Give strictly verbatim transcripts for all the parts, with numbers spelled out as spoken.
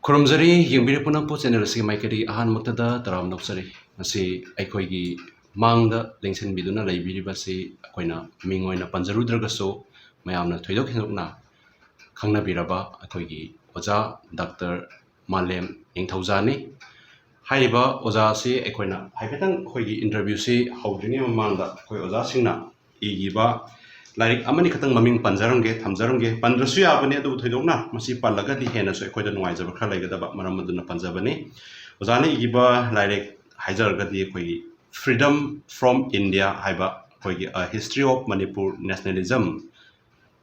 ꯈꯨꯔꯨꯝꯖꯔꯤ, ꯌꯦꯡꯕꯤꯔꯤꯕ ꯄꯨꯝꯅꯃꯛꯄꯨ ꯆꯦꯅꯦꯜ ꯑꯁꯤꯒꯤ ꯃꯥꯏꯀꯩꯗꯒꯤ ꯑꯍꯥꯟꯕꯃꯛꯇꯗ ꯇꯔꯥꯝꯅ ꯑꯣꯛꯆꯔꯤ꯫ ꯉꯁꯤ ꯑꯩꯈꯣꯏꯒꯤ ꯃꯥꯡꯗ ꯂꯦꯡꯁꯤꯟꯕꯤꯗꯨꯅ ꯂꯩꯕꯤꯔꯤꯕꯁꯤ ꯑꯩꯈꯣꯏꯅ ꯃꯤꯡ ꯑꯣꯏꯅ ꯄꯟꯖꯔꯨꯗ꯭ꯔꯒꯁꯨ, ꯃꯌꯥꯝꯅ ꯊꯣꯏꯗꯣꯛ ꯍꯦꯟꯗꯣꯛꯅ ꯈꯪꯅꯕꯤꯔꯕ ꯑꯩꯈꯣꯏꯒꯤ ꯑꯣꯖꯥ ꯗꯥꯛꯇꯔ ꯃꯥꯂꯦꯝ ꯅꯤꯡꯊꯧꯖꯥꯅꯤ꯫ ꯍꯥꯏꯔꯤꯕ ꯑꯣꯖꯥ ꯑꯁꯤ ꯑꯩꯈꯣꯏꯅ ꯍꯥꯏꯐꯦꯠꯇꯪ ꯑꯩꯈꯣꯏꯒꯤ ꯏꯟꯇꯔꯚ꯭ꯌꯨꯁꯤ ꯍꯧꯗ꯭ꯔꯤꯉꯩ ꯃꯃꯥꯡꯗ ꯑꯩꯈꯣꯏ ꯑꯣꯖꯥꯁꯤꯡꯅ ꯏꯈꯤꯕ ꯂꯥꯏꯔꯤꯛ ꯑꯃꯅꯤ ꯈꯛꯇꯪ ꯃꯃꯤꯡ ꯄꯟꯖꯔꯝꯒꯦ, ꯊꯝꯖꯔꯝꯒꯦ꯫ ꯄꯟꯗ꯭ꯔꯁꯨ ꯌꯥꯕꯅꯤ, ꯑꯗꯨꯕꯨ ꯊꯣꯏꯗꯣꯛꯅ ꯃꯁꯤ ꯄꯜꯂꯒꯗꯤ ꯍꯦꯟꯅꯁꯨ ꯑꯩꯈꯣꯏꯗ ꯅꯨꯡꯉꯥꯏꯖꯕ ꯈꯔ ꯂꯩꯒꯗꯕ ꯃꯔꯝ ꯑꯗꯨꯅ ꯄꯟꯖꯕꯅꯤ꯫ ꯑꯣꯖꯥꯅ ꯏꯈꯤꯕ ꯂꯥꯏꯔꯤꯛ ꯍꯥꯏꯖꯔꯒꯗꯤ ꯑꯩꯈꯣꯏꯒꯤ Freedom from India ꯍꯥꯏꯕ, ꯑꯩꯈꯣꯏꯒꯤ A History of Manipur Nationalism,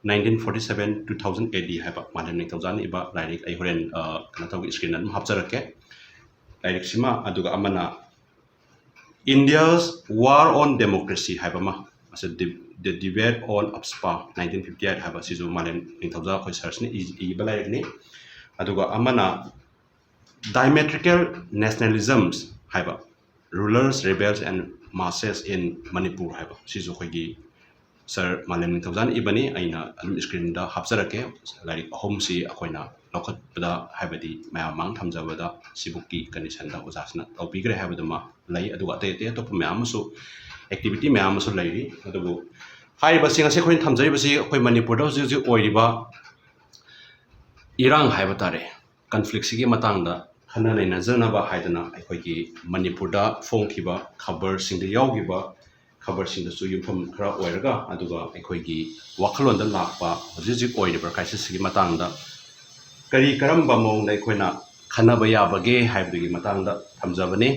nineteen forty seven to two thousand A D ꯍꯥꯏꯕ ꯃꯥꯂꯦꯝ ꯅꯤꯡꯊꯧꯖꯥꯅ ꯏꯕ ꯂꯥꯏꯔꯤꯛ꯫ ꯑꯩ ꯍꯣꯔꯦꯟ, ꯑ, ꯀꯩꯅꯣ ꯇꯧꯒꯦ, ꯁ꯭ꯀ꯭ꯔꯤꯟꯗ ꯑꯗꯨꯝ ꯍꯥꯞꯆꯔꯛꯀꯦ ꯂꯥꯏꯔꯤꯛꯁꯤꯃ꯫ ꯑꯗꯨꯒ ꯑꯃꯅ India's War on Democracy ꯍꯥꯏꯕ ꯑꯃ, ꯃꯁꯤ The, The Debate on AFSPA nineteen fifty eight ꯍꯥꯏꯕ, ꯁꯤꯁꯨ ꯃꯥꯂꯦꯝ ꯅꯤꯡꯊꯧꯖꯥ ꯑꯩꯈꯣꯏ ꯁꯔꯁꯤꯅ ꯏ-, ꯏꯕ ꯂꯥꯏꯔꯤꯛꯅꯤ꯫ ꯑꯗꯨꯒ ꯑꯃꯅ Diametrical Nationalisms ꯍꯥꯏꯕ, Rulers, Rebels and Masses in Manipur ꯍꯥꯏꯕ, ꯁꯤꯁꯨ ꯑꯩꯈꯣꯏꯒꯤ ꯁꯔ ꯃꯥꯂꯦꯝ ꯅꯤꯡꯊꯧꯖꯥꯅ ꯏꯕꯅꯤ꯫ ꯑꯩꯅ ꯑꯗꯨꯝ ꯁ꯭ꯀ꯭ꯔꯤꯟꯗ ꯍꯥꯞꯆꯔꯛꯀꯦ꯫ ꯂꯥꯏꯔꯤꯛ ꯑꯍꯨꯝꯁꯤ ꯑꯩꯈꯣꯏꯅ ꯂꯧꯈꯠꯄꯗ, ꯍꯥꯏꯕꯗꯤ ꯃꯌꯥꯝ ꯃꯥꯡ ꯊꯝꯖꯕꯗ, ꯁꯤꯕꯨꯛꯀꯤ ꯀꯟꯗꯤꯁꯟꯗ ꯑꯣꯖꯥꯁꯤꯅ ꯇꯧꯕꯤꯈ꯭ꯔꯦ ꯍꯥꯏꯕꯗꯨꯃ ꯂꯩ꯫ ꯑꯗꯨꯒ ꯑꯇꯩ ꯑꯇꯩ ꯑꯇꯣꯞꯄ ꯃꯌꯥꯝ ꯑꯃꯁꯨ, ꯑꯦꯛꯇꯤꯚꯤꯇꯤ ꯃꯌꯥꯝ ꯑꯃꯁꯨ ꯂꯩꯔꯤ꯫ ꯑꯗꯨꯕꯨ ꯍꯥꯏꯔꯤꯕꯁꯤꯡ ꯑꯁꯤ ꯑꯩꯈꯣꯏꯅ ꯊꯝꯖꯔꯤꯕꯁꯤ ꯑꯩꯈꯣꯏ ꯃꯅꯤꯄꯨꯔꯗ ꯍꯧꯖꯤꯛ ꯍꯧꯖꯤꯛ ꯑꯣꯏꯔꯤꯕ ꯏꯔꯥꯡ ꯍꯥꯏꯕ ꯇꯥꯔꯦ, ꯀꯟꯐ꯭ꯂꯤꯛꯁꯤꯒꯤ ꯃꯇꯥꯡꯗ ꯈꯟꯅ ꯅꯩꯅꯖꯅꯕ ꯍꯥꯏꯗꯅ ꯑꯩꯈꯣꯏꯒꯤ ꯃꯅꯤꯄꯨꯔꯗ ꯐꯣꯡꯈꯤꯕ ꯈꯕꯔꯁꯤꯡꯗ ꯌꯥꯎꯈꯤꯕ ꯈꯕꯔꯁꯤꯡꯗꯁꯨ ꯌꯨꯝꯐꯝ ꯈꯔ ꯑꯣꯏꯔꯒ, ꯑꯗꯨꯒ ꯑꯩꯈꯣꯏꯒꯤ ꯋꯥꯈꯜꯂꯣꯟꯗ ꯂꯥꯛꯄ ꯍꯧꯖꯤꯛ ꯍꯧꯖꯤꯛ ꯑꯣꯏꯔꯤꯕ ꯀ꯭ꯔꯥꯏꯁꯤꯁꯁꯤꯒꯤ ꯃꯇꯥꯡꯗ ꯀꯔꯤ ꯀꯔꯝꯕ ꯃꯑꯣꯡꯗ ꯑꯩꯈꯣꯏꯅ ꯈꯟꯅꯕ ꯌꯥꯕꯒꯦ ꯍꯥꯏꯕꯗꯨꯒꯤ ꯃꯇꯥꯡꯗ ꯊꯝꯖꯕꯅꯤ꯫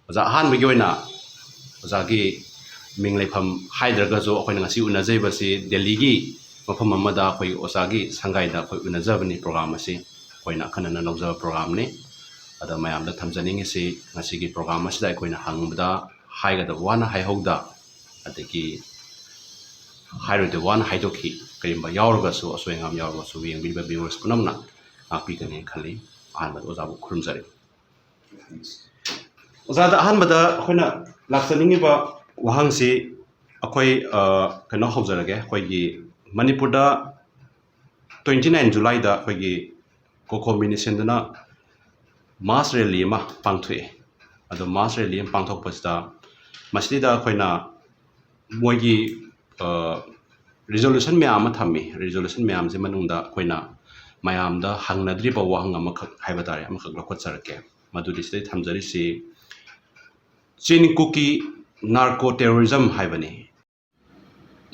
ꯑꯣꯖꯥ, ꯑꯍꯥꯟꯕꯒꯤ ꯑꯣꯏꯅ ꯑꯣꯖꯥꯒꯤ ꯃꯤꯡ ꯂꯩꯐꯝ ꯍꯥꯏꯗ꯭ꯔꯒꯁꯨ, ꯑꯩꯈꯣꯏꯅ ꯉꯁꯤ ꯎꯅꯖꯔꯤꯕꯁꯤ ꯗꯦꯜꯂꯤꯒꯤ ꯃꯐꯝ ꯑꯃꯗ ꯑꯩꯈꯣꯏ ꯑꯣꯖꯥꯒꯤ ꯁꯪꯒꯥꯏꯗ ꯑꯩꯈꯣꯏ ꯎꯅꯖꯕꯅꯤ꯫ ꯄ꯭ꯔꯣꯒ꯭ꯔꯥꯝ ꯑꯁꯤ ꯑꯩꯈꯣꯏꯅ ꯑꯈꯟꯅꯅ ꯂꯧꯖꯕ ꯄ꯭ꯔꯣꯒ꯭ꯔꯥꯝꯅꯤ꯫ ꯑꯗ ꯃꯌꯥꯝꯗ ꯊꯝꯖꯅꯤꯡꯉꯤꯁꯤ, ꯉꯁꯤꯒꯤ ꯄ꯭ꯔꯣꯒ꯭ꯔꯥꯝ ꯑꯁꯤꯗ ꯑꯩꯈꯣꯏꯅ ꯍꯪꯕꯗ ꯍꯥꯏꯒꯗꯕ ꯋꯥꯅ ꯍꯥꯏꯍꯧꯗ, ꯑꯗꯒꯤ ꯍꯥꯏꯔꯣꯏꯗꯕ ꯋꯥꯅ ꯍꯥꯏꯗꯣꯛꯈꯤ꯫ ꯀꯔꯤꯒꯨꯝꯕ ꯌꯥꯎꯔꯒꯁꯨ, ꯑꯁꯣꯏ ꯑꯉꯥꯝ ꯌꯥꯎꯔꯒꯁꯨ, ꯌꯦꯡꯕꯤꯔꯤꯕ viewers ꯄꯨꯝꯅꯃꯛꯅ ꯉꯥꯛꯄꯤꯒꯅꯤ ꯈꯜꯂꯤ꯫ ꯑꯍꯥꯟꯕꯗ ꯑꯣꯖꯥꯕꯨ ꯈꯨꯔꯨꯝꯖꯔꯤ꯫ ꯑꯣꯖꯥꯗ ꯑꯍꯥꯟꯕꯗ ꯑꯩꯈꯣꯏꯅ ꯂꯥꯛꯆꯅꯤꯡꯉꯤꯕ ꯋꯥꯍꯪꯁꯤ, ꯑꯩꯈꯣꯏ, ꯑ, ꯀꯩꯅꯣ ꯍꯧꯖꯔꯒꯦ꯫ ꯑꯩꯈꯣꯏꯒꯤ ꯃꯅꯤꯄꯨꯔꯗ twenty nine Julyꯗ ꯑꯩꯈꯣꯏꯒꯤ ꯄꯣꯀꯣ ꯃꯤꯅꯤꯁꯤꯟꯗꯨꯅ mass rally ꯑꯃ ꯄꯥꯡꯊꯣꯛꯑꯦ꯫ ꯑꯗꯣ mass rally ꯑꯃ ꯄꯥꯡꯊꯣꯛꯄꯁꯤꯗ ꯃꯁꯤꯗ ꯑꯩꯈꯣꯏꯅ ꯃꯣꯏꯒꯤ resolution ꯃꯌꯥꯝ ꯑꯃ ꯊꯝꯃꯤ꯫ Resolution ꯃꯌꯥꯝꯁꯤ ꯃꯅꯨꯡꯗ ꯑꯩꯈꯣꯏꯅ ꯃꯌꯥꯝꯗ ꯍꯪꯅꯗ꯭ꯔꯤꯕ ꯋꯥꯍꯪ ꯑꯃꯈꯛ ꯍꯥꯏꯕ ꯇꯥꯔꯦ, ꯑꯃꯈꯛ ꯂꯧꯈꯠꯆꯔꯛꯀꯦ꯫ ꯃꯗꯨꯗꯤ ꯁꯤꯗꯩ ꯊꯝꯖꯔꯤꯁꯤ ꯆꯤꯟ ꯀꯨꯀꯤ narco terrorism ꯍꯥꯏꯕꯅꯤ꯫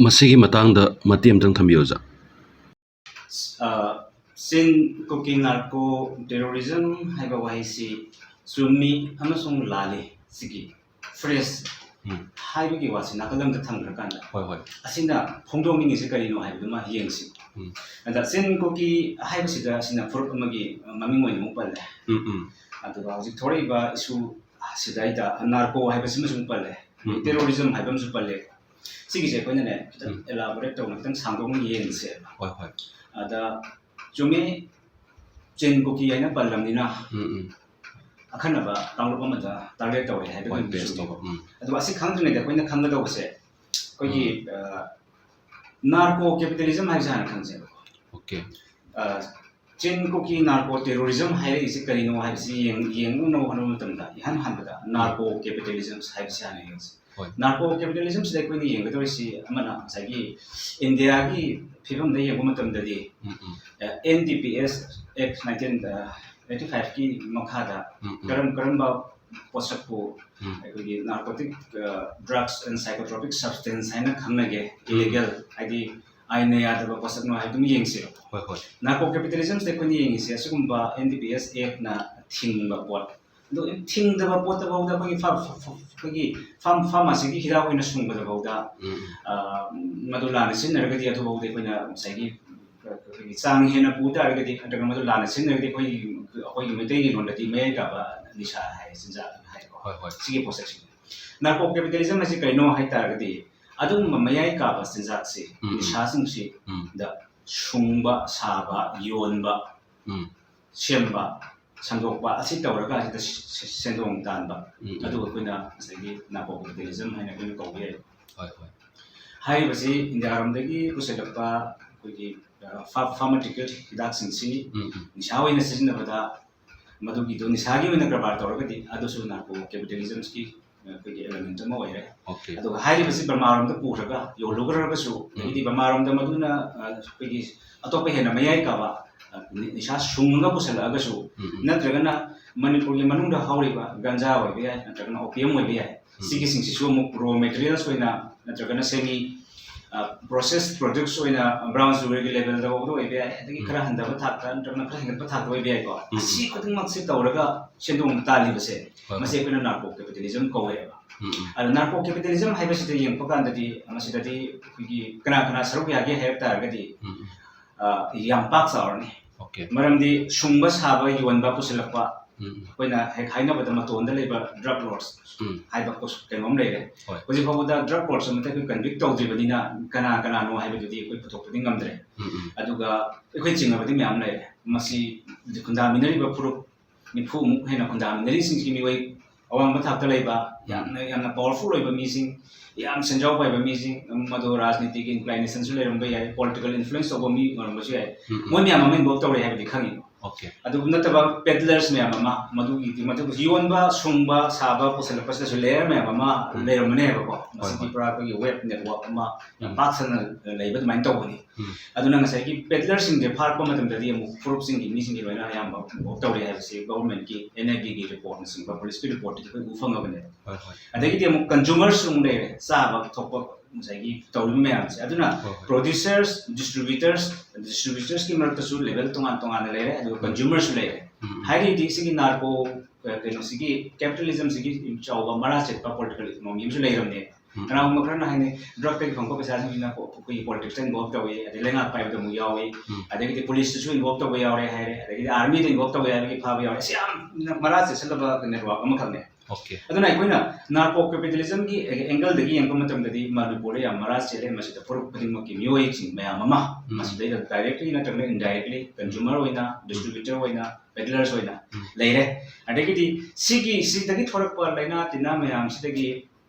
ꯃꯁꯤꯒꯤ ꯃꯇꯥꯡꯗ ꯃꯇꯦꯛ ꯑꯃꯇꯪ ꯊꯝꯕꯤꯌꯨ, ꯑꯣꯖꯥ꯫ ꯆꯤꯟ ꯀꯨꯀꯤ narco terrorism ꯍꯥꯏꯕ ꯋꯥꯍꯩꯁꯤ ꯆꯨꯝꯃꯤ ꯑꯃꯁꯨꯡ ꯂꯥꯜꯂꯤ꯫ ꯁꯤꯒꯤ phrase ꯎꯝ꯫ ꯍꯥꯏꯕꯒꯤ ꯋꯥꯁꯤ ꯅꯥꯀꯜ ꯑꯃꯗ ꯊꯝꯈ꯭ꯔꯀꯥꯟꯗ ꯍꯣꯏ, ꯍꯣꯏ꯫ ꯑꯁꯤꯅ ꯐꯣꯡꯗꯣꯛꯅꯤꯡꯉꯤꯁꯤ ꯀꯔꯤꯅꯣ ꯍꯥꯏꯕꯗꯨꯃ ꯌꯦꯡꯁꯤ꯫ ꯎꯝ꯫ ꯑꯗ ꯆꯤꯟ ꯀꯨꯀꯤ ꯍꯥꯏꯕꯁꯤꯗ ꯑꯁꯤꯅ ꯐꯨꯔꯨꯞ ꯑꯃꯒꯤ ꯃꯃꯤꯡ ꯑꯣꯏꯅ ꯑꯃꯨꯛ ꯄꯜꯂꯦ꯫ ꯎꯝ, ꯎꯝ꯫ ꯑꯗꯨꯒ ꯍꯧꯖꯤꯛ ꯊꯣꯔꯛꯏꯕ issue ꯁꯤꯗꯩꯗ narco ꯍꯥꯏꯕꯁꯤꯃꯁꯨ ꯑꯃꯨꯛ ꯄꯜꯂꯦ꯫ ꯎꯝ, ꯎꯝ꯫ Terrorism ꯍꯥꯏꯕ ꯑꯃꯁꯨ ꯄꯜꯂꯦ꯫ ꯁꯤꯒꯤꯁꯦ ꯑꯩꯈꯣꯏꯅꯅꯦ ꯈꯤꯇꯪ ꯎꯝ꯫ Elaborate ꯇꯧꯅ ꯈꯤꯇꯪ ꯁꯥꯡꯗꯣꯛꯅ ꯌꯦꯡꯁꯦꯕ꯫ ꯍꯣꯏ, ꯍꯣꯏ꯫ ꯑꯗ ꯆꯨꯝꯃꯤ, ꯆꯤꯟ ꯀꯨꯀꯤ ꯍꯥꯏꯅ ꯄꯜꯂꯝꯅꯤꯅ ꯎꯝ, ꯎꯝ꯫ ꯑꯈꯟꯅꯕ ꯀꯥꯡꯂꯨꯞ ꯑꯃꯗ target ꯇꯧꯔꯦ ꯍꯥꯏꯕ ꯍꯣꯏ, ꯑꯗꯨꯝ base ꯆꯨꯝꯃꯤ꯫ ꯇꯧꯕ꯫ ꯎꯝ꯫ ꯑꯗꯨꯒ ꯑꯁꯤ ꯈꯪꯗ꯭ꯔꯤꯉꯩꯗ ꯑꯩꯈꯣꯏꯅ ꯈꯪꯒꯗꯧꯕꯁꯦ ꯑꯩꯈꯣꯏꯒꯤ narco capitalism ꯍꯥꯏꯕꯁꯦ ꯍꯥꯟꯅ ꯈꯪꯁꯦꯕ꯫ Okay꯫ ꯆꯤꯟ ꯀꯨꯀꯤ narco terrorism ꯍꯥꯏꯔꯛꯏꯁꯦ ꯀꯔꯤꯅꯣ ꯍꯥꯏꯕꯁꯤ ꯌꯦꯡ- ꯌꯦꯡꯅꯕ ꯍꯣꯠꯅꯕ ꯃꯇꯝꯗ ꯏꯍꯥꯟ ꯍꯥꯟꯕꯗ narco capitalism ꯍꯥꯏꯕꯁꯤ ꯍꯥꯟꯅ ꯌꯦꯡꯁꯤ꯫ ꯍꯣꯏ꯫ Narco capitalism ꯁꯤꯗ ꯑꯩꯈꯣꯏꯅ ꯌꯦꯡꯒꯗꯧꯔꯤꯁꯤ ꯑꯃꯅ ꯉꯁꯥꯏꯒꯤ ꯏꯟꯗꯤꯌꯥꯒꯤ ꯐꯤꯕꯝꯗ ꯌꯦꯡꯕ ꯃꯇꯝꯗꯗꯤ ꯎꯝ, ꯎꯝ꯫ N D P S Act nineteen eighty five ꯀꯤ ꯃꯈꯥꯗ ꯎꯝ, ꯎꯝ꯫ ꯀꯔꯝ ꯀꯔꯝꯕ ꯄꯣꯠꯁꯛꯄꯨ ꯎꯝ꯫ ꯑꯩꯈꯣꯏꯒꯤ narcotic drugs and psychotropic substance ꯍꯥꯏꯅ ꯈꯪꯅꯒꯦ, ꯎꯝ꯫ Illegal ꯍꯥꯏꯗꯤ ꯑꯥꯏꯟꯅ ꯌꯥꯗꯕ ꯄꯣꯠꯁꯛꯅꯣ ꯍꯥꯏꯕꯗꯨꯝ ꯌꯦꯡꯁꯦꯕ꯫ ꯍꯣꯏ, ꯍꯣꯏ꯫ Narco capitalism ꯁꯤꯗ ꯑꯩꯈꯣꯏꯅ ꯌꯦꯡꯉꯤꯁꯦ ꯑꯁꯤꯒꯨꯝꯕ N D P S Act ꯅ ꯊꯤꯡꯕ ꯄꯣꯠ, ꯑꯗꯣ ꯊꯤꯡꯗꯕ ꯄꯣꯠꯇ ꯐꯥꯎꯗ ꯑꯩꯈꯣꯏꯒꯤ ꯐꯥ- ꯐꯥ- ꯑꯩꯈꯣꯏꯒꯤ ꯐꯥꯔꯝ- ꯐꯥꯔꯃꯥꯁꯤꯒꯤ ꯍꯤꯗꯥꯛ ꯑꯣꯏꯅ ꯁꯨꯡꯕꯗ ꯐꯥꯎꯗ ꯎꯝ꯫ ꯃꯗꯨ ꯂꯥꯟꯅ ꯁꯤꯖꯤꯟꯅꯔꯒꯗꯤ ꯑꯗꯨꯐꯥꯎꯗ ꯑꯩꯈꯣꯏꯅ ꯉꯁꯥꯏꯒꯤ ꯑꯩꯈꯣꯏꯒꯤ ꯆꯥꯡ ꯍꯦꯟꯅ ꯄꯨ ꯇꯥꯔꯒꯗꯤ ꯅꯠꯇ꯭ꯔꯒ ꯃꯗꯨ ꯂꯥꯟꯅ ꯁꯤꯖꯤꯟꯅꯔꯒꯗꯤ ꯑꯩꯈꯣꯏꯒꯤ ꯑꯩꯈꯣꯏꯒꯤ ꯃꯩꯇꯩꯒꯤ ꯂꯣꯟꯗꯗꯤ ꯃꯌꯥꯏ ꯀꯥꯕ ꯅꯤꯁꯥ ꯍꯥꯏ, ꯆꯤꯟꯖꯥꯛ ꯍꯥꯏꯀꯣ꯫ ꯍꯣꯏ, ꯍꯣꯏ꯫ ꯁꯤꯒꯤ ꯄꯣꯠꯁꯛꯁꯤꯡ꯫ Narco capitalism ꯍꯥꯏꯁꯤ ꯀꯔꯤꯅꯣ ꯍꯥꯏ ꯇꯥꯔꯒꯗꯤ ꯑꯗꯨꯒꯨꯝꯕ ꯃꯌꯥꯏ ꯀꯥꯕ ꯆꯤꯟꯖꯥꯛꯁꯤ, ꯎꯝ, ꯎꯝ꯫ ꯅꯤꯁꯥꯁꯤꯡꯁꯤꯗ ꯎꯝ꯫ ꯁꯨꯡꯕ, ꯁꯥꯕ, ꯌꯣꯟꯕ, ꯎꯝ꯫ ꯁꯦꯝꯕ, ꯁꯟꯗꯣꯛꯄ ꯑꯁꯤ ꯇꯧꯔꯒ ꯑꯁꯤꯗ ꯁꯦ- ꯁꯦꯟꯗꯣꯡ ꯇꯥꯟꯕ꯫ ꯎꯝ, ꯎꯝ꯫ ꯑꯗꯨꯒ ꯑꯩꯈꯣꯏꯅ ꯉꯁꯥꯏꯒꯤ narco capitalism ꯍꯥꯏꯅ ꯑꯩꯈꯣꯏꯅ ꯀꯧꯕ ꯌꯥꯏ꯫ ꯍꯣꯏ, ꯍꯣꯏ꯫ ꯍꯥꯏꯔꯤꯕꯁꯤ ꯏꯟꯗꯤꯌꯥꯔꯣꯝꯗꯒꯤ ꯄꯨꯁꯤꯜꯂꯛꯄ ꯑꯩꯈꯣꯏꯒꯤ ꯐꯥꯔꯃꯥꯁꯤꯀꯦꯜ ꯍꯤꯗꯥꯛꯁꯤꯡꯁꯤ ꯎꯝ, ꯎꯝ꯫ ꯅꯤꯁꯥ ꯑꯣꯏꯅ ꯁꯤꯖꯤꯟꯅꯕꯗ, ꯃꯗꯨꯒꯤꯗꯣ ꯅꯤꯁꯥꯒꯤ ꯑꯣꯏꯅ ꯀꯔꯕꯥꯔ ꯇꯧꯔꯒꯗꯤ ꯑꯗꯨꯁꯨ ꯅꯥꯔꯀꯣ ꯀꯦꯄꯤꯇꯦꯂꯤꯖꯝꯒꯤ ꯑꯩꯈꯣꯏꯒꯤ ꯑꯦꯂꯦꯃꯦꯟ ꯑꯃ ꯑꯣꯏꯔꯦ꯫ ꯑꯣꯀꯦ꯫ ꯑꯗꯨꯒ ꯍꯥꯏꯔꯤꯕꯁꯤ ꯕꯔꯃꯥꯔꯣꯝꯗ ꯄꯨꯈ꯭ꯔꯒ ꯌꯣꯜꯂꯨꯈ꯭ꯔꯒꯁꯨ, ꯎꯝ꯫ ꯑꯗꯒꯤꯗꯤ ꯕꯔꯃꯥꯔꯣꯝꯗ ꯃꯗꯨꯅ ꯑ, ꯑꯩꯈꯣꯏꯒꯤ ꯑꯇꯣꯞꯄ ꯍꯦꯟꯅ ꯃꯌꯥꯏ ꯀꯥꯕ ꯑ, ꯅꯤ- ꯅꯤꯁꯥ ꯁꯨꯡꯉꯒ ꯄꯨꯁꯜꯂꯛꯑꯒꯁꯨ, ꯎꯝ, ꯎꯝ꯫ ꯅꯠꯇ꯭ꯔꯒꯅ ꯃꯅꯤꯄꯨꯔꯒꯤ ꯃꯅꯨꯡꯗ ꯍꯧꯔꯤꯕ ꯒꯟꯖꯥ ꯑꯣꯏꯕ ꯌꯥꯏ, ꯅꯠꯇ꯭ꯔꯒꯅ ꯑꯣꯄꯤꯌꯝ ꯑꯣꯏꯕ ꯌꯥꯏ, ꯎꯝ꯫ ꯁꯤꯒꯤꯁꯤꯡꯁꯤꯁꯨ ꯑꯃꯨꯛ ꯔꯣ ꯃꯦꯇꯔꯤꯌꯦꯜꯁ ꯑꯣꯏꯅ ꯅꯠꯇ꯭ꯔꯒꯅ ꯁꯦꯃꯤ ꯄ꯭ꯔꯣꯁꯦꯁ ꯄ꯭ꯔꯗꯛꯁ ꯑꯣꯏꯅ ꯕ꯭ꯔꯥꯎꯟ ꯁꯨꯒꯔꯒꯤ ꯂꯦꯚꯦꯜꯗ ꯑꯣꯏꯕ ꯑꯣꯏꯕ ꯌꯥꯏ, ꯑꯗꯒꯤ ꯎꯝ꯫ ꯈꯔ ꯍꯟꯊꯕ ꯊꯥꯛꯇ ꯅꯠꯇ꯭ꯔꯒꯅ ꯈꯔ ꯍꯦꯟꯒꯠꯄ ꯊꯥꯛꯇ ꯑꯣꯏꯕ ꯌꯥꯏꯀꯣ꯫ ꯎꯝ, ꯎꯝ꯫ ꯑꯁꯤ ꯈꯨꯗꯤꯡꯃꯛꯁꯦ ꯇꯧꯔꯒ ꯁꯦꯟꯗꯣꯡ ꯇꯥꯜꯂꯤꯕꯁꯦ, ꯍꯣꯏ, ꯃꯁꯤ ꯍꯣꯏ꯫ ꯑꯩꯈꯣꯏꯅ ꯅꯥꯔꯀꯣ ꯀꯦꯄꯤꯇꯦꯂꯤꯖꯝ ꯀꯧꯋꯦꯕ꯫ ꯎꯝ, ꯎꯝ꯫ ꯑꯗꯣ ꯅꯥꯔꯀꯣ ꯀꯦꯄꯤꯇꯦꯂꯤꯖꯝ ꯍꯥꯏꯕꯁꯤꯗ ꯌꯦꯡꯉꯛꯄ ꯀꯥꯟꯗꯗꯤ, ꯃꯁꯤꯗꯗꯤ ꯑꯩꯈꯣꯏꯒꯤ ꯀꯅꯥ ꯀꯅꯥ ꯁꯔꯨꯛ ꯌꯥꯒꯦ ꯍꯥꯏꯔꯛ ꯇꯥꯔꯒꯗꯤ, ꯎꯝ, ꯎꯝ꯫ ꯑ, ꯌꯥꯝ ꯄꯥꯛ ꯆꯥꯎꯔꯅꯤ꯫ ꯑꯣꯀꯦ꯫ ꯃꯔꯝꯗꯤ ꯁꯨꯡꯕ, ꯁꯥꯕ, ꯌꯣꯟꯕ, ꯄꯨꯁꯤꯜꯂꯛꯄ, ꯎꯝ, ꯎꯝ꯫ ꯑꯩꯈꯣꯏꯅ ꯍꯦꯛ ꯍꯥꯏꯅꯕꯗ ꯃꯇꯣꯟꯗ ꯂꯩꯕ ꯗ꯭ꯔꯒ ꯂꯣꯔꯗꯁ ꯎꯝ꯫ ꯍꯥꯏꯕ ꯀꯣ-, ꯀꯩꯅꯣꯝ ꯂꯩꯔꯦ꯫ ꯍꯣꯏ꯫ ꯍꯧꯖꯤꯛ ꯐꯥꯎꯕꯗ ꯗ꯭ꯔꯒ ꯂꯣꯔꯗꯁ ꯑꯃꯠꯇ ꯑꯩꯈꯣꯏ ꯀꯟꯚꯤꯛ ꯇꯧꯗ꯭ꯔꯤꯕꯅꯤꯅ ꯀꯅꯥ ꯀꯅꯥꯅꯣ ꯍꯥꯏꯕꯗꯨꯗꯤ ꯑꯩꯈꯣꯏ ꯄꯨꯊꯣꯛꯄꯗꯤ ꯉꯝꯗ꯭ꯔꯦ꯫ ꯎꯝ, ꯎꯝ꯫ ꯑꯗꯨꯒ ꯑꯩꯈꯣꯏ ꯆꯤꯡꯅꯕꯗꯤ ꯃꯌꯥꯝ ꯂꯩꯔꯦ꯫ ꯃꯁꯤ ꯈꯨꯟꯗꯥꯃꯤꯟꯅꯔꯤꯕ ꯐꯨꯔꯨꯞ ꯅꯤꯐꯨꯃꯨꯛ ꯍꯦꯟꯅ ꯈꯨꯟꯗꯥꯃꯤꯟꯅꯔꯤꯁꯤꯡꯁꯤꯒꯤ ꯃꯤꯑꯣꯏ ꯑꯋꯥꯡꯕ ꯊꯥꯛꯇ ꯂꯩꯕ, ꯎꯝ꯫ ꯌꯥꯝꯅ, ꯌꯥꯝꯅ ꯄꯥꯋꯔꯐꯨꯜ ꯑꯣꯏꯕ ꯃꯤꯁꯤꯡ, ꯌꯥꯝ ꯁꯦꯟꯖꯥꯎ ꯄꯥꯏꯕ ꯃꯤꯁꯤꯡ, ꯃꯗꯨ ꯔꯥꯖꯅꯤꯇꯤꯒꯤ ꯏꯟꯀ꯭ꯂꯥꯏꯅꯦꯁꯟꯁꯨ ꯂꯩꯔꯝꯕ ꯌꯥꯏ, ꯄꯣꯂꯤꯇꯤꯀꯦꯜ ꯏꯟꯐ꯭ꯂꯨꯌꯦꯟꯁ ꯇꯧꯕ ꯃꯤ ꯑꯣꯏꯔꯝꯕꯁꯨ ꯌꯥꯏ꯫ ꯎꯝ, ꯎꯝ꯫ ꯃꯣꯏ ꯃꯌꯥꯝ ꯑꯃ ꯏꯟꯚꯣꯜꯕ ꯇꯧꯔꯦ ꯍꯥꯏꯕꯗꯤ ꯈꯪꯉꯤ꯫ ꯑꯣꯀꯦ꯫ ꯑꯗꯨ ꯅꯠꯇꯕ ꯄꯦꯗꯂꯔꯁ ꯃꯌꯥꯝ ꯑꯃ, ꯃꯗꯨꯒꯤꯗꯤ, ꯃꯗꯨ ꯌꯣꯟꯕ, ꯁꯨꯡꯕ, ꯁꯥꯕ, ꯄꯨꯁꯜꯂꯛꯄꯁꯤꯗꯁꯨ ꯂꯦꯌꯔ ꯃꯌꯥꯝ ꯑꯃ ꯎꯝ꯫ ꯂꯩꯔꯝꯒꯅꯦꯕꯀꯣ꯫ ꯍꯣꯏ, ꯃꯁꯤꯗꯤ ꯍꯣꯏ꯫ ꯄꯨꯔꯥ ꯑꯩꯈꯣꯏꯒꯤ ꯋꯦꯕ ꯅꯦꯠꯋꯥꯔꯛ ꯑꯃ ꯌꯥꯝ ꯎꯝ꯫ ꯄꯥꯛ ꯁꯟꯅ ꯂꯩꯕ ꯑꯗꯨꯃꯥꯏꯅ ꯇꯧꯕꯅꯤ꯫ ꯎꯝ꯫ ꯑꯗꯨꯅ ꯉꯁꯥꯏꯒꯤ ꯄꯦꯗꯂꯔꯁꯤꯡꯁꯦ ꯐꯥꯔꯛꯄ ꯃꯇꯝꯗꯗꯤ ꯑꯃꯨꯛ ꯐꯨꯔꯨꯞꯁꯤꯡꯒꯤ ꯃꯤꯁꯤꯡꯒꯤ ꯂꯣꯏꯅ ꯑꯌꯥꯝꯕ ꯏꯟꯚꯣꯜꯕ ꯇꯧꯔꯦ ꯍꯥꯏꯕꯁꯤ ꯒꯚꯔꯟꯃꯦꯟꯠꯀꯤ ꯑꯦꯟ ꯑꯥꯏ ꯕꯤꯒꯤ ꯔꯤꯄꯣꯔꯠꯅꯆꯤꯡꯕ, ꯄꯨꯂꯤꯁꯀꯤ ꯔꯤꯄꯣꯔꯠꯇꯒꯤ ꯑꯩꯈꯣꯏ ꯎ ꯐꯪꯉꯕꯅꯦꯕ꯫ ꯍꯣꯏ, ꯍꯣꯏ꯫ ꯑꯗꯒꯤꯗꯤ ꯑꯃꯨꯛ ꯀꯟꯖꯨꯃꯔꯁꯨ ꯑꯃꯨꯛ ꯂꯩꯔꯦ, ꯆꯥꯕ ꯊꯛꯄ ꯉꯁꯥꯏꯒꯤ ꯇꯧꯔꯤꯕ ꯃꯌꯥꯝꯁꯦ꯫ ꯑꯗꯨꯅ ꯍꯣꯏ, ꯍꯣꯏ꯫ ꯄ꯭ꯔꯣꯗ꯭ꯌꯨꯁꯔꯁ, ꯗꯤꯁꯇ꯭ꯔꯤꯕ꯭ꯌꯨꯇꯔꯁ, ꯗꯤꯁꯇ꯭ꯔꯤꯕ꯭ꯌꯨꯇꯔꯁꯀꯤ ꯃꯔꯛꯇꯁꯨ ꯂꯦꯚꯦꯜ ꯇꯣꯉꯥꯟ ꯇꯣꯉꯥꯟꯅ ꯂꯩꯔꯦ, ꯑꯗꯨꯒ ꯎꯝ꯫ ꯀꯟꯖꯨꯃꯔꯁꯨ ꯂꯩꯔꯦ꯫ ꯎꯝ, ꯎꯝ꯫ ꯍꯥꯏꯔꯤꯗꯤ ꯁꯤꯒꯤ ꯅꯥꯔꯀꯣ, ꯑ, ꯀꯩꯅꯣꯁꯤꯒꯤ, ꯀꯦꯄꯤꯇꯦꯂꯤꯖꯝꯁꯤꯒꯤ ꯆꯥꯎꯕ ꯃꯔꯥ ꯆꯦꯠꯄ ꯄꯣꯂꯤꯇꯤꯀꯦꯜ ꯏꯀꯣꯅꯣꯃꯤ ꯑꯃꯁꯨ ꯂꯩꯔꯝꯅꯦ꯫ ꯎꯝ꯫ ꯀꯅꯥꯒꯨꯝꯕ ꯈꯔꯅ ꯍꯥꯏꯅꯩ, ꯗ꯭ꯔꯒꯇꯒꯤ ꯐꯪꯕ ꯄꯩꯁꯥꯁꯤꯡꯁꯤꯅ ꯑꯩꯈꯣꯏꯒꯤ ꯄꯣꯂꯤꯇꯤꯛꯁꯇ ꯏꯟꯚꯣꯜꯕ ꯇꯧꯏ, ꯑꯗꯩ ꯂꯩꯉꯥꯛ ꯄꯥꯏꯕꯗ ꯑꯃꯨꯛ ꯌꯥꯎꯏ, ꯎꯝ꯫ ꯑꯗꯒꯤꯗꯤ ꯄꯨꯂꯤꯁꯇꯁꯨ ꯏꯟꯚꯣꯜꯕ ꯇꯧꯕ ꯌꯥꯎꯔꯦ ꯍꯥꯏꯔꯦ, ꯑꯗꯒꯤꯗꯤ ꯑꯥꯔꯃꯤꯗ ꯏꯟꯚꯣꯜꯕ ꯇꯧꯕ ꯌꯥꯕꯒꯤ ꯐꯥꯕ ꯌꯥꯎꯔꯦ꯫ ꯑꯁꯤ ꯌꯥꯝꯅ ꯃꯔꯥ ꯆꯦꯠꯁꯜꯂꯕ ꯅꯦꯠꯋꯥꯔꯛ ꯑꯃꯈꯛꯅꯦ꯫ ꯑꯣꯀꯦ꯫ ꯑꯗꯨꯅ ꯑꯩꯈꯣꯏꯅ ꯅꯥꯔꯀꯣ ꯀꯦꯄꯤꯇꯦꯂꯤꯖꯝꯒꯤ ꯑꯦꯡꯒꯜꯗꯒꯤ ꯌꯦꯡꯕ ꯃꯇꯝꯗꯗꯤ ꯃꯅꯤꯄꯨꯔꯗ ꯌꯥꯝ ꯃꯔꯥ ꯆꯦꯠꯂꯦ꯫ ꯃꯁꯤꯗ ꯐꯨꯔꯨꯞ ꯈꯨꯗꯤꯡꯃꯛꯀꯤ ꯃꯤꯑꯣꯏꯁꯤꯡ ꯃꯌꯥꯝ ꯑꯃ, ꯎꯝ꯫ ꯃꯁꯤꯗꯩꯗ ꯗꯥꯏꯔꯦꯛꯂꯤ ꯅꯠꯇ꯭ꯔꯒꯅ ꯏꯟꯗꯥꯏꯔꯦꯛꯂꯤ ꯀꯟꯖꯨꯃꯔ ꯑꯣꯏꯅ, ꯗꯤꯁꯇ꯭ꯔꯤꯕ꯭ꯌꯨꯇꯔ ꯑꯣꯏꯅ, ꯄꯦꯗꯂꯔꯁ ꯑꯣꯏꯅ ꯎꯝ꯫ ꯂꯩꯔꯦ꯫ ꯑꯗꯒꯤꯗꯤ ꯁꯤꯒꯤ, ꯁꯤꯗꯒꯤ ꯊꯣꯔꯛꯄ ꯂꯥꯏꯅꯥ ꯇꯤꯟꯅꯥ ꯃꯌꯥꯝꯁꯤꯗꯒꯤ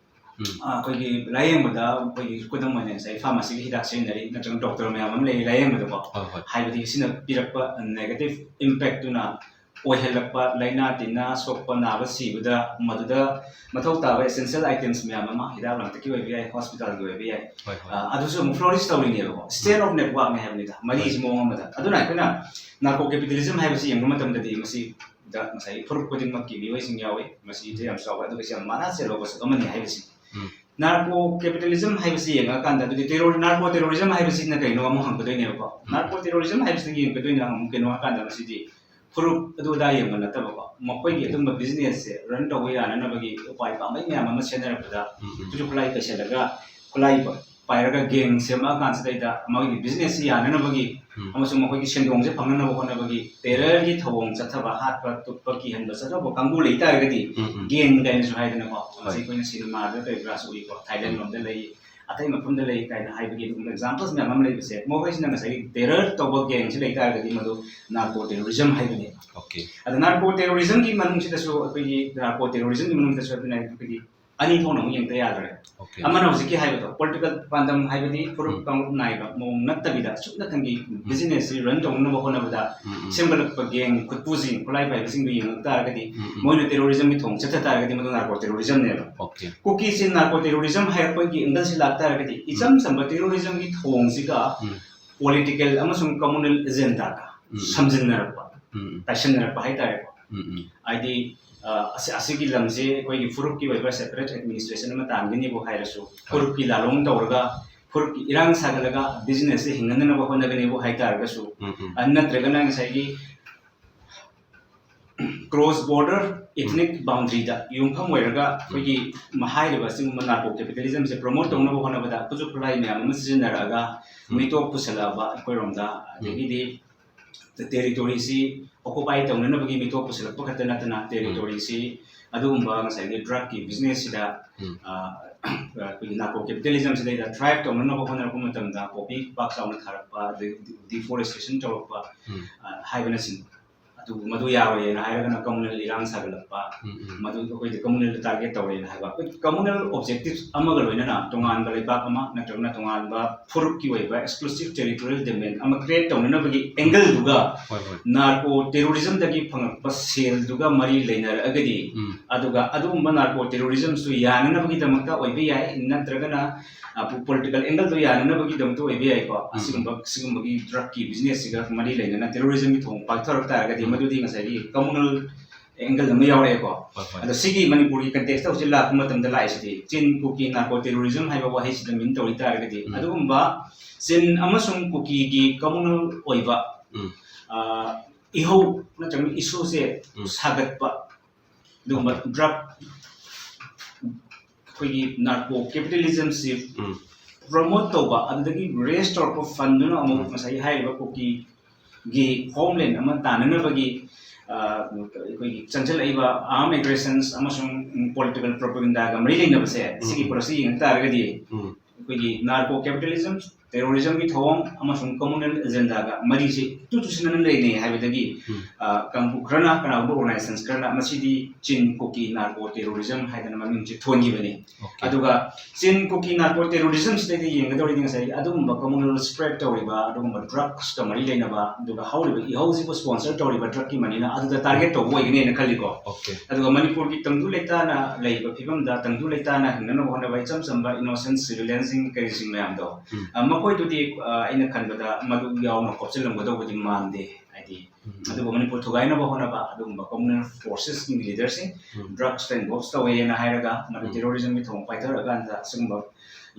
ꯑꯩꯈꯣꯏꯒꯤ ꯂꯥꯏꯌꯦꯡꯕꯗ ꯑꯩꯈꯣꯏꯒꯤ ꯈꯨꯗꯝ ꯑꯣꯏꯅ ꯉꯁꯥꯏ ꯐꯥꯔꯃꯥꯁꯤꯒꯤ ꯍꯤꯗꯥꯛ ꯁꯤꯖꯤꯟꯅꯔꯤ, ꯅꯠꯇ꯭ꯔꯒ ꯗꯣꯛꯇꯔ ꯃꯌꯥꯝ ꯑꯃ ꯂꯩꯔꯤ ꯂꯥꯏꯌꯦꯡꯕꯗꯀꯣ꯫ ꯍꯥꯏꯕꯗꯤ ꯁꯤꯅ ꯄꯤꯔꯛꯄ negative impactꯇꯨꯅ ꯑꯣꯏꯍꯜꯂꯛꯄ ꯂꯥꯏꯅꯥ ꯇꯤꯟꯅꯥ ꯁꯣꯛꯄ ꯅꯥꯕ ꯁꯤꯕꯗ ꯃꯗꯨꯗ ꯃꯊꯧ ꯇꯥꯕ essential items ꯃꯌꯥꯝ ꯑꯃ, ꯍꯤꯗꯥꯛ ꯂꯥꯡꯊꯛꯀꯤ ꯑꯣꯏꯕ ꯌꯥꯏ, ꯍꯣꯁꯄꯤꯇꯥꯜꯒꯤ ꯑꯣꯏꯕ ꯌꯥꯏ, ꯑꯗꯨꯁꯨ ꯑꯃꯨꯛ flourish ꯇꯧꯔꯤꯅꯦꯕꯀꯣ꯫ Chain of networkꯅꯦ ꯍꯥꯏꯕꯅꯤꯗ, ꯃꯔꯤꯁꯤ ꯃꯑꯣꯡ ꯑꯃꯗ꯫ ꯑꯗꯨꯅ ꯑꯩꯈꯣꯏꯅ narco capitalism ꯍꯥꯏꯕꯁꯤ ꯌꯦꯡꯕ ꯃꯇꯝꯗꯗꯤ ꯃꯁꯤꯗ ꯉꯁꯥꯏꯒꯤ ꯐꯨꯔꯨꯞ ꯈꯨꯗꯤꯡꯃꯛꯀꯤ ꯃꯤꯑꯣꯏꯁꯤꯡ ꯌꯥꯎꯏ, ꯃꯁꯤꯗ ꯌꯥꯝ ꯆꯥꯎꯕ, ꯑꯗꯨꯒ ꯌꯥꯝ ꯃꯅꯥ ꯆꯦꯜꯂꯕꯁꯨ ꯑꯃꯅꯤ ꯍꯥꯏꯕꯁꯤ꯫ Narco capitalism ꯍꯥꯏꯕꯁꯤ ꯌꯦꯡꯉꯀꯥꯟꯗ, ꯑꯗꯨꯗꯤ terror narco terrorism ꯍꯥꯏꯕꯁꯤꯅ ꯀꯩꯅꯣ ꯑꯃꯨꯛ ꯍꯪꯒꯗꯣꯏꯅꯦꯕꯀꯣ꯫ Narco terrorism ꯍꯥꯏꯕꯁꯤꯅ ꯌꯦꯡꯒꯗꯣꯏꯅ ꯑꯃꯨꯛ ꯀꯩꯅꯣ ꯍꯥꯏꯀꯥꯟꯗ ꯃꯁꯤꯗꯤ ꯐꯨꯔꯨꯞ ꯑꯗꯨ ꯑꯗꯥ ꯌꯦꯡꯕ ꯅꯠꯇꯕꯀꯣ, ꯃꯈꯣꯏꯒꯤ ꯑꯗꯨꯝꯕ businessꯁꯦ run ꯇꯧꯕ ꯌꯥꯅꯅꯕꯒꯤ ꯎꯄꯥꯏ ꯄꯥꯝꯕꯩ ꯃꯌꯥꯝ ꯑꯃ ꯁꯦꯝꯅꯔꯛꯄꯗ, ꯈꯨꯠꯁꯨ ꯈꯨꯠꯂꯥꯏ ꯄꯩꯁꯜꯂꯒ, ꯈꯨꯠꯂꯥꯏ ꯄꯥꯏꯔꯒ gang ꯁꯦꯝꯃꯛꯑꯀꯥꯟꯁꯤꯗꯩꯗ ꯃꯣꯏꯒꯤ businessꯁꯤ ꯌꯥꯅꯅꯕꯒꯤ ꯑꯃꯁꯨꯡ ꯃꯈꯣꯏꯒꯤ ꯁꯦꯟꯗꯣꯡꯁꯦ ꯐꯪꯅꯅꯕ ꯍꯣꯠꯅꯕꯒꯤ terrorꯒꯤ ꯊꯧꯑꯣꯡ ꯆꯠꯊꯕ, ꯍꯥꯠꯄ ꯇꯨꯞꯄ ꯀꯤꯍꯟꯕ ꯆꯠꯊꯕ ꯀꯥꯡꯕꯨ ꯂꯩ ꯇꯥꯔꯒꯗꯤ, gang ꯀꯥꯏꯅꯁꯨ ꯍꯥꯏꯗꯅꯀꯣ, ꯃꯁꯤ ꯑꯩꯈꯣꯏꯅ ꯁꯤꯅꯦꯃꯥꯗ ꯀꯔꯤ ꯀꯔꯥꯁꯨ ꯎꯏꯀꯣ, ꯊꯥꯏꯂꯦꯟ ꯂꯣꯝꯗ ꯂꯩ, ꯑꯇꯩ ꯃꯐꯝꯗ ꯂꯩ ꯀꯥꯏꯅ ꯍꯥꯏꯕꯒꯤ ꯑꯗꯨꯒꯨꯝꯕ examples ꯃꯌꯥꯝ ꯑꯃ ꯂꯩꯕꯁꯦ, ꯃꯈꯣꯏꯁꯤꯅ ꯉꯁꯥꯏꯒꯤ terror ꯇꯧꯕ gangꯁꯤ ꯂꯩ ꯇꯥꯔꯒꯗꯤ ꯃꯗꯨ narco terrorism ꯍꯥꯏꯕꯅꯦꯕ꯫ ꯑꯗ narco terrorismꯒꯤ ꯃꯅꯨꯡꯁꯤꯗꯁꯨ ꯑꯩꯈꯣꯏꯒꯤ narco terrorismꯒꯤ ꯃꯅꯨꯡꯗꯁꯨ ꯑꯩꯈꯣꯏꯅ ꯑꯩꯈꯣꯏꯒꯤ ꯑꯅꯤ ꯊꯣꯛꯅ ꯑꯃꯨꯛ ꯌꯦꯡꯗ ꯌꯥꯗ꯭ꯔꯦ꯫ ꯑꯃꯅ ꯍꯧꯖꯤꯛꯀꯤ ꯍꯥꯏꯕꯗꯣ political ꯄꯥꯟꯗꯝ ꯍꯥꯏꯕꯗꯤ ꯐꯨꯔꯨꯞ ꯀꯥꯡꯂꯨꯞ ꯅꯥꯏꯕ ꯃꯑꯣꯡ ꯅꯠꯇꯕꯤꯗ ꯁꯨꯞꯅꯇꯪꯒꯤ businessꯁꯤ run ꯇꯧꯅꯅꯕ ꯍꯣꯠꯅꯕꯗ ꯁꯦꯝꯒꯠꯂꯛꯄ gang ꯈꯨꯠꯄꯨꯁꯤꯡ, ꯈꯨꯠꯂꯥꯏ ꯄꯥꯏꯕꯁꯤꯡꯗꯨ ꯌꯦꯡꯉꯛ ꯇꯥꯔꯒꯗꯤ ꯃꯣꯏꯅ terrorismꯒꯤ ꯊꯣꯡ ꯆꯠꯊ ꯇꯥꯔꯒꯗꯤ ꯃꯗꯨ narco terrorismꯅꯦꯕ꯫ ꯀꯨꯀꯤꯁꯤ narco terrorism ꯍꯥꯏꯔꯛꯄꯒꯤ angleꯁꯤ ꯂꯥꯛ ꯇꯥꯔꯒꯗꯤ ꯏꯆꯝ ꯆꯝꯕ terrorismꯒꯤ ꯊꯣꯡꯁꯤꯒ political ꯑꯃꯁꯨꯡ communal agendaꯒ ꯁꯝꯖꯤꯟꯅꯔꯛꯄ, ꯇꯥꯏꯁꯤꯟꯅꯔꯛꯄ ꯍꯥꯏꯇꯥꯔꯦꯀꯣ꯫ ꯍꯥꯏꯗꯤ ꯑ, ꯑꯁꯤ-, ꯑꯁꯤꯒꯤ ꯂꯝꯁꯤ ꯑꯩꯈꯣꯏꯒꯤ ꯐꯨꯔꯨꯞꯀꯤ ꯑꯣꯏꯕ separate administration ꯑꯃ ꯇꯥꯟꯒꯅꯤꯕꯨ ꯍꯥꯏꯔꯁꯨ, ꯐꯨꯔꯨꯞꯀꯤ ꯂꯥꯂꯣꯡ ꯇꯧꯔꯒ ꯐꯨꯔꯨꯞꯀꯤ ꯏꯔꯥꯡ ꯁꯥꯒꯠꯂꯒ businessꯁꯤ ꯍꯤꯡꯍꯟꯅꯅꯕ ꯍꯣꯠꯅꯒꯅꯤꯕꯨ ꯍꯥꯏꯇꯥꯔꯒꯁꯨ, ꯑ, ꯅꯠꯇ꯭ꯔꯒꯅ ꯉꯁꯥꯏꯒꯤ cross border ethnic boundaryꯗ ꯌꯨꯝꯐꯝ ꯑꯣꯏꯔꯒ ꯑꯩꯈꯣꯏꯒꯤ ꯃ-, ꯍꯥꯏꯔꯤꯕ ꯑꯁꯤꯒꯨꯝꯕ narco capitalismꯁꯦ promote ꯇꯧꯅꯕ ꯍꯣꯠꯅꯕꯗ ꯈꯨꯠꯁꯨ ꯈꯨꯠꯂꯥꯏ ꯃꯌꯥꯝ ꯑꯃ ꯁꯤꯖꯤꯟꯅꯔꯛꯑꯒ ꯃꯤꯇꯣꯞ ꯄꯨꯁꯜꯂꯛꯑꯕ ꯑꯩꯈꯣꯏꯔꯣꯝꯗ, ꯑꯗꯒꯤꯗꯤ territoryꯁꯤ occupy ꯇꯧꯅꯅꯕꯒꯤ ꯃꯤꯇꯣꯞ ꯄꯨꯁꯜꯂꯛꯄ ꯈꯛꯇ ꯅꯠꯇꯅ territoryꯁꯤ ꯑꯗꯨꯒꯨꯝꯕ ꯉꯁꯥꯏꯒꯤ drugꯀꯤ businessꯁꯤꯗ, ꯑ, ꯑꯩꯈꯣꯏꯒꯤ narco capitalismꯁꯤꯗꯩꯗ thrive ꯇꯧꯅꯅꯕ ꯍꯣꯠꯅꯔꯛꯄ ꯃꯇꯝꯗ poppy ꯄꯥꯛ ꯆꯥꯎꯅ ꯊꯥꯔꯛꯄ, ꯑꯗꯒꯤ deforestation ꯇꯧꯔꯛꯄ, ꯑ, ꯍꯥꯏꯕꯅꯆꯤꯡꯕ꯫ ꯑꯗꯨ ꯃꯗꯨ ꯌꯥꯔꯣꯏꯅ ꯍꯥꯏꯔꯒꯅ communal ꯏꯔꯥꯡ ꯁꯥꯒꯠꯂꯛꯄ, ꯃꯗꯨ ꯑꯩꯈꯣꯏꯗꯤ communal ꯗ target ꯇꯧꯔꯦꯅ ꯍꯥꯏꯕ꯫ ꯑꯩꯈꯣꯏ communal objectives ꯑꯃꯒ ꯂꯣꯏꯅꯅ ꯇꯣꯉꯥꯟꯕ ꯂꯩꯕꯥꯛ ꯑꯃ ꯅꯠꯇ꯭ꯔꯒꯅ ꯇꯣꯉꯥꯟꯕ ꯐꯨꯔꯨꯞꯀꯤ ꯑꯣꯏꯕ exclusive territorial domain ꯑꯃ create ꯇꯧꯅꯅꯕꯒꯤ angle ꯗꯨꯒ ꯍꯣꯏ ꯍꯣꯏ narco terrorism ꯗꯒꯤ ꯐꯪꯉꯛꯄ ꯁꯦꯜꯗꯨꯒ ꯃꯔꯤ ꯂꯩꯅꯔꯛꯑꯒꯗꯤ, ꯎꯝ ꯑꯗꯨꯒ ꯑꯗꯨꯒꯨꯝꯕ narco terrorism ꯁꯨ ꯌꯥꯅꯅꯕꯒꯤꯗꯃꯛꯇ ꯑꯣꯏꯕ ꯌꯥꯏ, ꯅꯠꯇ꯭ꯔꯒꯅ political angle ꯗꯣ ꯌꯥꯅꯅꯕꯒꯤꯗꯃꯛꯇ ꯑꯣꯏꯕ ꯌꯥꯏꯀꯣ꯫ ꯎꯝ ꯑꯁꯤꯒꯨꯝꯕ ꯁꯤꯒꯨꯝꯕꯒꯤ drug ꯀꯤ business ꯁꯤꯒ ꯃꯔꯤ ꯂꯩꯅꯅ terrorism ꯒꯤ ꯊꯧꯑꯣꯡ ꯄꯥꯏꯊꯔꯛ ꯇꯥꯔꯒꯗꯤ, ꯎꯝ ꯃꯗꯨꯗꯤ ꯉꯁꯥꯏꯒꯤ communal angle ꯑꯃ ꯌꯥꯎꯔꯛꯑꯦꯀꯣ꯫ ꯍꯣꯏ ꯍꯣꯏ ꯑꯗꯣ ꯁꯤꯒꯤ ꯃꯅꯤꯄꯨꯔꯒꯤ context ꯇ ꯍꯧꯖꯤꯛ ꯂꯥꯛꯄ ꯃꯇꯝꯗ ꯂꯥꯛꯏꯁꯤꯗꯤ ꯆꯤꯟ ꯀꯨꯀꯤ narco terrorism ꯍꯥꯏꯕ ꯋꯥꯍꯩꯁꯤꯗ mean ꯇꯧꯔꯤ ꯇꯥꯔꯒꯗꯤ, ꯎꯝ ꯑꯗꯨꯒꯨꯝꯕ ꯆꯤꯟ ꯑꯃꯁꯨꯡ ꯀꯨꯀꯤꯒꯤ communal ꯑꯣꯏꯕ ꯎꯝ ꯑ, ꯏꯍꯧ ꯅꯠꯇ꯭ꯔꯒ issue ꯁꯦ ꯎꯝ ꯁꯥꯒꯠꯄ, ꯑꯗꯨꯒꯨꯝꯕ drug ꯑꯩꯈꯣꯏꯒꯤ narco capitalism ꯁꯤ ꯎꯝ promote ꯇꯧꯕ, ꯑꯗꯨꯗꯒꯤ raise ꯇꯧꯔꯛꯄ fund ꯗꯨꯅ ꯑꯃꯨꯛ ꯎꯝ ꯉꯁꯥꯏꯒꯤ ꯍꯥꯏꯔꯤꯕ ꯀꯨꯀꯤꯒꯤ homeland ꯑꯃ ꯇꯥꯟꯅꯅꯕꯒꯤ ꯑ, ꯑꯩꯈꯣꯏꯒꯤ ꯆꯪꯁꯤꯜꯂꯛꯏꯕ arm aggressions ꯑꯃꯁꯨꯡ political propaganda ꯒ ꯃꯔꯤ ꯂꯩꯅꯕꯁꯦ, ꯁꯤꯒꯤ ꯎꯝ ꯄꯣꯠꯁꯤ ꯌꯦꯡ ꯇꯥꯔꯒꯗꯤ ꯎꯝ ꯑꯩꯈꯣꯏꯒꯤ narco capitalism, terrorism ꯒꯤ ꯊꯧꯑꯣꯡ ꯑꯃꯁꯨꯡ communal agenda ꯒ ꯃꯔꯤꯁꯤ ꯏꯇꯨ ꯆꯨꯁꯤꯟꯅꯅ ꯂꯩꯅꯩ ꯍꯥꯏꯕꯗꯒꯤ ꯎꯝ ꯑ, ꯀꯥꯡꯕꯨ ꯈꯔꯅ, ꯀꯅꯥꯒꯨꯝꯕ organization ꯈꯔꯅ ꯃꯁꯤꯗꯤ ꯆꯤꯟ ꯀꯨꯀꯤ narco terrorism ꯍꯥꯏꯗꯅ ꯃꯃꯤꯡꯁꯤ ꯊꯣꯟꯈꯤꯕꯅꯤ꯫ okay ꯑꯗꯨꯒ ꯆꯤꯟ ꯀꯨꯀꯤ narco terrorism ꯁꯤꯗꯩꯗ ꯌꯦꯡꯒꯗꯧꯔꯤꯗꯤ ꯉꯁꯥꯏ ꯑꯗꯨꯒꯨꯝꯕ communal spread ꯇꯧꯔꯤꯕ, ꯑꯗꯨꯒꯨꯝꯕ drugs ꯀ ꯃꯔꯤ ꯂꯩꯅꯕ, ꯑꯗꯨꯒ ꯍꯧꯔꯤꯕ ꯏꯍꯧꯁꯤꯕꯨ sponsor ꯇꯧꯔꯤꯕ drug ꯀꯤ money ꯅ ꯑꯗꯨꯗ target ꯇꯧꯕ ꯑꯣꯏꯒꯅꯤꯅ ꯈꯜꯂꯤꯀꯣ꯫ okay ꯑꯗꯨꯒ ꯃꯅꯤꯄꯨꯔꯒꯤ ꯇꯪꯗꯨ ꯂꯩꯇꯥꯅ ꯂꯩꯕ ꯐꯤꯕꯝꯗ ꯇꯪꯗꯨ ꯂꯩꯇꯥꯅ ꯍꯤꯡꯅꯅꯕ ꯍꯣꯠꯅꯕ ꯏꯆꯝ ꯆꯝꯕ innocent civilian ꯁꯤꯡ ꯀꯔꯤꯁꯤꯡ ꯃꯌꯥꯝꯗꯣ, ꯎꯝ ꯑ, ꯃꯈꯣꯏꯗꯨꯗꯤ, ꯑ, ꯑꯩꯅ ꯈꯟꯕꯗ ꯃꯗꯨ ꯌꯥꯎꯅ ꯈꯣꯞꯆꯤꯜꯂꯝꯒꯗꯧꯕꯗꯤ ꯃꯥꯟꯗꯦ꯫ ꯍꯥꯏꯗꯤ ꯎꯝ ꯑꯗꯨꯕꯨ ꯃꯅꯤꯄꯨꯔ ꯊꯨꯒꯥꯏꯅꯕ ꯍꯣꯠꯅꯕ ꯑꯗꯨꯒꯨꯝꯕ communal forces ꯀꯤ leader ꯁꯤꯡ ꯎꯝ drugs ꯇ involve ꯇꯧꯋꯦꯅ ꯍꯥꯏꯔꯒ ꯃꯗꯨ ꯎꯝ terrorism ꯒꯤ ꯊꯧꯑꯣꯡ ꯄꯥꯏꯊꯔꯛꯑꯀꯥꯟꯗ ꯑꯁꯤꯒꯨꯝꯕ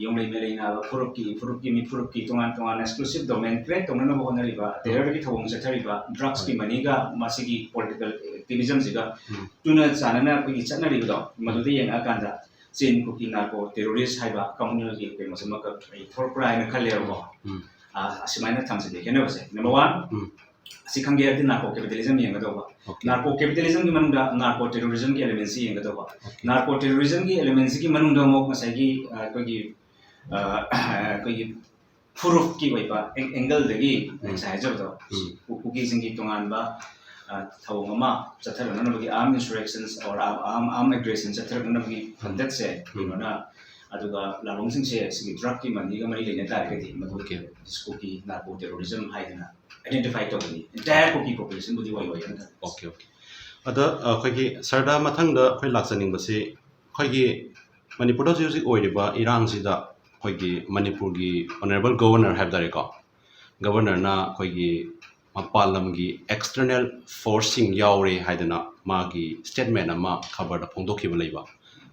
ꯌꯣꯡꯂꯩ ꯃꯦꯂꯩ ꯅꯥꯕ ꯐꯨꯔꯨꯞꯀꯤ, ꯐꯨꯔꯨꯞꯀꯤ ꯃꯤ ꯐꯨꯔꯨꯞꯀꯤ ꯇꯣꯉꯥꯟ ꯇꯣꯉꯥꯟꯅ exclusive domain create ꯇꯧꯅꯅꯕ ꯍꯣꯠꯅꯔꯤꯕ terror ꯒꯤ ꯊꯧꯑꯣꯡ ꯆꯠꯊꯔꯤꯕ drugs ꯀꯤ ꯍꯣꯏ money ꯒ ꯃꯁꯤꯒꯤ political activism ꯁꯤꯒ ꯎꯝ ꯇꯨꯅ ꯆꯥꯟꯅꯅ ꯑꯩꯈꯣꯏꯒꯤ ꯆꯠꯅꯔꯤꯕꯗꯣ, ꯃꯗꯨꯗ ꯌꯦꯡꯉꯛꯑꯀꯥꯟꯗ ꯆꯤꯟ ꯀꯨꯀꯤ narco terrorist ꯍꯥꯏꯕ communal ꯒꯤ ꯀꯩꯅꯣꯁꯤꯃꯈꯛ ꯑꯩ ꯊꯣꯛꯂꯛꯄ꯭ꯔꯥ ꯍꯥꯏꯅ ꯈꯜꯂꯦꯕꯀꯣ꯫ ꯎꯝ ꯑ, ꯑꯁꯨꯃꯥꯏꯅ ꯊꯝꯖꯒꯦ ꯈꯦꯠꯅꯕꯁꯦ꯫ Number one, ꯎꯝ ꯑꯁꯤ ꯈꯪꯒꯦ ꯍꯥꯏꯔꯗꯤ narco capitalism ꯌꯦꯡꯒꯗꯧꯕ꯫ okay Narco capitalism ꯒꯤ ꯃꯅꯨꯡꯗ narco terrorism ꯒꯤ element ꯁꯤ ꯌꯦꯡꯒꯗꯧꯕ꯫ okay Narco terrorism ꯒꯤ element ꯁꯤꯒꯤ ꯃꯅꯨꯡꯗ ꯑꯃꯨꯛ ꯉꯁꯥꯏꯒꯤ, ꯑ, ꯑꯩꯈꯣꯏꯒꯤ, ꯑ, ꯑꯩꯈꯣꯏꯒꯤ ꯐꯨꯔꯨꯞꯀꯤ ꯑꯣꯏꯕ angle ꯗꯒꯤ ꯎꯝ ꯉꯁꯥꯏ ꯍꯥꯏꯖꯕꯗꯣ, ꯎꯝ ꯀꯨꯀꯤꯁꯤꯡꯒꯤ ꯇꯣꯉꯥꯟꯕ ꯊꯧꯑꯣꯡ ꯑꯃ ꯆꯠꯊꯔꯛꯅꯅꯕꯒꯤ, armed insurrections or armed aggression ꯆꯠꯊꯔꯛꯅꯅꯕꯒꯤ ꯈꯣꯡꯆꯠꯁꯦ ꯀꯩꯅꯣꯅ, ꯑꯗꯨꯒ ꯂꯥꯂꯣꯡꯁꯤꯡꯁꯦ ꯁꯤꯒꯤ ꯗ꯭ꯔꯒꯀꯤ ꯃꯅꯤꯒ ꯃꯔꯤ ꯂꯩꯅ ꯇꯥꯔꯒꯗꯤ ꯃꯗꯨ ꯀꯨꯀꯤ ꯅꯥꯔꯀꯣ ꯇꯦꯔꯣꯔꯤꯖꯝ ꯍꯥꯏꯗꯅ identify ꯇꯧꯒꯅꯤ꯫ Entire ꯀꯨꯀꯤ ꯄꯣꯄꯨꯂꯦꯁꯟꯕꯨꯗꯤ ꯑꯣꯏꯔꯣꯏ ꯍꯥꯏꯅ ꯈꯜꯂꯤ꯫ ꯑꯣꯀꯦ ꯑꯣꯀꯦ ꯑꯗ ꯑꯩꯈꯣꯏꯒꯤ ꯁꯔꯗ ꯃꯊꯪꯗ ꯑꯩꯈꯣꯏ ꯂꯥꯛꯆꯅꯤꯡꯕꯁꯤ ꯑꯩꯈꯣꯏꯒꯤ ꯃꯅꯤꯄꯨꯔꯗ ꯍꯧꯖꯤꯛ ꯍꯧꯖꯤꯛ ꯑꯣꯏꯔꯤꯕ ꯏꯔꯥꯡꯁꯤꯗ ꯑꯩꯈꯣꯏꯒꯤ ꯃꯅꯤꯄꯨꯔꯒꯤ ꯑꯣꯅꯔꯦꯕꯜ ꯒꯣꯕꯔꯅꯔ ꯍꯥꯏꯕ ꯇꯥꯔꯦꯀꯣ, ꯒꯣꯕꯔꯅꯔꯅ ꯑꯩꯈꯣꯏꯒꯤ ꯃꯄꯥꯟ ꯂꯝꯒꯤ external forceꯁꯤꯡ ꯌꯥꯎꯔꯦ ꯍꯥꯏꯗꯅ ꯃꯥꯒꯤ statement ꯑꯃ ꯈꯕꯔꯗ ꯐꯣꯡꯗꯣꯛꯈꯤꯕ ꯂꯩꯕ꯫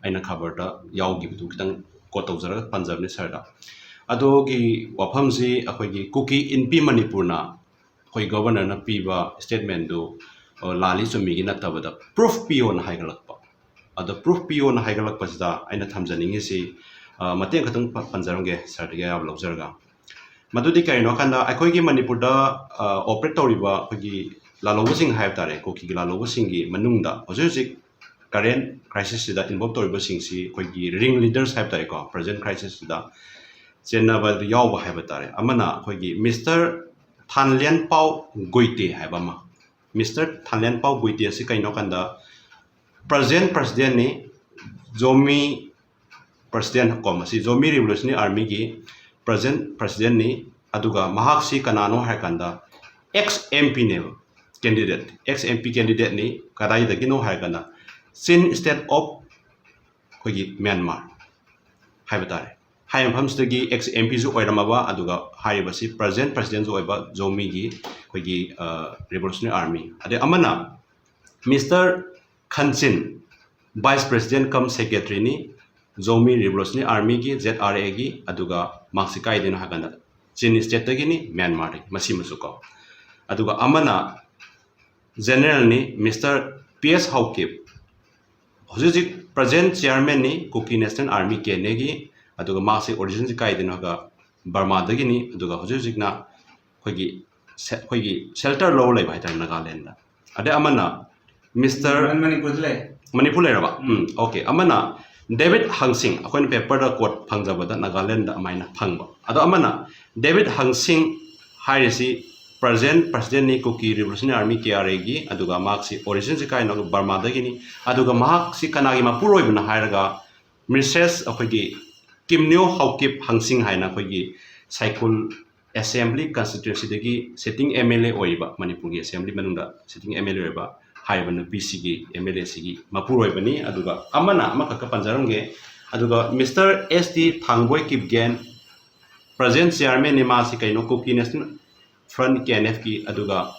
ꯑꯩꯅ ꯈꯕꯔꯗ ꯌꯥꯎꯈꯤꯕꯗꯨ ꯈꯤꯇꯪ quote ꯇꯧꯖꯔꯒ ꯄꯟꯖꯕꯅꯤ ꯁꯔꯗ꯫ ꯑꯗꯨꯒꯤ ꯋꯥꯐꯝꯁꯤ ꯑꯩꯈꯣꯏꯒꯤ ꯀꯨꯀꯤ ꯏꯟꯄꯤ ꯃꯅꯤꯄꯨꯔꯅ ꯑꯩꯈꯣꯏ ꯒꯣꯕꯔꯅꯔꯅ ꯄꯤꯕ statementꯗꯨ ꯂꯥꯜꯂꯤ ꯆꯨꯝꯃꯤꯒꯤ ꯅꯠꯇꯕꯗ proof ꯄꯤꯌꯣꯅ ꯍꯥꯏꯒꯠꯂꯛꯄ꯫ ꯑꯗꯣ proof ꯄꯤꯌꯣꯅ ꯍꯥꯏꯒꯠꯂꯛꯄꯁꯤꯗ ꯑꯩꯅ ꯊꯝꯖꯅꯤꯡꯉꯤꯁꯤ ꯃꯇꯦꯛ ꯈꯛꯇꯪ ꯄꯟꯖꯔꯝꯒꯦ ꯁꯔꯗꯒꯤ ꯑꯌꯥꯕ ꯂꯧꯖꯔꯒ꯫ ꯃꯗꯨꯗꯤ ꯀꯔꯤꯅꯣ ꯍꯥꯏꯀꯥꯟꯗ ꯑꯩꯈꯣꯏꯒꯤ ꯃꯅꯤꯄꯨꯔꯗ operate ꯇꯧꯔꯤꯕ ꯑꯩꯈꯣꯏꯒꯤ ꯂꯥꯜꯍꯧꯕꯁꯤꯡ ꯍꯥꯏꯕ ꯇꯥꯔꯦ, ꯀꯨꯀꯤꯒꯤ ꯂꯥꯜꯍꯧꯕꯁꯤꯡꯒꯤ ꯃꯅꯨꯡꯗ ꯍꯧꯖꯤꯛ ꯍꯧꯖꯤꯛ current crisisꯁꯤꯗ involve ꯇꯧꯔꯤꯕꯁꯤꯡꯁꯤ ꯑꯩꯈꯣꯏꯒꯤ ring leadersꯍꯥꯏꯕ ꯇꯥꯔꯦꯀꯣ, present crisisꯁꯤꯗ ꯆꯦꯟꯅꯕꯗ ꯌꯥꯎꯕ ꯍꯥꯏꯕ ꯇꯥꯔꯦ꯫ ꯑꯃꯅ ꯑꯩꯈꯣꯏꯒꯤ ꯃꯤꯁꯇꯔ ꯊꯥꯟꯂꯦꯟꯄꯥꯎ ꯒꯨꯏꯇꯦ ꯍꯥꯏꯕ ꯑꯃ꯫ ꯃꯤꯁꯇꯔ ꯊꯥꯟꯂꯦꯟꯄꯥꯎ ꯒꯨꯏꯇꯦ ꯑꯁꯤ ꯀꯩꯅꯣ ꯍꯥꯏꯀꯥꯟꯗ present presidentꯅꯤ, ꯖꯣꯃꯤ president ꯀꯣ, ꯃꯁꯤ ꯖꯣꯃꯤ Revolutionary Armyꯒꯤ present presidentꯅꯤ꯫ ꯑꯗꯨꯒ ꯃꯍꯥꯛꯁꯤ ꯀꯅꯥꯅꯣ ꯍꯥꯏꯔꯀꯥꯟꯗ ex MPꯅꯦꯕ, candidate, ex MP candidateꯅꯤ꯫ ꯀꯗꯥꯏꯗꯒꯤꯅꯣ ꯍꯥꯏꯔꯀꯥꯟꯗ Chin State of ꯑꯩꯈꯣꯏꯒꯤ ꯃ꯭ꯌꯥꯟꯃꯥꯔ ꯍꯥꯏꯕ ꯇꯥꯔꯦ, ꯍꯥꯏꯔꯤꯕ ꯃꯐꯝꯁꯤꯗꯒꯤ ex MPꯁꯨ ꯑꯣꯏꯔꯝꯃꯕ, ꯑꯗꯨꯒ ꯍꯥꯏꯔꯤꯕꯁꯤ present presidentꯁꯨ ꯑꯣꯏꯕ ꯖꯣꯃꯤꯒꯤ ꯑꯩꯈꯣꯏꯒꯤ Revolutionary Army꯫ ꯑꯗꯩ ꯑꯃꯅ ꯃꯤꯁꯇꯔ ꯈꯟꯆꯤꯟ, vice president cum secretaryꯅꯤ, ꯖꯣꯃꯤ Revolutionary Armyꯒꯤ, ZRAꯒꯤ꯫ ꯑꯗꯨꯒ ꯃꯍꯥꯛꯁꯤ ꯀꯥꯏꯗꯩꯅꯣ ꯍꯥꯏꯀꯥꯟꯗ Chin Stateꯇꯒꯤꯅꯤ, ꯃ꯭ꯌꯥꯟꯃꯥꯔꯗꯒꯤ, ꯃꯁꯤꯃꯁꯨ ꯀꯣ꯫ ꯑꯗꯨꯒ ꯑꯃꯅ generalꯅꯤ, ꯃꯤꯁꯇꯔ ꯄꯤ ꯑꯦꯁ ꯍꯥꯎꯀꯤꯞ, ꯍꯧꯖꯤꯛ ꯍꯧꯖꯤꯛ present chairmanꯅꯤ ꯀꯨꯀꯤ National Army, KNAꯒꯤ꯫ ꯑꯗꯨꯒ ꯃꯍꯥꯛꯁꯤ originꯁꯤ ꯀꯥꯏꯗꯩꯅꯣ ꯍꯥꯏꯔꯒ ꯕꯔꯃꯥꯗꯒꯤꯅꯤ꯫ ꯑꯗꯨꯒ ꯍꯧꯖꯤꯛ ꯍꯧꯖꯤꯛꯅ ꯑꯩꯈꯣꯏꯒꯤ ꯑꯩꯈꯣꯏꯒꯤ shelter ꯂꯧꯔ ꯂꯩꯕ ꯍꯥꯏꯇꯥꯔꯦ ꯅꯥꯒꯥꯂꯦꯟꯗ꯫ ꯑꯗꯩ ꯑꯃꯅ ꯃꯤꯁꯇꯔ ꯃꯅꯤꯄꯨꯔꯗ ꯂꯩ꯫ ꯃꯅꯤꯄꯨꯔ ꯂꯩꯔꯕ? ꯎꯝ, okay꯫ ꯑꯃꯅ ꯗꯦꯕꯤꯠ ꯍꯪꯁꯤꯡ, ꯑꯩꯈꯣꯏꯅ paperꯗ quote ꯐꯪꯖꯕꯗ ꯅꯥꯒꯥꯂꯦꯟꯗ ꯑꯗꯨꯃꯥꯏꯅ ꯐꯪꯕ꯫ ꯑꯗꯣ ꯑꯃꯅ ꯗꯦꯕꯤꯠ ꯍꯪꯁꯤꯡ ꯍꯥꯏꯔꯤꯁꯤ present presidentꯅꯤ ꯀꯨꯀꯤ Revolutionary Army, ꯀꯦ ꯑꯥꯔ ꯑꯦꯒꯤ꯫ ꯑꯗꯨꯒ ꯃꯍꯥꯛꯁꯤ originꯁꯤ ꯀꯥꯏꯅꯣ ꯕꯔꯃꯥꯗꯒꯤꯅꯤ꯫ ꯑꯗꯨꯒ ꯃꯍꯥꯛꯁꯤ ꯀꯅꯥꯒꯤ ꯃꯄꯨꯔꯣꯏꯕꯅꯣ ꯍꯥꯏꯔꯒ Missus ꯑꯩꯈꯣꯏꯒꯤ ꯀꯤꯝꯅꯤꯌꯣ ꯍꯥꯎꯀꯤꯞ ꯍꯪꯁꯤꯡ ꯍꯥꯏꯅ ꯑꯩꯈꯣꯏꯒꯤ ꯁꯥꯏꯈꯨꯜ Assembly Constituencyꯗꯒꯤ sitting M L A ꯑꯣꯏꯔꯤꯕ, ꯃꯅꯤꯄꯨꯔꯒꯤ Assembly ꯃꯅꯨꯡꯗ sitting M L A ꯑꯣꯏꯔꯤꯕ ꯍꯥꯏꯔꯤꯕ ꯅꯨꯄꯤꯁꯤꯒꯤ, M L Aꯁꯤꯒꯤ ꯃꯄꯨꯔꯣꯏꯕꯅꯤ꯫ ꯑꯗꯨꯒ ꯑꯃꯅ, ꯑꯃꯈꯛꯀ ꯄꯟꯖꯔꯝꯒꯦ꯫ ꯑꯗꯨꯒ Mister S T ꯊꯥꯡꯕꯣꯏ Kipgen, present chairmanꯅꯤ꯫ ꯃꯥꯁꯤ ꯀꯩꯅꯣ, Kuki National Front, K N ꯑꯦꯐꯀꯤ, ꯑꯗꯨꯒ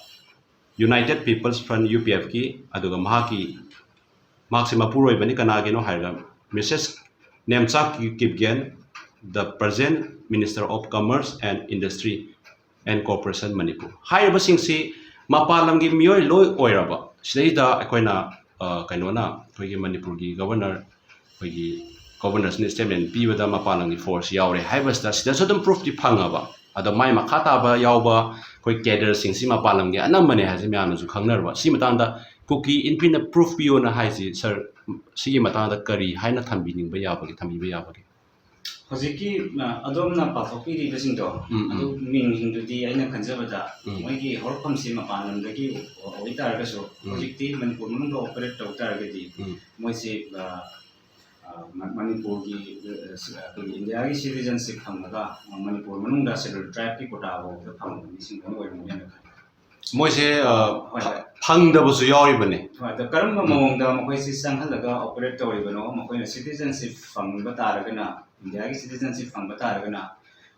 United People's Front, U P ꯑꯦꯐꯀꯤ꯫ ꯑꯗꯨꯒ ꯃꯍꯥꯛꯀꯤ, ꯃꯍꯥꯛꯁꯤ ꯃꯄꯨꯔꯣꯏꯕꯅꯤ꯫ ꯀꯅꯥꯒꯤꯅꯣ ꯍꯥꯏꯔꯒ Missus ꯅꯦꯝꯆꯥꯛ Kipgen, the present Minister of Commerce and Industry and Corporation, Manipur. ꯍꯥꯏꯔꯤꯕꯁꯤꯡꯁꯤ ꯃꯄꯥꯟ ꯂꯝꯒꯤ ꯃꯤꯑꯣꯏ ꯂꯣꯏ ꯑꯣꯏꯔꯕ꯫ ꯁꯤꯗꯩꯗ ꯑꯩꯈꯣꯏꯅ, ꯑ, ꯀꯩꯅꯣꯅ, ꯑꯩꯈꯣꯏꯒꯤ ꯃꯅꯤꯄꯨꯔꯒꯤ Governor, ꯑꯩꯈꯣꯏꯒꯤ Governorꯁꯤꯅ statement ꯄꯤꯕꯗ ꯃꯄꯥꯟ ꯂꯝꯒꯤ force ꯌꯥꯎꯔꯦ ꯍꯥꯏꯕꯁꯤꯗ, ꯁꯤꯗꯁꯨ ꯑꯗꯨꯝ proofꯇꯤ ꯐꯪꯉꯕ꯫ ꯑꯗꯣ ꯃꯥꯏ ꯃꯈꯥ ꯇꯥꯕ ꯌꯥꯎꯕ ꯑꯩꯈꯣꯏ cadreꯁꯤꯡꯁꯤ ꯃꯄꯥꯟ ꯂꯝꯒꯤ ꯑꯅꯝꯕꯅꯦ ꯍꯥꯏꯁꯦ ꯃꯌꯥꯝꯅꯁꯨ ꯈꯪꯅꯔꯕ꯫ ꯁꯤ ꯃꯇꯥꯡꯗ ꯀꯨꯀꯤ ꯏꯟꯐꯤꯅ proof ꯄꯤꯌꯣꯅ ꯍꯥꯏꯁꯤ, sir, ꯁꯤꯒꯤ ꯃꯇꯥꯡꯗ ꯀꯔꯤ ꯍꯥꯏꯅ ꯊꯝꯕꯤꯅꯤꯡꯕ ꯌꯥꯕꯒꯦ, ꯊꯝꯕꯤꯕ ꯌꯥꯕꯒꯦ? ꯍꯧꯖꯤꯛꯀꯤ, ꯑ, ꯑꯗꯣꯝꯅ ꯄꯥꯊꯣꯛꯄꯤꯔꯤꯕꯁꯤꯡꯗꯣ, ꯎꯝ, ꯎꯝ꯫ ꯑꯗꯨ ꯃꯤꯡꯁꯤꯡꯗꯨꯗꯤ ꯑꯩꯅ ꯈꯟꯖꯕꯗ ꯎꯝ꯫ ꯃꯣꯏꯒꯤ ꯍꯧꯔꯛꯐꯝꯁꯤ ꯃꯄꯥꯟ ꯂꯝꯗꯒꯤ ꯑꯣꯏꯇꯥꯔꯒꯁꯨ, ꯎꯝ꯫ ꯍꯧꯖꯤꯛꯇꯤ ꯃꯅꯤꯄꯨꯔ ꯃꯅꯨꯡꯗ operate ꯇꯧ ꯇꯥꯔꯒꯗꯤ, ꯎꯝ꯫ ꯃꯣꯏꯁꯤ, ꯑ, ꯑ, ꯃ-, ꯃꯅꯤꯄꯨꯔꯒꯤ, ꯑ, ꯁꯤ-, ꯑꯩꯈꯣꯏꯒꯤ ꯏꯟꯗꯤꯌꯥꯒꯤ citizenship ꯐꯪꯉꯒ, ꯑ, ꯃꯅꯤꯄꯨꯔ ꯃꯅꯨꯡꯗ Scheduled Tribeꯀꯤ quota ꯐꯥꯎꯗ ꯐꯪꯕ ꯃꯤꯁꯤꯡ ꯂꯣꯏꯅ ꯑꯣꯏꯔꯝꯒꯅꯤ ꯍꯥꯏꯅ ꯈꯜꯂꯤ꯫ ꯃꯣꯏꯁꯦ, ꯑ, ꯍꯣꯏ, ꯍꯣꯏ꯫ ꯐꯪꯗꯕꯁꯨ ꯌꯥꯎꯔꯤꯕꯅꯤ꯫ ꯍꯣꯏ, ꯑꯗꯣ ꯀꯔꯝꯕ ꯎꯝ꯫ ꯃꯑꯣꯡꯗ ꯃꯈꯣꯏꯁꯤ ꯆꯪꯍꯜꯂꯒ operate ꯇꯧꯔꯤꯕꯅꯣ? ꯃꯈꯣꯏꯅ citizenship ꯐꯪꯕ ꯇꯥꯔꯒꯅ, ꯏꯟꯗꯤꯌꯥꯒꯤ citizenship ꯐꯪꯕ ꯇꯥꯔꯒꯅ,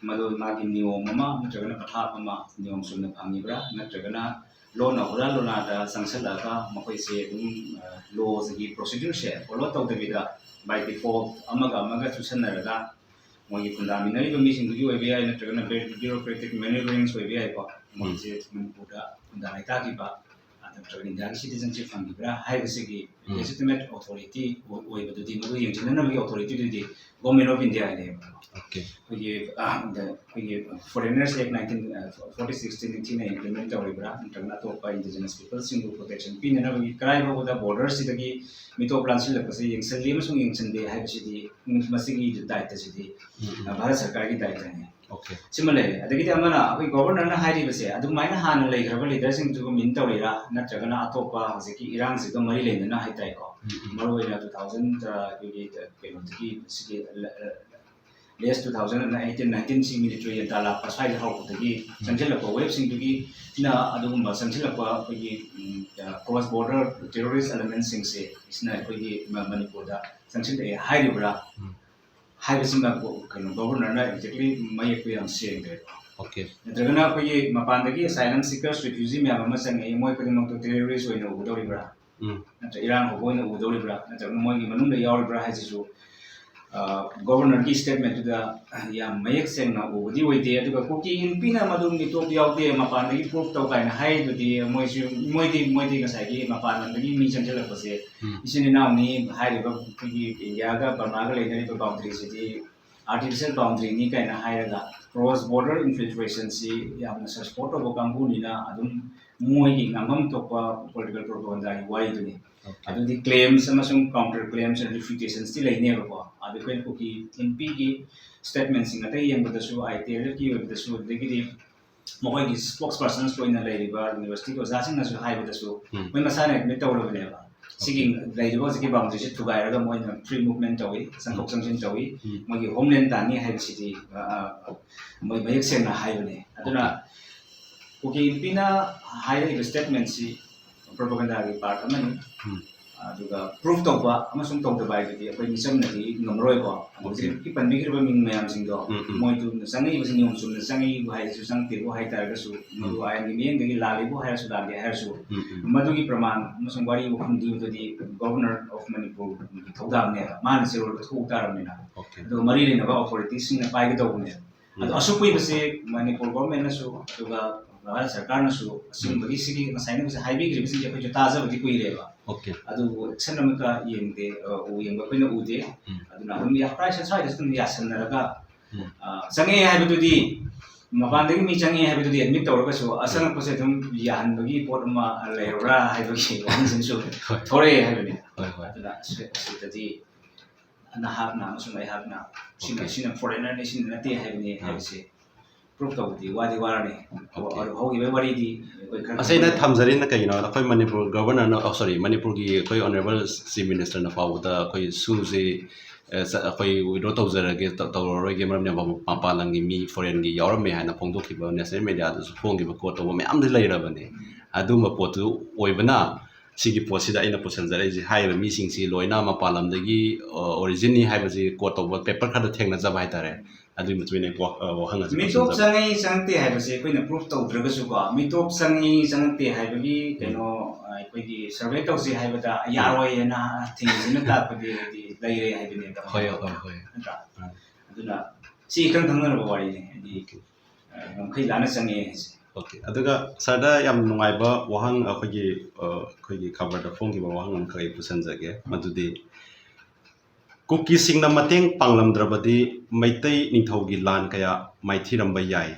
ꯃꯗꯨ ꯃꯥꯒꯤ ꯅꯤꯌꯣꯝ ꯑꯃ ꯅꯠꯇ꯭ꯔꯒꯅ ꯄꯊꯥꯞ ꯑꯃ ꯅꯤꯌꯣꯝ ꯆꯨꯝꯅ ꯐꯪꯉꯤꯕ꯭ꯔꯥ, ꯅꯠꯇ꯭ꯔꯒꯅ ꯂꯣꯟꯅ ꯍꯨꯔꯥꯟ ꯂꯣꯟꯅꯥꯗ ꯆꯪꯁꯜꯂꯛꯑꯒ ꯃꯈꯣꯏꯁꯦ ꯑꯗꯨꯝ, ꯑ, lawꯁꯤꯒꯤ procedureꯁꯦ follow ꯇꯧꯗꯕꯤꯗ by default ꯑꯃꯒ ꯑꯃꯒ ꯆꯨꯁꯟꯅꯔꯒ ꯃꯣꯏꯒꯤ ꯈꯨꯟꯗꯥꯃꯤꯟꯅꯔꯤꯕ ꯃꯤꯁꯤꯡꯗꯨꯒꯤ ꯑꯣꯏꯕ ꯌꯥꯏ, ꯅꯠꯇ꯭ꯔꯒꯅ bureaucratic maneuverings ꯑꯣꯏꯕ ꯌꯥꯏꯀꯣ꯫ ꯎꯝ꯫ ꯃꯣꯏꯁꯦ ꯃꯅꯤꯄꯨꯔꯗ ꯈꯨꯟꯗꯥ ꯂꯩꯇꯥꯈꯤꯕ ꯅꯠꯇ꯭ꯔꯒ ꯏꯟꯗꯤꯌꯥꯒꯤ citizenship ꯐꯪꯈꯤꯕ꯭ꯔꯥ ꯍꯥꯏꯕꯁꯤꯒꯤ ꯎꯝ꯫ Legitimate authority ꯑꯣꯏ-, ꯑꯣꯏꯕꯗꯨꯗꯤ, ꯃꯗꯨ ꯌꯦꯡꯁꯤꯟꯅꯅꯕꯒꯤ authorityꯗꯨꯗꯤ Government of Indiaꯅꯦꯕ꯫ Okay꯫ ꯑꯩꯈꯣꯏꯒꯤ, ꯑ, the, ꯑꯩꯈꯣꯏꯒꯤ Foreigners Act nineteen forty sixꯇꯤ ꯅꯤꯡꯊꯤꯅ implement ꯇꯧꯔꯤꯕ꯭ꯔꯥ, ꯅꯠꯇ꯭ꯔꯒꯅ ꯑꯇꯣꯞꯄ indigenous peopleꯁꯤꯡꯕꯨ protection ꯄꯤꯅꯅꯕꯒꯤ ꯀꯗꯥꯏ ꯐꯥꯎꯕꯗ borderꯁꯤꯗꯒꯤ ꯃꯤꯇꯣꯞ ꯂꯥꯟꯁꯤꯜꯂꯛꯄꯁꯦ ꯌꯦꯡꯁꯤꯜꯂꯤ ꯑꯃꯁꯨꯡ ꯌꯦꯡꯁꯤꯟꯗꯦ ꯍꯥꯏꯕꯁꯤꯗꯤ, ꯃꯁꯤꯒꯤ ꯗꯥꯌꯤꯠꯇꯁꯤꯗꯤ, ꯎꯝ, ꯎꯝ꯫ ꯑ, ꯚꯥꯔꯠ ꯁꯔꯀꯥꯔꯒꯤ ꯗꯥꯌꯤꯠꯇꯅꯤ꯫ Okay. ꯁꯤꯃ ꯂꯩꯔꯦ꯫ ꯑꯗꯒꯤꯗꯤ ꯑꯃꯅ ꯑꯩꯈꯣꯏ ꯒꯣꯕꯔꯅꯔꯅ ꯍꯥꯏꯔꯤꯕꯁꯦ ꯑꯗꯨꯃꯥꯏꯅ ꯍꯥꯟꯅ ꯂꯩꯈ꯭ꯔꯕ ꯂꯤꯗꯔꯁꯤꯡꯗꯨꯒ ꯃꯤꯟ ꯇꯧꯔꯤꯔꯥ, ꯅꯠꯇ꯭ꯔꯒꯅ ꯑꯇꯣꯞꯄ ꯍꯧꯖꯤꯛꯀꯤ ꯏꯔꯥꯡꯁꯤꯒ ꯃꯔꯤ ꯂꯩꯅꯅ ꯍꯥꯏꯇꯥꯔꯦꯀꯣ, ꯃꯔꯨꯑꯣꯏꯅ ꯇꯨ ꯊꯥꯎꯖꯟ ꯑꯩꯈꯣꯏꯒꯤ ꯀꯩꯅꯣꯗꯒꯤ ꯁꯤꯒꯤ less two thousand eighteen nineteen ꯁꯤ ꯃꯤꯂꯤꯇꯔꯤ ꯖꯟꯇꯥ ꯂꯥꯛꯄ ꯁ꯭ꯋꯥꯏꯗ ꯍꯧꯔꯛꯄꯗꯒꯤ ꯆꯪꯁꯤꯜꯂꯛꯄ ꯋꯦꯕꯁꯤꯡꯗꯨꯒꯤ ꯅ ꯑꯗꯨꯒꯨꯝꯕ ꯆꯪꯁꯤꯜꯂꯛꯄ ꯑꯩꯈꯣꯏꯒꯤ ꯀ꯭ꯔꯣꯁ ꯕꯣꯔꯗꯔ ꯇꯦꯔꯣꯔꯤꯁ ꯑꯦꯂꯤꯃꯦꯟꯁꯤꯡꯁꯦ ꯁꯤꯅ ꯑꯩꯈꯣꯏꯒꯤ ꯃꯅꯤꯄꯨꯔꯗ ꯆꯪꯁꯤꯜꯂꯛꯑꯦ ꯍꯥꯏꯔꯤꯕ꯭ꯔꯥ ꯍꯥꯏꯕꯁꯤꯃ ꯀꯩꯅꯣ ꯒꯣꯕꯔꯅꯔꯅ ꯑꯦꯛꯖꯦꯛꯂꯤ ꯃꯌꯦꯛꯇꯣ ꯌꯥꯝ ꯁꯦꯡꯗ꯭ꯔꯦ꯫ Okay. ꯅꯠꯇ꯭ꯔꯒꯅ ꯑꯩꯈꯣꯏꯒꯤ ꯃꯄꯥꯟꯗꯒꯤ ꯑꯁꯥꯏꯂꯝ ꯁꯤꯀꯔꯁ, ꯔꯤꯐ꯭ꯌꯨꯖꯤ ꯃꯌꯥꯝ ꯑꯃ ꯆꯪꯉꯛꯏ, ꯃꯣꯏ ꯈꯨꯗꯤꯡꯃꯛꯇꯣ ꯇꯦꯔꯣꯔꯤꯁ ꯑꯣꯏꯅ ꯎꯒꯗꯧꯔꯤꯕ꯭ꯔꯥ? ꯎꯝ. ꯅꯠꯇ꯭ꯔ ꯏꯔꯥꯡ ꯍꯧꯕ ꯑꯣꯏꯅ ꯎꯗꯧꯔꯤꯕ꯭ꯔꯥ? ꯅꯠꯇ꯭ꯔꯒꯅ ꯃꯣꯏꯒꯤ ꯃꯅꯨꯡꯗ ꯌꯥꯎꯔꯤꯕ꯭ꯔꯥ ꯍꯥꯏꯁꯤꯁꯨ ꯒꯣꯕꯔꯅꯔꯒꯤ ꯁ꯭ꯇꯦꯠꯃꯦꯟꯠꯇꯨꯗ ꯌꯥꯝ ꯃꯌꯦꯛ ꯁꯦꯡꯅ ꯎꯕꯗꯤ ꯑꯣꯏꯗꯦ꯫ ꯑꯗꯨꯒ ꯀꯨꯀꯤ ꯏꯟꯄꯤꯅ ꯃꯗꯨ ꯃꯤꯇꯣꯞ ꯌꯥꯎꯗꯦ, ꯃꯄꯥꯟꯗꯒꯤ ꯄ꯭ꯔꯨꯐ ꯇꯧ ꯀꯥꯏꯅ ꯍꯥꯏꯗꯨꯗꯤ ꯃꯣꯏꯁꯨ ꯃꯣꯏꯗꯤ ꯃꯣꯏꯗꯤ ꯉꯁꯥꯏꯒꯤ ꯃꯄꯥꯟ ꯂꯝꯗꯒꯤ ꯃꯤ ꯆꯪꯁꯤꯜꯂꯛꯄꯁꯦ ꯎꯝ. ꯏꯆꯤꯟ ꯏꯅꯥꯎꯅꯤ ꯍꯥꯏꯔꯤꯕ ꯑꯩꯈꯣꯏꯒꯤ ꯏꯟꯗꯤꯌꯥꯒ ꯕꯔꯃꯥꯒ ꯂꯩꯅꯔꯤꯕ ꯕꯥꯎꯟꯗꯔꯤꯁꯤꯗꯤ ꯑꯥꯔꯇꯤꯐꯤꯁꯦꯜ ꯕꯥꯎꯟꯗꯔꯤꯅꯤ ꯀꯥꯏꯅ ꯍꯥꯏꯔꯒ ꯀ꯭ꯔꯣꯁ ꯕꯣꯔꯗꯔ ꯏꯟꯐꯤꯜꯇ꯭ꯔꯦꯁꯟꯁꯤ ꯌꯥꯝꯅ ꯁꯞꯄꯣꯔꯠ ꯇꯧꯕ ꯀꯥꯡꯕꯨꯅꯤꯅ ꯑꯗꯨꯝ ꯃꯣꯏꯒꯤ ꯉꯥꯡꯐꯝ ꯊꯣꯛꯄ ꯄꯣꯂꯤꯇꯤꯀꯦꯜ ꯄ꯭ꯔꯣꯄꯒꯟꯗꯥꯒꯤ ꯋꯥꯔꯤꯗꯨꯅꯤ꯫ Okay. ꯑꯗꯨꯗꯤ ꯀ꯭ꯂꯦꯝꯁ ꯑꯃꯁꯨꯡ ꯀꯥꯎꯟꯇꯔ ꯀ꯭ꯂꯦꯝꯁ ꯑꯦꯟ ꯔꯤꯐ꯭ꯌꯨꯇꯦꯁꯟꯁꯇꯤ ꯂꯩꯅꯦꯕꯀꯣ꯫ ꯑꯗꯨ ꯑꯩꯈꯣꯏꯅ ꯀꯨꯀꯤ ꯏꯟꯄꯤꯒꯤ ꯁ꯭ꯇꯦꯠꯃꯦꯟꯁꯤꯡ ꯑꯇꯩ ꯌꯦꯡꯕꯗꯁꯨ, ꯑꯥꯏ ꯇꯤ ꯑꯦꯜ ꯑꯦꯐꯀꯤ ꯑꯣꯏꯕꯗꯁꯨ, ꯑꯗꯒꯤꯗꯤ ꯃꯈꯣꯏꯒꯤ ꯁ꯭ꯄꯣꯛꯁ ꯄꯔꯁꯟꯁ ꯑꯣꯏꯅ ꯂꯩꯔꯤꯕ ꯌꯨꯅꯤꯚꯔꯁꯤꯇꯤꯒꯤ ꯑꯣꯖꯥꯁꯤꯡꯅꯁꯨ ꯍꯥꯏꯕꯗꯁꯨ ꯎꯝ. ꯃꯣꯏ ꯃꯁꯥꯅ ꯑꯦꯗꯃꯤꯠ ꯇꯧꯔꯕꯅꯦꯕ꯫ ꯁꯤꯒꯤ ꯂꯩꯔꯤꯕ ꯍꯧꯖꯤꯛꯀꯤ ꯕꯥꯎꯟꯗꯔꯤꯁꯤ ꯊꯨꯒꯥꯏꯔꯒ ꯃꯣꯏꯅ ꯐ꯭ꯔꯤ ꯃꯨꯚꯃꯦꯟ ꯇꯧꯏ, ꯆꯪꯊꯣꯛ ꯆꯪꯁꯤꯟ ꯇꯧꯏ, ꯎꯝ. ꯃꯣꯏꯒꯤ ꯍꯣꯝꯂꯦꯟ ꯇꯥꯅꯤ ꯍꯥꯏꯕꯁꯤꯗꯤ ꯑ, ꯑ, ꯃꯣꯏ ꯃꯌꯦꯛ ꯁꯦꯡꯅ ꯍꯥꯏꯕꯅꯦ꯫ ꯑꯗꯨꯅ ꯀꯨꯀꯤ ꯏꯟꯄꯤꯅ ꯍꯥꯏꯔꯛꯏꯕ ꯁ꯭ꯇꯦꯠꯃꯦꯟꯁꯤ ꯄ꯭ꯔꯣꯄꯒꯟꯗꯥꯒꯤ ꯄꯥꯔꯠ ꯑꯃꯅꯤ꯫ ꯎꯝ. ꯑꯗꯨꯒ ꯄ꯭ꯔꯨꯐ ꯇꯧꯕ ꯑꯃꯁꯨꯡ ꯇꯧꯗꯕ ꯍꯥꯏꯗꯨꯗꯤ ꯑꯩꯈꯣꯏ ꯃꯤꯆꯝꯅꯗꯤ ꯉꯝꯃꯔꯣꯏꯀꯣ꯫ ꯑꯗꯣ Okay. ꯍꯧꯖꯤꯛꯀꯤ ꯄꯟꯕꯤꯈ꯭ꯔꯤꯕ ꯃꯤꯡ ꯃꯌꯥꯝꯁꯤꯡꯗꯣ ꯎꯝ, ꯎꯝ. ꯃꯣꯏꯗꯨ ꯆꯪꯉꯛꯏꯕꯁꯤ ꯅꯤꯌꯣꯝ ꯆꯨꯝꯅ ꯆꯪꯉꯛꯏꯕꯨ ꯍꯥꯏꯔꯁꯨ ꯆꯪꯉꯛꯇꯦꯕꯨ ꯍꯥꯏ ꯇꯥꯔꯒꯁꯨ, ꯃꯗꯨ ꯑꯥꯏꯟꯒꯤ ꯃꯤꯠꯌꯦꯡꯗꯒꯤ ꯂꯥꯜꯂꯤꯕꯨ ꯍꯥꯏꯔꯁꯨ ꯂꯥꯟꯗꯦ ꯍꯥꯏꯔꯁꯨ, ꯎꯝ, ꯎꯝ. ꯃꯗꯨꯒꯤ ꯄ꯭ꯔꯃꯥꯟ ꯑꯃꯁꯨꯡ ꯋꯥꯔꯤ ꯋꯥꯈꯨꯝ ꯄꯤꯕꯗꯨꯗꯤ ꯒꯣꯕꯔꯅꯔ ꯑꯣꯐ ꯃꯅꯤꯄꯨꯔꯒꯤ ꯊꯧꯗꯥꯡꯅꯦꯕ, ꯃꯥꯅ ꯆꯦꯔꯣꯜꯗ ꯊꯣꯛ ꯇꯥꯔꯕꯅꯤꯅ꯫ Okay. ꯑꯗꯨꯒ ꯃꯔꯤ ꯂꯩꯅꯕ ꯑꯣꯊꯣꯔꯤꯇꯤꯁꯤꯡꯅ ꯄꯥꯏꯒꯗꯧꯕꯅꯦꯕ꯫ ꯑꯗꯣ ꯎꯝ. ꯑꯁꯨꯛ ꯀꯨꯏꯕꯁꯤ ꯃꯅꯤꯄꯨꯔ ꯒꯣꯕꯔꯃꯦꯟꯅꯁꯨ ꯑꯗꯨꯒ ꯚꯥꯔꯠ ꯁꯔꯀꯥꯔꯅꯁꯨ ꯑꯁꯤꯒꯨꯝꯕꯒꯤ ꯁꯤꯒꯤ ꯉꯁꯥꯏꯅ ꯍꯥꯏꯕꯤꯈ꯭ꯔꯤꯕꯁꯤꯡꯁꯦ ꯑꯩꯈꯣꯏꯁꯨ ꯇꯥꯖꯕꯗꯤ ꯀꯨꯏꯔꯦꯕ꯫ Okay. ꯑꯗꯨꯕꯨ ꯑꯦꯛꯁꯟ ꯑꯃꯠꯇ ꯌꯦꯡꯗꯦ, ꯑ, ꯎ ꯌꯦꯡꯕ ꯑꯩꯈꯣꯏꯅ ꯎꯗꯦ꯫ ꯎꯝ. ꯑꯗꯨꯅ ꯑꯗꯨꯝ ꯌꯥ-, ꯄ꯭ꯔꯥꯏꯁ ꯁ꯭ꯋꯥꯏꯗꯁꯨ ꯑꯗꯨꯝ ꯌꯥꯁꯟꯅꯔꯒ, ꯎꯝ. ꯑ, ꯆꯪꯉꯛꯑꯦ ꯍꯥꯏꯕꯗꯨꯗꯤ, ꯃꯄꯥꯟꯗꯒꯤ ꯃꯤ ꯆꯪꯉꯛꯑꯦ ꯍꯥꯏꯕꯗꯨꯗꯤ ꯑꯦꯗꯃꯤꯠ ꯇꯧꯔꯒꯁꯨ ꯑꯆꯪꯉꯛꯄꯁꯦ ꯑꯗꯨꯝ ꯌꯥꯍꯟꯕꯒꯤ ꯄꯣꯠ ꯑꯃ ꯂꯩꯔꯕ꯭ꯔꯥ ꯍꯥꯏꯕꯒꯤ ꯋꯥꯍꯪꯁꯤꯃꯁꯨ ꯍꯣꯏ. ꯊꯣꯔꯛꯑꯦ ꯍꯥꯏꯕꯅꯤ꯫ ꯍꯣꯏ, ꯍꯣꯏ. ꯑꯗꯨꯅ ꯑꯁꯤ-, ꯑꯁꯤꯗꯗꯤ ꯅꯍꯥꯛꯅ ꯑꯃꯁꯨꯡ ꯑꯩꯍꯥꯛꯅ ꯁꯤꯅ Okay. ꯁꯤꯅ ꯐꯣꯔꯦꯅꯔꯅꯤ, ꯁꯤꯅ ꯅꯠꯇꯦ ꯍꯥꯏꯕꯅꯤ ꯑꯥ. ꯍꯥꯏꯕꯁꯤ ꯄ꯭ꯔꯨꯐ ꯇꯧꯕꯗꯤ ꯋꯥꯗꯤ ꯋꯥꯔꯅꯤ꯫ Okay. ꯍꯧꯈꯤꯕ ꯋꯥꯔꯤꯗꯤ ꯑꯩꯈꯣꯏ ꯈꯔ ꯑꯁꯤ ꯑꯩꯅ ꯈꯪꯕ ꯊꯝꯖꯔꯤꯅ ꯀꯩꯒꯤꯅꯣ ꯍꯥꯏꯗ ꯑꯩꯈꯣꯏ ꯃꯅꯤꯄꯨꯔ ꯒꯚꯔꯅꯔꯅ, ꯑꯣ ꯁꯣꯔꯤ, ꯃꯅꯤꯄꯨꯔꯒꯤ ꯑꯩꯈꯣꯏ ꯑꯣꯅꯔꯦꯕꯜ ꯆꯤꯐ ꯃꯤꯅꯤꯁꯇꯔꯅ ꯐꯥꯎꯕꯗ ꯑꯩꯈꯣꯏ ꯁꯨꯁꯤ ꯑꯩꯈꯣꯏ ꯋꯤꯗ꯭ꯔꯣ ꯇꯧꯖꯔꯒꯦ, ꯇꯧꯔꯔꯣꯏꯒꯦ, ꯃꯔꯝꯗꯤ ꯃꯄꯥꯟ ꯂꯝꯒꯤ ꯃꯤ, ꯐꯣꯔꯦꯟꯒꯤ ꯌꯥꯎꯔꯝꯃꯦ ꯍꯥꯏꯅ ꯐꯣꯡꯗꯣꯛꯈꯤꯕ, ꯅꯦꯁꯅꯦꯜ ꯃꯦꯗꯤꯌꯥꯗꯁꯨ ꯐꯣꯡꯈꯤꯕ ꯀꯣꯠ ꯇꯧꯕ ꯃꯌꯥꯝꯗꯤ ꯂꯩꯔꯕꯅꯤ꯫ ꯑꯗꯨꯝꯕ ꯄꯣꯠꯇꯨ ꯑꯣꯏꯕꯅ ꯁꯤꯒꯤ ꯄꯣꯠꯁꯤꯗ ꯑꯩꯅ ꯄꯨꯁꯟꯖꯔꯛꯏꯁꯦ꯫ ꯍꯥꯏꯔꯤꯕ ꯃꯤꯁꯤꯡꯁꯤ ꯂꯣꯏꯅ ꯃꯄꯥꯟ ꯂꯝꯗꯒꯤ ꯑꯣꯔꯤꯖꯤꯟꯅꯤ ꯍꯥꯏꯕꯁꯤ ꯀꯣꯠ ꯇꯧꯕ ꯄꯦꯄꯔ ꯈꯔꯗ ꯊꯦꯡꯅꯖꯕ ꯍꯥꯏꯇꯥꯔꯦ꯫ ꯑꯗꯨꯒꯤ ꯃꯇꯨꯡ ꯏꯟꯅ ꯑꯩ ꯋꯥ-, ꯑ, ꯋꯥꯍꯪ ꯑꯁꯤ ꯃꯤꯇꯣꯞ ꯄꯨꯁꯟꯖꯕ꯫ ꯆꯪꯉꯤ ꯆꯪꯉꯛꯇꯦ ꯍꯥꯏꯕꯁꯦ ꯑꯩꯈꯣꯏꯅ ꯄ꯭ꯔꯨꯐ ꯇꯧꯗ꯭ꯔꯒꯁꯨꯀꯣ, ꯃꯤꯇꯣꯞ ꯆꯪꯉꯤ ꯆꯪꯉꯛꯇꯦ ꯍꯥꯏꯕꯒꯤ ꯀꯩꯅꯣ, ꯑꯩꯈꯣꯏꯒꯤ ꯁꯔꯚꯦ ꯇꯧꯁꯤ ꯍꯥꯏꯕꯗ ꯌꯥꯔꯣꯏꯅ ꯊꯤꯡꯖꯤꯟꯕ ꯇꯥꯛꯄꯗꯤ ꯍꯥꯏꯗꯤ ꯂꯩꯔꯦ ꯍꯥꯏꯕꯅꯦꯕ꯫ ꯍꯣꯏ, ꯍꯣꯏ, ꯍꯣꯏ꯫ ꯅꯠꯇ꯭ꯔꯥ? ꯎꯝ꯫ ꯑꯗꯨꯅ ꯁꯤ ꯏꯈꯪ ꯈꯪꯅꯔꯕ ꯋꯥꯔꯤꯅꯤ, ꯍꯥꯏꯗꯤ ꯑ, ꯉꯝꯈꯩ ꯂꯥꯟꯅ ꯆꯪꯉꯦ ꯍꯥꯏꯁꯦ꯫ Okay, ꯑꯗꯨꯒ ꯁꯥꯔꯗ ꯌꯥꯝ ꯅꯨꯡꯉꯥꯏꯕ ꯋꯥꯍꯪ ꯑꯩꯈꯣꯏꯒꯤ, ꯑ, ꯑꯩꯈꯣꯏꯒꯤ ꯈꯕꯔꯗ ꯐꯣꯡꯈꯤꯕ ꯋꯥꯍꯪ ꯑꯃꯈꯛ ꯑꯩ ꯄꯨꯁꯟꯖꯒꯦ꯫ ꯃꯗꯨꯗꯤ ꯀꯨꯀꯤꯁꯤꯡꯅ ꯃꯇꯦꯡ ꯄꯥꯡꯂꯝꯗ꯭ꯔꯕꯗꯤ ꯃꯩꯇꯩ ꯅꯤꯡꯊꯧꯒꯤ ꯂꯥꯟ ꯀꯌꯥ ꯃꯥꯏꯊꯤꯔꯝꯕ ꯌꯥꯏ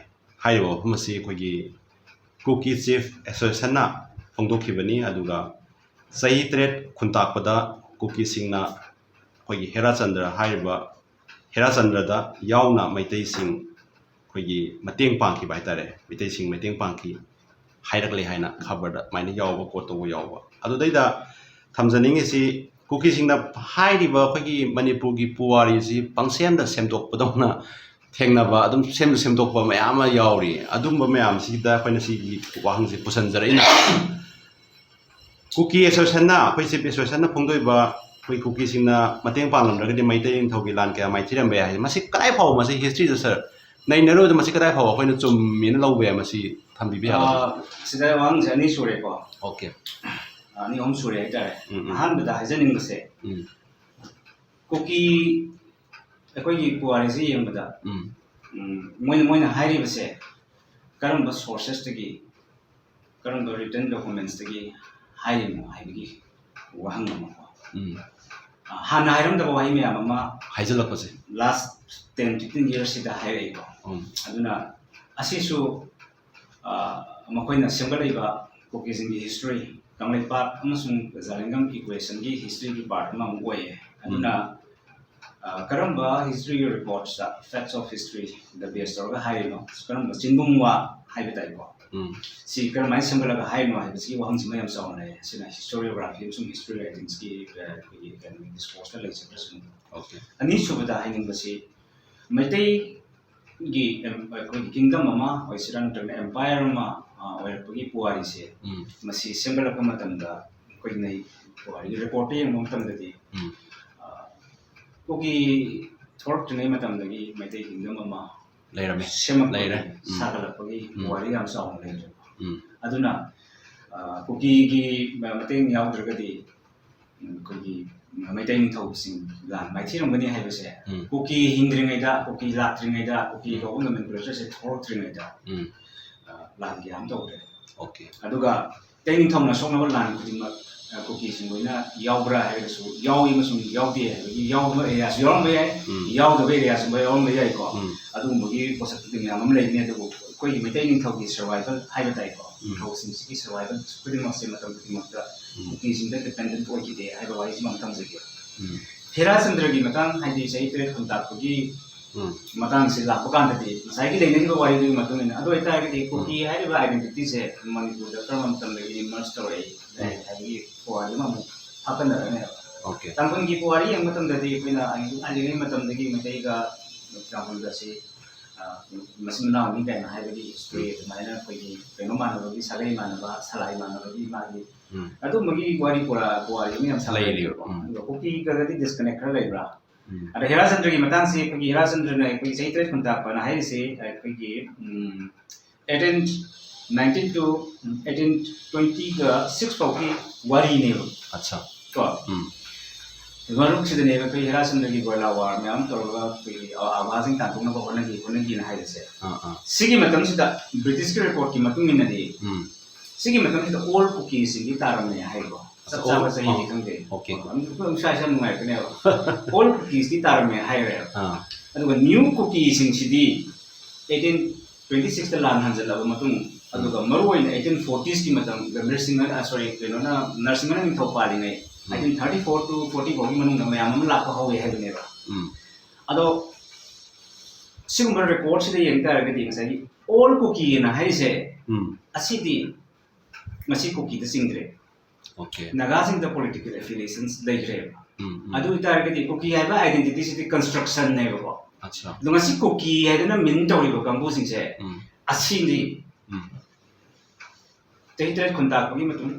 ꯍꯥꯏꯔꯤꯕ ꯋꯥꯐꯝ ꯑꯁꯤ ꯑꯩꯈꯣꯏꯒꯤ ꯀꯨꯀꯤ ꯆꯤꯐ ꯑꯦꯁꯣꯁꯤꯌꯦꯁꯟꯅ ꯐꯣꯡꯗꯣꯛꯈꯤꯕꯅꯤ꯫ ꯑꯗꯨꯒ ꯆꯍꯤ ꯇꯔꯦꯠ ꯈꯨꯟꯇꯥꯛꯄꯗ ꯀꯨꯀꯤꯁꯤꯡꯅ ꯑꯩꯈꯣꯏꯒꯤ ꯍꯦꯔꯥꯆꯟꯗ꯭ꯔ ꯍꯥꯏꯔꯤꯕ ꯍꯦꯔꯥꯆꯟꯗ꯭ꯔꯗ ꯌꯥꯎꯅ ꯃꯩꯇꯩꯁꯤꯡ ꯑꯩꯈꯣꯏꯒꯤ ꯃꯇꯦꯡ ꯄꯥꯡꯈꯤꯕ ꯍꯥꯏꯇꯥꯔꯦ, ꯃꯩꯇꯩꯁꯤꯡ ꯃꯇꯦꯡ ꯄꯥꯡꯈꯤ ꯍꯥꯏꯔꯛꯂꯦ ꯍꯥꯏꯅ ꯈꯕꯔꯗ ꯑꯗꯨꯃꯥꯏꯅ ꯌꯥꯎꯕ, ꯀꯣꯠ ꯇꯧꯕ ꯌꯥꯎꯕ꯫ ꯑꯗꯨꯗꯩꯗ ꯊꯝꯖꯅꯤꯡꯉꯤꯁꯤ, ꯀꯨꯀꯤꯁꯤꯡꯅ ꯍꯥꯏꯔꯤꯕ ꯑꯩꯈꯣꯏꯒꯤ ꯃꯅꯤꯄꯨꯔꯒꯤ ꯄꯨꯋꯥꯔꯤꯁꯤ ꯄꯪꯁꯦꯝꯗ ꯁꯦꯝꯗꯣꯛꯄꯗꯧꯅ ꯊꯦꯡꯅꯕ, ꯑꯗꯨꯝ ꯁꯦꯝꯗ ꯁꯦꯝꯗꯣꯛꯄ ꯃꯌꯥꯝ ꯑꯃ ꯌꯥꯎꯔꯤ꯫ ꯑꯗꯨꯝꯕ ꯃꯌꯥꯝꯁꯤꯗ ꯑꯩꯈꯣꯏꯅ ꯁꯤꯒꯤ ꯋꯥꯍꯪꯁꯤ ꯄꯨꯁꯟꯖꯔꯛꯏꯅ꯫ ꯀꯨꯀꯤ ꯑꯦꯁꯣꯁꯤꯌꯦꯁꯟꯅ, ꯑꯩꯈꯣꯏ ꯆꯤꯐ ꯑꯦꯁꯣꯁꯤꯌꯦꯁꯟꯅ ꯐꯣꯡꯗꯣꯛꯏꯕ ꯑꯩꯈꯣꯏ ꯀꯨꯀꯤꯁꯤꯡꯅ ꯃꯇꯦꯡ ꯄꯥꯡꯂꯝꯗ꯭ꯔꯒꯗꯤ ꯃꯩꯇꯩ ꯅꯤꯡꯊꯧꯒꯤ ꯂꯥꯟ ꯀꯌꯥ ꯃꯥꯏꯊꯤꯔꯝꯕ ꯌꯥꯏ ꯍꯥꯏ꯫ ꯃꯁꯤ ꯀꯗꯥꯏ ꯐꯥꯎꯕ, ꯃꯁꯤ ꯍꯤꯁꯇ꯭ꯔꯤꯗ ꯁꯥꯔ ꯅꯩꯅꯔꯨꯕꯗ ꯃꯁꯤ ꯀꯗꯥꯏ ꯐꯥꯎꯕ ꯑꯩꯈꯣꯏꯅ ꯆꯨꯝꯃꯦꯅ ꯂꯧꯕ ꯌꯥꯏ, ꯃꯁꯤ ꯊꯝꯕꯤꯕ ꯌꯥꯒꯗ꯭ꯔꯥ? ꯑ, ꯁꯤꯗ ꯋꯥꯍꯪꯁꯦ ꯑꯅꯤ ꯁꯨꯔꯦꯀꯣ꯫ Okay. ꯑꯅꯤ ꯑꯍꯨꯝ ꯁꯨꯔꯦ ꯍꯥꯏꯇꯥꯔꯦ꯫ ꯎꯝ, ꯎꯝ꯫ ꯑꯍꯥꯟꯕꯗ ꯍꯥꯏꯖꯅꯤꯡꯕꯁꯦ, ꯎꯝ꯫ ꯀꯨꯀꯤ ꯑꯩꯈꯣꯏꯒꯤ ꯄꯨꯋꯥꯔꯤꯁꯦ ꯌꯦꯡꯕꯗ, ꯎꯝ꯫ ꯎꯝ, ꯃꯣꯏꯅ, ꯃꯣꯏꯅ ꯍꯥꯏꯔꯤꯕꯁꯦ ꯀꯔꯝꯕ ꯁꯣꯔꯁꯦꯁꯇꯒꯤ, ꯀꯔꯝꯕ ꯔꯤꯇꯟ ꯗꯣꯀꯨꯃꯦꯟꯁꯇꯒꯤ ꯍꯥꯏꯔꯤꯅꯣ ꯍꯥꯏꯕꯒꯤ ꯋꯥꯍꯪ ꯑꯃꯀꯣ꯫ ꯎꯝ꯫ ꯑ, ꯍꯥꯟꯅ ꯍꯥꯏꯔꯝꯗꯕ ꯋꯥꯍꯩ ꯃꯌꯥꯝ ꯑꯃ ꯍꯥꯏꯖꯤꯜꯂꯛꯄꯁꯦ꯫ ꯂꯥꯁ ꯇꯦꯟ ꯐꯤꯐꯇꯤꯟ ꯌꯔꯁꯁꯤꯗ ꯍꯥꯏꯔꯛꯏꯀꯣ꯫ ꯎꯝ꯫ ꯑꯗꯨꯅ ꯑꯁꯤꯁꯨ, ꯑ, ꯃꯈꯣꯏꯅ ꯁꯦꯝꯒꯠꯂꯛꯏꯕ ꯀꯨꯀꯤꯁꯤꯡꯒꯤ ꯍꯤꯁꯇ꯭ꯔꯤ, ꯀꯪꯂꯩꯄꯥꯛ ꯑꯃꯁꯨꯡ ꯖꯥꯂꯦꯡꯒꯝ ꯏꯀ꯭ꯋꯦꯁꯟꯒꯤ ꯍꯤꯁꯇ꯭ꯔꯤꯒꯤ ꯄꯥꯔꯠ ꯑꯃꯃꯨꯛ ꯑꯣꯏꯌꯦ꯫ ꯑꯗꯨꯅ ꯑ, ꯀꯔꯝꯕ ꯍꯤꯁꯇ꯭ꯔꯤꯒꯤ ꯔꯦꯀꯣꯔꯠꯁꯇ, ꯐꯦꯛꯁ ꯑꯣꯐ ꯍꯤꯁꯇ꯭ꯔꯤꯗ ꯕꯦꯁ ꯇꯧꯔꯒ ꯍꯥꯏꯔꯤꯅꯣ? ꯀꯔꯝꯕ ꯆꯤꯟꯕꯨꯝ ꯋꯥ ꯍꯥꯏꯕ ꯇꯥꯏꯀꯣ? ꯎꯝ. ꯁꯤ ꯀꯔꯝꯍꯥꯏꯅ ꯁꯦꯝꯒꯠꯂꯒ ꯍꯥꯏꯔꯤꯅꯣ ꯍꯥꯏꯕꯁꯤꯒꯤ ꯋꯥꯍꯪꯁꯤꯃ ꯌꯥꯝ ꯆꯥꯎꯅ ꯂꯩ꯫ ꯑꯁꯤꯅ ꯍꯤꯁꯇꯣꯔꯤꯌꯣꯒ꯭ꯔꯥꯐꯤ ꯑꯃꯁꯨꯡ ꯍꯤꯁꯇ꯭ꯔꯤ ꯔꯥꯏꯇꯤꯡꯁꯀꯤ, ꯑ, ꯑꯩꯈꯣꯏꯒꯤ ꯀꯩꯅꯣ, ꯗꯤꯁꯀꯣꯔꯁꯇ ꯂꯩꯖꯗ꯭ꯔꯁꯨ꯫ Okay. ꯑꯅꯤꯁꯨꯕꯗ ꯍꯥꯏꯅꯤꯡꯕꯁꯤ, ꯃꯩꯇꯩꯒꯤ ꯑꯦꯝ-, ꯑꯩꯈꯣꯏꯒꯤ ꯀꯤꯡꯗꯝ ꯑꯃ ꯑꯣꯏꯁꯤꯔꯥ ꯅꯠꯇ꯭ꯔꯒꯅ ꯑꯦꯝꯄꯥꯌꯔ ꯑꯃ, ꯑ, ꯑꯣꯏꯔꯛꯄꯒꯤ ꯄꯨꯋꯥꯔꯤꯁꯦ, ꯎꯝ. ꯃꯁꯤ ꯁꯦꯝꯒꯠꯂꯛꯄ ꯃꯇꯝꯗ ꯑꯩꯈꯣꯏꯅ ꯄꯨꯋꯥꯔꯤꯒꯤ ꯔꯦꯀꯣꯔꯠꯇ ꯌꯦꯡꯕ ꯃꯇꯝꯗꯗꯤ, ꯎꯝ. ꯑ, ꯀꯨꯀꯤ ꯊꯣꯛꯂꯛꯇ꯭ꯔꯤꯉꯩ ꯃꯇꯝꯗꯒꯤ ꯃꯩꯇꯩ ꯀꯤꯡꯗꯝ ꯑꯃ ꯂꯩꯔꯝꯃꯦ. ꯁꯦꯝꯃꯛꯄꯒꯤ, ꯂꯩꯔꯦ. ꯎꯝ. ꯁꯥꯒꯠꯂꯛꯄꯒꯤ ꯎꯝ. ꯋꯥꯔꯤ ꯌꯥꯝ ꯆꯥꯎꯅ ꯂꯩꯔꯦ꯫ ꯎꯝ. ꯑꯗꯨꯅ, ꯑ, ꯀꯨꯀꯤꯒꯤ ꯃꯇꯦꯡ ꯌꯥꯎꯗ꯭ꯔꯒꯗꯤ, ꯎꯝ, ꯑꯩꯈꯣꯏꯒꯤ ꯃꯩꯇꯩ ꯅꯤꯡꯊꯧꯁꯤꯡ ꯂꯥꯟ ꯃꯥꯏꯊꯤꯔꯝꯒꯅꯤ ꯍꯥꯏꯕꯁꯦ, ꯎꯝ. ꯀꯨꯀꯤ ꯍꯤꯡꯗ꯭ꯔꯤꯉꯩꯗ, ꯀꯨꯀꯤ ꯂꯥꯛꯇ꯭ꯔꯤꯉꯩꯗ, ꯀꯨꯀꯤ ꯎꯝ. ꯀꯧꯕ nomenclature ꯁꯦ ꯊꯣꯛꯂꯛꯇ꯭ꯔꯤꯉꯩꯗ, ꯎꯝ. ꯑ, ꯂꯥꯟ ꯀꯌꯥ ꯑꯃ ꯇꯧꯈ꯭ꯔꯦ꯫ Okay. ꯑꯗꯨꯒ ꯃꯩꯇꯩ ꯅꯤꯡꯊꯧꯅ ꯁꯣꯛꯅꯕ ꯂꯥꯟ ꯈꯨꯗꯤꯡꯃꯛ, ꯑ, ꯀꯨꯀꯤꯁꯤꯡ ꯂꯣꯏꯅ ꯌꯥꯎꯕ꯭ꯔꯥ ꯍꯥꯏꯔꯒꯁꯨ, ꯌꯥꯎꯏ ꯑꯃꯁꯨꯡ ꯌꯥꯎꯗꯦ ꯍꯥꯏꯕꯒꯤ, ꯌꯥꯎꯗꯕ areaꯁꯨ ꯌꯥꯎꯔꯝꯕ ꯌꯥꯏ, ꯎꯝ. ꯌꯥꯎꯗꯕ areaꯁꯨ ꯌꯥꯎꯔꯝꯕ ꯌꯥꯏꯀꯣ꯫ ꯎꯝ. ꯑꯗꯨꯒꯨꯝꯕꯒꯤ ꯄꯣꯠꯁꯛꯇꯨꯗꯤ ꯃꯌꯥꯝ ꯑꯃ ꯂꯩꯕꯅꯤ꯫ ꯑꯗꯨꯕꯨ ꯑꯩꯈꯣꯏꯒꯤ ꯃꯩꯇꯩ ꯅꯤꯡꯊꯧꯒꯤ survival ꯍꯥꯏꯕ ꯇꯥꯏꯀꯣ, ꯎꯝ. ꯅꯤꯡꯊꯧꯁꯤꯡꯁꯤꯒꯤ survival ꯈꯨꯗꯤꯡꯃꯛꯁꯦ ꯃꯇꯝ ꯈꯨꯗꯤꯡꯃꯛꯇ ꯎꯝ. ꯀꯨꯀꯤꯁꯤꯡꯗ dependent ꯑꯣꯏꯈꯤꯗꯦ ꯍꯥꯏꯕ ꯋꯥꯍꯩꯁꯤꯃ ꯑꯃ ꯊꯝꯖꯒꯦ꯫ ꯎꯝ. ꯍꯦꯔꯥꯆꯟꯗ꯭ꯔꯒꯤ ꯃꯇꯥꯡ, ꯍꯥꯏꯗꯤ ꯆꯍꯤ ꯇꯔꯦꯠ ꯈꯨꯟꯇꯥꯛꯄꯒꯤ ꯎꯝ. ꯃꯇꯥꯡꯁꯤ ꯂꯥꯛꯄ ꯀꯥꯟꯗꯗꯤ, ꯉꯁꯥꯏꯒꯤ ꯂꯩꯅꯈꯤꯕ ꯋꯥꯔꯤꯗꯨꯒꯤ ꯃꯇꯨꯡ ꯏꯟꯅ, ꯑꯗꯨ ꯑꯣꯏꯇꯥꯔꯒꯗꯤ ꯀꯨꯀꯤ ꯍꯥꯏꯔꯤꯕ identityꯁꯦ ꯃꯅꯤꯄꯨꯔꯗ ꯀꯔꯝꯕ ꯃꯇꯝꯗꯒꯤ emerge ꯇꯧꯔꯛꯏ ꯍꯥꯏꯕꯒꯤ ꯄꯨꯋꯥꯔꯤ ꯑꯃ ꯑꯃꯨꯛ ꯍꯥꯞꯀꯠꯅꯔꯛꯑꯅꯦꯕ꯫ Okay. ꯇꯥꯡꯈꯨꯜꯒꯤ ꯄꯨꯋꯥꯔꯤ ꯌꯦꯡꯕ ꯃꯇꯝꯗꯗꯤ ꯑꯩꯈꯣꯏꯅ ꯑꯔꯤꯡ-, ꯑꯔꯤꯉꯩ ꯃꯇꯝꯗꯒꯤ ꯃꯩꯇꯩꯒ ꯇꯥꯡꯈꯨꯜꯒꯁꯤ, ꯑ, ꯃꯆꯤꯟ ꯃꯅꯥꯎꯅꯤ ꯀꯥꯏꯅ ꯍꯥꯏꯕꯒꯤ history, ꯎꯝ. ꯑꯗꯨꯃꯥꯏꯅ ꯑꯩꯈꯣꯏꯒꯤ ꯀꯩꯅꯣ ꯃꯥꯟꯅꯕꯒꯤ, ꯁꯥꯒꯩ ꯃꯥꯟꯅꯕ, ꯁꯂꯥꯏ ꯃꯥꯟꯅꯕꯒꯤ ꯃꯥꯒꯤ ꯎꯝ. ꯑꯗꯨꯝꯕꯒꯤ ꯋꯥꯔꯤ ꯄꯨꯔꯥ-, ꯄꯨꯋꯥꯔꯤ ꯑꯃ ꯌꯥꯝ ꯁꯥꯟꯅꯔꯤꯕ꯫ ꯂꯩꯔꯤꯕ, ꯎꯝ. ꯑꯗꯨꯒ ꯀꯨꯀꯤꯒꯗꯤ disconnect ꯈꯔ ꯂꯩꯕ꯭ꯔꯥ? ꯎꯝ. ꯑꯗ ꯍꯦꯔꯥꯆꯟꯗ꯭ꯔꯒꯤ ꯃꯇꯥꯡꯁꯤ, ꯑꯩꯈꯣꯏꯒꯤ ꯍꯦꯔꯥꯆꯟꯗ꯭ꯔꯅ ꯑꯩꯈꯣꯏꯒꯤ ꯆꯍꯤ ꯇꯔꯦꯠ ꯈꯨꯟꯇꯥꯛꯄꯅ ꯍꯥꯏꯔꯤꯁꯤ, ꯑꯩꯈꯣꯏꯒꯤ, ꯎꯝ, eighteen nineteen to eighteen twenty-six ꯐꯥꯎꯒꯤ ꯋꯥꯔꯤꯅꯦꯕ꯫ ꯑꯠꯆꯥ. ꯀꯣ? ꯎꯝ. ꯃꯔꯛꯁꯤꯗꯅꯦꯕ ꯑꯩꯈꯣꯏ ꯍꯦꯔꯥꯆꯟꯗ꯭ꯔꯒꯤ ꯒꯣꯔꯤꯂꯥ ꯋꯥꯔ ꯃꯌꯥꯝ ꯇꯧꯔꯒ ꯑꯩꯈꯣꯏꯒꯤ ꯑ-, ꯑꯕꯥꯁꯤꯡ ꯇꯥꯟꯊꯣꯛꯅꯕ ꯍꯣꯠꯅꯈꯤ, ꯍꯣꯠꯅꯈꯤꯅ ꯍꯥꯏꯔꯤꯁꯦ꯫ ꯑꯥ, ꯑꯥ. ꯁꯤꯒꯤ ꯃꯇꯝꯁꯤꯗ ꯕ꯭ꯔꯤꯇꯤꯁꯀꯤ ꯔꯦꯀꯣꯔꯠꯀꯤ ꯃꯇꯨꯡ ꯏꯟꯅꯗꯤ, ꯎꯝ. ꯁꯤꯒꯤ ꯃꯇꯝꯁꯤꯗ ꯑꯣꯜ ꯀꯨꯀꯤꯁꯤꯡꯒꯤ ꯇꯥꯔꯝꯃꯦ ꯍꯥꯏꯀꯣ꯫ ꯆꯞ ꯑꯣ, ꯆꯥꯕ ꯆꯍꯤꯗꯤ ꯑꯣ. ꯈꯪꯗꯦ꯫ Okay. ꯑꯗꯨꯝ ꯁ꯭ꯋꯥꯏꯁꯦ ꯌꯥꯝ ꯅꯨꯡꯉꯥꯏꯔꯛꯀꯅꯦꯕ꯫ ꯑꯣꯜ ꯀꯨꯀꯤꯁꯇꯤ ꯇꯥꯔꯝꯃꯦ ꯍꯥꯏꯔꯦꯕ꯫ ꯑꯥ. ꯑꯗꯨꯒ ꯅ꯭ꯌꯨ ꯀꯨꯀꯤꯁꯤꯡꯁꯤꯗꯤ eighteen twenty-sixꯇ ꯂꯥꯟ ꯍꯟꯖꯜꯂꯕ ꯃꯇꯨꯡ, ꯑꯗꯨꯒ ꯃꯔꯨꯑꯣꯏꯅ eighteen fortiesꯀꯤ ꯃꯇꯝ, ꯅꯔꯁꯤꯡꯍ, ꯑ, sorry, ꯀꯩꯅꯣꯅ, ꯅꯔꯁꯤꯡꯍꯅ ꯅꯤꯡꯊꯧ ꯄꯥꯜꯂꯤꯉꯩ, eighteen thirty four two forty ꯐꯥꯎꯒꯤ ꯃꯅꯨꯡꯗ ꯃꯌꯥꯝ ꯑꯃ ꯂꯥꯛꯄ ꯍꯧꯋꯦ ꯍꯥꯏꯕꯅꯦꯕ꯫ ꯎꯝ ꯑꯗꯣ ꯁꯤꯒꯨꯝꯕ ꯔꯦꯀꯣꯔꯠꯁꯤꯗ ꯌꯦꯡ ꯇꯥꯔꯒꯗꯤ ꯉꯁꯥꯏꯒꯤ ꯑꯣꯜ ꯀꯨꯀꯤꯅ ꯍꯥꯏꯔꯤꯁꯦ ꯎꯝ ꯑꯁꯤꯗꯤ ꯉꯁꯤ ꯀꯨꯀꯤꯗ ꯆꯤꯡꯗ꯭ꯔꯦ꯫ Okay ꯅꯥꯒꯥꯁꯤꯡꯗ political ꯑꯦꯐꯤꯂꯤꯌꯦꯁꯟꯁ ꯂꯩꯈ꯭ꯔꯦꯕ꯫ ꯎꯝ ꯎꯝ ꯑꯗꯨ ꯑꯣꯏꯇꯥꯔꯒꯗꯤ ꯀꯨꯀꯤ ꯍꯥꯏꯕ ꯑꯥꯏꯗꯦꯟꯇꯤꯇꯤꯁꯤꯗꯤ ꯀꯟꯁꯇ꯭ꯔꯛꯁꯟꯅꯦꯕꯀꯣ꯫ ꯑꯠꯆꯥ ꯑꯗꯣ ꯉꯁꯤ ꯀꯨꯀꯤ ꯍꯥꯏꯗꯅ ꯃꯤꯟ ꯇꯧꯔꯤꯕ ꯀꯥꯡꯕꯨꯁꯤꯡꯁꯦ ꯎꯝ ꯑꯁꯤꯅꯤ꯫ ꯎꯝ ꯆꯍꯤ ꯇꯔꯦꯠ ꯈꯨꯟꯇꯥꯛꯄꯒꯤ ꯃꯇꯨꯡ,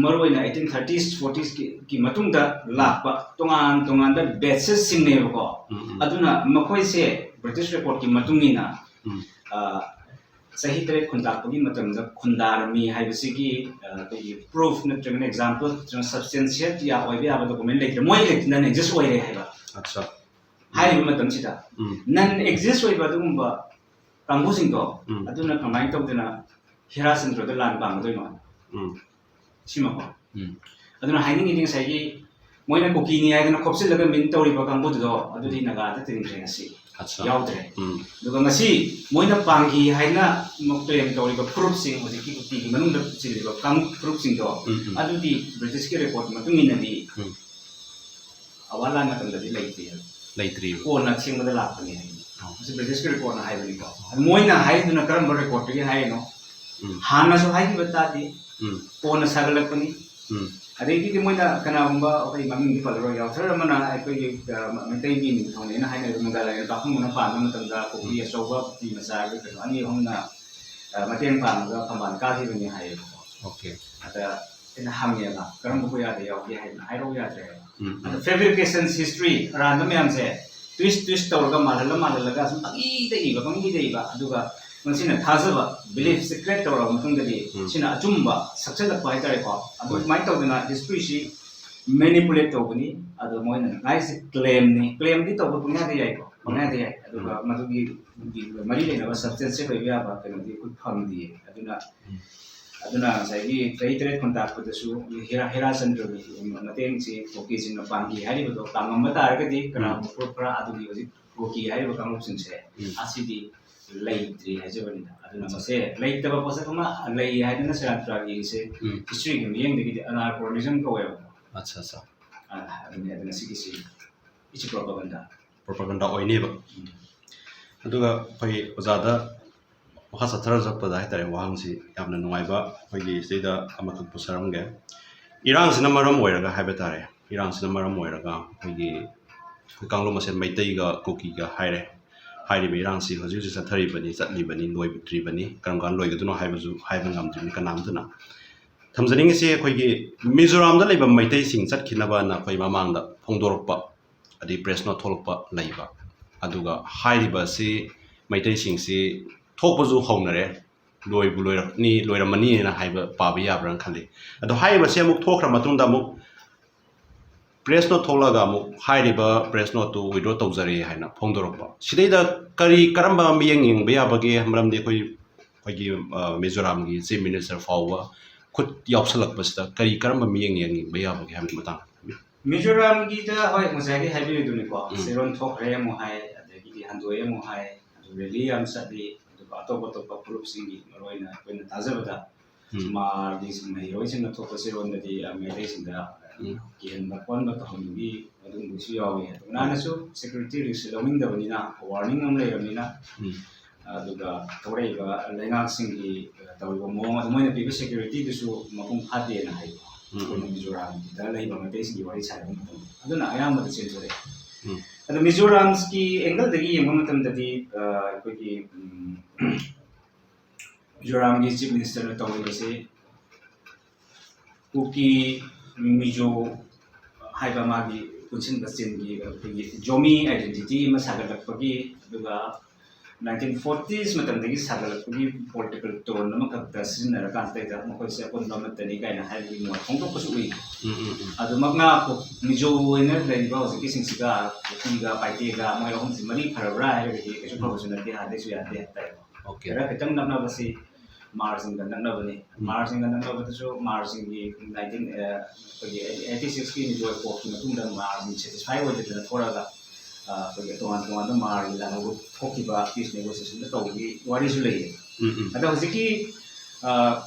ꯃꯔꯨꯑꯣꯏꯅ ꯑꯩꯠꯇꯤꯟ ꯊꯥꯔꯇꯤꯁ ꯐꯣꯔꯇꯤꯁꯀꯤ ꯃꯇꯨꯡꯗ ꯂꯥꯛꯄ ꯇꯣꯉꯥꯟ ꯇꯣꯉꯥꯟꯕ ꯕꯦꯠꯁꯦꯁꯁꯤꯡꯅꯦꯕꯀꯣ꯫ ꯎꯝ ꯎꯝ ꯑꯗꯨꯅ ꯃꯈꯣꯏꯁꯦ ꯕ꯭ꯔꯤꯇꯤꯁ ꯔꯦꯀꯣꯔꯠꯀꯤ ꯃꯇꯨꯡ ꯏꯟꯅ ꯎꯝ ꯑ, ꯆꯍꯤ ꯇꯔꯦꯠ ꯈꯨꯟꯇꯥꯛꯄꯒꯤ ꯃꯇꯝꯗ ꯈꯨꯟꯗꯥꯔꯝꯃꯤ ꯍꯥꯏꯕꯁꯤꯒꯤ ꯑ, ꯑꯩꯈꯣꯏꯒꯤ ꯄ꯭ꯔꯨꯐ ꯅꯠꯇ꯭ꯔꯒꯅ ꯑꯦꯛꯖꯥꯝꯄꯜ ꯅꯠꯇ꯭ꯔꯒ ꯁꯕꯁꯇꯦꯟꯁꯤꯌꯦꯠ ꯑꯣꯏꯕ ꯌꯥꯕ ꯗꯣꯀꯨꯃꯦꯟ ꯂꯩꯇ꯭ꯔꯦ꯫ ꯃꯣꯏ ꯅꯟ ꯑꯦꯛꯖꯤꯁ ꯑꯣꯏꯔꯦ ꯍꯥꯏꯕ꯫ ꯑꯠꯆꯥ ꯍꯥꯏꯔꯤꯕ ꯃꯇꯝꯁꯤꯗ ꯎꯝ ꯅꯟ ꯑꯦꯛꯖꯤꯁ ꯑꯣꯏꯕ ꯑꯗꯨꯒꯨꯝꯕ ꯀꯥꯡꯕꯨꯁꯤꯡꯗꯣ ꯎꯝ ꯑꯗꯨꯅ ꯀꯃꯥꯏꯅ ꯇꯧꯗꯅ ꯍꯤꯔꯥꯆꯟꯗ꯭ꯔꯗ ꯂꯥꯟ ꯄꯥꯡꯒꯗꯣꯏꯅꯣ? ꯎꯝ ꯁꯤꯃꯀꯣ꯫ ꯎꯝ ꯑꯗꯨꯅ ꯍꯥꯏꯅꯤꯡꯉꯤꯗꯤ ꯉꯁꯥꯏꯒꯤ ꯃꯣꯏꯅ ꯀꯨꯀꯤꯅꯤ ꯍꯥꯏꯗꯅ ꯈꯣꯞꯆꯤꯜꯂꯒ ꯃꯤꯟ ꯇꯧꯔꯤꯕ ꯀꯥꯡꯕꯨꯗꯨꯗꯣ ꯑꯗꯨꯗꯤ ꯅꯥꯒꯥꯗ ꯇꯤꯟꯈ꯭ꯔꯦ ꯉꯁꯤ꯫ ꯑꯠꯆꯥ ꯌꯥꯎꯗ꯭ꯔꯦ꯫ ꯎꯝ ꯑꯗꯨꯒ ꯉꯁꯤ ꯃꯣꯏꯅ ꯄꯥꯡꯈꯤ ꯍꯥꯏꯅ ꯀ꯭ꯂꯦꯝ ꯇꯧꯔꯤꯕ ꯐꯨꯔꯨꯞꯁꯤꯡ, ꯍꯧꯖꯤꯛꯀꯤ ꯀꯨꯀꯤꯒꯤ ꯃꯅꯨꯡꯗ ꯆꯤꯜꯂꯤꯕ ꯀꯥꯡ ꯐꯨꯔꯨꯞꯁꯤꯡꯗꯣ ꯎꯝ ꯎꯝ ꯑꯗꯨꯗꯤ ꯕ꯭ꯔꯤꯇꯤꯁꯀꯤ ꯔꯦꯀꯣꯔꯠ ꯃꯇꯨꯡ ꯏꯟꯅꯗꯤ ꯎꯝ ꯑꯋꯥ ꯂꯥꯟ ꯃꯇꯝꯗꯗꯤ ꯂꯩꯇꯦ꯫ ꯂꯩꯇ꯭ꯔꯤꯕ ꯀꯣꯟꯅ ꯑꯁꯦꯡꯕꯗ ꯂꯥꯛꯄꯅꯤ ꯍꯥꯏ꯫ ꯑꯣ ꯃꯁꯤ ꯕ꯭ꯔꯤꯇꯤꯁꯀꯤ ꯔꯦꯀꯣꯔꯠꯅ ꯍꯥꯏꯕꯅꯤꯀꯣ꯫ ꯑꯗꯨ ꯃꯣꯏꯅ ꯍꯥꯏꯗꯨꯅ ꯀꯔꯝꯕ ꯔꯦꯀꯣꯔꯠꯇꯒꯤ ꯍꯥꯏꯔꯤꯅꯣ? ꯎꯝ ꯍꯥꯟꯅꯁꯨ ꯍꯥꯏꯈꯤꯕ ꯇꯥꯗꯦ, ꯎꯝ ꯀꯣꯟꯅ ꯁꯥꯒꯠꯂꯛꯄꯅꯤ꯫ ꯎꯝ ꯑꯗꯩꯗꯤ ꯃꯣꯏꯅ ꯀꯅꯥꯒꯨꯝꯕ, ꯑꯩꯈꯣꯏ ꯃꯃꯤꯡꯗꯤ ꯄꯜꯂꯔꯣꯏ, ꯌꯥꯎꯊꯔ ꯑꯃꯅ ꯑꯩꯈꯣꯏꯒꯤ ꯑ, ꯃꯩꯇꯩꯒꯤ ꯅꯤꯡꯊꯧꯅꯦꯅ ꯍꯥꯏꯅꯔꯤꯕ ꯃꯪꯒꯂꯥꯏꯔꯦꯟ ꯄꯥꯈꯪꯕꯅ ꯄꯥꯟꯕ ꯃꯇꯝꯗ ꯀꯨꯀꯤ ꯑꯆꯧꯕ ꯀꯨꯀꯤ ꯃꯆꯥ ꯀꯩꯅꯣ ꯑꯅꯤ ꯑꯍꯨꯝꯅ ꯑ, ꯃꯇꯦꯡ ꯄꯥꯡꯉꯒ ꯐꯝꯕꯥꯜ ꯀꯥꯈꯤꯕꯅꯤ ꯍꯥꯏꯌꯦꯕꯀꯣ꯫ ꯑꯣꯀꯦ ꯑꯗ ꯑꯩꯅ ꯍꯪꯉꯦꯕ, "ꯀꯔꯝꯕ ꯀꯣꯌꯥꯗ ꯌꯥꯎꯒꯦ?" ꯍꯥꯏꯗꯅ ꯍꯥꯏꯔꯛꯎ ꯌꯥꯗ꯭ꯔꯦꯕ꯫ ꯎꯝ ꯑꯗ ꯐꯦꯕ꯭ꯔꯤꯀꯦꯁꯟꯁ ꯍꯤꯁꯇ꯭ꯔꯤ ꯑꯔꯥꯟꯕ ꯃꯌꯥꯝꯁꯦ ꯇ꯭ꯋꯤꯁ ꯇ꯭ꯋꯤꯁ ꯇꯧꯔꯒ ꯃꯥꯜꯍꯜꯂ ꯃꯥꯜꯍꯜꯂꯒ ꯁꯨꯝ ꯄꯪꯏꯗ ꯏꯕ ꯄꯪꯏꯗ ꯏꯕ, ꯑꯗꯨꯒ ꯃꯁꯤꯅ ꯊꯥꯖꯕ, ꯕꯤꯂꯤꯐꯁꯦ ꯀ꯭ꯔꯤꯌꯦꯠ ꯇꯧꯔꯕ ꯃꯇꯨꯡꯗꯗꯤ ꯎꯝ ꯁꯤꯅ ꯑꯆꯨꯝꯕ ꯁꯛꯆꯜꯂꯛꯄ ꯍꯥꯏꯇꯥꯔꯦꯀꯣ꯫ ꯍꯣꯏ ꯑꯗꯨꯃꯥꯏꯅ ꯇꯧꯗꯅ ꯍꯤꯁꯇ꯭ꯔꯤꯁꯤ ꯃꯦꯅꯤꯄꯨꯂꯦꯠ ꯇꯧꯕꯅꯤ꯫ ꯑꯗꯣ ꯃꯣꯏꯅ ꯍꯥꯏꯁꯦ ꯀ꯭ꯂꯦꯝꯅꯤ꯫ ꯀ꯭ꯂꯦꯝꯗꯤ ꯇꯧꯕ ꯄꯪꯌꯥꯗ ꯌꯥꯏꯀꯣ, ꯄꯪꯌꯥꯗ ꯌꯥꯏ꯫ ꯑꯗꯨꯒ ꯃꯗꯨꯒꯤ ꯃꯔꯤ ꯂꯩꯅꯕ ꯁꯕꯁꯇꯦꯟꯁꯤꯌꯦꯠ ꯑꯣꯏꯕ ꯌꯥꯕ ꯀꯩꯅꯣꯗꯤ ꯑꯩꯈꯣꯏ ꯐꯪꯗꯦ꯫ ꯑꯗꯨꯅ ꯎꯝ꯫ ꯑꯗꯨꯅ ꯉꯁꯥꯏꯒꯤ ꯆꯍꯤ ꯇꯔꯦꯠ ꯈꯨꯟꯇꯥꯛꯄꯗꯁꯨ ꯍꯤꯔꯥ ꯍꯤꯔꯥꯆꯟꯗ꯭ꯔꯒꯤ ꯃꯇꯦꯡꯁꯤ ꯀꯨꯀꯤꯁꯤꯡꯅ ꯄꯥꯡꯈꯤ ꯍꯥꯏꯔꯤꯕꯗꯣ ꯇꯥꯡꯉꯝꯕ ꯇꯥꯔꯒꯗꯤ ꯀꯅꯥꯒꯨꯝꯕ ꯐꯨꯔꯨꯞ ꯈꯔ ꯑꯗꯨꯒꯤ ꯍꯧꯖꯤꯛ ꯀꯨꯀꯤ ꯍꯥꯏꯔꯤꯕ ꯀꯥꯡꯂꯨꯞꯁꯤꯡꯁꯦ ꯎꯝ꯫ ꯑꯁꯤꯗꯤ ꯂꯩꯇ꯭ꯔꯤ ꯍꯥꯏꯖꯕꯅꯤꯗ꯫ ꯑꯗꯨꯅ ꯃꯁꯦ ꯂꯩꯇꯕ ꯄꯣꯠꯁꯛ ꯑꯃ ꯂꯩ ꯍꯥꯏꯗꯅ ꯁꯦꯔꯥꯟ ꯇꯨꯔꯥꯟꯒꯤ ꯁꯦ ꯎꯝ꯫ ꯍꯤꯁꯇ꯭ꯔꯤꯒꯤ ꯃꯤꯠꯌꯦꯡꯗꯒꯤꯗꯤ ꯑꯅꯥꯔꯀꯣꯅꯤꯖꯝ ꯀꯧꯋꯦꯕ꯫ ꯑꯠꯆꯥ ꯑꯠꯆꯥ꯫ ꯑꯗꯨꯅꯤ꯫ ꯑꯗꯨꯅ ꯁꯤꯒꯤꯁꯤ ꯏꯁ ꯄ꯭ꯔꯣꯄꯒꯟꯗ꯫ ꯄ꯭ꯔꯣꯄꯒꯟꯗ ꯑꯣꯏꯅꯦꯕ꯫ ꯑꯗꯨꯒ ꯑꯩꯈꯣꯏ ꯑꯣꯖꯥꯗ ꯃꯈꯥ ꯆꯠꯊꯔ ꯆꯠꯄꯗ ꯍꯥꯏꯇꯥꯔꯦ, ꯋꯥꯍꯪꯁꯤ ꯌꯥꯝꯅ ꯅꯨꯡꯉꯥꯏꯕ ꯑꯩꯈꯣꯏꯒꯤ ꯁꯤꯗꯩꯗ ꯑꯃꯈꯛ ꯄꯨꯊꯔꯝꯒꯦ꯫ ꯏꯔꯥꯡꯁꯤꯅ ꯃꯔꯝ ꯑꯣꯏꯔꯒ ꯍꯥꯏꯕ ꯇꯥꯔꯦ, ꯏꯔꯥꯡꯁꯤꯅ ꯃꯔꯝ ꯑꯣꯏꯔꯒ ꯑꯩꯈꯣꯏꯒꯤ ꯑꯩꯈꯣꯏ ꯀꯥꯡꯂꯨꯞ ꯃꯁꯦꯜ ꯃꯩꯇꯩꯒ ꯀꯨꯀꯤꯒ ꯍꯥꯏꯔꯦ, ꯍꯥꯏꯔꯤꯕ ꯏꯔꯥꯡꯁꯤ ꯍꯧꯖꯤꯛ ꯍꯧꯖꯤꯛ ꯆꯠꯊꯔꯤꯕꯅꯤ, ꯆꯠꯂꯤꯕꯅꯤ, ꯂꯣꯏꯗ꯭ꯔꯤꯕꯅꯤ, ꯀꯔꯝ ꯀꯥꯟꯗ ꯂꯣꯏꯒꯗꯣꯏꯅꯣ ꯍꯥꯏꯕꯁꯨ ꯍꯥꯏꯕ ꯉꯝꯗ꯭ꯔꯤꯕꯅꯤ ꯀꯅꯥꯝꯇꯅ꯫ ꯊꯝꯖꯅꯤꯡꯉꯤꯁꯤ ꯑꯩꯈꯣꯏꯒꯤ ꯃꯤꯖꯣꯔꯥꯝꯗ ꯂꯩꯕ ꯃꯩꯇꯩꯁꯤꯡ ꯆꯠꯈꯤꯅꯕꯅ ꯑꯩꯈꯣꯏ ꯃꯃꯥꯡꯗ ꯐꯣꯡꯗꯣꯔꯛꯄ, ꯑꯗꯩ ꯄ꯭ꯔꯦꯁ ꯅꯣꯠ ꯊꯣꯛꯂꯛꯄ ꯂꯩꯕ, ꯑꯗꯨꯒ ꯍꯥꯏꯔꯤꯕ ꯑꯁꯤ ꯃꯩꯇꯩꯁꯤꯡꯁꯤ ꯊꯣꯛꯄꯁꯨ ꯍꯧꯅꯔꯦ, ꯂꯣꯏꯕꯨ ꯂꯣꯏꯔꯛꯅꯤ, ꯂꯣꯏꯔꯝꯃꯅꯤꯅ ꯍꯥꯏꯕ ꯄꯥꯕ ꯌꯥꯕ꯭ꯔꯥꯅ ꯈꯜꯂꯤ꯫ ꯑꯗꯣ ꯍꯥꯏꯔꯤꯕꯁꯤ ꯑꯃꯨꯛ ꯊꯣꯛꯈ꯭ꯔ ꯃꯇꯨꯡꯗ ꯑꯃꯨꯛ ꯄ꯭ꯔꯦꯁ ꯅꯣꯠ ꯊꯣꯛꯂꯒ ꯑꯃꯨꯛ ꯍꯥꯏꯔꯤꯕ ꯄ꯭ꯔꯦꯁ ꯅꯣꯠꯇꯨ ꯋꯤꯗ꯭ꯔꯣ ꯇꯧꯖꯔꯦ ꯍꯥꯏꯅ ꯐꯣꯡꯗꯣꯔꯛꯄ꯫ ꯁꯤꯗꯩꯗ ꯀꯔꯤ, ꯀꯔꯝꯕ ꯃꯤꯠꯌꯦꯡ ꯌꯦꯡꯕ ꯌꯥꯕꯒꯦ? ꯃꯔꯝꯗꯤ ꯑꯩꯈꯣꯏ, ꯑꯩꯈꯣꯏꯒꯤ, ꯑ, ꯃꯤꯖꯣꯔꯥꯝꯒꯤ ꯆꯤꯐ ꯃꯤꯅꯤꯁꯇꯔ ꯐꯥꯎꯕ ꯈꯨꯠ ꯌꯥꯎꯁꯜꯂꯛꯄꯁꯤꯗ ꯀꯔꯤ, ꯀꯔꯝꯕ ꯃꯤꯠꯌꯦꯡ ꯌꯦꯡꯕ ꯌꯥꯕꯒꯦ ꯍꯥꯏꯕꯒꯤ ꯃꯇꯥꯡꯗ꯫ ꯃꯤꯖꯣꯔꯥꯝꯒꯤꯗ, ꯍꯣꯏ, ꯉꯁꯥꯏꯗꯤ ꯍꯥꯏꯕꯤꯔꯤꯗꯨꯅꯤꯀꯣ, ꯎꯝ꯫ ꯆꯦꯔꯣꯟ ꯊꯣꯛꯈ꯭ꯔꯦ ꯑꯃꯨꯛ ꯍꯥꯏ, ꯑꯗꯒꯤꯗꯤ ꯍꯟꯗꯣꯛꯑꯦ ꯑꯃꯨꯛ ꯍꯥꯏ, ꯑꯗꯨ ꯔꯦꯂꯤ ꯌꯥꯝ ꯆꯠꯂꯤ, ꯑꯗꯨꯒ ꯑꯇꯣꯞ ꯑꯇꯣꯞꯄ ꯐꯨꯔꯨꯞꯁꯤꯡꯒꯤ, ꯃꯔꯨꯑꯣꯏꯅ ꯑꯩꯈꯣꯏꯅ ꯇꯥꯖꯕꯗ ꯎꯝ꯫ ꯃꯥꯔꯒꯤ ꯁꯨꯝ ꯃꯍꯩꯔꯣꯏꯁꯤꯡꯅ ꯊꯣꯛꯄ ꯆꯦꯔꯣꯟꯗꯗꯤ, ꯑ, ꯃꯩꯇꯩꯁꯤꯡꯗ ꯎꯝ꯫ ꯀꯤꯍꯟꯕ ꯈꯣꯟꯕ ꯇꯧꯍꯟꯕꯒꯤ ꯑꯗꯨꯒꯨꯝꯕꯁꯨ ꯌꯥꯎꯏ꯫ ꯑꯗꯨ ꯀꯅꯥꯅꯁꯨ ꯁꯦꯀ꯭ꯌꯨꯔꯤꯇꯤ ꯔꯤꯛꯁ ꯂꯧꯅꯤꯡꯗꯕꯅꯤꯅ, ꯋꯥꯔꯅꯤꯡ ꯑꯃ ꯂꯩꯔꯕꯅꯤꯅ, ꯎꯝ꯫ ꯑꯗꯨꯒ ꯊꯣꯛꯂꯛꯏꯕ ꯂꯩꯉꯥꯛꯁꯤꯡꯒꯤ, ꯑ, ꯇꯧꯔꯤꯕ ꯃꯑꯣꯡ, ꯑꯗꯨ ꯃꯣꯏꯅ ꯄꯤꯕ ꯁꯦꯀ꯭ꯌꯨꯔꯤꯇꯤꯗꯨꯁꯨ ꯃꯄꯨꯡ ꯐꯥꯗꯦꯅ ꯍꯥꯏꯕ꯫ ꯎꯝ꯫ ꯑꯩꯈꯣꯏꯅ ꯃꯤꯖꯣꯔꯥꯝꯒꯤꯗ ꯂꯩꯕ ꯃꯩꯇꯩꯁꯤꯡꯒꯤ ꯋꯥꯔꯤ ꯁꯥꯟꯅꯕ ꯃꯇꯝꯗ, ꯑꯗꯨꯅ ꯑꯌꯥꯝꯕꯗ ꯆꯦꯟꯊꯣꯔꯛꯑꯦ꯫ ꯎꯝ꯫ ꯑꯗꯣ ꯃꯤꯖꯣꯔꯥꯝꯒꯤ ꯑꯦꯡꯒꯜꯗꯒꯤ ꯌꯦꯡꯕ ꯃꯇꯝꯗꯗꯤ, ꯑ, ꯑꯩꯈꯣꯏꯒꯤ, ꯎꯝ, ꯃꯤꯖꯣꯔꯥꯝꯒꯤ ꯆꯤꯐ ꯃꯤꯅꯤꯁꯇꯔꯅ ꯇꯧꯔꯤꯕꯁꯤ ꯀꯨꯀꯤ, ꯃꯤꯖꯣ ꯍꯥꯏꯕ ꯃꯥꯒꯤ ꯄꯨꯟꯁꯤꯟꯕ ꯆꯤꯟꯒꯤ ꯑꯩꯈꯣꯏꯒꯤ ꯖꯣꯃꯤ ꯑꯥꯏꯗꯦꯟꯇꯤꯇꯤ ꯑꯃ ꯁꯥꯒꯠꯂꯛꯄꯒꯤ, ꯑꯗꯨꯒ ꯅꯥꯏꯟꯇꯤꯟ ꯐꯣꯔꯇꯤꯁ ꯃꯇꯝꯗꯒꯤ ꯁꯥꯒꯠꯂꯛꯄꯒꯤ ꯄꯣꯂꯤꯇꯤꯀꯦꯜ ꯇꯣꯟ ꯑꯃꯈꯛꯇ ꯁꯤꯖꯤꯟꯅꯔꯀꯥꯟꯗ ꯃꯈꯣꯏꯁꯦ ꯑꯄꯨꯟꯕ ꯑꯃꯠꯇꯅꯤ ꯀꯥꯏꯅ ꯍꯥꯏꯕꯒꯤ ꯃꯣꯠ ꯐꯣꯡꯗꯣꯛꯄꯁꯨ ꯎꯏ꯫ ꯎꯝ, ꯎꯝ, ꯎꯝ꯫ ꯑꯗꯨꯃꯛꯅ ꯃꯤꯖꯣ ꯑꯣꯏꯅ ꯂꯩꯔꯤꯕ ꯍꯧꯖꯤꯛꯀꯤꯁꯤꯡꯁꯤꯒ, ꯀꯨꯀꯤꯒ ꯄꯥꯏꯇꯦꯒ ꯃꯣꯏ ꯑꯍꯨꯝꯁꯤ ꯃꯔꯤ ꯐꯔꯕ꯭ꯔꯥ ꯍꯥꯏꯔꯒꯗꯤ ꯀꯩꯁꯨ ꯐꯕꯁꯨ ꯅꯠꯇꯦ, ꯍꯥꯟꯅꯗꯩꯁꯨ ꯌꯥꯗꯦ ꯍꯥꯏꯇꯥꯔꯦ꯫ ꯑꯣꯀꯦ꯫ ꯈꯔ ꯈꯤꯇꯪ ꯅꯛꯅꯕꯁꯤ ꯃꯥꯔꯁꯤꯡꯒ ꯅꯛꯅꯕꯅꯤ꯫ ꯎꯝ꯫ ꯃꯥꯔꯁꯤꯡꯒ ꯅꯛꯅꯕꯗꯁꯨ ꯃꯥꯔꯁꯤꯡꯒꯤ ꯅꯥꯏꯟꯇꯤꯟ, ꯑ, ꯑꯩꯈꯣꯏꯒꯤ ꯑꯩꯠꯇꯤ ꯁꯤꯛꯁꯀꯤ ꯃꯤꯖꯣ ꯀꯣꯞꯀꯤ ꯃꯇꯨꯡꯗ ꯃꯥꯔꯁꯤꯡ ꯁꯦꯇꯤꯁꯐꯥꯏ ꯑꯣꯏꯗꯗꯅ ꯊꯣꯛꯂꯒ, ꯑ, ꯑꯩꯈꯣꯏꯒꯤ ꯇꯣꯉꯥꯟ ꯇꯣꯉꯥꯟꯕ ꯃꯥꯔꯒꯤ ꯂꯥꯟꯅꯧꯕ ꯊꯣꯛꯈꯤꯕ ꯄꯤꯁ ꯅꯦꯒꯣꯁꯤꯌꯦꯁꯟꯗ ꯇꯧꯕꯒꯤ ꯋꯥꯔꯤꯁꯨ ꯂꯩꯌꯦ꯫ ꯎꯝ, ꯎꯝ꯫ ꯑꯗꯣ ꯍꯧꯖꯤꯛꯀꯤ ꯑ,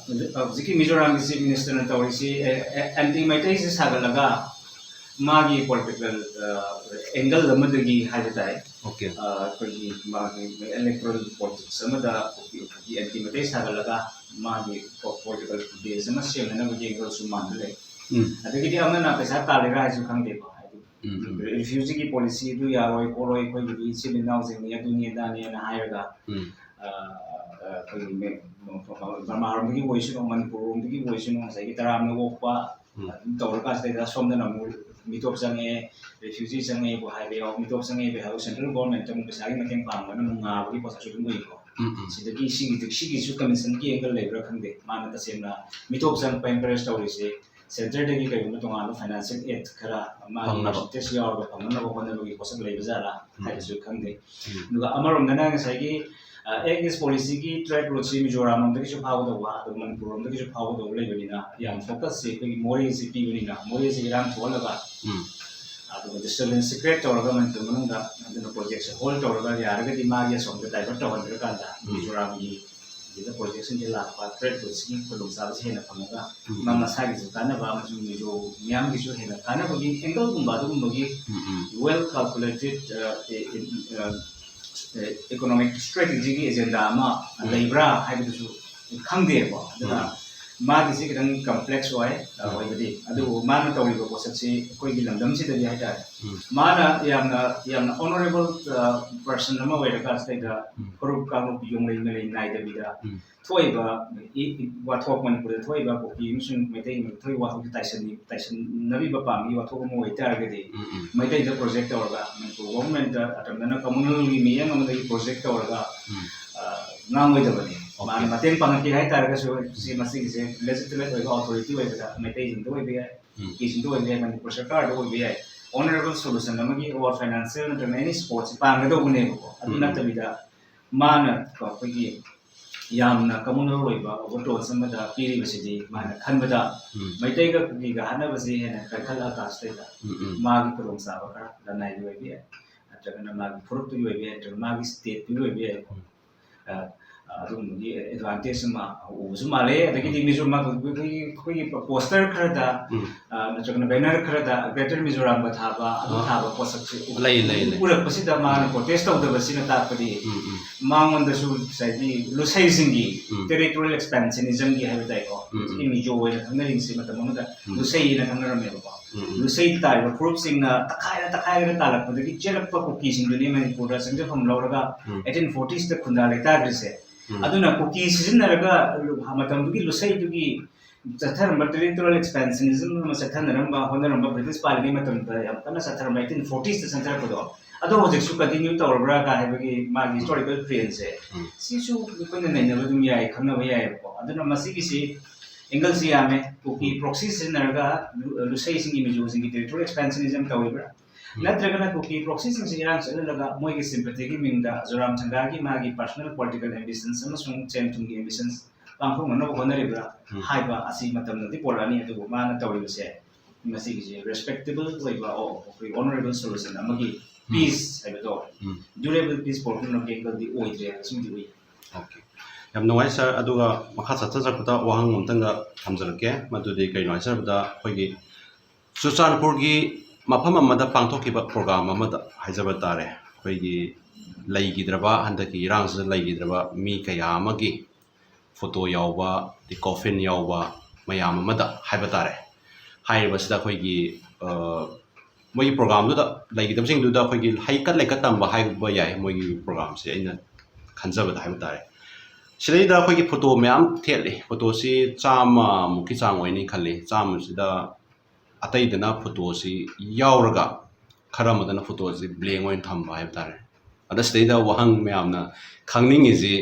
ꯍꯧꯖꯤꯛꯀꯤ ꯃꯤꯖꯣꯔꯥꯝꯒꯤ ꯆꯤꯐ ꯃꯤꯅꯤꯁꯇꯔꯅ ꯇꯧꯔꯤꯁꯤ ꯑꯦꯟꯇꯤ ꯃꯩꯇꯩꯁꯤ ꯁꯥꯒꯠꯂꯒ ꯃꯥꯒꯤ ꯄꯣꯂꯤꯇꯤꯀꯦꯜ ꯑꯦꯡꯒꯜ ꯑꯃꯗꯒꯤ ꯍꯥꯏꯕ ꯇꯥꯏ꯫ ꯑꯣꯀꯦ꯫ ꯑ, ꯑꯩꯈꯣꯏꯒꯤ ꯃꯥꯒꯤ ꯏꯂꯦꯛꯇꯣꯔꯦꯜ ꯄꯣꯂꯤꯇꯤꯛꯁ ꯑꯃꯗ ꯀꯨꯀꯤ ꯀꯨꯀꯤ ꯑꯦꯟꯇꯤ ꯃꯩꯇꯩ ꯁꯥꯒꯠꯂꯒ ꯃꯥꯒꯤ ꯄꯣꯂꯤꯇꯤꯀꯦꯜ ꯕꯦꯁ ꯑꯃ ꯁꯦꯝꯅꯅꯕꯒꯤ ꯑꯦꯡꯒꯜꯁꯨ ꯃꯥꯟꯕ ꯂꯩ꯫ ꯎꯝ꯫ ꯑꯗꯒꯤꯗꯤ ꯑꯃꯅ ꯄꯩꯁꯥ ꯇꯥꯜꯂꯤꯔꯥ ꯍꯥꯏꯁꯨ ꯈꯪꯗꯦꯀꯣ꯫ ꯍꯥꯏꯗꯤ ꯎꯝ, ꯎꯝ꯫ ꯔꯤꯐ꯭ꯌꯨꯖꯤꯒꯤ ꯄꯣꯂꯤꯁꯤꯗꯨ ꯌꯥꯔꯣꯏ ꯈꯣꯠꯂꯣꯏ, ꯑꯩꯈꯣꯏꯒꯤꯗꯤ ꯏꯆꯤꯜ ꯏꯅꯥꯎꯁꯤꯡꯅꯤ, ꯑꯗꯨꯅꯤ ꯑꯗꯥꯅꯤꯅ ꯍꯥꯏꯔꯒ ꯎꯝ꯫ ꯑ, ꯑ, ꯑꯩꯈꯣꯏꯒꯤ ꯃꯦ-, ꯕꯔꯃꯥꯔꯣꯝꯗꯒꯤ ꯑꯣꯏꯁꯅꯨ, ꯃꯅꯤꯄꯨꯔꯔꯣꯝꯗꯒꯤ ꯑꯣꯏꯁꯅꯨ, ꯉꯁꯥꯏꯒꯤ ꯇꯔꯥꯝꯅ ꯑꯣꯛꯄ ꯎꯝ꯫ ꯑꯗꯨꯝ ꯇꯧꯔꯀꯥꯟꯁꯤꯗꯩꯗ ꯁꯣꯝꯗꯅ ꯑꯃꯨꯛ ꯃꯤꯇꯣꯞ ꯆꯪꯉꯛꯑꯦ, ꯔꯤꯐ꯭ꯌꯨꯖꯤ ꯆꯪꯉꯛꯑꯦꯕꯨ ꯍꯥꯏꯕ ꯌꯥꯎ, ꯃꯤꯇꯣꯞ ꯆꯪꯉꯛꯑꯦꯕꯨ ꯍꯥꯏꯕ, ꯁꯦꯟꯇ꯭ꯔꯦꯜ ꯒꯣꯔꯃꯦꯟꯇ ꯑꯃꯨꯛ ꯄꯩꯁꯥꯒꯤ ꯃꯇꯦꯡ ꯄꯥꯡꯕꯅ ꯑꯃꯨꯛ ꯉꯥꯕꯒꯤ ꯄꯣꯠꯁꯛꯁꯨ ꯑꯗꯨꯝ ꯎꯏꯀꯣ꯫ ꯎꯝ, ꯎꯝ꯫ ꯁꯤꯗꯒꯤ ꯁꯤꯒꯤꯗꯤ, ꯁꯤꯒꯤꯁꯨ ꯀꯃꯤꯁꯟꯒꯤ ꯑꯦꯡꯒꯜ ꯂꯩꯕ꯭ꯔꯥ ꯈꯪꯗꯦ꯫ ꯃꯥꯅ ꯇꯁꯦꯡꯅ ꯃꯤꯇꯣꯞ ꯆꯪꯉꯛꯄ ꯑꯦꯟꯀꯔꯦꯖ ꯇꯧꯔꯤꯁꯦ ꯁꯦꯟꯇꯔꯗꯒꯤ ꯀꯩꯒꯨꯝꯕ ꯇꯣꯉꯥꯟꯕ ꯐꯥꯏꯅꯥꯟꯁꯤꯌꯦꯜ ꯑꯦꯗ ꯈꯔ ꯃꯥꯒꯤ ꯐꯪꯅꯕ꯫ ꯄꯔꯁꯦꯟꯇꯦꯖ ꯌꯥꯎꯔꯒ ꯐꯪꯅꯅꯕ ꯍꯣꯠꯅꯕꯒꯤ ꯄꯣꯠꯁꯛ ꯂꯩꯕ ꯖꯥꯠꯂꯥ ꯎꯝ꯫ ꯍꯥꯏꯕꯁꯨ ꯈꯪꯗꯦ꯫ ꯎꯝ꯫ ꯑꯗꯨꯒ ꯑꯃꯔꯣꯝꯗꯅ ꯉꯁꯥꯏꯒꯤ ꯑꯦꯛꯁ ꯄꯣꯂꯤꯁꯤꯒꯤ ꯇ꯭ꯔꯦꯗ ꯔꯨꯠꯁꯤ ꯃꯤꯖꯣꯔꯥꯝ ꯂꯣꯝꯗꯒꯤꯁꯨ ꯐꯥꯎꯒꯗꯧꯕ, ꯑꯗꯨꯒ ꯃꯅꯤꯄꯨꯔ ꯂꯣꯝꯗꯒꯤꯁꯨ ꯐꯥꯎꯒꯗꯧꯕ ꯂꯩꯕꯅꯤꯅ ꯌꯥꯝ ꯐꯣꯀꯁꯁꯤ ꯑꯩꯈꯣꯏꯒꯤ ꯃꯣꯔꯦꯁꯤ ꯄꯤꯕꯅꯤꯅ ꯃꯣꯔꯦꯁꯤ ꯏꯔꯥꯡ ꯊꯣꯛꯍꯜꯂꯒ ꯎꯝ꯫ ꯑꯗꯨꯒ ꯗꯤꯁꯇꯔꯕꯦꯟꯁꯁꯤ ꯀ꯭ꯔꯤꯌꯦꯠ ꯇꯧꯔꯒ ꯃꯅꯤꯄꯨꯔ ꯃꯅꯨꯡꯗ ꯑꯗꯨꯅ ꯄ꯭ꯔꯣꯖꯦꯛꯁꯦ ꯍꯣꯜ ꯇꯧꯔꯒ ꯌꯥꯔꯒꯗꯤ ꯃꯥꯒꯤ ꯑꯁꯣꯝꯗ ꯗꯥꯏꯚꯔꯠ ꯇꯧꯍꯟꯗ꯭ꯔꯀꯥꯟꯗ ꯎꯝ꯫ ꯃꯤꯖꯣꯔꯥꯝꯒꯤ ꯁꯤꯗ ꯄ꯭ꯔꯣꯖꯦꯛꯁꯤꯡꯁꯦ ꯂꯥꯛꯄ ꯇ꯭ꯔꯦꯗ ꯔꯨꯠꯁꯤꯒꯤ ꯈꯨꯗꯣꯡꯆꯥꯕꯁꯤ ꯍꯦꯟꯅ ꯐꯪꯉꯒ ꯎꯝ꯫ ꯃꯥ ꯃꯁꯥꯒꯤꯁꯨ ꯀꯥꯟꯅꯕ ꯑꯃꯁꯨꯡ ꯃꯤꯖꯣ ꯃꯤꯌꯥꯝꯒꯤꯁꯨ ꯍꯦꯟꯅ ꯀꯥꯟꯅꯕꯒꯤ ꯑꯦꯡꯒꯜꯒꯨꯝꯕ ꯑꯗꯨꯒꯨꯝꯕꯒꯤ ꯎꯝ, ꯎꯝ꯫ ꯋꯦꯜ ꯀꯥꯜꯀꯨꯂꯦꯇꯦꯠ ꯏꯀꯣꯅꯣꯃꯤꯛ ꯁ꯭ꯇ꯭ꯔꯦꯇꯦꯖꯤꯒꯤ ꯑꯦꯖꯦꯟꯗꯥ ꯑꯃ ꯎꯝ꯫ ꯂꯩꯕ꯭ꯔꯥ ꯍꯥꯏꯕꯗꯨꯁꯨ ꯈꯪꯗꯦꯕ꯫ ꯑꯗꯨꯅ ꯎꯝ꯫ ꯃꯥꯒꯤꯁꯤ ꯈꯤꯇꯪ ꯀꯝꯄ꯭ꯂꯦꯛꯁ ꯑꯣꯏ, ꯑ, ꯎꯝ꯫ ꯑꯣꯏꯕꯗꯤ꯫ ꯑꯗꯨꯕꯨ ꯃꯥꯅ ꯇꯧꯔꯤꯕ ꯄꯣꯠꯁꯛꯁꯤ ꯑꯩꯈꯣꯏꯒꯤ ꯂꯝꯗꯝꯁꯤꯗꯗꯤ ꯍꯥꯏꯇꯥꯔꯦ, ꯎꯝ꯫ ꯃꯥꯅ ꯌꯥꯝꯅ, ꯌꯥꯝꯅ ꯑꯣꯅꯔꯦꯕꯜ, ꯑ, ꯄꯔꯁꯟ ꯑꯃ ꯑꯣꯏꯔꯀꯥꯟꯁꯤꯗꯩꯗ ꯎꯝ꯫ ꯐꯨꯔꯨꯞ ꯀꯥꯡꯂꯨꯞ ꯌꯣꯡꯂꯩ ꯃꯩꯂꯩ ꯅꯥꯏꯗꯕꯤꯗ ꯎꯝ꯫ ꯊꯣꯛꯏꯕ ꯏ-, ꯏ-, ꯋꯥꯊꯣꯛ ꯃꯅꯤꯄꯨꯔꯗ ꯊꯣꯛꯏꯕ ꯀꯨꯀꯤ ꯑꯃꯁꯨꯡ ꯃꯩꯇꯩ ꯊꯣꯛꯏꯕ ꯋꯥꯊꯣꯛꯁꯤ ꯇꯥꯏꯁꯟ-, ꯇꯥꯏꯁꯟꯅꯕꯤꯕ ꯄꯥꯝꯕꯒꯤ ꯋꯥꯊꯣꯛ ꯑꯃ ꯑꯣꯏꯇꯥꯔꯒꯗꯤ ꯎꯝ, ꯎꯝ꯫ ꯃꯩꯇꯩꯗ ꯄ꯭ꯔꯣꯖꯦꯛ ꯇꯧꯔꯒ ꯃꯅꯤꯄꯨꯔ ꯒꯣꯚꯔꯟꯃꯦꯟꯠꯇ ꯑꯇꯝꯅꯅ ꯀꯃꯨꯅꯦꯜꯒꯤ ꯃꯤꯠꯌꯦꯡ ꯑꯃꯗꯒꯤ ꯄ꯭ꯔꯣꯖꯦꯛ ꯇꯧꯔꯒ, ꯎꯝ꯫ ꯑ, ꯉꯥꯡꯉꯣꯏꯗꯕꯅꯤ꯫ ꯑꯣꯀꯦ꯫ ꯃꯥꯅ ꯃꯇꯦꯡ ꯄꯥꯡꯉꯛꯀꯦ ꯍꯥꯏꯇꯥꯔꯒꯁꯨ ꯁꯤ ꯃꯁꯤꯒꯤꯁꯦ ꯂꯦꯖꯤꯇꯤꯃꯦꯠ ꯑꯣꯏꯕ ꯑꯣꯊꯣꯔꯤꯇꯤ ꯑꯣꯏꯕꯗ ꯃꯩꯇꯩꯁꯤꯡꯗ ꯑꯣꯏꯕ ꯌꯥꯏ, ꯎꯝ꯫ ꯀꯨꯀꯤꯁꯤꯡꯗ ꯑꯣꯏꯕ ꯌꯥꯏ, ꯃꯅꯤꯄꯨꯔ ꯁꯔꯀꯥꯔꯗ ꯑꯣꯏꯕ ꯌꯥꯏ, ꯑꯣꯅꯔꯦꯕꯜ ꯁꯣꯂꯨꯁꯟ ꯑꯃꯒꯤ ꯑꯣꯔ ꯐꯥꯏꯅꯥꯟꯁꯤꯌꯦꯜ ꯅꯠꯇ꯭ꯔꯒ ꯑꯦꯅꯤ ꯁꯄꯣꯔꯠꯁꯤ ꯄꯥꯡꯒꯗꯧꯕꯅꯦꯕꯀꯣ꯫ ꯑꯗꯨ ꯎꯝ꯫ ꯅꯠꯇꯕꯤꯗ ꯃꯥꯅ ꯑꯩꯈꯣꯏꯒꯤ ꯌꯥꯝꯅ ꯀꯃꯨꯅꯦꯜ ꯑꯣꯏꯕ ꯑꯣꯚꯔꯇꯣꯟꯁ ꯑꯃꯗ ꯄꯤꯔꯤꯕꯁꯤꯗꯤ ꯃꯥꯅ ꯈꯟꯕꯗ ꯎꯝ꯫ ꯃꯩꯇꯩꯒ ꯀꯨꯀꯤꯒ ꯍꯥꯠꯅꯕꯁꯤ ꯍꯦꯟꯅ ꯀꯟꯈꯠꯂꯛꯑꯀꯥꯟꯁꯤꯗꯩꯗ ꯎꯝ, ꯎꯝ꯫ ꯃꯥꯒꯤ ꯈꯨꯗꯣꯡꯆꯥꯕ ꯈꯔ ꯂꯅꯥꯏꯒꯤ ꯑꯣꯏꯕ ꯌꯥꯏ, ꯅꯠꯇ꯭ꯔꯒꯅ ꯃꯥꯒꯤ ꯐꯨꯔꯨꯞꯇꯨꯒꯤ ꯑꯣꯏꯕ ꯌꯥꯏ, ꯅꯠꯇ꯭ꯔꯒ ꯃꯥꯒꯤ ꯁ꯭ꯇꯦꯠꯇꯨꯒꯤ ꯑꯣꯏꯕ ꯌꯥꯏ꯫ ꯎꯝ꯫ ꯑ, ꯑꯗꯨꯒꯨꯝꯕꯒꯤ ꯑꯦꯗꯚꯥꯟꯇꯦꯖ ꯑꯃ ꯎꯕꯁꯨ ꯃꯥꯜꯂꯦ꯫ ꯑꯗꯒꯤꯗꯤ ꯃꯤꯖꯣꯔꯥꯝ ꯑꯩꯈꯣꯏꯒꯤ ꯑꯩꯈꯣꯏꯒꯤ ꯄꯣꯁꯇꯔ ꯈꯔꯗ, ꯎꯝ. ꯑ, ꯅꯠꯇ꯭ꯔꯒꯅ ꯕꯦꯅꯔ ꯈꯔꯗ ꯒ꯭ꯔꯦꯇꯔ ꯃꯤꯖꯣꯔꯥꯝꯒ ꯊꯥꯕ, ꯑꯗꯨ ꯑꯥ. ꯊꯥꯕ ꯄꯣꯠꯁꯛꯁꯦ ꯂꯩ, ꯂꯩ, ꯂꯩ. ꯎꯔꯛꯄꯁꯤꯗ ꯃꯥꯅ ꯄ꯭ꯔꯣꯇꯦꯁ ꯇꯧꯗꯕꯁꯤꯅ ꯇꯥꯛꯄꯗꯤ ꯎꯝ, ꯎꯝ. ꯃꯉꯣꯟꯗꯁꯨ ꯉꯁꯥꯏꯒꯤ ꯂꯨꯁꯩꯁꯤꯡꯒꯤ ꯎꯝ. ꯇꯦꯔꯤꯇꯣꯔꯤꯌꯦꯜ ꯑꯦꯛꯁꯄꯦꯟꯁꯅꯤꯖꯝꯒꯤ ꯍꯥꯏꯕ ꯇꯥꯏꯀꯣ, ꯎꯝ, ꯎꯝ. ꯍꯧꯖꯤꯛꯀꯤ ꯃꯤꯖꯣ ꯑꯣꯏꯅ ꯈꯪꯅꯔꯤꯕꯁꯤ ꯃꯇꯝ ꯑꯃꯗ ꯎꯝ. ꯂꯨꯁꯩꯅ ꯈꯪꯅꯔꯝꯃꯦꯕꯀꯣ꯫ ꯎꯝ, ꯎꯝ. ꯂꯨꯁꯩ ꯇꯥꯔꯤꯕ ꯐꯨꯔꯨꯞꯁꯤꯡꯅ ꯇꯛꯈꯥꯏꯔ ꯇꯛꯈꯥꯏꯔꯒ ꯇꯥꯜꯂꯛꯄꯗꯒꯤ ꯆꯦꯜꯂꯛꯄ ꯀꯨꯀꯤꯁꯤꯡꯗꯨꯅꯤ ꯃꯅꯤꯄꯨꯔꯗ ꯆꯪꯖꯐꯝ ꯂꯧꯔꯒ ꯎꯝ. ꯑꯩꯠꯇꯤꯟ ꯐꯣꯔꯇꯤꯁꯇ ꯈꯨꯟꯗꯥ ꯂꯩꯇꯥꯈ꯭ꯔꯤꯁꯦ꯫ ꯎꯝ. ꯑꯗꯨꯅ ꯀꯨꯀꯤ ꯁꯤꯖꯤꯟꯅꯔꯒ ꯃꯇꯝꯗꯨꯒꯤ ꯂꯨꯁꯩꯗꯨꯒꯤ ꯆꯠꯊꯔꯝꯕ ꯇꯦꯔꯤꯇꯣꯔꯤꯌꯦꯜ ꯑꯦꯛꯁꯄꯦꯟꯁꯅꯤꯖꯝ ꯑꯃ ꯆꯠꯊꯅꯔꯝꯕ, ꯍꯣꯠꯅꯔꯝꯕ ꯕ꯭ꯔꯤꯇꯤꯁ ꯄꯥꯜꯂꯤꯉꯩ ꯃꯇꯝꯗ ꯌꯥꯝ ꯀꯟꯅ ꯆꯠꯊꯔꯝꯕ ꯑꯩꯠꯇꯤꯟ ꯐꯣꯔꯇꯤꯁꯇ ꯆꯠꯊꯔꯛꯄꯗꯣ, ꯑꯗꯣ ꯍꯧꯖꯤꯛꯁꯨ ꯀꯟꯇꯤꯅ꯭ꯌꯨ ꯇꯧꯔꯕ꯭ꯔꯥ ꯀꯥꯏ ꯍꯥꯏꯕꯒꯤ ꯃꯥꯒꯤ ꯍꯤꯁꯇꯣꯔꯤꯀꯦꯜ ꯇ꯭ꯔꯦꯟꯁꯦ, ꯎꯝ. ꯁꯤꯁꯨ ꯑꯩꯈꯣꯏꯅ ꯅꯩꯅꯕ ꯑꯗꯨꯝ ꯌꯥꯏ, ꯈꯪꯅꯕ ꯌꯥꯏꯑꯕꯀꯣ꯫ ꯑꯗꯨꯅ ꯃꯁꯤꯒꯤꯁꯤ ꯑꯦꯡꯒꯜꯁꯤ ꯌꯥꯝꯃꯦ꯫ ꯀꯨꯀꯤ ꯎꯝ. ꯄ꯭ꯔꯣꯛꯁꯤ ꯁꯤꯖꯤꯟꯅꯔꯒ ꯂꯨ- ꯂꯨꯁꯩꯁꯤꯡꯒꯤ, ꯃꯤꯖꯣꯁꯤꯡꯒꯤ ꯇꯦꯔꯤꯇꯣꯔꯤꯌꯦꯜ ꯑꯦꯛꯁꯄꯦꯟꯁꯅꯤꯖꯝ ꯇꯧꯔꯤꯕ꯭ꯔꯥ? ꯎꯝ. ꯅꯠꯇ꯭ꯔꯒꯅ ꯀꯨꯀꯤ ꯄ꯭ꯔꯣꯛꯁꯤꯁꯤꯡꯁꯤ ꯏꯔꯥꯡ ꯆꯠꯍꯜꯂꯒ ꯃꯣꯏꯒꯤ ꯁꯤꯝꯄꯦꯊꯤꯒꯤ ꯃꯤꯡꯗ ꯖꯣꯔꯥꯝ ꯊꯪꯒꯥꯒꯤ ꯃꯥꯒꯤ ꯄꯔꯁꯣꯅꯦꯜ ꯄꯣꯂꯤꯇꯤꯀꯦꯜ ꯑꯦꯝꯕꯤꯁꯟꯁ ꯑꯃꯁꯨꯡ ꯁꯦꯟ ꯊꯨꯝꯒꯤ ꯑꯦꯝꯕꯤꯁꯟꯁ ꯄꯥꯡꯊꯣꯛꯅꯅꯕ ꯍꯣꯠꯅꯔꯤꯕ꯭ꯔꯥ ꯎꯝ. ꯍꯥꯏꯕ ꯑꯁꯤ ꯃꯇꯝꯅꯗꯤ ꯄꯣꯔꯛꯑꯅꯤ꯫ ꯑꯗꯨꯕꯨ ꯃꯥꯅ ꯇꯧꯔꯤꯕꯁꯦ ꯃꯁꯤꯒꯤꯁꯦ ꯔꯦꯁꯄꯦꯛꯇꯦꯕꯜ ꯑꯣꯏꯕ, ꯑꯣ, ꯑꯩꯈꯣꯏ ꯑꯣꯅꯔꯦꯕꯜ ꯁꯣꯂꯨꯁꯟ ꯑꯃꯒꯤ ꯎꯝ. ꯄꯤꯁ ꯍꯥꯏꯕꯗꯣ, ꯎꯝ. ꯗ꯭ꯌꯨꯔꯦꯕꯜ ꯄꯤꯁ ꯄꯣꯔꯛꯅꯕꯒꯤ ꯑꯦꯡꯒꯜꯗꯤ ꯑꯣꯏꯗ꯭ꯔꯦ ꯍꯥꯏꯕꯁꯤꯃꯗꯤ ꯎꯏ꯫ Okay. ꯌꯥꯝ ꯅꯨꯡꯉꯥꯏ ꯁꯥꯔ꯫ ꯑꯗꯨꯒ ꯃꯈꯥ ꯆꯠꯊꯖꯔꯛꯄꯗ ꯋꯥꯍꯪ ꯑꯃꯇꯪꯒ ꯊꯝꯖꯔꯛꯀꯦ꯫ ꯃꯗꯨꯗꯤ ꯀꯩꯅꯣ ꯍꯥꯏꯖꯔꯕꯗ, ꯑꯩꯈꯣꯏꯒꯤ ꯆꯨꯔꯆꯥꯟꯄꯨꯔꯒꯤ ꯃꯐꯝ ꯑꯃꯗ ꯄꯥꯡꯊꯣꯛꯈꯤꯕ ꯄ꯭ꯔꯣꯒ꯭ꯔꯥꯝ ꯑꯃꯗ ꯍꯥꯏꯖꯕ ꯇꯥꯔꯦ, ꯑꯩꯈꯣꯏꯒꯤ ꯂꯩꯈꯤꯗ꯭ꯔꯕ, ꯍꯟꯗꯛꯀꯤ ꯏꯔꯥꯡꯁꯤꯗ ꯂꯩꯈꯤꯗ꯭ꯔꯕ ꯃꯤ ꯀꯌꯥ ꯑꯃꯒꯤ ꯐꯣꯇꯣ ꯌꯥꯎꯕ, ꯀꯣꯐꯤꯟ ꯌꯥꯎꯕ ꯃꯌꯥꯝ ꯑꯃꯗ ꯍꯥꯏꯕ ꯇꯥꯔꯦ꯫ ꯍꯥꯏꯔꯤꯕꯁꯤꯗ ꯑꯩꯈꯣꯏꯒꯤ, ꯑ, ꯃꯣꯏꯒꯤ ꯄ꯭ꯔꯣꯒ꯭ꯔꯥꯝꯗꯨꯗ ꯂꯩꯈꯤꯗꯕꯁꯤꯡꯗꯨꯗ ꯑꯩꯈꯣꯏꯒꯤ ꯍꯩꯀꯠ ꯂꯩꯀꯠ ꯇꯝꯕ ꯍꯥꯏꯕ ꯌꯥꯏ ꯃꯣꯏꯒꯤ ꯄ꯭ꯔꯣꯒ꯭ꯔꯥꯝꯁꯦ, ꯑꯩꯅ ꯈꯟꯖꯕꯗ ꯍꯥꯏꯕ ꯇꯥꯔꯦ꯫ ꯁꯤꯗꯩꯗ ꯑꯩꯈꯣꯏꯒꯤ ꯐꯣꯇꯣ ꯃꯌꯥꯝ ꯊꯦꯠꯂꯤ꯫ ꯐꯣꯇꯣꯁꯤ ꯆꯥꯝꯃꯃꯨꯛꯀꯤ ꯆꯥꯡ ꯑꯣꯏꯅꯤ ꯈꯜꯂꯤ꯫ ꯆꯥꯝꯃꯁꯤꯗ ꯑꯇꯩꯗꯅ ꯐꯣꯇꯣꯁꯤ ꯌꯥꯎꯔꯒ ꯈꯔ ꯑꯃꯗꯅ ꯐꯣꯇꯣꯁꯤ ꯕ꯭ꯂꯦꯡ ꯑꯣꯏꯅ ꯊꯝꯕ ꯍꯥꯏꯕ ꯇꯥꯔꯦ꯫ ꯑꯗ ꯁꯤꯗꯩꯗ ꯋꯥꯍꯪ ꯃꯌꯥꯝꯅ ꯈꯪꯅꯤꯡꯉꯤꯁꯤ,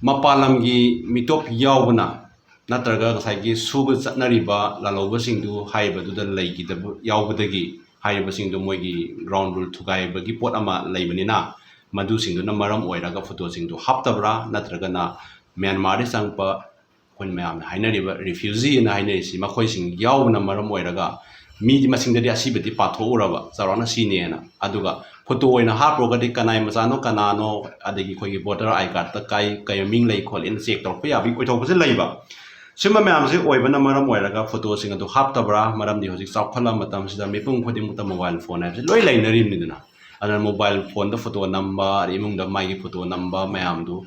ꯃꯄꯥꯟ ꯂꯝꯒꯤ ꯃꯤꯇꯣꯞ ꯌꯥꯎꯕꯅ ꯅꯠꯇ꯭ꯔꯒ ꯉꯁꯥꯏꯒꯤ ꯁꯨꯕ ꯆꯠꯅꯔꯤꯕ ꯂꯥꯜꯍꯧꯕꯁꯤꯡꯗꯨ ꯍꯥꯏꯔꯤꯕꯗꯨꯗ ꯂꯩꯈꯤꯗꯕ ꯌꯥꯎꯕꯗꯒꯤ ꯍꯥꯏꯔꯤꯕꯁꯤꯡꯗꯨ ꯃꯣꯏꯒꯤ ꯒ꯭ꯔꯥꯎꯟ ꯔꯨꯜ ꯊꯨꯒꯥꯏꯕꯒꯤ ꯄꯣꯠ ꯑꯃ ꯂꯩꯕꯅꯤꯅ, ꯃꯗꯨꯁꯤꯡꯗꯨꯅ ꯃꯔꯝ ꯑꯣꯏꯔꯒ ꯐꯣꯇꯣꯁꯤꯡꯗꯨ ꯍꯥꯞꯇꯕ꯭ꯔꯥ, ꯅꯠꯇ꯭ꯔꯒꯅ ꯃ꯭ꯌꯥꯟꯃꯥꯔꯗ ꯆꯪꯉꯛꯄ ꯑꯩꯈꯣꯏꯅ ꯃꯌꯥꯝꯅ ꯍꯥꯏꯅꯔꯤꯕ ꯔꯤꯐ꯭ꯌꯨꯖꯤꯅ ꯍꯥꯏꯅꯔꯤꯁꯤ ꯃꯈꯣꯏꯁꯤꯡ ꯌꯥꯎꯕꯅ ꯃꯔꯝ ꯑꯣꯏꯔꯒ ꯃꯤꯗꯤ ꯃꯁꯤꯡꯗꯗꯤ ꯑꯁꯤꯕꯗꯤ ꯄꯥꯊꯣꯛꯎꯔꯕ ꯆꯥꯎꯔꯥꯛꯅ ꯁꯤꯅꯦꯅ, ꯑꯗꯨꯒ ꯐꯣꯇꯣ ꯑꯣꯏꯅ ꯍꯥꯞꯄꯨꯔꯒꯗꯤ ꯀꯅꯥꯏ ꯃꯆꯥꯅꯣ, ꯀꯅꯥꯅꯣ, ꯑꯗꯒꯤ ꯑꯩꯈꯣꯏꯒꯤ ꯚꯣꯇꯔ ꯑꯥꯏ ꯀꯥꯔꯠꯇ ꯀꯥꯏ ꯀꯩ ꯃꯤꯡ ꯂꯩ ꯈꯣꯠꯂꯤꯅ ꯆꯦꯛ ꯇꯧꯔꯛꯄ ꯌꯥꯕꯒꯤ ꯑꯣꯏꯊꯣꯛꯄꯁꯦ ꯂꯩꯕ꯫ ꯁꯤꯒꯨꯝꯕ ꯃꯌꯥꯝꯁꯦ ꯑꯣꯏꯕꯅ ꯃꯔꯝ ꯑꯣꯏꯔꯒ ꯐꯣꯇꯣꯁꯤꯡ ꯑꯗꯨ ꯍꯥꯞꯇꯕ꯭ꯔꯥ? ꯃꯔꯝꯗꯤ ꯍꯧꯖꯤꯛ ꯆꯥꯎꯈꯠꯂꯕ ꯃꯇꯝꯁꯤꯗ ꯃꯤꯄꯨꯝ ꯈꯨꯗꯤꯡꯃꯛꯇ ꯃꯣꯕꯥꯏꯜ ꯐꯣꯟ ꯍꯥꯏꯕꯁꯤ ꯂꯣꯏ ꯂꯩꯅꯔꯤꯕꯅꯤꯗꯅ꯫ ꯑꯗꯨꯅ ꯃꯣꯕꯥꯏꯜ ꯐꯣꯟꯗ ꯐꯣꯇꯣ ꯅꯝꯕ, ꯑꯗꯩ ꯏꯃꯨꯡꯗ ꯃꯥꯒꯤ ꯐꯣꯇꯣ ꯅꯝꯕ ꯃꯌꯥꯝꯗꯨ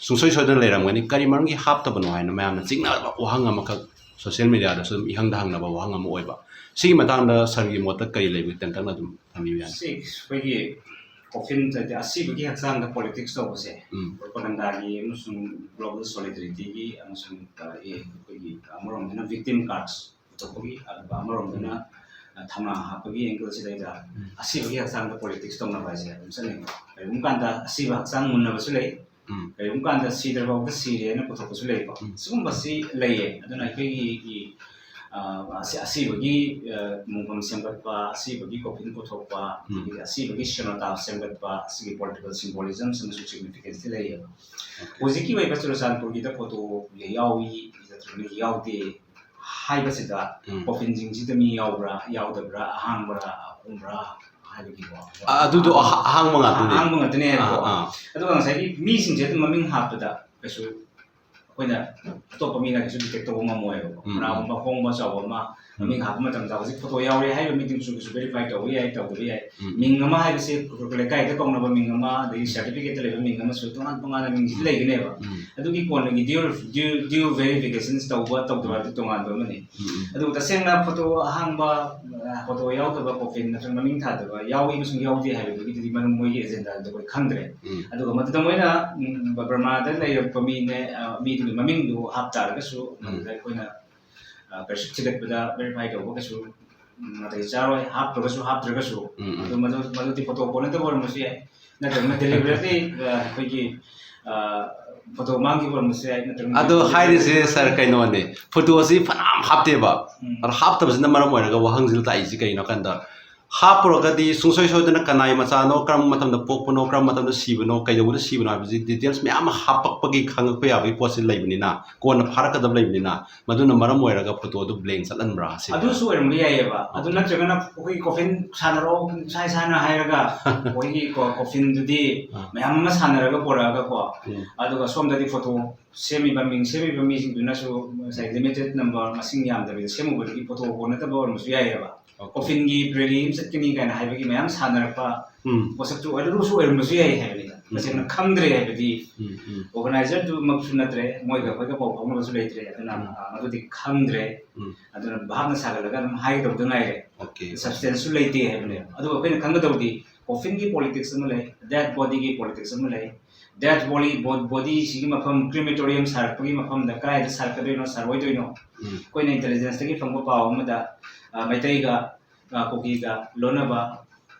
ꯁꯨꯡꯁꯣꯏ ꯁꯣꯏꯗꯅ ꯂꯩꯔꯝꯒꯅꯤ꯫ ꯀꯔꯤ ꯃꯔꯝꯒꯤ ꯍꯥꯞꯇꯕꯅꯣ ꯍꯥꯏꯅ ꯃꯌꯥꯝꯅ ꯆꯤꯡꯅꯕ ꯋꯥꯍꯪ ꯑꯃꯈꯛ ꯁꯣꯁꯤꯌꯦꯜ ꯃꯤꯗꯤꯌꯥꯗꯁꯨ ꯑꯗꯨꯝ ꯏꯍꯪꯗ ꯍꯪꯅꯕ ꯋꯥꯍꯪ ꯑꯃ ꯑꯣꯏꯕ꯫ ꯁꯤꯒꯤ ꯃꯇꯥꯡꯗ ꯁꯥꯔꯒꯤ ꯃꯣꯠꯇ ꯀꯔꯤ ꯂꯩꯕꯒꯦ? ꯇꯦꯟꯇꯛꯅ ꯑꯗꯨꯝ ꯊꯝꯕꯤꯕ ꯌꯥꯅꯤ꯫ ꯁꯤ ꯑꯩꯈꯣꯏꯒꯤ ꯀꯣꯐꯤꯟ ꯍꯥꯏꯗꯤ ꯑꯁꯤꯕꯒꯤ ꯍꯛꯆꯥꯡꯗ ꯄꯣꯂꯤꯇꯤꯛꯁ ꯇꯧꯕꯁꯦ, ꯎꯝ꯫ ꯄ꯭ꯔꯣꯄꯥꯒꯟꯗꯥꯒꯤ ꯑꯃꯁꯨꯡ ꯒ꯭ꯂꯣꯕꯦꯜ ꯁꯣꯂꯤꯗꯔꯤꯇꯤꯒꯤ ꯑꯃꯁꯨꯡ, ꯑ, ꯑꯦ, ꯑꯩꯈꯣꯏꯒꯤ ꯑꯃꯔꯣꯝꯗꯅ ꯚꯤꯛꯇꯤꯝ ꯀꯥꯔꯠꯁ ꯄꯨꯊꯣꯛꯄꯒꯤ, ꯑꯗꯨꯒ ꯑꯃꯔꯣꯝꯗꯅ, ꯑ, ꯊꯧꯅꯥ ꯍꯥꯞꯄꯒꯤ ꯑꯦꯡꯒꯜꯁꯤꯗꯩꯗ ꯎꯝ꯫ ꯑꯁꯤꯕꯒꯤ ꯍꯛꯆꯥꯡꯗ ꯄꯣꯂꯤꯇꯤꯛꯁ ꯇꯧꯅꯕ ꯍꯥꯏꯁꯦ ꯑꯗꯨꯝ ꯆꯠꯅꯩꯀꯣ꯫ ꯀꯔꯤꯒꯨꯝꯕ ꯀꯥꯟꯗ ꯑꯁꯤꯕ ꯍꯛꯆꯥꯡ ꯃꯨꯟꯅꯕꯁꯨ ꯂꯩ, ꯎꯝ꯫ ꯀꯔꯤꯒꯨꯝꯕ ꯀꯥꯟꯗ ꯁꯤꯗ꯭ꯔꯐꯥꯎꯗ ꯁꯤꯔꯦꯅ ꯄꯨꯊꯣꯛꯄꯁꯨ ꯂꯩꯀꯣ꯫ ꯎꯝ꯫ ꯁꯤꯒꯨꯝꯕꯁꯤ ꯂꯩꯌꯦ꯫ ꯑꯗꯨꯅ ꯑꯩꯈꯣꯏꯒꯤ, ꯑ, ꯑꯁꯤ-, ꯑꯁꯤꯕꯒꯤ, ꯑ, ꯃꯨꯡꯐꯝ ꯁꯦꯝꯒꯠꯄ, ꯑꯁꯤꯕꯒꯤ ꯀꯣꯐꯤꯟ ꯄꯨꯊꯣꯛꯄ, ꯎꯝ꯫ ꯑꯗꯒꯤ ꯑꯁꯤꯕꯒꯤ ꯁꯤꯅꯣꯇꯥꯐ ꯁꯦꯝꯒꯠꯄ, ꯑꯁꯤꯒꯤ ꯄꯣꯂꯤꯇꯤꯀꯦꯜ ꯁꯤꯝꯕꯣꯂꯤꯖꯝ ꯑꯃꯁꯨꯡ ꯁꯤꯒꯅꯤꯐꯤꯀꯦꯟꯁꯇꯤ ꯂꯩꯌꯦꯕ꯫ ꯑꯣꯀꯦ꯫ ꯍꯧꯖꯤꯛꯀꯤ ꯑꯣꯏꯕ ꯆꯨꯔꯆꯥꯟꯄꯨꯔꯒꯤꯗ ꯐꯣꯇꯣ ꯌꯥꯎꯏ ꯅꯠꯇ꯭ꯔꯒꯅ ꯌꯥꯎꯗꯦ ꯍꯥꯏꯕꯁꯤꯗ ꯎꯝ꯫ ꯀꯣꯐꯤꯟꯁꯤꯡꯁꯤꯗ ꯃꯤ ꯌꯥꯎꯕ꯭ꯔꯥ, ꯌꯥꯎꯗꯕ꯭ꯔꯥ, ꯑꯍꯥꯡꯕ꯭ꯔꯥ, ꯑꯄꯨꯝꯕ꯭ꯔꯥ ꯍꯥꯏꯕꯒꯤꯀꯣ꯫ ꯑ-, ꯑꯗꯨꯗꯣ ꯑꯍ-, ꯑꯍꯥꯡꯕ ꯉꯥꯛꯇꯅꯦ꯫ ꯑꯍꯥꯡꯕ ꯉꯥꯛꯇꯅꯦ ꯍꯥꯏꯕꯀꯣ꯫ ꯑꯥ, ꯑꯥ꯫ ꯑꯗꯨꯒ ꯉꯁꯥꯏꯒꯤ ꯃꯤꯁꯤꯡꯁꯦ ꯑꯗꯨꯝ ꯃꯃꯤꯡ ꯍꯥꯞꯄꯗ ꯀꯩꯁꯨ ꯑꯩꯈꯣꯏꯅ ꯑꯇꯣꯞꯄ ꯃꯤꯅ ꯀꯩꯁꯨ ꯗꯤꯇꯦꯛ ꯇꯧꯕ ꯉꯝꯃꯣꯏꯕꯀꯣ꯫ ꯎꯝ, ꯎꯝ꯫ ꯀꯅꯥꯒꯨꯝꯕ ꯑꯍꯣꯡꯕ ꯑꯆꯧꯕ ꯑꯃ ꯎꯝ꯫ ꯃꯃꯤꯡ ꯍꯥꯞꯄ ꯃꯇꯝꯗ ꯍꯧꯖꯤꯛ ꯐꯣꯇꯣ ꯌꯥꯎꯔꯦ ꯍꯥꯏꯔꯤꯕ ꯃꯤꯗꯨꯁꯨ ꯀꯩꯁꯨ ꯚꯦꯔꯤꯐꯥꯏ ꯇꯧꯕ ꯌꯥꯏ, ꯇꯧꯗꯕ ꯌꯥꯏ꯫ ꯎꯝ꯫ ꯃꯤꯡ ꯑꯃ ꯍꯥꯏꯕꯁꯦ ꯂꯩꯀꯥꯏꯗ ꯀꯧꯅꯕ ꯃꯤꯡ ꯑꯃ, ꯑꯗꯒꯤ ꯁꯥꯔꯇꯤꯐꯤꯀꯦꯠꯇ ꯂꯩꯕ ꯃꯤꯡ ꯑꯃꯁꯨ ꯇꯣꯉꯥꯟ ꯇꯣꯉꯥꯟꯅ ꯃꯤꯡꯁꯤ ꯎꯝ꯫ ꯂꯩꯒꯅꯦꯕ꯫ ꯎꯝ꯫ ꯑꯗꯨꯒꯤ ꯀꯣꯟꯅꯒꯤ ꯗ꯭ꯌꯨ, ꯗ꯭ꯌꯨ, ꯗ꯭ꯌꯨ ꯚꯦꯔꯤꯐꯤꯀꯦꯁꯟꯁ ꯇꯧꯕ ꯇꯧꯗꯕ ꯍꯥꯏꯕꯗꯤ ꯇꯣꯉꯥꯟꯕ ꯑꯃꯅꯤ꯫ ꯎꯝ, ꯎꯝ꯫ ꯑꯗꯨꯒ ꯇꯁꯦꯡꯅ ꯐꯣꯇꯣ ꯑꯍꯥꯡꯕ, ꯑ, ꯐꯣꯇꯣ ꯌꯥꯎꯗꯕ ꯀꯣꯐꯤꯟ ꯅꯠꯇ꯭ꯔꯒ ꯃꯃꯤꯡ ꯊꯥꯗꯕ ꯌꯥꯎꯏ ꯑꯃꯁꯨꯡ ꯌꯥꯎꯗꯦ ꯍꯥꯏꯕꯗꯨꯒꯤꯗꯨꯗꯤ ꯃꯔꯝ ꯃꯣꯏꯒꯤ ꯑꯦꯖꯦꯟꯗꯥꯗꯨꯗꯤ ꯑꯩꯈꯣꯏ ꯈꯪꯗ꯭ꯔꯦ꯫ ꯎꯝ꯫ ꯑꯗꯨꯒ ꯃꯗꯨꯗ ꯃꯣꯏꯅ, ꯎꯝ, ꯕꯔꯃꯥꯗ ꯂꯩꯔꯛꯄ ꯃꯤꯅꯦ, ꯑ, ꯃꯤꯗꯨꯒꯤ ꯃꯃꯤꯡꯗꯨ ꯍꯥꯞ ꯇꯥꯔꯒꯁꯨ ꯎꯝ꯫ ꯃꯗꯨꯗ ꯑꯩꯈꯣꯏꯅ, ꯑ, ꯀꯩꯁꯨ ꯊꯤꯒꯠꯄꯗ ꯚꯦꯔꯤꯐꯥꯏ ꯇꯧꯕ ꯀꯩꯁꯨ, ꯎꯝ, ꯅꯥꯇꯩ ꯆꯥꯔꯣꯏ, ꯍꯥꯞꯇ꯭ꯔꯒꯁꯨ, ꯍꯥꯞꯇ꯭ꯔꯒꯁꯨ꯫ ꯎꯝ, ꯎꯝ꯫ ꯑꯗꯨ ꯃꯗꯨ, ꯃꯗꯨꯗꯤ ꯐꯣꯇꯣ ꯀꯣꯟꯅꯗꯕ ꯑꯣꯏꯔꯝꯕꯁꯨ ꯌꯥꯏ, ꯅꯠꯇ꯭ꯔꯒꯅ ꯗꯦꯂꯤꯕꯔꯦꯠꯂꯤ, ꯑ, ꯑꯩꯈꯣꯏꯒꯤ, ꯑ, ꯐꯣꯇꯣ ꯃꯥꯡꯈꯤꯕ ꯑꯣꯏꯔꯝꯕꯁꯨ ꯌꯥꯏ, ꯅꯠꯇ꯭ꯔꯒꯅ ꯑꯗꯣ ꯍꯥꯏꯔꯤꯁꯦ, ꯁꯥꯔ, ꯀꯩꯅꯣꯅꯦ, ꯐꯣꯇꯣꯁꯤ ꯐꯅꯌꯥꯝ ꯍꯥꯞꯇꯦꯕ, ꯎꯝ꯫ ꯑꯗꯣ ꯍꯥꯞꯇꯕꯁꯤꯅ ꯃꯔꯝ ꯑꯣꯏꯔꯒ ꯋꯥꯍꯪꯁꯤꯗ ꯂꯥꯛꯏꯁꯤ ꯀꯩꯅꯣ ꯍꯥꯏ ꯀꯥꯟꯗ, ꯍꯥꯞꯄꯨꯔꯒꯗꯤ ꯁꯨꯡꯁꯣꯏ ꯁꯣꯏꯗꯅ ꯀꯅꯥꯏ ꯃꯆꯥꯅꯣ, ꯀꯔꯝꯕ ꯃꯇꯝꯗ ꯄꯣꯛꯄꯅꯣ, ꯀꯔꯝꯕ ꯃꯇꯝꯗ ꯁꯤꯕꯅꯣ, ꯀꯩꯗꯧꯕꯗ ꯁꯤꯕꯅꯣ ꯍꯥꯏꯕꯁꯤ details ꯃꯌꯥꯝ ꯑꯃ ꯍꯥꯞꯄꯛꯄꯒꯤ ꯈꯪꯉꯛꯄ ꯌꯥꯕꯒꯤ ꯄꯣꯠꯁꯤ ꯂꯩꯕꯅꯤꯅ, ꯀꯣꯟꯅ ꯐꯥꯔꯛꯀꯗꯕ ꯂꯩꯕꯅꯤꯅ, ꯃꯗꯨꯅ ꯃꯔꯝ ꯑꯣꯏꯔꯒ photo ꯗꯨ blank ꯆꯠꯍꯟꯕ꯭ꯔꯥ ꯁꯤꯅꯤ꯫ ꯑꯗꯨꯁꯨ ꯑꯣꯏꯔꯝꯕ ꯌꯥꯏꯑꯕ꯫ ꯑꯗꯨ Okay. ꯅꯠꯇ꯭ꯔꯒꯅ ꯑꯩꯈꯣꯏꯒꯤ coffin ꯁꯥꯟꯅꯔꯣ, ꯏꯁꯥ ꯏꯁꯥꯅ ꯍꯥꯏꯔꯒ ꯑꯩꯈꯣꯏꯒꯤ ꯀꯣ-, coffin ꯗꯨꯗꯤ ꯑꯥ. ꯃꯌꯥꯝ ꯑꯃ ꯁꯥꯟꯅꯔꯒ ꯄꯨꯔꯛꯑꯒꯀꯣ, ꯎꯝ. ꯑꯗꯨꯒ ꯁꯣꯝꯗꯗꯤ photo ꯁꯦꯝꯃꯤꯕ, ꯃꯤꯡ ꯁꯦꯝꯃꯤꯕ ꯃꯤꯁꯤꯡꯗꯨꯅꯁꯨ ꯉꯁꯥꯏ limited number, ꯃꯁꯤꯡ ꯌꯥꯝꯗꯕꯤꯗ ꯁꯦꯝꯃꯨꯕꯗꯒꯤ photo ꯀꯣꯟꯅꯗꯕ ꯑꯣꯏꯔꯝꯕꯁꯨ ꯌꯥꯏꯑꯕ꯫ Okay. Coffin ꯒꯤ prelim ꯆꯠꯀꯅꯤ ꯀꯥꯏꯅ ꯍꯥꯏꯕꯒꯤ ꯃꯌꯥꯝ ꯁꯥꯟꯅꯔꯛꯄ ꯎꯝ. ꯄꯣꯠꯁꯛꯇꯨ ꯑꯗꯨꯁꯨ ꯑꯣꯏꯔꯝꯕꯁꯨ ꯌꯥꯏ ꯍꯥꯏꯕꯅꯤꯗ꯫ ꯎꯝ. ꯇꯁꯦꯡꯅ ꯈꯪꯗ꯭ꯔꯦ ꯍꯥꯏꯕꯗꯤ ꯎꯝ, ꯎꯝ. organizer ꯗꯨꯃꯛꯁꯨ ꯅꯠꯇ꯭ꯔꯦ, ꯃꯣꯏꯒ ꯑꯩꯈꯣꯏꯒ ꯄꯥꯎ ꯐꯥꯎꯅꯕꯁꯨ ꯂꯩꯇ꯭ꯔꯦ꯫ ꯑꯗꯨꯅ, ꯎꯝ. ꯑ, ꯃꯗꯨꯗꯤ ꯈꯪꯗ꯭ꯔꯦ꯫ ꯎꯝ. ꯑꯗꯨꯅ ꯚꯥꯞꯅ ꯁꯥꯒꯠꯂꯒ ꯑꯗꯨꯝ ꯍꯥꯏꯒꯗꯧꯗ ꯉꯥꯏꯔꯦ꯫ Okay. Substance ꯁꯨ ꯂꯩꯇꯦ ꯍꯥꯏꯕꯅꯦ꯫ ꯑꯗꯨꯒ ꯑꯩꯈꯣꯏꯅ ꯈꯪꯒꯗꯧꯗꯤ coffin ꯒꯤ politics ꯑꯃ ꯂꯩ, dead body ꯒꯤ politics ꯑꯃ ꯂꯩ꯫ Dead body, bo-, body ꯁꯤꯒꯤ ꯃꯐꯝ, crematorium ꯁꯥꯔꯛꯄꯒꯤ ꯃꯐꯝꯗ ꯀꯗꯥꯏꯗ ꯁꯥꯔꯛꯀꯗꯣꯏꯅꯣ, ꯁꯥꯔꯛꯑꯣꯏꯗꯣꯏꯅꯣ? ꯎꯝ. ꯑꯩꯈꯣꯏꯅ intelligence ꯇꯒꯤ ꯐꯪꯕ ꯄꯥꯎ ꯑꯃꯗ, ꯑ, ꯃꯩꯇꯩꯒ, ꯑ, ꯀꯨꯀꯤꯒ ꯂꯣꯟꯅꯕ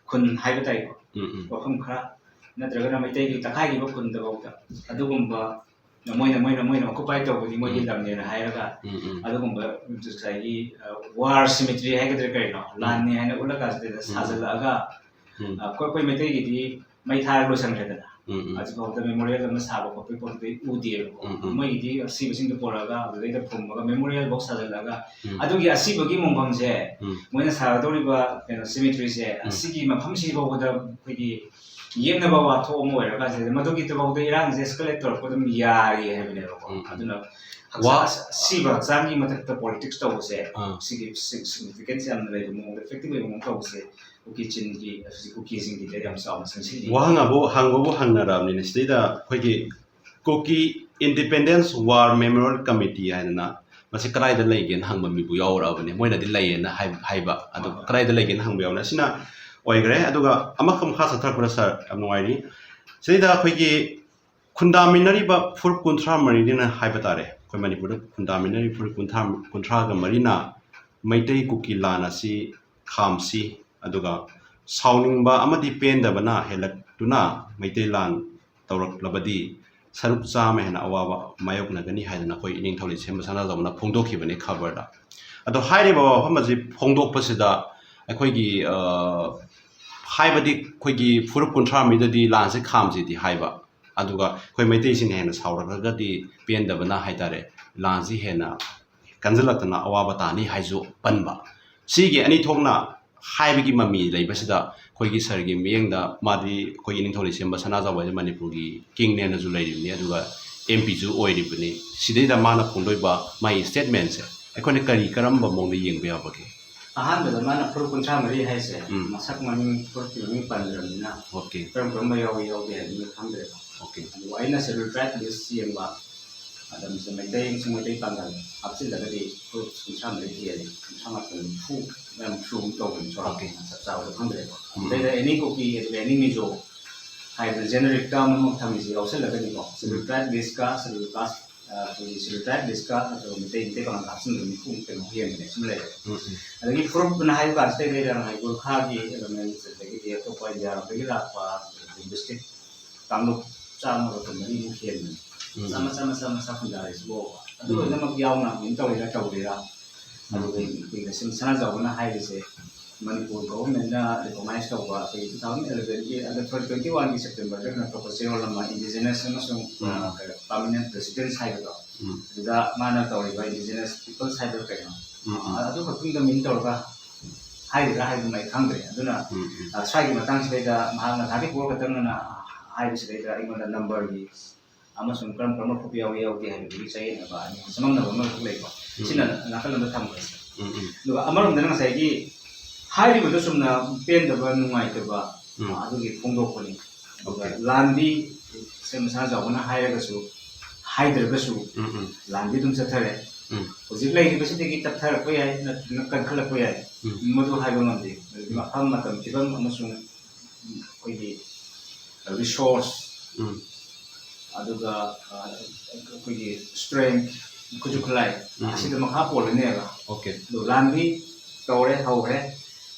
ꯈꯨꯟ ꯍꯥꯏꯕ ꯇꯥꯏꯀꯣ꯫ ꯎꯝ, ꯎꯝ. ꯃꯐꯝ ꯈꯔ, ꯅꯠꯇ꯭ꯔꯒꯅ ꯃꯩꯇꯩꯒꯤ ꯇꯛꯈꯥꯏꯈꯤꯕ ꯈꯨꯟꯗꯐꯥꯎꯗ ꯑꯗꯨꯒꯨꯝꯕ ꯃꯣꯏꯅ, ꯃꯣꯏꯅ, ꯃꯣꯏꯅ occupy ꯇꯧꯕꯗꯤ ꯃꯣꯏꯒꯤ ꯎꯝ. ꯂꯝꯅꯦꯅ ꯍꯥꯏꯔꯒ ꯎꯝ, ꯎꯝ. ꯑꯗꯨꯒꯨꯝꯕ ꯉꯁꯥꯏꯒꯤ, ꯑ, war cemetery ꯍꯥꯏꯒꯗ꯭ꯔꯥ ꯀꯔꯤꯅꯣ, ꯎꯝ. ꯂꯥꯟꯅꯤ ꯍꯥꯏꯅ ꯎꯠꯂꯀꯥꯟꯁꯤꯗ ꯎꯝ. ꯁꯥꯖꯤꯜꯂꯛꯑꯒ, ꯎꯝ. ꯑ, ꯑꯩꯈꯣꯏ, ꯑꯩꯈꯣꯏ ꯃꯩꯇꯩꯒꯤꯗꯤ ꯃꯩ ꯊꯥꯔꯒ ꯂꯣꯏꯁꯟꯈ꯭ꯔꯦꯗꯅ꯫ ꯎꯝ, ꯎꯝ. ꯍꯧꯖꯤꯛꯐꯥꯎꯗ memorial ꯑꯃ ꯁꯥꯕ ꯈꯣꯠꯄꯒꯤ ꯄꯣꯠꯇꯨꯗꯤ ꯎꯗꯦꯕꯀꯣ꯫ ꯎꯝ, ꯎꯝ. ꯃꯣꯏꯒꯤꯗꯤ ꯑꯁꯤꯕꯁꯤꯡꯗꯣ ꯄꯨꯔꯛꯑꯒ ꯑꯗꯨꯗꯩꯗ ꯐꯨꯝꯃꯒ memorial ꯐꯥꯎ ꯁꯥꯖꯤꯜꯂꯒ ꯎꯝ. ꯑꯗꯨꯒꯤ ꯑꯁꯤꯕꯒꯤ ꯃꯣꯡꯐꯝꯁꯦ ꯎꯝ. ꯃꯣꯏꯅ ꯁꯥꯒꯗꯧꯔꯤꯕ ꯀꯩꯅꯣ cemetery ꯁꯦ ꯎꯝ. ꯑꯁꯤꯒꯤ ꯃꯐꯝꯁꯤ ꯐꯥꯎꯕꯗ ꯑꯩꯈꯣꯏꯒꯤ ꯌꯦꯛꯅꯕ ꯋꯥꯊꯣꯛ ꯑꯃ ꯑꯣꯏꯔꯀꯥꯟꯁꯤꯗ ꯃꯗꯨꯒꯤꯗꯐꯥꯎꯗ ꯏꯔꯥꯡꯁꯦ escalate ꯇꯧꯔꯛꯄ ꯑꯗꯨꯝ ꯌꯥꯔꯤ ꯍꯥꯏꯕꯅꯦꯕꯀꯣ꯫ ꯎꯝ, ꯎꯝ. ꯑꯗꯨꯅ ꯋꯥ- ꯍꯛꯆꯥꯡ, ꯑꯁꯤꯕ ꯍꯛꯆꯥꯡꯒꯤ ꯃꯊꯛꯇ politics ꯇꯧꯕꯁꯦ ꯑꯥ. ꯁꯤꯒꯤ sig-, significance ꯌꯥꯝꯅ ꯂꯩꯕ ꯃꯑꯣꯡꯗ, effective ꯑꯣꯏꯕ ꯃꯑꯣꯡ ꯇꯧꯕꯁꯦ ꯀꯨꯀꯤ ꯆꯤꯟꯒꯤ, ꯍꯧꯖꯤꯛ ꯀꯨꯀꯤꯁꯤꯡꯒꯤꯗ ꯌꯥꯝ ꯆꯥꯎꯅ ꯆꯪꯁꯤꯜꯂꯤ꯫ ꯋꯥꯍꯪ ꯑꯕꯨ-, ꯍꯪꯕꯕꯨ ꯍꯪꯅꯔꯕꯅꯤꯅ, ꯁꯤꯗꯩꯗ ꯑꯩꯈꯣꯏꯒꯤ Kuki Independence War Memorial Committee ꯍꯥꯏꯗꯅ ꯃꯁꯤ ꯀꯗꯥꯏꯗ ꯂꯩꯒꯦꯅ ꯍꯪꯕ ꯃꯤꯕꯨ ꯌꯥꯎꯔꯛꯑꯕꯅꯦ꯫ ꯃꯣꯏꯅꯗꯤ ꯂꯩꯌꯦꯅ ꯍꯥꯏ-, ꯍꯥꯏꯕ, ꯑꯗꯨ ꯍꯣꯏ, ꯍꯣꯏ. ꯀꯗꯥꯏꯗ ꯂꯩꯒꯦꯅ ꯍꯪꯕ ꯌꯥꯎꯅ, ꯑꯁꯤꯅ ꯑꯣꯏꯈ꯭ꯔꯦ꯫ ꯑꯗꯨꯒ ꯑꯃꯈꯛ ꯃꯈꯥ ꯆꯠꯊꯔꯛꯄꯗ, ꯁꯥꯔ, ꯌꯥꯝ ꯅꯨꯡꯉꯥꯏꯔꯤ꯫ ꯁꯤꯗꯩꯗ ꯑꯩꯈꯣꯏꯒꯤ ꯈꯨꯟꯗꯥꯃꯤꯟꯅꯔꯤꯕ ꯐꯨꯔꯨꯞ ꯀꯨꯟꯊ꯭ꯔꯥ ꯃꯔꯤꯅꯤꯅ ꯍꯥꯏꯕ ꯇꯥꯔꯦ꯫ ꯑꯩꯈꯣꯏ ꯃꯅꯤꯄꯨꯔꯗ ꯈꯨꯟꯗꯥꯃꯤꯟꯅꯔꯤꯕ ꯐꯨꯔꯨꯞ ꯀꯨꯟꯊ꯭ꯔꯥ, ꯀꯨꯟꯊ꯭ꯔꯥꯒ ꯃꯔꯤꯅ ꯃꯩꯇꯩ ꯀꯨꯀꯤ ꯂꯥꯟ ꯑꯁꯤ ꯈꯥꯝꯁꯤ, ꯑꯗꯨꯒ ꯁꯥꯎꯅꯤꯡꯕ ꯑꯃꯗꯤ ꯄꯦꯟꯗꯕꯅ ꯍꯦꯜꯂꯛꯇꯨꯅ ꯃꯩꯇꯩ ꯂꯥꯟ ꯇꯧꯔꯛꯂꯕꯗꯤ ꯁꯔꯨꯛ ꯆꯥꯝꯃ ꯍꯦꯟꯅ ꯑꯋꯥꯕ ꯃꯥꯌꯣꯛꯅꯒꯅꯤ ꯍꯥꯏꯗꯅ ꯑꯩꯈꯣꯏ ꯏꯅꯤꯡꯊꯧ ꯂꯩꯁꯦꯝꯕ ꯁꯅꯥꯖꯥꯎꯕꯅ ꯐꯣꯡꯗꯣꯛꯈꯤꯕꯅꯤ ꯈꯕꯔꯗ꯫ ꯑꯗꯣ ꯍꯥꯏꯔꯤꯕ ꯋꯥꯐꯝ ꯑꯁꯤ ꯐꯣꯡꯗꯣꯛꯄꯁꯤꯗ ꯑꯩꯈꯣꯏꯒꯤ ꯍꯥꯏꯕꯗꯤ ꯑꯩꯈꯣꯏꯒꯤ ꯐꯨꯔꯨꯞ ꯀꯨꯟꯊ꯭ꯔꯥ ꯃꯔꯤꯗꯗꯤ ꯂꯥꯟꯁꯦ ꯈꯥꯝꯁꯤꯗꯤ ꯍꯥꯏꯕ, ꯑꯗꯨꯒ ꯑꯩꯈꯣꯏ ꯃꯩꯇꯩꯁꯤꯡꯅ ꯍꯦꯟꯅ ꯁꯥꯎꯔꯛꯂꯒꯗꯤ ꯄꯦꯟꯗꯕꯅ ꯍꯥꯏꯇꯥꯔꯦ, ꯂꯥꯟꯁꯤ ꯍꯦꯟꯅ ꯀꯟꯁꯤꯜꯂꯛꯇꯅ ꯑꯋꯥꯕ ꯇꯥꯅꯤ ꯍꯥꯏꯁꯨ ꯄꯟꯕ꯫ ꯁꯤꯒꯤ ꯑꯅꯤ ꯊꯣꯛꯅ ꯍꯥꯏꯕꯒꯤ ꯃꯃꯤ ꯂꯩꯕꯁꯤꯗ ꯑꯩꯈꯣꯏꯒꯤ ꯁꯥꯔꯒꯤ ꯃꯤꯠꯌꯦꯡꯗ, ꯃꯥꯗꯤ ꯑꯩꯈꯣꯏꯒꯤ ꯅꯤꯡꯊꯧ ꯂꯩꯁꯦꯝꯕ ꯁꯅꯥꯖꯥꯎꯕ ꯍꯥꯏꯁꯦ ꯃꯅꯤꯄꯨꯔꯒꯤ ꯀꯤꯡꯅꯦꯅꯁꯨ ꯂꯩꯔꯤꯕꯅꯤ, ꯑꯗꯨꯒ ꯑꯦꯝ ꯄꯤꯁꯨ ꯑꯣꯏꯔꯤꯕꯅꯤ꯫ ꯁꯤꯗꯩꯗ ꯃꯥꯅ ꯐꯣꯡꯗꯣꯛꯏꯕ ꯃꯥꯒꯤ ꯁ꯭ꯇꯦꯠꯃꯦꯟꯁꯦ ꯑꯩꯈꯣꯏꯅ ꯀꯔꯤ ꯀꯔꯝꯕ ꯃꯑꯣꯡꯗ ꯌꯦꯡꯕ ꯌꯥꯕꯒꯦ? ꯑꯍꯥꯟꯕꯗ ꯃꯥꯅ ꯐꯨꯔꯨꯞ ꯀꯨꯟꯊ꯭ꯔꯥ ꯃꯔꯤ ꯍꯥꯏꯁꯦ, ꯎꯝ꯫ ꯃꯁꯛ ꯃꯃꯤꯡ ꯐꯨꯔꯨꯞꯀꯤ ꯃꯃꯤꯡ ꯄꯟꯗ꯭ꯔꯕꯅꯤꯅ ꯑꯣꯀꯦ꯫ ꯀꯔꯝ ꯀꯔꯝꯕ ꯌꯥꯎꯏ ꯌꯥꯎꯗꯦ ꯍꯥꯏꯕꯗꯨ ꯈꯪꯗ꯭ꯔꯦꯕ꯫ ꯑꯣꯀꯦ꯫ ꯑꯗꯨꯕꯨ ꯑꯩꯅ ꯁꯦꯗꯨꯜ ꯇ꯭ꯔꯥꯏꯕ ꯂꯤꯁ ꯌꯦꯡꯕ ꯃꯇꯝꯁꯦ ꯃꯩꯇꯩ ꯑꯃꯁꯨꯡ ꯃꯩꯇꯩ ꯄꯥꯉꯜ ꯍꯥꯞꯆꯤꯜꯂꯒꯗꯤ ꯐꯨꯔꯨꯞ ꯀꯨꯟꯊ꯭ꯔꯥ ꯃꯔꯤ ꯍꯦꯜꯂꯤ, ꯀꯨꯟꯊ꯭ꯔꯥ ꯃꯥꯄꯟ ꯅꯤꯐꯨ ꯃꯌꯥꯝ ꯁꯨꯒꯨꯝ ꯇꯧꯕꯅꯤ꯫ ꯆꯥꯎꯔꯥꯛꯅ ꯑꯣꯀꯦ꯫ ꯆꯞ ꯆꯥꯕꯗꯣ ꯈꯪꯗ꯭ꯔꯦꯀꯣ꯫ ꯎꯝ꯫ ꯑꯗꯩꯗ ꯑꯦꯅꯤ ꯀꯨꯀꯤ ꯑꯗꯨꯒ ꯑꯦꯅꯤ ꯃꯤꯖꯣ ꯍꯥꯏꯗꯅ ꯖꯦꯅꯦꯔꯤꯛ ꯇꯔꯝ ꯑꯃ ꯊꯝꯃꯤꯁꯦ ꯌꯥꯎꯁꯜꯂꯒꯅꯤꯀꯣ, ꯁꯦꯗꯨꯜ ꯎꯝ꯫ ꯇ꯭ꯔꯥꯏꯕ ꯂꯤꯁꯀ ꯁꯦꯗꯨꯜ ꯀꯥꯁ, ꯑ, ꯑꯩꯈꯣꯏꯒꯤ ꯁꯦꯗꯨꯜ ꯇ꯭ꯔꯥꯏꯕ ꯂꯤꯁꯀ ꯑꯗꯨꯒ ꯃꯩꯇꯩ, ꯃꯩꯇꯩ ꯄꯥꯉꯜ ꯍꯥꯞꯆꯤꯟꯕ ꯅꯤꯐꯨꯃꯨꯛ ꯀꯩꯅꯣ ꯍꯦꯟꯕꯅꯦ ꯁꯨꯝ ꯂꯩꯔꯦ꯫ ꯎꯝ, ꯎꯝ꯫ ꯑꯗꯒꯤ ꯐꯨꯔꯨꯞꯅ ꯍꯥꯏꯕ ꯀꯥꯟꯁꯤꯗꯩꯗ ꯂꯩꯔꯝꯃꯦ ꯒꯨꯔꯈꯥꯒꯤ ꯑꯦꯂꯤꯃꯦꯟꯁ, ꯑꯗꯒꯤꯗꯤ ꯑꯇꯣꯞꯄ ꯏꯟꯗꯤꯌꯥ ꯂꯣꯝꯗꯒꯤ ꯂꯥꯛꯄ ꯂꯤꯡꯒ꯭ꯋꯤꯁꯇꯤꯛ ꯀꯥꯡꯂꯨꯞ ꯆꯥꯝꯃꯒ ꯀꯨꯟꯃꯔꯤꯃꯨꯛ ꯍꯦꯟꯕꯅꯦ꯫ ꯎꯝ꯫ ꯃꯆꯥ ꯃꯆꯥ, ꯃꯆꯥ ꯃꯆꯥ ꯈꯨꯟꯗꯥꯔꯤꯁꯤꯕꯣꯕ꯫ ꯑꯗꯨ ꯎꯝ꯫ ꯂꯣꯏꯅꯃꯛ ꯌꯥꯎꯅ ꯑꯗꯨꯝ ꯇꯧꯔꯤꯔꯥ ꯇꯧꯔꯤꯔꯥ? ꯎꯝ꯫ ꯑꯗꯨꯒ ꯑꯩꯈꯣꯏꯒꯤ ꯁꯅꯥꯖꯥꯎꯕꯅ ꯍꯥꯏꯔꯤꯁꯦ, ꯃꯅꯤꯄꯨꯔ ꯒꯣꯚꯔꯟꯃꯦꯟꯠꯅ ꯔꯤꯀꯣꯛꯅꯥꯏꯖ ꯇꯧꯕ ꯑꯩꯈꯣꯏꯒꯤ two thousand eleven ꯒꯤ, ꯑꯗ, twenty twenty one ꯒꯤ ꯁꯦꯞꯇꯦꯝꯕꯔꯗ ꯀꯩꯅꯣ ꯇꯧꯕ ꯆꯦꯔꯣꯜ ꯑꯃ, ꯏꯟꯗꯤꯖꯤꯅꯁ ꯑꯃꯁꯨꯡ, ꯎꯝ꯫ ꯑ, ꯀꯩꯅꯣ, ꯄꯔꯃꯅꯦꯟꯠ ꯔꯦꯁꯤꯗꯦꯟꯠꯁ ꯍꯥꯏꯕꯗꯣ, ꯎꯝ꯫ ꯑꯗꯨꯗ ꯃꯥꯅ ꯇꯧꯔꯤꯕ ꯏꯟꯗꯤꯖꯤꯅꯁ ꯄꯤꯄꯜꯁ ꯍꯥꯏꯕ꯭ꯔꯥ ꯀꯩꯅꯣ, ꯎꯝ, ꯎꯝ꯫ ꯑ, ꯑꯗꯨ ꯈꯛꯇꯪꯗ ꯃꯤꯟ ꯇꯧꯔꯒ ꯍꯥꯏꯔꯤꯔꯥ ꯍꯥꯏꯕꯗꯨꯃ ꯑꯩ ꯈꯪꯗ꯭ꯔꯦ꯫ ꯑꯗꯨꯅ, ꯎꯝ, ꯎꯝ꯫ ꯑ, ꯁ꯭ꯋꯥꯏꯒꯤ ꯃꯇꯥꯡꯁꯤꯗꯩꯗ ꯃꯍꯥꯛꯅ ꯊꯥꯔꯇꯤ ꯐꯣꯔ ꯈꯛꯇꯪ ꯑꯅ ꯍꯥꯏꯕꯁꯤꯗꯩꯗ ꯑꯩꯉꯣꯟꯗ ꯅꯝꯕꯔꯒꯤ ꯑꯃꯁꯨꯡ ꯀꯔꯝ ꯀꯔꯝꯕ ꯈꯣꯠꯄ ꯌꯥꯎꯏ ꯌꯥꯎꯗꯦ ꯍꯥꯏꯕꯗꯨꯒꯤ ꯆꯌꯦꯠꯅꯕ ꯑꯅꯤ ꯆꯃꯝꯅꯕ ꯑꯃꯈꯛ ꯂꯩꯀꯣ꯫ ꯎꯝ꯫ ꯁꯤꯅ ꯅꯥꯀꯜ ꯑꯃꯗ ꯊꯝꯈ꯭ꯔꯁꯤ꯫ ꯎꯝ, ꯎꯝ꯫ ꯑꯗꯨꯒ ꯑꯃꯔꯣꯝꯗꯅ ꯉꯁꯥꯏꯒꯤ ꯍꯥꯏꯔꯤꯕꯗꯣ ꯆꯨꯝꯅ ꯄꯦꯟꯗꯕ, ꯅꯨꯡꯉꯥꯏꯇꯕ, ꯎꯝ꯫ ꯑꯗꯨꯒꯤ ꯐꯣꯡꯗꯣꯛꯄꯅꯤ꯫ ꯑꯗꯨꯒ ꯑꯣꯀꯦ꯫ ꯂꯥꯟꯗꯤ ꯁꯦꯝ ꯁꯅꯥꯖꯥꯎꯕꯅ ꯍꯥꯏꯔꯒꯁꯨ, ꯍꯥꯏꯗ꯭ꯔꯒꯁꯨ ꯎꯝ, ꯎꯝ꯫ ꯂꯥꯟꯗꯤ ꯑꯗꯨꯝ ꯆꯠꯊꯔꯦ꯫ ꯎꯝ꯫ ꯍꯧꯖꯤꯛ ꯂꯩꯔꯤꯕꯁꯤꯗꯒꯤ ꯇꯞꯊꯔꯛꯄ ꯌꯥꯏ, ꯅꯠꯇ꯭ꯔꯒ ꯀꯟꯈꯠꯂꯛꯄ ꯌꯥꯏ꯫ ꯎꯝ꯫ ꯃꯗꯨ ꯍꯥꯏꯕ ꯉꯝꯗꯦ꯫ ꯑꯗꯨꯗꯤ ꯎꯝ꯫ ꯃꯐꯝ, ꯃꯇꯝ, ꯐꯤꯕꯝ ꯑꯃꯁꯨꯡ ꯑꯩꯈꯣꯏꯒꯤ ꯔꯤꯁꯣꯔꯁ, ꯎꯝ꯫ ꯑꯗꯨꯒ, ꯑ, ꯑꯩꯈꯣꯏꯒꯤ ꯁ꯭ꯇꯔꯦꯡꯊ, ꯈꯨꯠꯁꯨ ꯈꯨꯠꯂꯥꯏ, ꯎꯝ, ꯎꯝ꯫ ꯑꯁꯤꯗ ꯃꯈꯥ ꯄꯣꯜꯂꯅꯦꯕ꯫ ꯑꯣꯀꯦ꯫ ꯑꯗꯣ ꯂꯥꯟꯗꯤ ꯇꯧꯔꯦ, ꯍꯧꯈ꯭ꯔꯦ꯫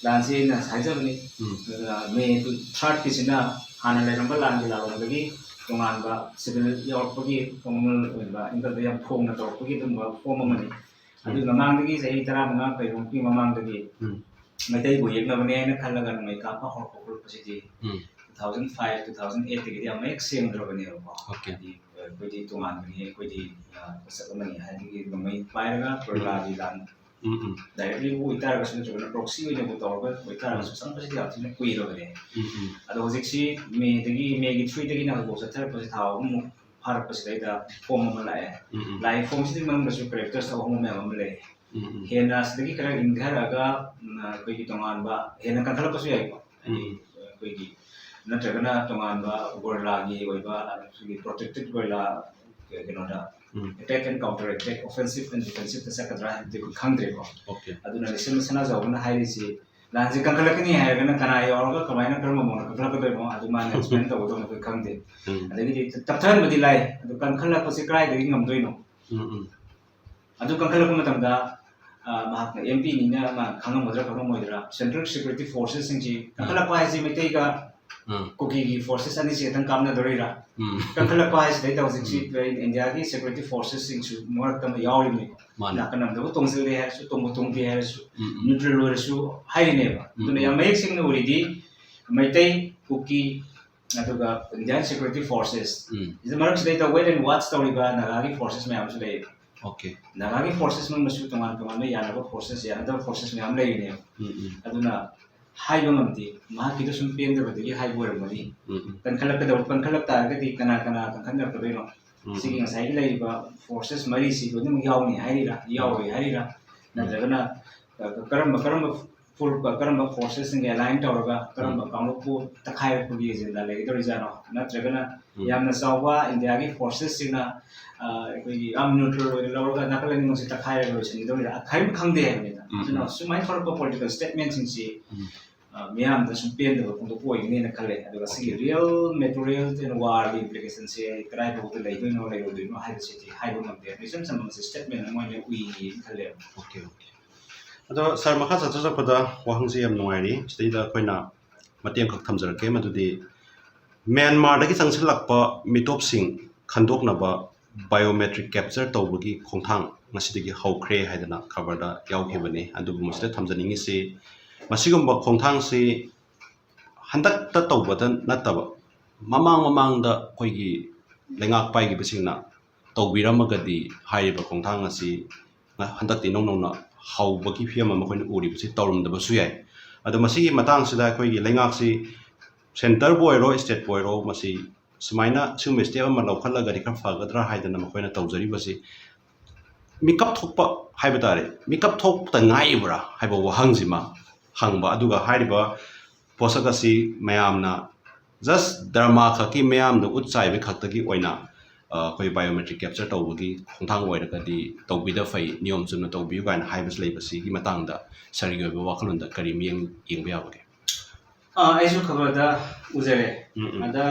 ꯂꯥꯟꯁꯤ ꯑꯩꯅ ꯉꯁꯥꯏ ꯍꯥꯏꯖꯕꯅꯤ, ꯎꯝ꯫ ꯑ, ꯃꯦ ꯇꯨ ꯊꯥꯔꯠꯀꯤꯁꯤꯅ ꯍꯥꯟꯅ ꯂꯩꯔꯝꯕ ꯂꯥꯟꯒꯤ ꯂꯥꯜꯂꯣꯡꯗꯒꯤ ꯇꯣꯉꯥꯟꯕ ꯁꯤꯚꯤꯜ ꯌꯥꯎꯔꯛꯄꯒꯤ ꯐꯣꯔꯃꯦꯜ ꯑꯣꯏꯕ, ꯏꯟꯀꯝꯗ ꯌꯥꯝ ꯐꯣꯡꯅ ꯇꯧꯔꯛꯄꯒꯤ ꯑꯗꯨꯒꯨꯝꯕ ꯐꯣꯔꯝ ꯑꯃꯅꯤ꯫ ꯎꯝ꯫ ꯑꯗꯨꯒꯤ ꯃꯃꯥꯡꯗꯒꯤ, ꯆꯍꯤ ꯇꯔꯥꯃꯉꯥ ꯀꯩꯔꯣꯝꯒꯤ ꯃꯃꯥꯡꯗꯒꯤ ꯎꯝ꯫ ꯃꯩꯇꯩꯕꯨ ꯌꯦꯛꯅꯕꯅꯦ ꯍꯥꯏꯅ ꯈꯜꯂꯒ ꯅꯣꯡꯃꯩ ꯀꯥꯞꯄ ꯍꯧꯔꯛꯄ ꯈꯣꯠꯂꯛꯄꯁꯤꯗꯤ ꯎꯝ two thousand five two thousand eight ꯇꯒꯤꯗꯤ ꯌꯥꯝ ꯃꯌꯦꯛ ꯁꯦꯡꯗ꯭ꯔꯕꯅꯦꯕꯀꯣ꯫ Okay. ꯍꯥꯏꯗꯤ ꯑꯩꯈꯣꯏꯗꯤ ꯇꯣꯉꯥꯟꯕꯅꯤ, ꯑꯩꯈꯣꯏꯗꯤ ꯑ, ꯄꯣꯠꯁꯛ ꯑꯃꯅꯤ ꯍꯥꯏꯕꯒꯤ ꯅꯣꯡꯃꯩ ꯄꯥꯏꯔꯒ ꯒꯣꯔꯤꯂꯥꯒꯤ ꯂꯥꯟ ꯎꯝ ꯎꯝ directly ꯑꯣꯏꯇꯥꯔꯒꯁꯨ ꯅꯠꯇ꯭ꯔꯒꯅ proxy ꯑꯣꯏꯅꯕꯨ ꯇꯧꯔꯒ ꯑꯣꯏꯇꯥꯔꯒꯁꯨ ꯆꯪꯕꯁꯤꯗꯤ ꯌꯥꯝ ꯊꯤꯅ ꯀꯨꯏꯔꯕꯅꯦ꯫ ꯎꯝ ꯎꯝ ꯑꯗꯣ ꯍꯧꯖꯤꯛꯁꯤ ꯃꯦꯗꯒꯤ, ꯃꯦꯒꯤ three ꯗꯒꯤꯅ ꯍꯧꯖꯤꯛꯐꯥꯎ ꯆꯠꯊꯔꯛꯄꯁꯤ ꯊꯥ ꯑꯍꯨꯝꯃꯨꯛ ꯐꯥꯔꯛꯄꯁꯤꯗꯩꯗ ꯐꯣꯝ ꯑꯃ ꯂꯥꯛꯑꯦ꯫ ꯎꯝ ꯎꯝ ꯂꯥꯛꯏ ꯐꯣꯝꯁꯤꯒꯤ ꯃꯅꯨꯡꯗꯁꯨ characters ꯑꯍꯣꯡꯕ ꯃꯌꯥꯝ ꯑꯃ ꯂꯩ꯫ ꯎꯝ ꯎꯝ ꯍꯦꯟꯅ ꯑꯁꯤꯗꯒꯤ ꯈꯔ ꯏꯪꯊꯔꯛꯑꯒ ꯎꯝ, ꯑꯩꯈꯣꯏꯒꯤ ꯇꯣꯉꯥꯟꯕ ꯍꯦꯟꯅ ꯀꯟꯈꯠꯂꯛꯄꯁꯨ ꯌꯥꯏꯀꯣ꯫ ꯍꯥꯏꯗꯤ ꯎꯝ ꯑꯩꯈꯣꯏꯒꯤ ꯅꯠꯇ꯭ꯔꯒꯅ ꯇꯣꯉꯥꯟꯕ ꯒꯣꯔꯤꯂꯥꯒꯤ ꯑꯣꯏꯕ ꯑꯩꯈꯣꯏꯒꯤ protected gorilla ꯀꯩꯅꯣꯗ ꯎꯝ attack and counter attack, offensive and defensive ꯇ ꯆꯠꯀꯗ꯭ꯔꯥ ꯍꯥꯏꯕꯗꯤ ꯑꯩꯈꯣꯏ ꯈꯪꯗ꯭ꯔꯦꯀꯣ꯫ Okay. ꯑꯗꯨꯅ ꯂꯤꯁꯤꯡ ꯁꯅꯥꯖꯥꯎꯕꯅ ꯍꯥꯏꯔꯤꯁꯤ ꯂꯥꯟꯁꯦ ꯀꯟꯈꯠꯂꯛꯀꯅꯤ ꯍꯥꯏꯔꯒꯅ ꯀꯅꯥ ꯌꯥꯎꯔꯒ ꯀꯃꯥꯏꯅ ꯀꯔꯝꯕ ꯃꯑꯣꯡꯗ ꯀꯟꯈꯠꯂꯛꯀꯗꯣꯏꯅꯣ ꯑꯗꯨ ꯃꯥꯅ explain ꯇꯧꯒꯗꯧꯅꯤ ꯑꯩꯈꯣꯏ ꯈꯪꯗꯦ꯫ ꯎꯝ ꯑꯗꯒꯤꯗꯤ ꯇꯞꯊꯍꯟꯕꯗꯤ ꯂꯥꯏ, ꯑꯗꯨ ꯀꯟꯈꯠꯂꯛꯄꯁꯤ ꯀꯗꯥꯏꯗꯒꯤ ꯉꯝꯗꯣꯏꯅꯣ? ꯎꯝ ꯎꯝ ꯑꯗꯨ ꯀꯟꯈꯠꯂꯛꯄ ꯃꯇꯝꯗ ꯑ, ꯃꯍꯥꯛꯅ M P ꯅꯤꯅ ꯃꯥ ꯈꯪꯉꯝꯒꯗ꯭ꯔꯥ ꯈꯪꯉꯝꯃꯣꯏꯗ꯭ꯔꯥ, central security forces ꯁꯤꯡꯁꯤ ꯀꯟꯈꯠꯂꯛꯄ ꯍꯥꯏꯁꯤ ꯃꯩꯇꯩꯒ ꯎꯝ ꯀꯨꯀꯤꯒꯤ forces ꯑꯅꯤꯁꯤ ꯈꯛꯇꯪ ꯀꯥꯞꯅꯗꯣꯔꯤꯔꯥ? ꯎꯝ ꯀꯟꯈꯠꯂꯛꯄ ꯍꯥꯏꯁꯤꯗꯩꯗ ꯍꯧꯖꯤꯛꯁꯤ ꯏꯟꯗꯤꯌꯥꯒꯤ security forces ꯁꯤꯡꯁꯨ ꯃꯔꯛꯇ ꯑꯃ ꯌꯥꯎꯔꯤꯕꯅꯤꯀꯣ꯫ ꯃꯥꯅꯦ. ꯅꯥꯀꯟ ꯑꯃꯗꯕꯨ ꯇꯣꯡꯁꯤꯜꯂꯦ ꯍꯥꯏꯔꯁꯨ, ꯇꯣꯡꯕ ꯇꯣꯡꯗꯦ ꯍꯥꯏꯔꯁꯨ, ꯎꯝ ꯎꯝ neutral ꯑꯣꯏꯔꯁꯨ ꯍꯥꯏꯔꯤꯅꯦꯕ꯫ ꯑꯗꯨꯅ ꯎꯝ. ꯌꯥꯝ ꯃꯌꯦꯛ ꯁꯦꯡꯅ ꯎꯔꯤꯗꯤ ꯃꯩꯇꯩ, ꯀꯨꯀꯤ, ꯑꯗꯨꯒ Indian security forces ꯎꯝ ꯁꯤꯗ ꯃꯔꯛꯁꯤꯗꯩꯗ wait and watch ꯇꯧꯔꯤꯕ ꯅꯥꯒꯥꯒꯤ forces ꯃꯌꯥꯝꯁꯨ ꯂꯩꯌꯦꯕ꯫ Okay. ꯅꯥꯒꯥꯒꯤ forces ꯃꯅꯨꯡꯗꯁꯨ ꯇꯣꯉꯥꯟ ꯇꯣꯉꯥꯟꯕ ꯌꯥꯅꯕ forces, ꯌꯥꯅꯗꯕ forces ꯃꯌꯥꯝ ꯂꯩꯔꯤꯅꯦꯕ꯫ ꯎꯝ ꯎꯝ ꯑꯗꯨꯅ ꯍꯥꯏꯕ ꯉꯝꯗꯦ, ꯃꯍꯥꯛꯀꯤꯗ ꯁꯨꯝ ꯄꯦꯟꯗꯕꯗꯒꯤ ꯍꯥꯏꯕ ꯑꯣꯏꯔꯝꯒꯅꯤ꯫ ꯎꯝ ꯎꯝ ꯀꯟꯈꯠꯂꯛꯀꯗꯧꯕ, ꯀꯟꯈꯠꯂꯛ ꯇꯥꯔꯒꯗꯤ ꯀꯅꯥ ꯀꯅꯥ ꯀꯟꯈꯠꯅꯔꯛꯀꯗꯣꯏꯅꯣ? ꯎꯝ ꯁꯤꯒꯤ ꯎꯝ ꯉꯁꯥꯏꯒꯤ ꯂꯩꯔꯤꯕ forces ꯃꯔꯤꯁꯤ ꯂꯣꯏꯅꯃꯛ ꯌꯥꯎꯅꯤ ꯍꯥꯏꯔꯤꯔꯥ, ꯌꯥꯎꯔꯣꯏ ꯍꯥꯏꯔꯤꯔꯥ, ꯅꯠꯇ꯭ꯔꯒꯅ ꯀꯔꯝꯕ ꯀꯔꯝꯕ ꯐꯨꯔꯨꯞꯀ ꯀꯔꯝꯕ forces ꯁꯤꯡꯒ align ꯇꯧꯔꯒ ꯀꯔꯝꯕ ꯀꯥꯡꯂꯨꯞꯄꯨ ꯇꯛꯈꯥꯏꯔꯛꯄꯒꯤ agenda ꯂꯩꯒꯗꯧꯔꯤꯖꯥꯠꯅꯣ? ꯅꯠꯇ꯭ꯔꯒꯅ ꯎꯝ. ꯌꯥꯝꯅ ꯆꯥꯎꯕ ꯏꯟꯗꯤꯌꯥꯒꯤ forces ꯁꯤꯡꯅ ꯑ, ꯑꯩꯈꯣꯏꯒꯤ ꯌꯥꯝ neutral ꯑꯣꯏꯅ ꯂꯧꯔꯒ ꯅꯥꯀꯜ ꯑꯅꯤꯃꯛꯁꯦ ꯇꯛꯈꯥꯏꯔꯒ ꯂꯣꯏꯁꯤꯟꯒꯗꯧꯔꯤꯔꯥ? ꯍꯥꯏꯕ ꯈꯪꯗꯦ ꯍꯥꯏꯕꯅꯤꯗ꯫ ꯎꯝ. ꯑꯗꯨꯅ ꯁꯨꯃꯥꯏꯅ ꯊꯣꯛꯂꯛꯄ political statement ꯁꯤꯡꯁꯤ ꯎꯝ. ꯑ, ꯃꯤꯌꯥꯝꯗ ꯁꯨꯝ ꯄꯦꯟꯗꯕ ꯐꯣꯡꯗꯣꯛꯄ ꯑꯣꯏꯒꯅꯤꯅ ꯈꯜꯂꯦ꯫ ꯑꯗꯨꯒ ꯁꯤꯒꯤ real material and war ꯒꯤ implication ꯁꯦ ꯀꯗꯥꯏ ꯐꯥꯎꯕꯗ ꯂꯩꯗꯣꯏꯅꯣ ꯂꯩꯔꯣꯏꯗꯣꯏꯅꯣ ꯍꯥꯏꯕꯁꯤꯗꯤ ꯍꯥꯏꯕ ꯉꯝꯗꯦ꯫ ꯑꯗꯨ ꯏꯆꯝ ꯆꯝꯕ statement ꯑꯃ ꯑꯣꯏꯅ ꯎꯏꯌꯦꯅ ꯈꯜꯂꯦꯕ꯫ Okay, okay. ꯑꯗꯣ sir, ꯃꯈꯥ ꯆꯠꯊꯖꯔꯛꯄꯗ ꯋꯥꯍꯪꯁꯦ ꯌꯥꯝ ꯅꯨꯡꯉꯥꯏꯔꯤ, ꯁꯤꯗꯩꯗ ꯑꯩꯈꯣꯏꯅ ꯃꯇꯦꯡ ꯈꯛ ꯊꯝꯖꯔꯛꯀꯦ, ꯃꯗꯨꯗꯤ ꯃ꯭ꯌꯥꯟꯃꯥꯔꯗꯒꯤ ꯆꯪꯁꯤꯜꯂꯛꯄ ꯃꯤꯇꯣꯞꯁꯤꯡ ꯈꯟꯗꯣꯛꯅꯕ biometric capture ꯇꯧꯕꯒꯤ ꯈꯣꯡꯊꯥꯡ ꯉꯁꯤꯗꯒꯤ ꯍꯧꯈ꯭ꯔꯦ ꯍꯥꯏꯗꯅ ꯈꯕꯔꯗ ꯌꯥꯎꯈꯤꯕꯅꯤ꯫ ꯑꯗꯨꯕꯨ ꯃꯁꯤꯗ ꯊꯝꯖꯅꯤꯡꯉꯤꯁꯤ, ꯃꯁꯤꯒꯨꯝꯕ ꯈꯣꯡꯊꯥꯡꯁꯤ ꯍꯟꯗꯛꯇ ꯇꯧꯕꯗ ꯅꯠꯇꯕ, ꯃꯃꯥꯡ ꯃꯃꯥꯡꯗ ꯑꯩꯈꯣꯏꯒꯤ ꯂꯩꯉꯥꯛ ꯄꯥꯏꯈꯤꯕꯁꯤꯡꯅ ꯇꯧꯕꯤꯔꯝꯃꯒꯗꯤ, ꯍꯥꯏꯔꯤꯕ ꯈꯣꯡꯊꯥꯡ ꯑꯁꯤ ꯍꯟꯗꯛꯇꯤ ꯏꯅꯧ ꯅꯧꯅ ꯍꯧꯕꯒꯤ ꯐꯤꯕꯝ ꯑꯃ ꯑꯩꯈꯣꯏꯅ ꯎꯔꯤꯕꯁꯤ ꯇꯧꯔꯝꯗꯕꯁꯨ ꯌꯥꯏ꯫ ꯑꯗꯣ ꯃꯁꯤꯒꯤ ꯃꯇꯥꯡꯁꯤꯗ ꯑꯩꯈꯣꯏꯒꯤ ꯂꯩꯉꯥꯛꯁꯤ, ꯁꯦꯟꯇꯔꯕꯨ ꯑꯣꯏꯔꯣ, ꯁ꯭ꯇꯦꯠꯄꯨ ꯑꯣꯏꯔꯣ, ꯃꯁꯤ ꯁꯨꯃꯥꯏꯅ ꯁꯤꯒꯨꯝꯕ ꯁ꯭ꯇꯦꯞ ꯑꯃ ꯂꯧꯈꯠꯂꯒꯗꯤ ꯈꯔ ꯐꯒꯗ꯭ꯔꯥ ꯍꯥꯏꯗꯅ ꯃꯈꯣꯏꯅ ꯇꯧꯖꯔꯤꯕꯁꯤ, ꯃꯤꯀꯞ ꯊꯣꯛꯄ ꯍꯥꯏꯕ ꯇꯥꯔꯦ, ꯃꯤꯀꯞ ꯊꯣꯛꯄꯗ ꯉꯥꯏꯔꯤꯕ꯭ꯔꯥ ꯍꯥꯏꯕ ꯋꯥꯍꯪꯁꯤꯃ ꯍꯪꯕ꯫ ꯑꯗꯨꯒ ꯍꯥꯏꯔꯤꯕ ꯄꯣꯠꯁꯛ ꯑꯁꯤ ꯃꯌꯥꯝꯅ just ꯗ꯭ꯔꯃꯥ ꯈꯛꯀꯤ, ꯃꯌꯥꯝꯗ ꯎꯠ ꯆꯥꯏꯕ ꯈꯛꯇꯒꯤ ꯑꯣꯏꯅ, ꯑ, ꯑꯩꯈꯣꯏ biometric capture ꯇꯧꯕꯒꯤ ꯈꯣꯡꯊꯥꯡ ꯑꯣꯏꯔꯒꯗꯤ ꯇꯧꯕꯤꯗ ꯐꯩ, ꯅꯤꯌꯣꯝ ꯆꯨꯝꯅ ꯇꯧꯕꯤꯌꯨ ꯀꯥꯏꯅ ꯍꯥꯏꯕꯁꯤ ꯂꯩꯕꯁꯤꯒꯤ ꯃꯇꯥꯡꯗ ꯁꯥꯔꯒꯤ ꯑꯣꯏꯕ ꯋꯥꯈꯜꯂꯣꯟꯗ ꯀꯔꯤ ꯃꯤꯠꯌꯦꯡ ꯌꯦꯡꯕ ꯌꯥꯕꯒꯦ? ꯑꯥ, ꯑꯩꯁꯨ ꯈꯕꯔꯗ ꯎꯖꯔꯦ꯫ ꯎꯝ, ꯎꯝ꯫ ꯑꯗ,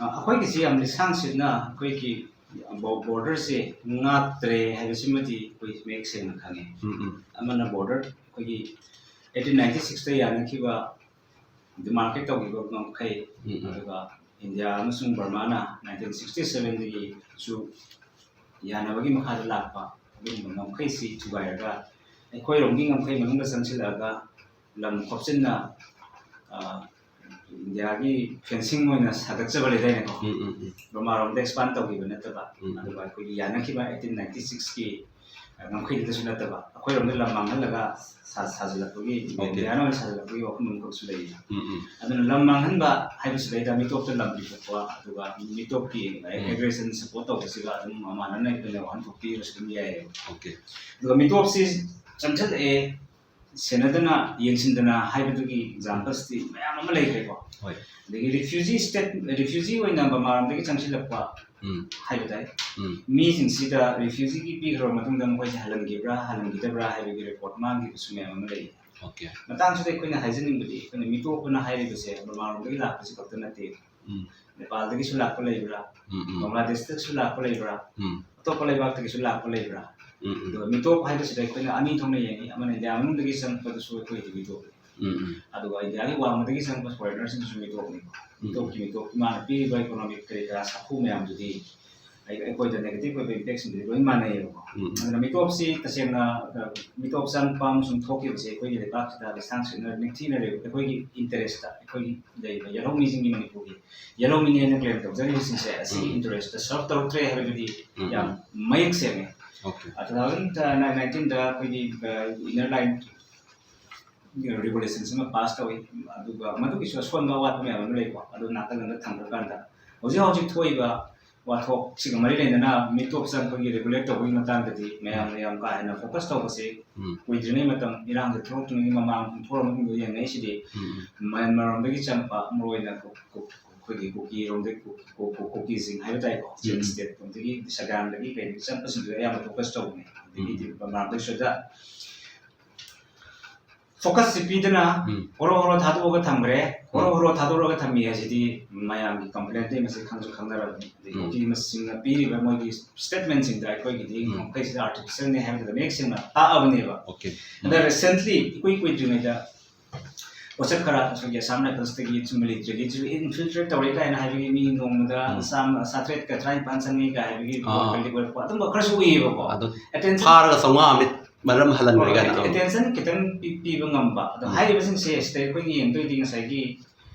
ꯑ, ꯑꯩꯈꯣꯏꯒꯤꯁꯤ ꯌꯥꯝ ꯂꯤꯁꯥꯡ ꯁꯤꯠꯅ ꯑꯩꯈꯣꯏꯒꯤ ꯕꯣ-, ꯕꯣꯔꯗꯔꯁꯦ ꯉꯥꯛꯇ꯭ꯔꯦ ꯍꯥꯏꯕꯁꯤꯃꯗꯤ ꯑꯩꯈꯣꯏ ꯃꯌꯦꯛ ꯁꯦꯡꯅ ꯈꯪꯉꯦ꯫ ꯎꯝ, ꯎꯝ꯫ ꯑꯃꯅ ꯕꯣꯔꯗꯔ ꯑꯩꯈꯣꯏꯒꯤ eighteen ninety sixꯇ ꯌꯥꯅꯈꯤꯕ, ꯗꯤꯃꯥꯔꯀꯦꯠ ꯇꯧꯈꯤꯕ ꯉꯝꯈꯩ, ꯎꯝ, ꯎꯝ꯫ ꯑꯗꯨꯒ ꯏꯟꯗꯤꯌꯥ ꯑꯃꯁꯨꯡ ꯕꯔꯃꯥꯅ nineteen sixty sevenꯗꯒꯤꯁꯨ ꯌꯥꯅꯕꯒꯤ ꯃꯈꯥꯗ ꯂꯥꯛꯄ ꯑꯗꯨꯒꯨꯝꯕ ꯉꯝꯈꯩꯁꯤ ꯊꯨꯒꯥꯏꯔꯒ ꯑꯩꯈꯣꯏꯔꯣꯝꯒꯤ ꯉꯝꯈꯩ ꯃꯅꯨꯡꯗ ꯆꯪꯁꯤꯜꯂꯛꯑꯒ ꯂꯝ ꯈꯣꯞꯆꯤꯟꯅ, ꯑ, ꯏꯟꯗꯤꯌꯥꯒꯤ ꯐꯦꯟꯁꯤꯡ ꯑꯣꯏꯅ ꯁꯥꯒꯠꯆꯕ ꯂꯩꯗꯥꯏꯅꯦꯀꯣ? ꯎꯝ, ꯎꯝ, ꯎꯝ꯫ ꯕꯔꯃꯥꯔꯣꯝꯗ expand ꯇꯧꯈꯤꯕ ꯅꯠꯇꯕ, ꯎꯝ꯫ ꯑꯗꯨꯒ ꯑꯩꯈꯣꯏꯒꯤ ꯌꯥꯅꯈꯤꯕ eighteen ninety sixꯀꯤ ꯉꯝꯈꯩꯗꯨꯗꯁꯨ ꯅꯠꯇꯕ, ꯑꯩꯈꯣꯏꯔꯣꯝꯗ ꯂꯝ ꯃꯥꯡꯍꯜꯂꯒ ꯁꯥ-, ꯁꯥꯖꯤꯜꯂꯛꯄꯒꯤ, ꯑꯣꯀꯦ꯫ ꯏꯟꯗꯤꯌꯥꯅ ꯑꯣꯏꯅ ꯁꯥꯖꯤꯜꯂꯛꯄꯒꯤ ꯋꯥꯐꯝ ꯑꯃꯈꯛꯁꯨ ꯂꯩꯔꯤ꯫ ꯎꯝ, ꯎꯝ꯫ ꯑꯗꯨꯅ ꯂꯝ ꯃꯥꯡꯍꯟꯕ ꯍꯥꯏꯕꯁꯤꯗꯩꯗ ꯃꯤꯇꯣꯞꯇ ꯂꯝ ꯄꯤꯊꯣꯛꯄ, ꯑꯗꯨꯒ ꯃꯤꯇꯣꯞꯀꯤ, ꯎꯝ꯫ Aggression support ꯇꯧꯕꯁꯤꯒ ꯑꯗꯨꯝ ꯃꯥꯟꯅꯅ ꯑꯩꯈꯣꯏꯅ ꯋꯥꯍꯟꯊꯣꯛ ꯄꯤꯔꯁꯨ ꯑꯗꯨꯝ ꯌꯥꯏꯌꯦꯕ꯫ ꯑꯣꯀꯦ꯫ ꯑꯗꯨꯒ ꯃꯤꯇꯣꯞꯁꯤ ꯆꯪꯁꯤꯜꯂꯛꯑꯦ, ꯁꯦꯟꯅꯗꯅ, ꯌꯦꯡꯁꯤꯟꯗꯅ ꯍꯥꯏꯕꯗꯨꯒꯤ examples ꯇꯤ ꯃꯌꯥꯝ ꯑꯃ ꯂꯩꯈ꯭ꯔꯦꯀꯣ꯫ ꯍꯣꯏ꯫ ꯑꯗꯒꯤ refugee state, refugee ꯑꯣꯏꯅ ꯕꯔꯃꯥꯔꯣꯝꯗꯒꯤ ꯆꯪꯁꯤꯜꯂꯛꯄ ꯎꯝ꯫ ꯍꯥꯏꯕ ꯇꯥꯏ꯫ ꯎꯝ꯫ ꯃꯤꯁꯤꯡꯁꯤꯗ refugeeꯒꯤ ꯄꯤꯈ꯭ꯔꯕ ꯃꯇꯨꯡꯗ ꯃꯈꯣꯏꯁꯦ ꯍꯜꯍꯟꯈꯤꯕ꯭ꯔꯥ, ꯍꯜꯍꯟꯈꯤꯗꯕ꯭ꯔꯥ ꯍꯥꯏꯕꯒꯤ report ꯃꯥꯡꯈꯤꯕꯁꯨ ꯃꯌꯥꯝ ꯑꯃ ꯂꯩ꯫ ꯑꯣꯀꯦ꯫ ꯃꯇꯥꯡꯁꯤꯗ ꯑꯩꯈꯣꯏꯅ ꯍꯥꯏꯖꯅꯤꯡꯕꯗꯤ, ꯑꯩꯈꯣꯏꯅ ꯃꯤꯇꯣꯞ ꯑꯅ ꯍꯥꯏꯔꯤꯕꯁꯦ ꯕꯔꯃꯥꯔꯣꯝꯗꯒꯤ ꯂꯥꯛꯄꯁꯤ ꯈꯛꯇ ꯅꯠꯇꯦ꯫ ꯎꯝ꯫ ꯅꯦꯄꯥꯜꯗꯒꯤꯁꯨ ꯂꯥꯛꯄ ꯂꯩꯕ꯭ꯔꯥ? ꯎꯝ, ꯎꯝ꯫ ꯕꯪꯒ꯭ꯂꯥꯗꯦꯁꯇꯒꯤꯁꯨ ꯂꯥꯛꯄ ꯂꯩꯕ꯭ꯔꯥ? ꯎꯝ꯫ ꯑꯇꯣꯞꯄ ꯂꯩꯕꯥꯛꯇꯒꯤꯁꯨ ꯂꯥꯛꯄ ꯂꯩꯕ꯭ꯔꯥ? ꯎꯝ, ꯎꯝ꯫ ꯑꯗꯨꯒ ꯃꯤꯇꯣꯞ ꯍꯥꯏꯕꯁꯤꯗ ꯑꯩꯈꯣꯏꯅ ꯑꯅꯤ ꯊꯣꯛꯅ ꯌꯦꯡꯉꯤ꯫ ꯑꯃꯅ ꯏꯟꯗꯤꯌꯥ ꯃꯅꯨꯡꯗꯒꯤ ꯆꯪꯉꯛꯄꯗꯨꯁꯨ ꯑꯩꯈꯣꯏꯗꯤ ꯃꯤꯇꯣꯞꯅꯤ꯫ ꯎꯝ, ꯎꯝ꯫ ꯑꯗꯨꯒ ꯏꯟꯗꯤꯌꯥꯒꯤ ꯋꯥꯡꯃꯗꯒꯤ ꯆꯪꯉꯛꯄ foreignersꯁꯤꯡꯗꯨꯁꯨ ꯃꯤꯇꯣꯞꯅꯤ꯫ ꯎꯝ꯫ ꯃꯤꯇꯣꯞꯀꯤ, ꯃꯤꯇꯣꯞꯀꯤ ꯃꯥꯅ ꯄꯤꯔꯤꯕ economic ꯀꯔꯤ ꯀꯔꯥ ꯁꯥꯐꯨ ꯃꯌꯥꯝꯗꯨꯗꯤ ꯑꯩꯈꯣꯏꯗ negative ꯑꯣꯏꯕ impactꯁꯤꯡꯗꯨꯗꯤ ꯂꯣꯏ ꯃꯥꯟꯅꯩꯌꯦꯕꯀꯣ꯫ ꯑꯗꯨꯅ ꯃꯤꯇꯣꯞꯁꯤ ꯇꯁꯦꯡꯅ ꯃꯤꯇꯣꯞ ꯆꯪꯕ ꯑꯃꯁꯨꯡ ꯊꯣꯛꯈꯤꯕꯁꯦ ꯑꯩꯈꯣꯏꯒꯤ ꯂꯩꯕꯥꯛꯁꯤꯗ ꯂꯩꯁꯥꯡ ꯁꯤꯠꯅ ꯅꯤꯡꯊꯤꯅ ꯂꯩꯕ ꯑꯩꯈꯣꯏꯒꯤ interestꯇ, ꯑꯩꯈꯣꯏꯒꯤ ꯂꯩꯔꯤꯕ ꯌꯦꯜꯍꯧꯃꯤꯁꯤꯡꯒꯤ, ꯃꯅꯤꯄꯨꯔꯒꯤ ꯌꯦꯜꯍꯧꯃꯤꯅꯦꯅ claim ꯇꯧꯖꯔꯤꯕꯁꯤꯡꯁꯦ ꯑꯁꯤꯒꯤ interestꯇ serve ꯇꯧꯔꯛꯇ꯭ꯔꯦ ꯍꯥꯏꯕꯗꯨꯗꯤ ꯌꯥꯝ ꯃꯌꯦꯛ ꯁꯦꯡꯉꯦ꯫ Two thousand nineteenꯗ ꯑꯩꯈꯣꯏꯒꯤ inner line regulations ꯑꯃ pass ꯇꯧꯏ꯫ ꯑꯗꯨꯒ ꯃꯗꯨꯒꯤꯁꯨ ꯑꯁꯣꯟꯕ ꯑꯋꯥꯠꯄ ꯃꯌꯥꯝ ꯑꯃ ꯂꯩꯀꯣ꯫ ꯑꯗꯨ ꯅꯥꯀꯜ ꯑꯃꯗ ꯊꯝꯈ꯭ꯔꯀꯥꯟꯗ ꯍꯧꯖꯤꯛ ꯍꯧꯖꯤꯛ ꯊꯣꯛꯏꯕ ꯋꯥꯊꯣꯛꯁꯤꯒ ꯃꯔꯤ ꯂꯩꯅꯅ ꯃꯤꯇꯣꯞ ꯆꯪꯕꯒꯤ regulate ꯇꯧꯕꯒꯤ ꯃꯇꯥꯡꯗꯗꯤ ꯃꯌꯥꯝꯅ ꯌꯥꯝ ꯀꯥ ꯍꯦꯟꯅ focus ꯇꯧꯕꯁꯦ ꯀꯨꯏꯗ꯭ꯔꯤꯉꯩ ꯃꯇꯝ, ꯏꯔꯥꯡꯁꯦ ꯊꯣꯛꯂꯛꯇ꯭ꯔꯤꯉꯩꯒꯤ ꯃꯃꯥꯡ ꯊꯣꯛꯂꯛꯄ ꯃꯇꯨꯡꯗ ꯌꯦꯡꯅꯩꯁꯤꯗꯤ ꯃꯌꯥꯟꯃꯥꯔꯣꯝꯗꯒꯤ ꯆꯪꯕ ꯃꯔꯨꯑꯣꯏꯅ ꯀꯨ-, ꯀꯨ-, ꯑꯩꯈꯣꯏꯒꯤ ꯀꯨꯀꯤꯔꯣꯝꯗꯒꯤ ꯀꯨ-, ꯀꯨ-, ꯀꯨꯀꯤꯁꯤꯡ ꯍꯥꯏꯕ ꯇꯥꯏꯀꯣ, ꯆꯤꯟ stateꯂꯣꯝꯗꯒꯤ ꯁꯒꯥꯡꯗꯒꯤ ꯀꯩꯗꯒꯤ ꯆꯪꯕꯁꯤꯡꯗꯨꯗ ꯑꯌꯥꯝꯕ focus ꯇꯧꯕꯅꯦ꯫ ꯑꯗꯒꯤꯗꯤ ꯃꯃꯥꯡꯗꯒꯤꯁꯨꯗ focusꯁꯤ ꯄꯤꯗꯅ ꯍꯣꯔꯣ ꯍꯣꯔꯣ ꯊꯥꯗꯣꯛꯑꯒ ꯊꯝꯈ꯭ꯔꯦ꯫ ꯍꯣꯔꯣ ꯍꯣꯔꯣ ꯊꯥꯗꯣꯛꯑꯒ ꯊꯝꯃꯤ ꯍꯥꯏꯁꯤꯗꯤ ꯃꯌꯥꯝꯒꯤ complaintꯇꯩ ꯃꯁꯤ ꯈꯪꯁꯨ ꯈꯪꯅꯔꯕꯅꯤ꯫ ꯑꯗꯩ ꯀꯨꯀꯤ ꯃꯁꯤꯡꯅ ꯄꯤꯔꯤꯕ ꯃꯣꯏꯒꯤ statementꯁꯤꯡꯗ ꯑꯩꯈꯣꯏꯒꯤꯗꯤ ꯃꯈꯩꯁꯤꯗ artificialꯅꯦ ꯍꯥꯏꯕꯗꯨꯗ ꯃꯌꯦꯛ ꯁꯦꯡꯅ ꯇꯥꯛꯑꯕꯅꯦꯕ꯫ ꯑꯗ recently ꯏꯀꯨꯏ ꯀꯨꯏꯗ꯭ꯔꯤꯉꯩꯗ ꯄꯣꯠꯁꯛ ꯈꯔ ꯑꯩꯈꯣꯏꯒꯤ Assam Riflesꯇꯒꯤ militaryꯒꯤ infiltrate ꯇꯧꯔꯦ ꯀꯥꯏꯅ ꯍꯥꯏꯕꯒꯤ ꯃꯤ ꯅꯣꯡꯃꯗ ꯆꯥꯝꯃ, ꯆꯥꯇ꯭ꯔꯦꯠꯀ ꯇꯔꯥꯅꯤꯄꯥꯟ ꯆꯪꯉꯤ ꯀꯥꯏ ꯍꯥꯏꯕꯒꯤ ꯑꯥ꯫ ꯄꯣꯠ ꯀꯜꯂꯤ ꯑꯣꯏꯔꯛꯄ ꯑꯗꯨꯝꯕ ꯈꯔꯁꯨ ꯎꯏꯌꯦꯕꯀꯣ꯫ ꯑꯗꯣ attention ꯐꯥꯔꯒ ꯆꯥꯝꯃꯉꯥ ꯑꯃ ꯃꯔꯝ ꯍꯜꯍꯟꯈ꯭ꯔꯦ ꯍꯣꯏ, ꯀꯥꯏꯅ꯫ ꯑꯥ꯫ Attention ꯈꯤꯇꯪ ꯄꯤ-, ꯄꯤꯕ ꯉꯝꯕ꯫ ꯑꯗꯣ ꯎꯝ꯫ ꯍꯥꯏꯔꯤꯕꯁꯤꯡꯁꯦ ꯁꯤꯗ ꯑꯩꯈꯣꯏꯅ ꯌꯦꯡꯗꯣꯏꯗꯤ ꯉꯁꯥꯏꯒꯤ,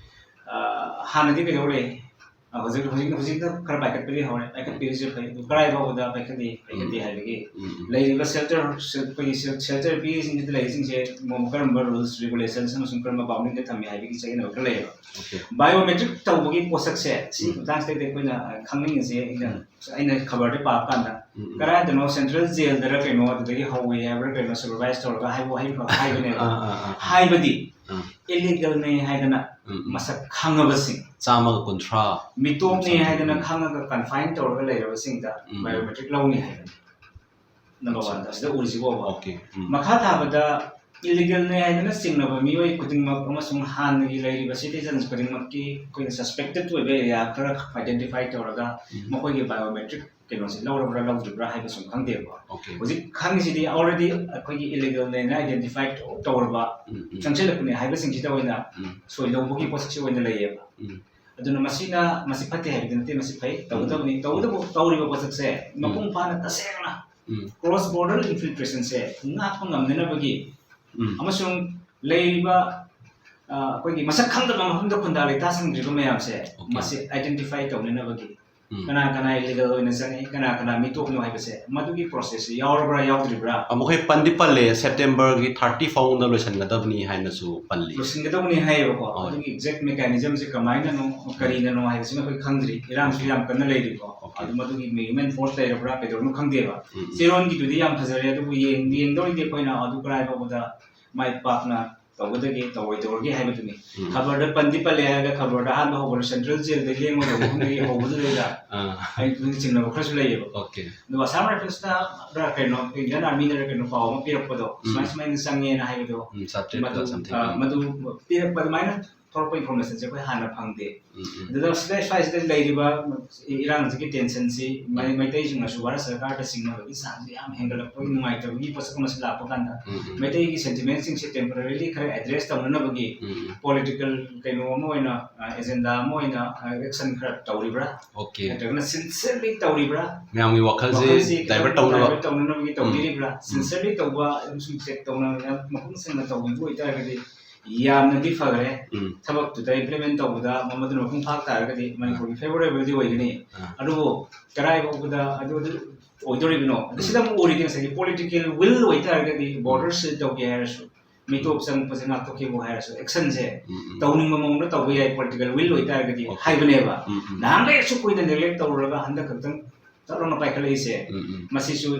ꯑ, ꯍꯥꯟꯅꯗꯤ ꯀꯩꯗꯧꯔꯦ? ꯑ, ꯍꯧꯖꯤꯛ, ꯍꯧꯖꯤꯛ, ꯍꯧꯖꯤꯛꯇ ꯈꯔ ꯄꯥꯏꯈꯠꯄꯗꯤ ꯍꯧꯔꯦ꯫ ꯄꯥꯏꯈꯠꯄꯤꯔꯤꯁꯦ ꯐꯩ꯫ ꯑꯗꯨ ꯀꯗꯥꯏ ꯐꯥꯎꯕꯗ ꯄꯥꯏꯈꯠꯂꯤ? ꯄꯥꯏꯈꯠꯇꯦ ꯎꯝ꯫ ꯍꯥꯏꯕꯒꯤ ꯎꯝ, ꯎꯝ꯫ ꯂꯩꯔꯤꯕ shelter, ꯑꯩꯈꯣꯏꯒꯤ shel-, shelter ꯄꯤꯔꯤꯁꯤꯡꯁꯤꯗ ꯂꯩꯔꯤꯁꯤꯡꯁꯦ ꯃꯣ-, ꯀꯔꯝꯕ rules, regulations ꯑꯃꯁꯨꯡ ꯀꯔꯝꯕ boundingꯗ ꯊꯝꯃꯤ ꯍꯥꯏꯕꯒꯤ ꯆꯌꯦꯠꯅꯕ ꯈꯔ ꯂꯩꯌꯦꯕ꯫ Okay꯫ Biometric ꯇꯧꯕꯒꯤ ꯄꯣꯠꯁꯛꯁꯦ, ꯁꯤꯒꯤ ꯎꯝ꯫ ꯃꯇꯥꯡꯁꯤꯗꯩꯗ ꯑꯩꯈꯣꯏꯅ, ꯑ, ꯈꯪꯅꯤꯡꯉꯤꯁꯦ, ꯑꯩꯅ, ꯎꯝ꯫ ꯑꯩꯅ ꯈꯕꯔꯗ ꯄꯥꯕ ꯀꯥꯟꯗ, ꯎꯝ, ꯎꯝ꯫ ꯀꯗꯥꯏꯗꯅꯣ central jailꯗꯔ ꯀꯩꯅꯣ, ꯑꯗꯨꯗꯒꯤ ꯍꯧꯋꯦ ꯍꯥꯏꯕ꯭ꯔꯥ ꯀꯩꯅꯣ, supervise ꯇꯧꯔꯒ ꯍꯥꯏꯕ ꯋꯥꯍꯩ ꯑꯃꯈꯛ ꯍꯥꯏꯕꯅꯦꯕ꯫ ꯑꯥ, ꯑꯥ, ꯑꯥ, ꯑꯥ꯫ ꯍꯥꯏꯕꯗꯤ, ꯑꯥ꯫ Illegalꯅꯦ ꯍꯥꯏꯗꯅ ꯎꯝ, ꯎꯝ꯫ ꯃꯁꯛ ꯈꯪꯉꯕꯁꯤꯡ, ꯆꯥꯝꯃꯒ ꯀꯨꯟꯊ꯭ꯔꯥ꯫ ꯃꯤꯇꯣꯞꯅꯦ ꯆꯥꯝꯃꯒ ꯍꯥꯏꯗꯅ ꯀꯨꯟꯊ꯭ꯔꯥ꯫ ꯈꯪꯉꯒ confine ꯇꯧꯔꯒ ꯂꯩꯔꯕꯁꯤꯡꯗ ꯎꯝ, ꯎꯝ꯫ Biometric ꯂꯧꯅꯤ ꯍꯥꯏꯕꯅꯤ꯫ Number ꯑꯠꯆꯥ꯫ One, ꯑꯁꯤꯗ ꯎꯔꯤꯁꯤꯕꯨ꯫ Okay, ꯎꯝ꯫ ꯃꯈꯥ ꯊꯥꯕꯗ, illegalꯅꯦ ꯍꯥꯏꯗꯅ ꯆꯤꯡꯅꯕ ꯃꯤꯑꯣꯏ ꯈꯨꯗꯤꯡꯃꯛ ꯑꯃꯁꯨꯡ ꯍꯥꯟꯅꯒꯤ ꯂꯩꯔꯤꯕ citizens ꯈꯨꯗꯤꯡꯃꯛꯀꯤ ꯑꯩꯈꯣꯏꯅ suspected ꯑꯣꯏꯕ area ꯈꯔ identify ꯇꯧꯔꯒ ꯎꯝ꯫ ꯃꯈꯣꯏꯒꯤ biometric ꯀꯩꯅꯣꯁꯦ ꯂꯧꯔꯕ꯭ꯔꯥ ꯂꯧꯗ꯭ꯔꯤꯕ꯭ꯔꯥ ꯍꯥꯏꯕꯁꯨ ꯈꯪꯗꯦꯕ꯫ Okay꯫ ꯍꯧꯖꯤꯛ ꯈꯪꯉꯤꯁꯤꯗꯤ already ꯑꯩꯈꯣꯏꯒꯤ illegalꯅꯦꯅ identify ꯇꯧꯔꯕ, ꯎꯝ, ꯎꯝ꯫ ꯆꯪꯁꯤꯜꯂꯛꯄꯅꯦ ꯍꯥꯏꯕꯁꯤꯡꯁꯤꯗ ꯑꯣꯏꯅ ꯎꯝ꯫ ꯁꯣꯏ ꯂꯧꯕꯒꯤ ꯄꯣꯠꯁꯛꯁꯤ ꯑꯣꯏꯅ ꯂꯩꯌꯦꯕ꯫ ꯎꯝ꯫ ꯑꯗꯨꯅ ꯃꯁꯤꯅ, ꯃꯁꯤ ꯐꯠꯇꯦ ꯍꯥꯏꯕꯗꯤ ꯅꯠꯇꯦ, ꯃꯁꯤ ꯐꯩ, ꯇꯧꯒꯗꯕꯅꯤ꯫ ꯇꯧꯕꯇꯕꯨ ꯇꯧꯔꯤꯕ ꯄꯣꯠꯁꯛꯁꯦ ꯃꯄꯨꯡ ꯐꯥꯅ ꯇꯁꯦꯡꯅ ꯎꯝ꯫ Cross border infiltrationꯁꯦ ꯉꯥꯛꯄ ꯉꯝꯅꯅꯕꯒꯤ ꯎꯝ꯫ ꯑꯃꯁꯨꯡ ꯂꯩꯔꯤꯕ, ꯑ, ꯑꯩꯈꯣꯏꯒꯤ ꯃꯁꯛ ꯈꯪꯗꯕ ꯃꯐꯝꯗ ꯈꯨꯟꯗꯥ ꯂꯩꯇꯥꯁꯤꯡꯗ꯭ꯔꯤꯕ ꯃꯌꯥꯝꯁꯦ Okay. ꯃꯁꯤ identify ꯇꯧꯅꯅꯕꯒꯤ ꯎꯝ꯫ ꯀꯅꯥ ꯀꯅꯥ illegal ꯑꯣꯏꯅ ꯆꯪꯉꯤ, ꯀꯅꯥ ꯀꯅꯥ ꯃꯤꯇꯣꯞꯅꯣ ꯍꯥꯏꯕꯁꯦ, ꯃꯗꯨꯒꯤ processꯁꯦ ꯌꯥꯎꯔꯕ꯭ꯔꯥ ꯌꯥꯎꯗ꯭ꯔꯤꯕ꯭ꯔꯥ? ꯑꯃꯨꯛ ꯍꯦꯛ ꯄꯟꯗꯤ ꯄꯜꯂꯦ, Septemberꯒꯤ thirty ꯐꯥꯎꯗ ꯂꯣꯏꯁꯤꯟꯒꯗꯕꯅꯤ ꯍꯥꯏꯅꯁꯨ ꯄꯜꯂꯤ꯫ ꯂꯣꯏꯁꯤꯟꯒꯗꯕꯅꯤ ꯍꯥꯏꯌꯦꯕꯀꯣ꯫ ꯍꯣꯏ꯫ ꯑꯗꯨꯒꯤ exact mechanismꯁꯦ ꯀꯃꯥꯏꯅꯅꯣ, ꯀꯔꯤꯅꯅꯣ ꯍꯥꯏꯕꯁꯤꯃ ꯑꯩꯈꯣꯏ ꯈꯪꯗ꯭ꯔꯤ꯫ ꯏꯔꯥꯡꯁꯨ ꯌꯥꯝ ꯀꯟꯅ ꯂꯩꯔꯤꯀꯣ꯫ Okay. ꯑꯗꯨ ꯃꯗꯨꯒꯤ human force ꯂꯩꯔꯕ꯭ꯔꯥ ꯀꯩꯗꯧꯔꯕꯅꯣ ꯈꯪꯗꯦꯕ꯫ ꯎꯝ, ꯎꯝ꯫ ꯆꯦꯔꯣꯟꯒꯤꯗꯨꯗꯤ ꯌꯥꯝ ꯐꯖꯔꯦ, ꯑꯗꯨꯕꯨ ꯌꯦꯡ-, ꯌꯦꯡꯗꯧꯔꯤꯗꯤ ꯑꯩꯈꯣꯏꯅ ꯑꯗꯨ ꯀꯔꯥꯏ ꯐꯥꯎꯕꯗ ꯃꯥꯏ ꯄꯥꯛꯅ ꯇꯧꯒꯗꯒꯦ, ꯇꯧꯔꯣꯏꯗꯧꯔꯒꯦ ꯍꯥꯏꯕꯗꯨꯅꯤ꯫ ꯎꯝ꯫ ꯈꯕꯔꯗ ꯄꯟꯗꯤ ꯄꯜꯂꯦ ꯍꯥꯏꯔꯒ ꯈꯕꯔꯗ ꯑꯍꯥꯟꯕ ꯍꯧꯕꯗ central jailꯗ ꯂꯦꯡꯕ ꯍꯧꯕꯗꯒꯤ ꯍꯧꯕꯗꯨꯗꯩꯗ ꯑꯥ, ꯑꯩ ꯑꯗꯨꯝ ꯆꯤꯡꯅꯕ ꯈꯔꯁꯨ ꯂꯩꯌꯦꯕ꯫ Okay. ꯑꯗꯨꯒ Assam Riflesꯅ ꯀꯩꯅꯣ, Indian Armyꯅ ꯀꯩꯅꯣ ꯄꯥꯎ ꯑꯃ ꯄꯤꯔꯛꯄꯗꯣ, ꯎꯝ꯫ ꯁꯨꯃꯥꯏ ꯁꯨꯃꯥꯏꯅ ꯆꯪꯉꯦꯅ ꯍꯥꯏꯕꯗꯣ, ꯎꯝ, ꯆꯥꯇ꯭ꯔꯦꯠꯀ ꯃꯗꯨ, something. ꯑ, ꯃꯗꯨ ꯄꯤꯔꯛꯄ ꯑꯗꯨꯃꯥꯏꯅ ꯊꯣꯛꯂꯛꯄ informationꯁꯦ ꯑꯩꯈꯣꯏ ꯍꯥꯟꯅ ꯐꯪꯗꯦ꯫ ꯎꯝ, ꯎꯝ. ꯑꯗꯨꯗ ꯁꯤꯗ ꯁ꯭ꯋꯥꯏꯁꯤꯗ ꯂꯩꯔꯤꯕ ꯏꯔꯥꯡꯁꯤꯒꯤ tensionꯁꯤ ꯃꯩ-, ꯃꯩꯇꯩꯁꯤꯡꯅꯁꯨ ꯚꯥꯔꯠ ꯁꯔꯀꯥꯔꯗ ꯆꯤꯡꯅꯕꯒꯤ ꯆꯥꯡꯁꯦ ꯌꯥꯝ ꯍꯦꯟꯒꯠꯂꯛꯄꯒꯤ ꯅꯨꯡꯉꯥꯏꯇꯕꯒꯤ ꯄꯣꯠꯁꯛ ꯑꯃꯁꯨ ꯂꯥꯛꯄ ꯀꯥꯟꯗ ꯎꯝ, ꯎꯝ. ꯃꯩꯇꯩꯒꯤ sentimentꯁꯤꯡꯁꯦ temporarily ꯈꯔ address ꯇꯧꯅꯅꯕꯒꯤ ꯎꯝ, ꯎꯝ. political ꯀꯩꯅꯣ ꯑꯃ ꯑꯣꯏꯅ, ꯑ, agenda ꯑꯃ ꯑꯣꯏꯅ, ꯑ, action ꯈꯔ ꯇꯧꯔꯤꯕ꯭ꯔꯥ? Okay. ꯅꯠꯇ꯭ꯔꯒꯅ sincerely ꯇꯧꯔꯤꯕ꯭ꯔꯥ? ꯃꯌꯥꯝꯒꯤ ꯋꯥꯈꯜꯁꯤ ꯋꯥꯈꯜꯁꯤ divert ꯈꯤꯇꯪ ꯇꯧꯅꯕ. divert ꯇꯧꯅꯅꯕꯒꯤ ꯇꯧꯕꯤꯔꯤꯕ꯭ꯔꯥ? ꯎꯝ. Sincerely ꯇꯧꯕ ꯑꯃꯁꯨꯡ check ꯇꯧꯅ ꯃꯄꯨꯡ ꯁꯦꯡꯅ ꯇꯧꯕꯤꯕ ꯑꯣꯏꯇꯥꯔꯒꯗꯤ ꯌꯥꯝꯅꯗꯤ ꯐꯈ꯭ꯔꯦ꯫ ꯎꯝ. ꯊꯕꯛꯇꯨꯗ implement ꯇꯧꯕꯗ ꯃꯗꯨꯅ ꯃꯄꯨꯡ ꯐꯥ ꯇꯥꯔꯒꯗꯤ ꯃꯅꯤꯄꯨꯔꯒꯤ favourableꯗꯤ ꯑꯣꯏꯒꯅꯤ꯫ ꯑꯥ. ꯑꯗꯨꯕꯨ ꯀꯗꯥꯏ ꯐꯥꯎꯕꯗ ꯑꯗꯨ, ꯑꯗꯨ ꯑꯣꯏꯗꯣꯔꯤꯕꯅꯣ? ꯑꯗ ꯎꯝ. ꯁꯤꯗ ꯑꯃꯨꯛ ꯎꯔꯤꯗꯤ ꯉꯁꯥꯏꯒꯤ political will ꯑꯣꯏꯇꯥꯔꯒꯗꯤ border seal ꯇꯧꯒꯦ ꯍꯥꯏꯔꯁꯨ, ꯃꯤꯇꯣꯞ ꯆꯪꯉꯛꯄꯁꯦ ꯉꯥꯛꯊꯣꯛꯀꯦꯕꯨ ꯍꯥꯏꯔꯁꯨ, actionꯁꯦ ꯎꯝ, ꯎꯝ. ꯇꯧꯅꯤꯡꯕ ꯃꯑꯣꯡꯗ ꯇꯧꯕ ꯌꯥꯏ, political will ꯑꯣꯏꯇꯥꯔꯒꯗꯤ Okay. ꯍꯥꯏꯕꯅꯦꯕ꯫ ꯎꯝ, ꯎꯝ. ꯅꯍꯥꯟꯈꯩ ꯑꯁꯨꯛ ꯀꯨꯏꯅ neglect ꯇꯧꯔꯨꯔꯒ ꯍꯟꯗꯛ ꯈꯛꯇꯪ ꯆꯠꯂꯣꯅ ꯄꯥꯏꯈꯠꯂꯛꯏꯁꯦ, ꯎꯝ, ꯎꯝ. ꯃꯁꯤꯁꯨ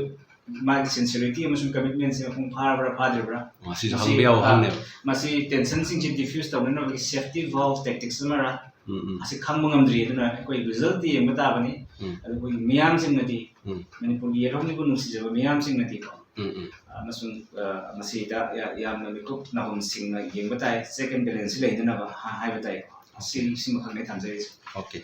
ꯃꯥꯒꯤ sincerity ꯑꯃꯁꯨꯡ commitmentꯁꯦ ꯃꯄꯨꯡ ꯐꯥꯔꯕ꯭ꯔꯥ ꯐꯥꯗ꯭ꯔꯤꯕ꯭ꯔꯥ? ꯑꯣ, ꯁꯤꯁꯨ ꯃꯁꯤ, ꯍꯪꯕ ꯌꯥꯕ ꯑ, ꯋꯥꯐꯝꯅꯦꯕ꯫ ꯃꯁꯤ tensionꯁꯤꯡꯁꯤ diffuse ꯇꯧꯅꯅꯕꯒꯤ safety valve tactics ꯑꯃꯔ, ꯎꯝ, ꯎꯝ. ꯑꯁꯤ ꯈꯪꯕ ꯉꯝꯗ꯭ꯔꯤ꯫ ꯑꯗꯨꯅ ꯑꯩꯈꯣꯏ resultꯗꯤ ꯌꯦꯡꯕ ꯇꯥꯕꯅꯤ꯫ ꯎꯝ. ꯑꯗꯨ ꯑꯩꯈꯣꯏꯒꯤ ꯃꯤꯌꯥꯝꯁꯤꯡꯅꯗꯤ, ꯎꯝ. ꯃꯅꯤꯄꯨꯔꯒꯤ ꯌꯦꯜꯍꯧꯃꯤꯕꯨ ꯅꯨꯡꯁꯤꯖꯕ ꯃꯤꯌꯥꯝꯁꯤꯡꯅꯗꯤꯀꯣ, ꯎꯝ, ꯎꯝ. ꯑꯃꯁꯨꯡ, ꯑ, ꯃꯁꯤꯗ ꯌꯥ-, ꯌꯥꯝꯅ ꯃꯤꯀꯨꯞ ꯅꯥꯍꯨꯝꯁꯤꯡꯅ ꯌꯦꯡꯕ ꯇꯥꯏ, check and balance ꯂꯩꯅꯅꯕ ꯍꯥ-, ꯍꯥꯏꯕ ꯇꯥꯏ꯫ ꯁꯤ, ꯁꯤꯃꯈꯛꯅꯦ ꯊꯝꯖꯔꯤꯁꯦ꯫ Okay.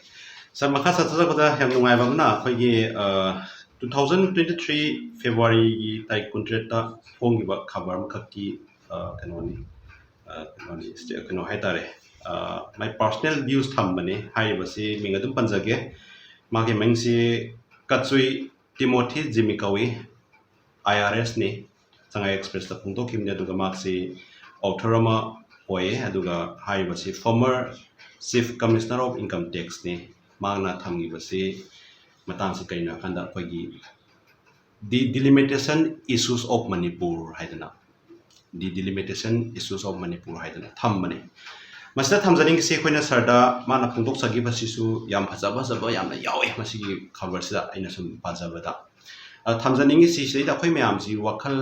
Sir, ꯃꯈꯥ ꯆꯠꯊꯔꯛꯄꯗ ꯌꯥꯝ ꯅꯨꯡꯉꯥꯏꯕ ꯑꯃꯅ ꯑꯩꯈꯣꯏꯒꯤ, ꯑ, two thousand twenty three Februaryꯒꯤ ꯇꯥꯔꯤꯛ ꯀꯨꯟꯇꯔꯦꯠꯇ ꯐꯣꯡꯈꯤꯕ ꯈꯕꯔ ꯑꯃꯈꯛꯀꯤ, ꯑ, ꯀꯩꯅꯣꯅꯤ, ꯑ, ꯀꯩꯅꯣꯅꯤ, ꯁ꯭ꯇꯦ-, ꯀꯩꯅꯣ ꯍꯥꯏꯇꯥꯔꯦ, My personal views ꯊꯝꯕꯅꯤ꯫ ꯍꯥꯏꯔꯤꯕꯁꯤ ꯃꯤꯡ ꯑꯗꯨꯝ ꯄꯟꯖꯒꯦ꯫ ꯃꯥꯒꯤ ꯃꯤꯡꯁꯤ ꯀꯆꯨꯏ ꯇꯤꯃꯣꯊꯤ ꯖꯤꯃꯤ ꯀꯧꯏ꯫ ꯑꯥꯏ ꯑꯥꯔ ꯑꯦꯁꯅꯤ꯫ ꯁꯉꯥꯏ ꯑꯦꯛꯁꯄ꯭ꯔꯦꯁꯇ ꯐꯣꯡꯗꯣꯛꯈꯤꯕꯅꯤ꯫ ꯑꯗꯨꯒ ꯃꯍꯥꯛꯁꯤ ꯑꯣꯊꯔ ꯑꯃ ꯑꯣꯏꯌꯦ꯫ ꯑꯗꯨꯒ ꯍꯥꯏꯔꯤꯕꯁꯤ former chief commissioner of income taxꯅꯤ꯫ ꯃꯍꯥꯛꯅ ꯊꯝꯈꯤꯕꯁꯤ ꯃꯇꯥꯡꯁꯤ ꯀꯔꯤꯅꯣ ꯍꯥꯏꯀꯥꯟꯗ ꯑꯩꯈꯣꯏꯒꯤ The Delimitation Issues of Manipur ꯍꯥꯏꯗꯅ, The Delimitation Issues of Manipur ꯍꯥꯏꯗꯅ ꯊꯝꯕꯅꯤ꯫ ꯃꯁꯤꯗ ꯊꯝꯖꯅꯤꯡꯉꯤꯁꯤ ꯑꯩꯈꯣꯏꯅ ꯁꯥꯔꯗ ꯃꯥꯅ ꯐꯣꯡꯗꯣꯛꯆꯈꯤꯕꯁꯤꯁꯨ ꯌꯥꯝ ꯐꯖ ꯐꯖꯕ ꯌꯥꯝꯅ ꯌꯥꯎꯋꯦ ꯃꯁꯤꯒꯤ ꯈꯕꯔꯁꯤꯗ ꯑꯩꯅ ꯁꯨꯝ ꯄꯥꯖꯕꯗ꯫ ꯑ, ꯊꯝꯖꯅꯤꯡꯉꯤꯁꯤ ꯁꯤꯗꯩꯗ ꯑꯩꯈꯣꯏ ꯃꯌꯥꯝꯁꯤ ꯋꯥꯈꯜ,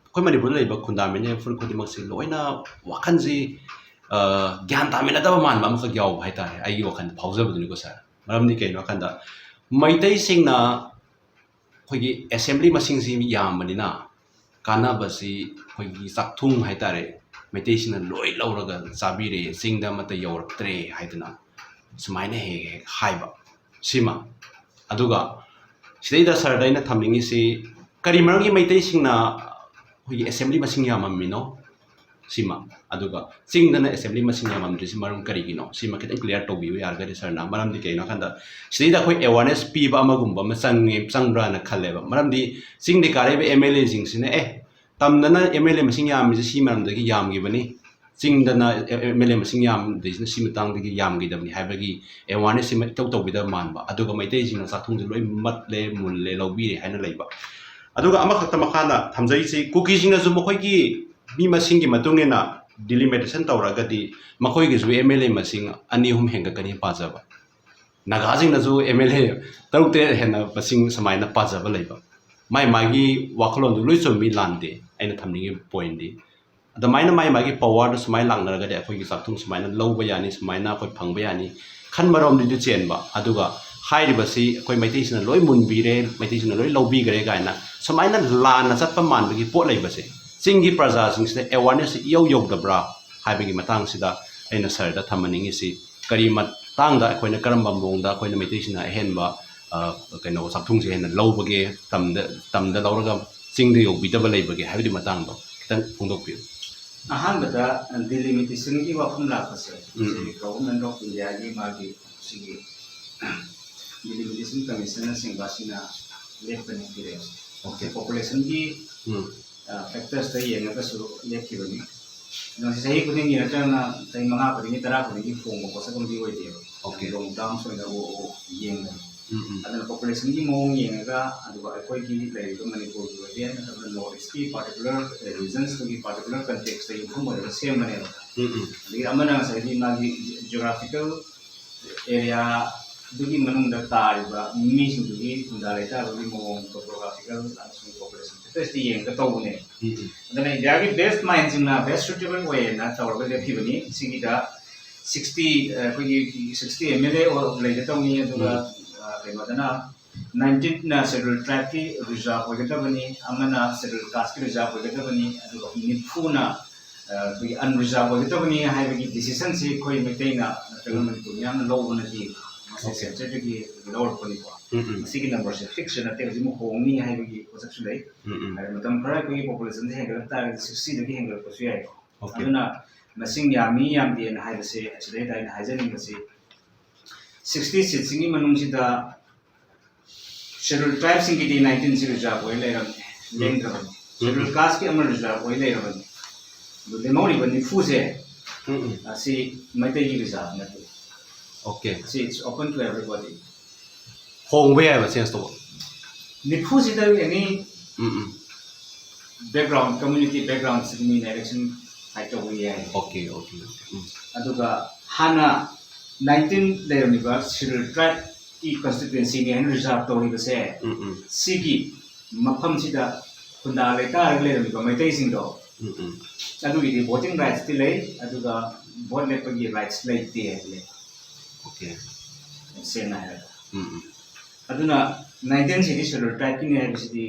ꯑꯩꯈꯣꯏ ꯃꯅꯤꯄꯨꯔꯗ ꯂꯩꯕ ꯈꯨꯟꯗꯥꯃꯤꯟꯅꯔꯤꯕ ꯐꯨꯔꯨꯞ ꯈꯨꯗꯤꯡꯃꯛꯁꯤ ꯂꯣꯏꯅ ꯋꯥꯈꯜꯁꯤ, ꯑ, ꯒ꯭ꯌꯥꯟ ꯇꯥꯃꯤꯟꯅꯗꯕ ꯃꯥꯟꯕ ꯑꯃꯈꯛ ꯌꯥꯎꯕ ꯍꯥꯏꯇꯥꯔꯦ, ꯑꯩꯒꯤ ꯋꯥꯈꯜꯗ ꯐꯥꯎꯖꯕꯗꯨꯅꯤꯀꯣ ꯁꯥꯔ꯫ ꯃꯔꯝꯗꯤ ꯀꯩꯅꯣ ꯍꯥꯏꯀꯥꯟꯗ ꯃꯩꯇꯩꯁꯤꯡꯅ ꯑꯩꯈꯣꯏꯒꯤ ꯑꯦꯁꯦꯝꯕ꯭ꯂꯤ ꯃꯁꯤꯡꯁꯤ ꯌꯥꯝꯕꯅꯤꯅ ꯀꯥꯟꯅꯕꯁꯤ ꯑꯩꯈꯣꯏꯒꯤ ꯆꯥꯛꯊꯨꯡ ꯍꯥꯏꯇꯥꯔꯦ, ꯃꯩꯇꯩꯁꯤꯡꯅ ꯂꯣꯏ ꯂꯧꯔꯒ ꯆꯥꯕꯤꯔꯦ, ꯆꯤꯡꯗ ꯑꯃꯠꯇ ꯌꯧꯔꯛꯇ꯭ꯔꯦ ꯍꯥꯏꯗꯅ ꯁꯨꯃꯥꯏꯅ ꯍꯦꯛ ꯍꯦꯛ ꯍꯥꯏꯕ ꯁꯤꯃ꯫ ꯑꯗꯨꯒ ꯁꯤꯗꯩꯗ ꯁꯥꯔꯗ ꯑꯩꯅ ꯊꯝꯅꯤꯡꯉꯤꯁꯤ ꯀꯔꯤ ꯃꯔꯝꯒꯤ ꯃꯩꯇꯩꯁꯤꯡꯅ ꯑꯩꯈꯣꯏꯒꯤ ꯑꯦꯁꯦꯝꯕ꯭ꯂꯤ ꯃꯁꯤꯡ ꯌꯥꯝꯃꯝꯃꯤꯅꯣ ꯁꯤꯃ꯫ ꯑꯗꯨꯒ ꯆꯤꯡꯗꯅ ꯑꯦꯁꯦꯝꯕ꯭ꯂꯤ ꯃꯁꯤꯡ ꯌꯥꯝꯃꯝꯗ꯭ꯔꯤꯁꯤ ꯃꯔꯝ ꯀꯔꯤꯒꯤꯅꯣ ꯁꯤꯃ ꯈꯤꯇꯪ ꯀ꯭ꯂꯤꯌꯥꯔ ꯇꯧꯕꯤꯕ ꯌꯥꯔꯒꯗꯤ ꯁꯥꯔꯅ꯫ ꯃꯔꯝꯗꯤ ꯀꯩꯒꯤꯅꯣ ꯍꯥꯏꯀꯥꯟꯗ ꯁꯤꯗꯩꯗ ꯑꯩꯈꯣꯏ ꯑꯦꯋꯥꯔꯅꯦꯁ ꯄꯤꯕ ꯑꯃꯒꯨꯝꯕ ꯑꯃ ꯆꯪꯉꯦ, ꯆꯪꯕ꯭ꯔꯥꯅ ꯈꯜꯂꯦꯕ꯫ ꯃꯔꯝꯗꯤ ꯆꯤꯡꯗ ꯀꯥꯔꯛꯏꯕ ꯑꯦꯝ ꯑꯦꯜ ꯑꯦꯁꯤꯡꯁꯤꯅ ꯑꯦ ꯇꯝꯗꯅ ꯑꯦꯝ ꯑꯦꯜ ꯑꯦ ꯃꯁꯤꯡ ꯌꯥꯝꯃꯤꯁꯦ ꯁꯤ ꯃꯔꯝꯗꯒꯤ ꯌꯥꯝꯈꯤꯕꯅꯤ, ꯆꯤꯡꯗꯅ ꯑꯦꯝ ꯑꯦꯜ ꯑꯦ ꯃꯁꯤꯡ ꯌꯥꯝꯗ꯭ꯔꯤꯁꯤꯅ ꯁꯤ ꯃꯇꯥꯡꯗꯒꯤ ꯌꯥꯝꯈꯤꯗꯕꯅꯤ ꯍꯥꯏꯕꯒꯤ ꯑꯦꯋꯥꯔꯅꯦꯁꯁꯤꯃ ꯏꯇꯧ ꯇꯧꯕꯤꯗꯕ ꯃꯥꯟꯕ꯫ ꯑꯗꯨꯒ ꯃꯩꯇꯩꯁꯤꯡꯅ ꯆꯥꯛꯊꯨꯡꯁꯦ ꯂꯣꯏ ꯃꯠꯂꯦ, ꯃꯨꯜꯂꯦ, ꯂꯧꯕꯤꯔꯦ ꯍꯥꯏꯅ ꯂꯩꯕ꯫ ꯑꯗꯨꯒ ꯑꯃꯈꯛꯇ ꯃꯈꯥꯅ ꯊꯝꯖꯔꯤꯁꯤ ꯀꯨꯀꯤꯁꯤꯡꯅꯁꯨ ꯃꯈꯣꯏꯒꯤ ꯃꯤ ꯃꯁꯤꯡꯒꯤ ꯃꯇꯨꯡ ꯏꯟꯅ ꯗꯤꯂꯤꯃꯤꯇꯦꯁꯟ ꯇꯧꯔꯒꯗꯤ ꯃꯈꯣꯏꯒꯤꯁꯨ ꯑꯦꯝ ꯑꯦꯜ ꯑꯦ ꯃꯁꯤꯡ ꯑꯅꯤ ꯑꯍꯨꯝ ꯍꯦꯟꯒꯠꯀꯅꯤ ꯄꯥꯖꯕ꯫ ꯅꯥꯒꯥꯁꯤꯡꯅꯁꯨ ꯑꯦꯝ ꯑꯦꯜ ꯑꯦ ꯇꯔꯨꯛ ꯇꯔꯦꯠ ꯍꯦꯟꯅ ꯃꯁꯤꯡ ꯁꯨꯃꯥꯏꯅ ꯄꯥꯖꯕ ꯂꯩꯕ꯫ ꯃꯥꯏ ꯃꯥꯒꯤ ꯋꯥꯈꯜꯂꯣꯟꯗꯨ ꯂꯣꯏ ꯆꯨꯝꯃꯤ ꯂꯥꯟꯗꯦ꯫ ꯑꯩꯅ ꯊꯝꯅꯤꯡꯉꯤꯕ ꯄꯣꯏꯟꯗꯤ ꯑꯗꯨꯃꯥꯏꯅ ꯃꯥꯏ ꯃꯥꯒꯤ ꯄꯋꯥꯔꯗ ꯁꯨꯃꯥꯏꯅ ꯂꯥꯛꯅꯔꯒꯗꯤ ꯑꯩꯈꯣꯏꯒꯤ ꯆꯥꯛꯊꯨꯡ ꯁꯨꯃꯥꯏꯅ ꯂꯧꯕ ꯌꯥꯅꯤ, ꯁꯨꯃꯥꯏꯅ ꯑꯩꯈꯣꯏ ꯐꯪꯕ ꯌꯥꯅꯤ ꯈꯟꯕꯔꯣꯝꯗꯗꯤ ꯆꯦꯟꯕ꯫ ꯑꯗꯨꯒ ꯍꯥꯏꯔꯤꯕꯁꯤ ꯑꯩꯈꯣꯏ ꯃꯩꯇꯩꯁꯤꯡꯅ ꯂꯣꯏ ꯃꯨꯟꯕꯤꯔꯦ, ꯃꯩꯇꯩꯁꯤꯡꯅ ꯂꯣꯏ ꯂꯧꯕꯤꯈ꯭ꯔꯦ ꯀꯥꯏꯅ ꯁꯨꯃꯥꯏꯅ ꯂꯥꯟꯅ ꯆꯠꯄ ꯃꯥꯟꯕꯒꯤ ꯄꯣꯠ ꯂꯩꯕꯁꯦ ꯆꯤꯡꯒꯤ ꯄ꯭ꯔꯖꯥꯁꯤꯡꯁꯤꯗ ꯑꯦꯋꯥꯔꯅꯦꯁꯁꯤ ꯏꯌꯧ ꯌꯧꯗꯕ꯭ꯔꯥ ꯍꯥꯏꯕꯒꯤ ꯃꯇꯥꯡꯁꯤꯗ ꯑꯩꯅ ꯁꯥꯔꯗ ꯊꯝꯍꯟꯅꯤꯡꯉꯤꯁꯤ꯫ ꯀꯔꯤ ꯃꯇꯥꯡꯗ ꯑꯩꯈꯣꯏꯅ ꯀꯔꯝꯕ ꯃꯑꯣꯡꯗ ꯑꯩꯈꯣꯏꯅ ꯃꯩꯇꯩꯁꯤꯡꯅ ꯑꯍꯦꯟꯕ, ꯑ, ꯀꯩꯅꯣ ꯆꯥꯛꯊꯨꯡꯁꯦ ꯍꯦꯟꯅ ꯂꯧꯕꯒꯦ, ꯇꯝꯗ, ꯇꯝꯗ ꯂꯧꯔꯒ ꯆꯤꯡꯗ ꯌꯧꯕꯤꯗꯕ ꯂꯩꯕꯒꯦ ꯍꯥꯏꯕꯒꯤ ꯃꯇꯥꯡꯗꯣ ꯈꯤꯇꯪ ꯐꯣꯡꯗꯣꯛꯄꯤꯌꯨ꯫ ꯑꯍꯥꯟꯕꯗ ꯗꯤꯂꯤꯃꯤꯇꯦꯁꯟꯒꯤ ꯋꯥꯐꯝ ꯂꯥꯛꯄꯁꯦ, ꯎꯝ꯫ ꯁꯤ Government of Indiaꯒꯤ ꯃꯥꯒꯤ ꯁꯤꯒꯤ ꯗꯤꯂꯤꯃꯤꯇꯦꯁꯟ ꯀꯃꯤꯁꯟꯅꯆꯤꯡꯕ ꯑꯁꯤꯅ ꯂꯦꯞꯄꯅꯤ ꯄꯤꯔꯛꯑꯦ꯫ Okay꯫ Populationꯒꯤ, ꯎꯝ꯫ ꯑ, factorsꯇ ꯌꯦꯡꯉꯒꯁꯨ ꯂꯦꯞꯈꯤꯕꯅꯤ꯫ ꯑꯗꯣ ꯁꯤ ꯆꯍꯤ ꯈꯨꯗꯤꯡꯒꯤ ꯅꯠꯇ꯭ꯔꯒꯅ ꯆꯍꯤ ꯃꯉꯥ ꯈꯨꯗꯤꯡꯒꯤ, ꯇꯔꯥ ꯈꯨꯗꯤꯡꯒꯤ ꯍꯣꯡꯕ ꯄꯣꯠꯁꯛ ꯑꯃꯗꯤ ꯑꯣꯏꯗꯦꯕ꯫ Okay꯫ Long terms ꯑꯣꯏꯅ ꯎ-, ꯎ-, ꯌꯦꯡꯕꯅꯤ꯫ ꯎꯝ, ꯎꯝ꯫ ꯑꯗꯨꯅ populationꯒꯤ ꯃꯑꯣꯡ ꯌꯦꯡꯉꯒ, ꯑꯗꯨꯒ ꯑꯩꯈꯣꯏꯒꯤ ꯂꯩꯔꯤꯕ ꯃꯅꯤꯄꯨꯔꯒꯤ ꯑꯣꯏꯒꯦꯔꯥ, ꯅꯠꯇ꯭ꯔꯒꯅ North Eastꯀꯤ particular regionsꯇꯨꯒꯤ particular contextꯇ ꯌꯨꯝꯐꯝ ꯑꯣꯏꯔꯒ ꯁꯦꯝꯕꯅꯦꯕ꯫ ꯎꯝ, ꯎꯝ꯫ ꯑꯗꯒꯤ ꯑꯃꯅ ꯉꯁꯥꯏꯒꯤ ꯃꯥꯒꯤ geographical areaꯗꯨꯒꯤ ꯃꯅꯨꯡꯗ ꯇꯥꯔꯤꯕ ꯃꯤꯁꯤꯡꯗꯨꯒꯤ ꯈꯨꯟꯗꯥ ꯂꯩꯇꯥꯕꯒꯤ ꯃꯑꯣꯡ, topographical ꯑꯃꯁꯨꯡ population factorsꯇ ꯌꯦꯡꯉꯒ ꯇꯧꯕꯅꯦꯕ꯫ ꯎꯝ, ꯎꯝ꯫ ꯑꯗꯨꯅ Indiaꯒꯤ best mindꯁꯤꯡꯅ best suitable wayꯅ ꯇꯧꯔꯒ ꯂꯦꯞꯈꯤꯕꯅꯤ꯫ ꯁꯤꯒꯤꯗ sixty, ꯑ, ꯑꯩꯈꯣꯏꯒꯤ sixty MLA ꯑꯣ-, ꯂꯩꯒꯗꯧꯅꯤ, ꯑꯗꯨꯒ, ꯎꯝ꯫ ꯑ, ꯀꯩꯅꯣꯗꯅ nineteenꯅ Scheduled Tribeꯀꯤ reserve ꯑꯣꯏꯒꯗꯕꯅꯤ, ꯑꯃꯅ Scheduled Casteꯀꯤ reserve ꯑꯣꯏꯒꯗꯕꯅꯤ, ꯑꯗꯨꯒ ꯅꯤꯐꯨꯅ, ꯑ, ꯑꯩꯈꯣꯏꯒꯤ unreserved ꯑꯣꯏꯒꯗꯕꯅꯤ ꯍꯥꯏꯕꯒꯤ decisionꯁꯤ ꯑꯩꯈꯣꯏ ꯃꯩꯇꯩꯅ ꯅꯠꯇ꯭ꯔꯒ ꯎꯝ꯫ ꯃꯅꯤꯄꯨꯔ ꯃꯤꯌꯥꯝꯅ ꯂꯧꯕ ꯅꯠꯇꯦ, ꯃꯁꯤ Okay꯫ Centreꯗꯒꯤ ꯂꯧꯔꯛꯄꯅꯤꯀꯣ꯫ ꯎꯝ, ꯎꯝ꯫ ꯃꯁꯤꯒꯤ numberꯁꯦ fixꯁꯨ ꯅꯠꯇꯦ, ꯍꯧꯖꯤꯛꯃꯛ ꯍꯣꯡꯅꯤ ꯍꯥꯏꯕꯒꯤ ꯄꯣꯠꯁꯛꯁꯨ ꯂꯩ꯫ ꯎꯝ, ꯎꯝ꯫ ꯍꯥꯏꯗꯤ ꯃꯇꯝ ꯈꯔ ꯑꯩꯈꯣꯏꯒꯤ populationꯁꯦ ꯍꯦꯟꯒꯠꯂꯛ ꯇꯥꯔꯒꯗꯤ sixtyꯗꯒꯤ ꯍꯦꯟꯒꯠꯂꯛꯄꯁꯨ ꯌꯥꯏꯀꯣ꯫ Okay꯫ ꯑꯗꯨꯅ ꯃꯁꯤꯡ ꯌꯥꯝꯃꯤ ꯌꯥꯝꯗꯦꯅ ꯍꯥꯏꯕꯁꯦ ꯑꯁꯤꯗꯩꯗ ꯑꯩꯅ ꯍꯥꯏꯖꯅꯤꯡꯕꯁꯤ sixty seatꯁꯤꯡꯒꯤ ꯃꯅꯨꯡꯁꯤꯗ Scheduled Tribeꯁꯤꯡꯒꯤꯗꯤ nineteenꯁꯤ reserve ꯑꯣꯏ ꯂꯩꯔꯝꯃꯦ, ꯎꯝ꯫ ꯂꯦꯡꯗ꯭ꯔꯕꯅꯤ꯫ ꯎꯝ꯫ Scheduled Casteꯀꯤ ꯑꯃ reserve ꯑꯣꯏ ꯂꯩꯔꯕꯅꯤ꯫ ꯑꯗꯨ ꯂꯦꯝꯍꯧꯔꯤꯕ ꯅꯤꯐꯨꯁꯦ, ꯎꯝ, ꯎꯝ꯫ ꯑꯁꯤ ꯃꯩꯇꯩꯒꯤ reserve ꯅꯠꯇꯦ꯫ Okay꯫ ꯑꯁꯤ it's open to everybody꯫ ꯍꯣꯡꯕ ꯌꯥꯏꯕ, change ꯇꯧꯕ꯫ ꯅꯤꯐꯨꯁꯤꯗ any ꯎꯝ, ꯎꯝ꯫ Background, community backgroundꯁꯤꯒꯤ ꯃꯤꯅ election fight ꯇꯧꯕ ꯌꯥꯏ꯫ Okay, okay, okay꯫ ꯎꯝ꯫ ꯑꯗꯨꯒ ꯍꯥꯟꯅ nineteen ꯂꯩꯔꯝꯃꯤꯕ Scheduled Tribeꯀꯤ constituencyꯅꯤ ꯍꯥꯏꯅ reserve ꯇꯧꯔꯤꯕꯁꯦ, ꯎꯝ, ꯎꯝ꯫ ꯁꯤꯒꯤ ꯃꯐꯝꯁꯤꯗ ꯈꯨꯟꯗꯥ ꯂꯩꯇꯥꯔꯒ ꯂꯩꯔꯝꯃꯤꯕ ꯃꯩꯇꯩꯁꯤꯡꯗꯣ, ꯎꯝ, ꯎꯝ꯫ ꯑꯗꯨꯒꯤꯗꯤ voting rightsꯇꯤ ꯂꯩ, ꯑꯗꯨꯒ vote ꯂꯦꯞꯄꯒꯤ rights ꯂꯩꯇꯦ ꯍꯥꯏꯕꯅꯦ꯫ Okay꯫ ꯁꯦꯡꯅ ꯍꯥꯏꯔꯒ꯫ ꯎꯝ, ꯎꯝ꯫ ꯑꯗꯨꯅ nineteenꯁꯤꯗꯤ Scheduled Tribeꯀꯤꯅꯤ ꯍꯥꯏꯕꯁꯤꯗꯤ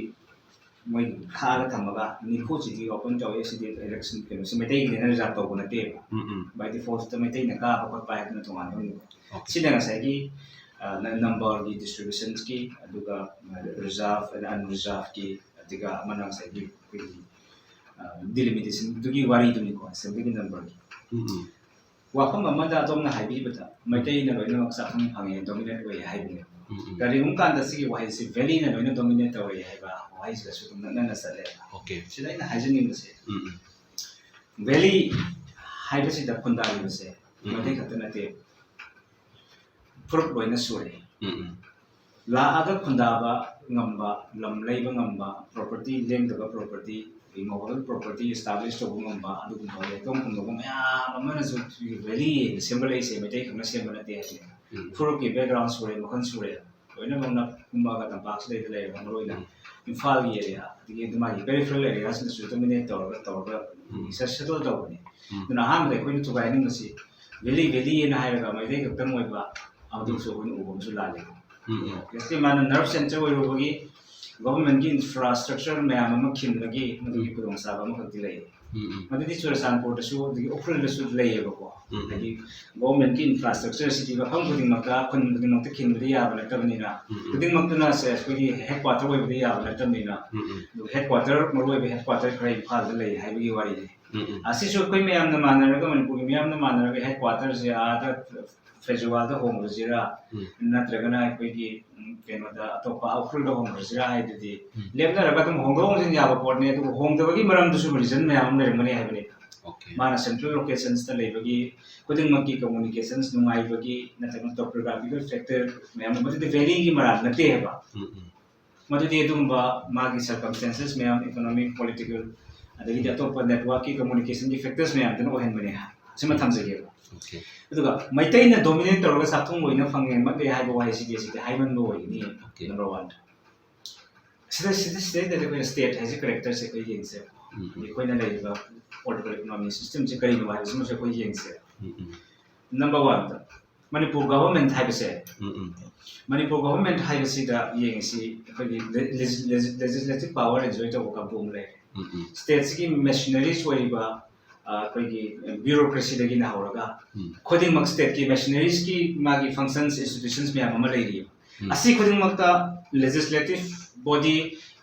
ꯃꯣꯏ ꯈꯥꯛꯑꯒ ꯊꯝꯃꯒ, ꯅꯤꯐꯨꯁꯤꯗꯤ open ꯇꯧꯋꯦ, ꯁꯤꯗꯤ election ꯀꯩꯅꯣꯁꯤ ꯃꯩꯇꯩꯒꯤꯅꯦꯅ reserve ꯇꯧꯕ ꯅꯠꯇꯦꯕ꯫ ꯎꯝ, ꯎꯝ꯫ By defaultꯇ ꯃꯩꯇꯩꯅ ꯀꯥꯕ ꯈꯣꯠꯄ ꯍꯥꯏꯗꯅ ꯇꯣꯉꯥꯟꯕ ꯑꯃꯅꯤꯀꯣ꯫ Okay꯫ ꯁꯤꯅ ꯉꯁꯥꯏꯒꯤ, ꯑ, ꯅ-, numberꯒꯤ distributionꯀꯤ, ꯑꯗꯨꯒ reserve and unreservedꯀꯤ, ꯑꯗꯨꯒ ꯑꯃꯅ ꯉꯁꯥꯏꯒꯤ ꯑꯩꯈꯣꯏꯒꯤ ꯗꯤꯂꯤꯃꯤꯇꯦꯁꯟꯗꯨꯒꯤ ꯋꯥꯔꯤꯗꯨꯅꯤꯀꯣ, ꯑꯦꯁꯦꯝꯕ꯭ꯂꯤꯒꯤ ꯅꯝꯕꯔꯒꯤ꯫ ꯎꯝ ꯎꯝ ꯋꯥꯐꯝ ꯑꯃꯗ ꯑꯗꯣꯝꯅ ꯍꯥꯏꯕꯤꯕꯗ ꯃꯩꯇꯩꯅ ꯂꯣꯏꯅꯃꯛ ꯆꯥꯛꯈꯨꯝ ꯐꯪꯉꯦ, ꯗꯣꯃꯤꯅꯦꯠ ꯑꯣꯏꯌꯦ ꯍꯥꯏꯕꯅꯦ꯫ ꯎꯝ ꯎꯝ ꯀꯔꯤꯒꯨꯝꯕ ꯀꯥꯟꯗ ꯁꯤꯒꯤ ꯋꯥꯍꯩꯁꯤ ꯚꯦꯂꯤꯅ ꯂꯣꯏꯅ ꯗꯣꯃꯤꯅꯦꯠ ꯇꯧꯔꯦ ꯍꯥꯏꯕ ꯋꯥꯍꯩꯁꯤꯒꯁꯨ ꯑꯗꯨꯝ ꯅꯛꯅꯅ ꯆꯠꯂꯦ꯫ ꯑꯣꯀꯦ ꯁꯤꯗ ꯑꯩꯅ ꯍꯥꯏꯖꯅꯤꯡꯕꯁꯦ, ꯎꯝ ꯎꯝ ꯚꯦꯂꯤ ꯍꯥꯏꯕꯁꯤꯗ ꯈꯨꯟꯗꯥꯔꯤꯕꯁꯦ ꯎꯝ ꯃꯩꯇꯩ ꯈꯛꯇ ꯅꯠꯇꯦ, ꯐꯨꯔꯨꯞ ꯂꯣꯏꯅ ꯁꯨꯔꯦ꯫ ꯎꯝ ꯎꯝ ꯂꯥꯛꯑꯒ ꯈꯨꯟꯗꯥꯕ ꯉꯝꯕ, ꯂꯝ ꯂꯩꯕ ꯉꯝꯕ, ꯄ꯭ꯔꯣꯄꯔꯇꯤ ꯂꯦꯡꯗꯕ ꯄ꯭ꯔꯣꯄꯔꯇꯤ, ꯏꯃꯣꯕꯜ ꯄ꯭ꯔꯣꯄꯔꯇꯤ ꯏꯁꯇꯥꯕ꯭ꯂꯤꯁ ꯇꯧꯕ ꯉꯝꯕ, ꯑꯗꯨꯒꯨꯝꯕ ꯂꯦꯛꯇꯣꯡ ꯐꯪꯗꯧꯕ ꯃꯌꯥꯝ ꯑꯃꯅꯁꯨ ꯚꯦꯂꯤ ꯁꯦꯝꯒꯠꯂꯛꯏꯁꯦ ꯃꯩꯇꯩ ꯈꯛꯅ ꯁꯦꯝꯕ ꯅꯠꯇꯦ ꯍꯥꯏꯕꯅꯦ꯫ ꯎꯝ ꯐꯨꯔꯨꯞꯀꯤ ꯕꯦꯛꯒ꯭ꯔꯥꯎꯟ ꯁꯨꯔꯦ, ꯃꯈꯜ ꯁꯨꯔꯦ, ꯂꯣꯏꯅꯃꯛꯅ ꯀꯨꯝꯃꯒ ꯇꯝꯄꯥꯛꯁꯤꯗꯩꯗ ꯂꯩꯔꯒ ꯃꯔꯨꯑꯣꯏꯅ ꯎꯝ ꯏꯝꯐꯥꯜꯒꯤ ꯑꯦꯔꯤꯌꯥ ꯑꯗꯒꯤ ꯑꯗꯨꯃꯥꯏꯒꯤ ꯄꯦꯔꯤꯐꯦꯔꯦꯜ ꯑꯦꯔꯤꯌꯥꯁꯤꯡꯗꯁꯨ ꯗꯣꯃꯤꯅꯦꯠ ꯇꯧꯔꯒ ꯇꯧꯔꯒ ꯎꯝ ꯁꯦꯇꯜ ꯇꯧꯕꯅꯦ꯫ ꯎꯝ ꯑꯗꯨꯅ ꯑꯍꯥꯟꯕꯗ ꯑꯩꯈꯣꯏꯅ ꯊꯨꯒꯥꯏꯍꯟꯅꯤꯡꯕꯁꯤ ꯚꯦꯂꯤ ꯚꯦꯂꯤꯅ ꯍꯥꯏꯔꯒ ꯃꯩꯇꯩ ꯈꯛꯇꯪ ꯑꯣꯏꯕ ꯑꯗꯨꯁꯨ ꯑꯩꯈꯣꯏꯅ ꯎꯕ ꯑꯃꯁꯨ ꯂꯥꯜꯂꯦ꯫ ꯎꯝ ꯎꯝ ꯌꯦꯁꯂꯤ ꯃꯥꯅ ꯅꯔꯚ ꯁꯦꯟꯇꯔ ꯑꯣꯏꯔꯨꯕꯒꯤ ꯒꯣꯚꯔꯟꯃꯦꯟꯠꯀꯤ ꯏꯟꯐ꯭ꯔꯥꯁ꯭ꯇ꯭ꯔꯛꯆꯔ ꯃꯌꯥꯝ ꯑꯃ ꯈꯤꯟꯕꯒꯤ ꯃꯗꯨꯒꯤ ꯈꯨꯗꯣꯡꯆꯥꯕ ꯑꯃꯈꯛꯇꯤ ꯂꯩ꯫ ꯎꯝ ꯎꯝ ꯃꯗꯨꯗꯤ ꯆꯨꯔꯆꯥꯟꯄꯨꯔꯗꯁꯨ ꯑꯗꯒꯤ ꯎꯈ꯭ꯔꯨꯜꯗꯁꯨ ꯂꯩꯌꯦꯕꯀꯣ꯫ ꯎꯝ ꯍꯥꯏꯗꯤ ꯒꯣꯚꯔꯟꯃꯦꯟꯠꯀꯤ ꯏꯟꯐ꯭ꯔꯥꯁ꯭ꯇ꯭ꯔꯛꯆꯔꯁꯤꯗꯤ ꯃꯐꯝ ꯈꯨꯗꯤꯡꯃꯛꯇ, ꯈꯨꯟ ꯈꯨꯗꯤꯡꯃꯛꯇ ꯈꯤꯟꯕꯗꯤ ꯌꯥꯕ ꯅꯠꯇꯕꯅꯤꯅ, ꯎꯝ ꯎꯝ ꯈꯨꯗꯤꯡꯃꯛꯇꯨꯅ ꯁꯦ ꯑꯩꯈꯣꯏꯒꯤ ꯍꯦꯗ ꯀ꯭ꯋꯥꯇꯔ ꯑꯣꯏꯕꯗꯤ ꯌꯥꯕ ꯅꯠꯇꯕꯅꯤꯅ, ꯎꯝ ꯎꯝ ꯑꯗꯨ ꯍꯦꯗ ꯀ꯭ꯋꯥꯇꯔ, ꯃꯔꯨꯑꯣꯏꯕ ꯍꯦꯗ ꯀ꯭ꯋꯥꯇꯔ ꯈꯔ ꯏꯝꯐꯥꯜꯗ ꯂꯩ ꯍꯥꯏꯕꯒꯤ ꯋꯥꯔꯤꯅꯤ꯫ ꯎꯝ ꯎꯝ ꯑꯁꯤꯁꯨ ꯑꯩꯈꯣꯏ ꯃꯌꯥꯝꯅ ꯃꯥꯟꯅꯔꯒ, ꯃꯅꯤꯄꯨꯔꯒꯤ ꯃꯤꯌꯥꯝꯅ ꯃꯥꯟꯅꯔꯒ ꯍꯦꯗ ꯀ꯭ꯋꯥꯇꯔꯁꯦ ꯑꯥꯗ ꯐꯦꯖꯨꯋꯥꯜꯗ ꯍꯣꯡꯈ꯭ꯔꯁꯤꯔꯥ, ꯎꯝ ꯅꯠꯇ꯭ꯔꯒꯅ ꯑꯩꯈꯣꯏꯒꯤ ꯎꯝ, ꯀꯩꯅꯣꯗ ꯑꯇꯣꯞꯄ ꯎꯈ꯭ꯔꯨꯜꯗ ꯍꯣꯡꯈ꯭ꯔꯁꯤꯔꯥ ꯍꯥꯏꯗꯨꯗꯤ ꯎꯝ ꯂꯦꯞꯅꯔꯒ ꯑꯗꯨꯝ ꯍꯣꯡꯗꯣꯛ ꯍꯣꯡꯖꯤꯟ ꯌꯥꯕ ꯄꯣꯠꯅꯦ꯫ ꯑꯗꯨꯕꯨ ꯍꯣꯡꯗꯕꯒꯤ ꯃꯔꯝꯗꯨꯁꯨ ꯔꯤꯖꯟ ꯃꯌꯥꯝ ꯑꯃ ꯂꯩꯔꯝꯒꯅꯤ ꯍꯥꯏꯕꯅꯤ꯫ ꯑꯣꯀꯦ ꯃꯥꯅ ꯁꯦꯟꯇ꯭ꯔꯦꯜ ꯂꯣꯀꯦꯁꯟꯁꯇ ꯂꯩꯕꯒꯤ, ꯈꯨꯗꯤꯡꯃꯛꯀꯤ ꯀꯝꯃꯨꯅꯤꯀꯦꯁꯟꯁ ꯅꯨꯡꯉꯥꯏꯕꯒꯤ ꯅꯠꯇ꯭ꯔꯒ ꯇꯣꯄꯣꯒ꯭ꯔꯥꯐꯤꯀꯦꯜ ꯐꯦꯛꯇꯔ ꯃꯌꯥꯝ ꯑꯃ, ꯃꯗꯨꯗꯤ ꯚꯦꯂꯤꯒꯤ ꯃꯔꯥꯜ ꯅꯠꯇꯦ ꯍꯥꯏꯕ꯫ ꯎꯝ ꯎꯝ ꯃꯗꯨꯗꯤ ꯑꯗꯨꯒꯨꯝꯕ ꯃꯥꯒꯤ ꯁꯔꯀꯝꯁ꯭ꯇꯦꯟꯁꯦꯁ ꯃꯌꯥꯝ, ꯏꯀꯣꯅꯣꯃꯤꯛ, ꯄꯣꯂꯤꯇꯤꯀꯦꯜ, ꯑꯗꯒꯤꯗꯤ ꯑꯇꯣꯞꯄ ꯅꯦꯠꯋꯥꯔꯛꯀꯤ ꯀꯝꯃꯨꯅꯤꯀꯦꯁꯟꯒꯤ ꯐꯦꯛꯇꯔꯁ ꯃꯌꯥꯝꯗꯨꯅ ꯑꯣꯏꯍꯟꯕꯅꯦ꯫ ꯁꯤꯃ ꯊꯝꯖꯒꯦꯕ꯫ ꯑꯣꯀꯦ ꯑꯗꯨꯒ ꯃꯩꯇꯩꯅ ꯗꯣꯃꯤꯅꯦꯠ ꯇꯧꯔꯒ ꯆꯥꯛꯊꯨꯡ ꯑꯣꯏꯅ ꯐꯪꯉꯦ ꯃꯠꯂꯦ ꯍꯥꯏꯕ ꯋꯥꯍꯩꯁꯤꯗꯤ, ꯑꯁꯤꯗꯤ ꯍꯥꯏꯃꯟꯕ ꯑꯣꯏꯒꯅꯤ꯫ Okay number one. ꯁꯤꯗ ꯁꯤꯗ ꯁꯤꯗꯩꯗ ꯑꯩꯈꯣꯏꯅ ꯁ꯭ꯇꯦꯠ ꯍꯥꯏꯁꯦ ꯀꯦꯔꯦꯛꯇꯔꯁꯦ ꯑꯩꯈꯣꯏ ꯌꯦꯡꯁꯦ꯫ ꯎꯝ ꯎꯝ ꯑꯩꯈꯣꯏꯅ ꯂꯩꯔꯤꯕ ꯄꯣꯂꯤꯇꯤꯀꯦꯜ ꯏꯀꯣꯅꯣꯃꯤ ꯁꯤꯁꯇꯦꯝꯁꯦ ꯀꯔꯤꯅꯣ ꯍꯥꯏꯕꯁꯤꯃꯁꯨ ꯑꯩꯈꯣꯏ ꯌꯦꯡꯁꯦ꯫ ꯎꯝ ꯎꯝ ꯅꯝꯕꯔ ꯋꯥꯟꯗ ꯃꯅꯤꯄꯨꯔ ꯒꯚꯔꯟꯃꯦꯟꯠ ꯍꯥꯏꯕꯁꯦ, ꯎꯝ ꯎꯝ ꯃꯅꯤꯄꯨꯔ ꯒꯚꯔꯟꯃꯦꯟꯠ ꯍꯥꯏꯕꯁꯤꯗ ꯌꯦꯡꯉꯤꯁꯤ ꯑꯩꯈꯣꯏꯒꯤ ꯂꯦꯖꯤꯁꯂꯦꯇꯤꯚ ꯄꯥꯋꯔ ꯑꯦꯟꯖꯣꯏ ꯇꯧꯕ ꯀꯥꯡꯕꯨ ꯑꯃ ꯂꯩꯔꯦ꯫ ꯎꯝ ꯎꯝ ꯁ꯭ꯇꯦꯠꯁꯤꯒꯤ ꯃꯦꯁꯤꯅꯔꯤꯁ ꯑꯣꯏꯔꯤꯕ, ꯑ, ꯑꯩꯈꯣꯏꯒꯤ ꯕ꯭ꯌꯨꯔꯣꯀ꯭ꯔꯦꯁꯤꯗꯒꯤꯅ ꯍꯧꯔꯒ ꯎꯝ ꯈꯨꯗꯤꯡꯃꯛ ꯁ꯭ꯇꯦꯠꯀꯤ ꯃꯦꯁꯤꯅꯔꯤꯁꯀꯤ ꯃꯥꯒꯤ ꯐꯪꯁꯟꯁ, ꯏꯟꯁꯇꯤꯇ꯭ꯌꯨꯁꯟꯁ ꯃꯌꯥꯝ ꯑꯃ ꯂꯩꯔꯤꯕ꯫ ꯎꯝ ꯑꯁꯤ ꯈꯨꯗꯤꯡꯃꯛꯇ ꯂꯦꯖꯤꯁꯂꯦꯇꯤꯚ ꯕꯣꯗꯤ,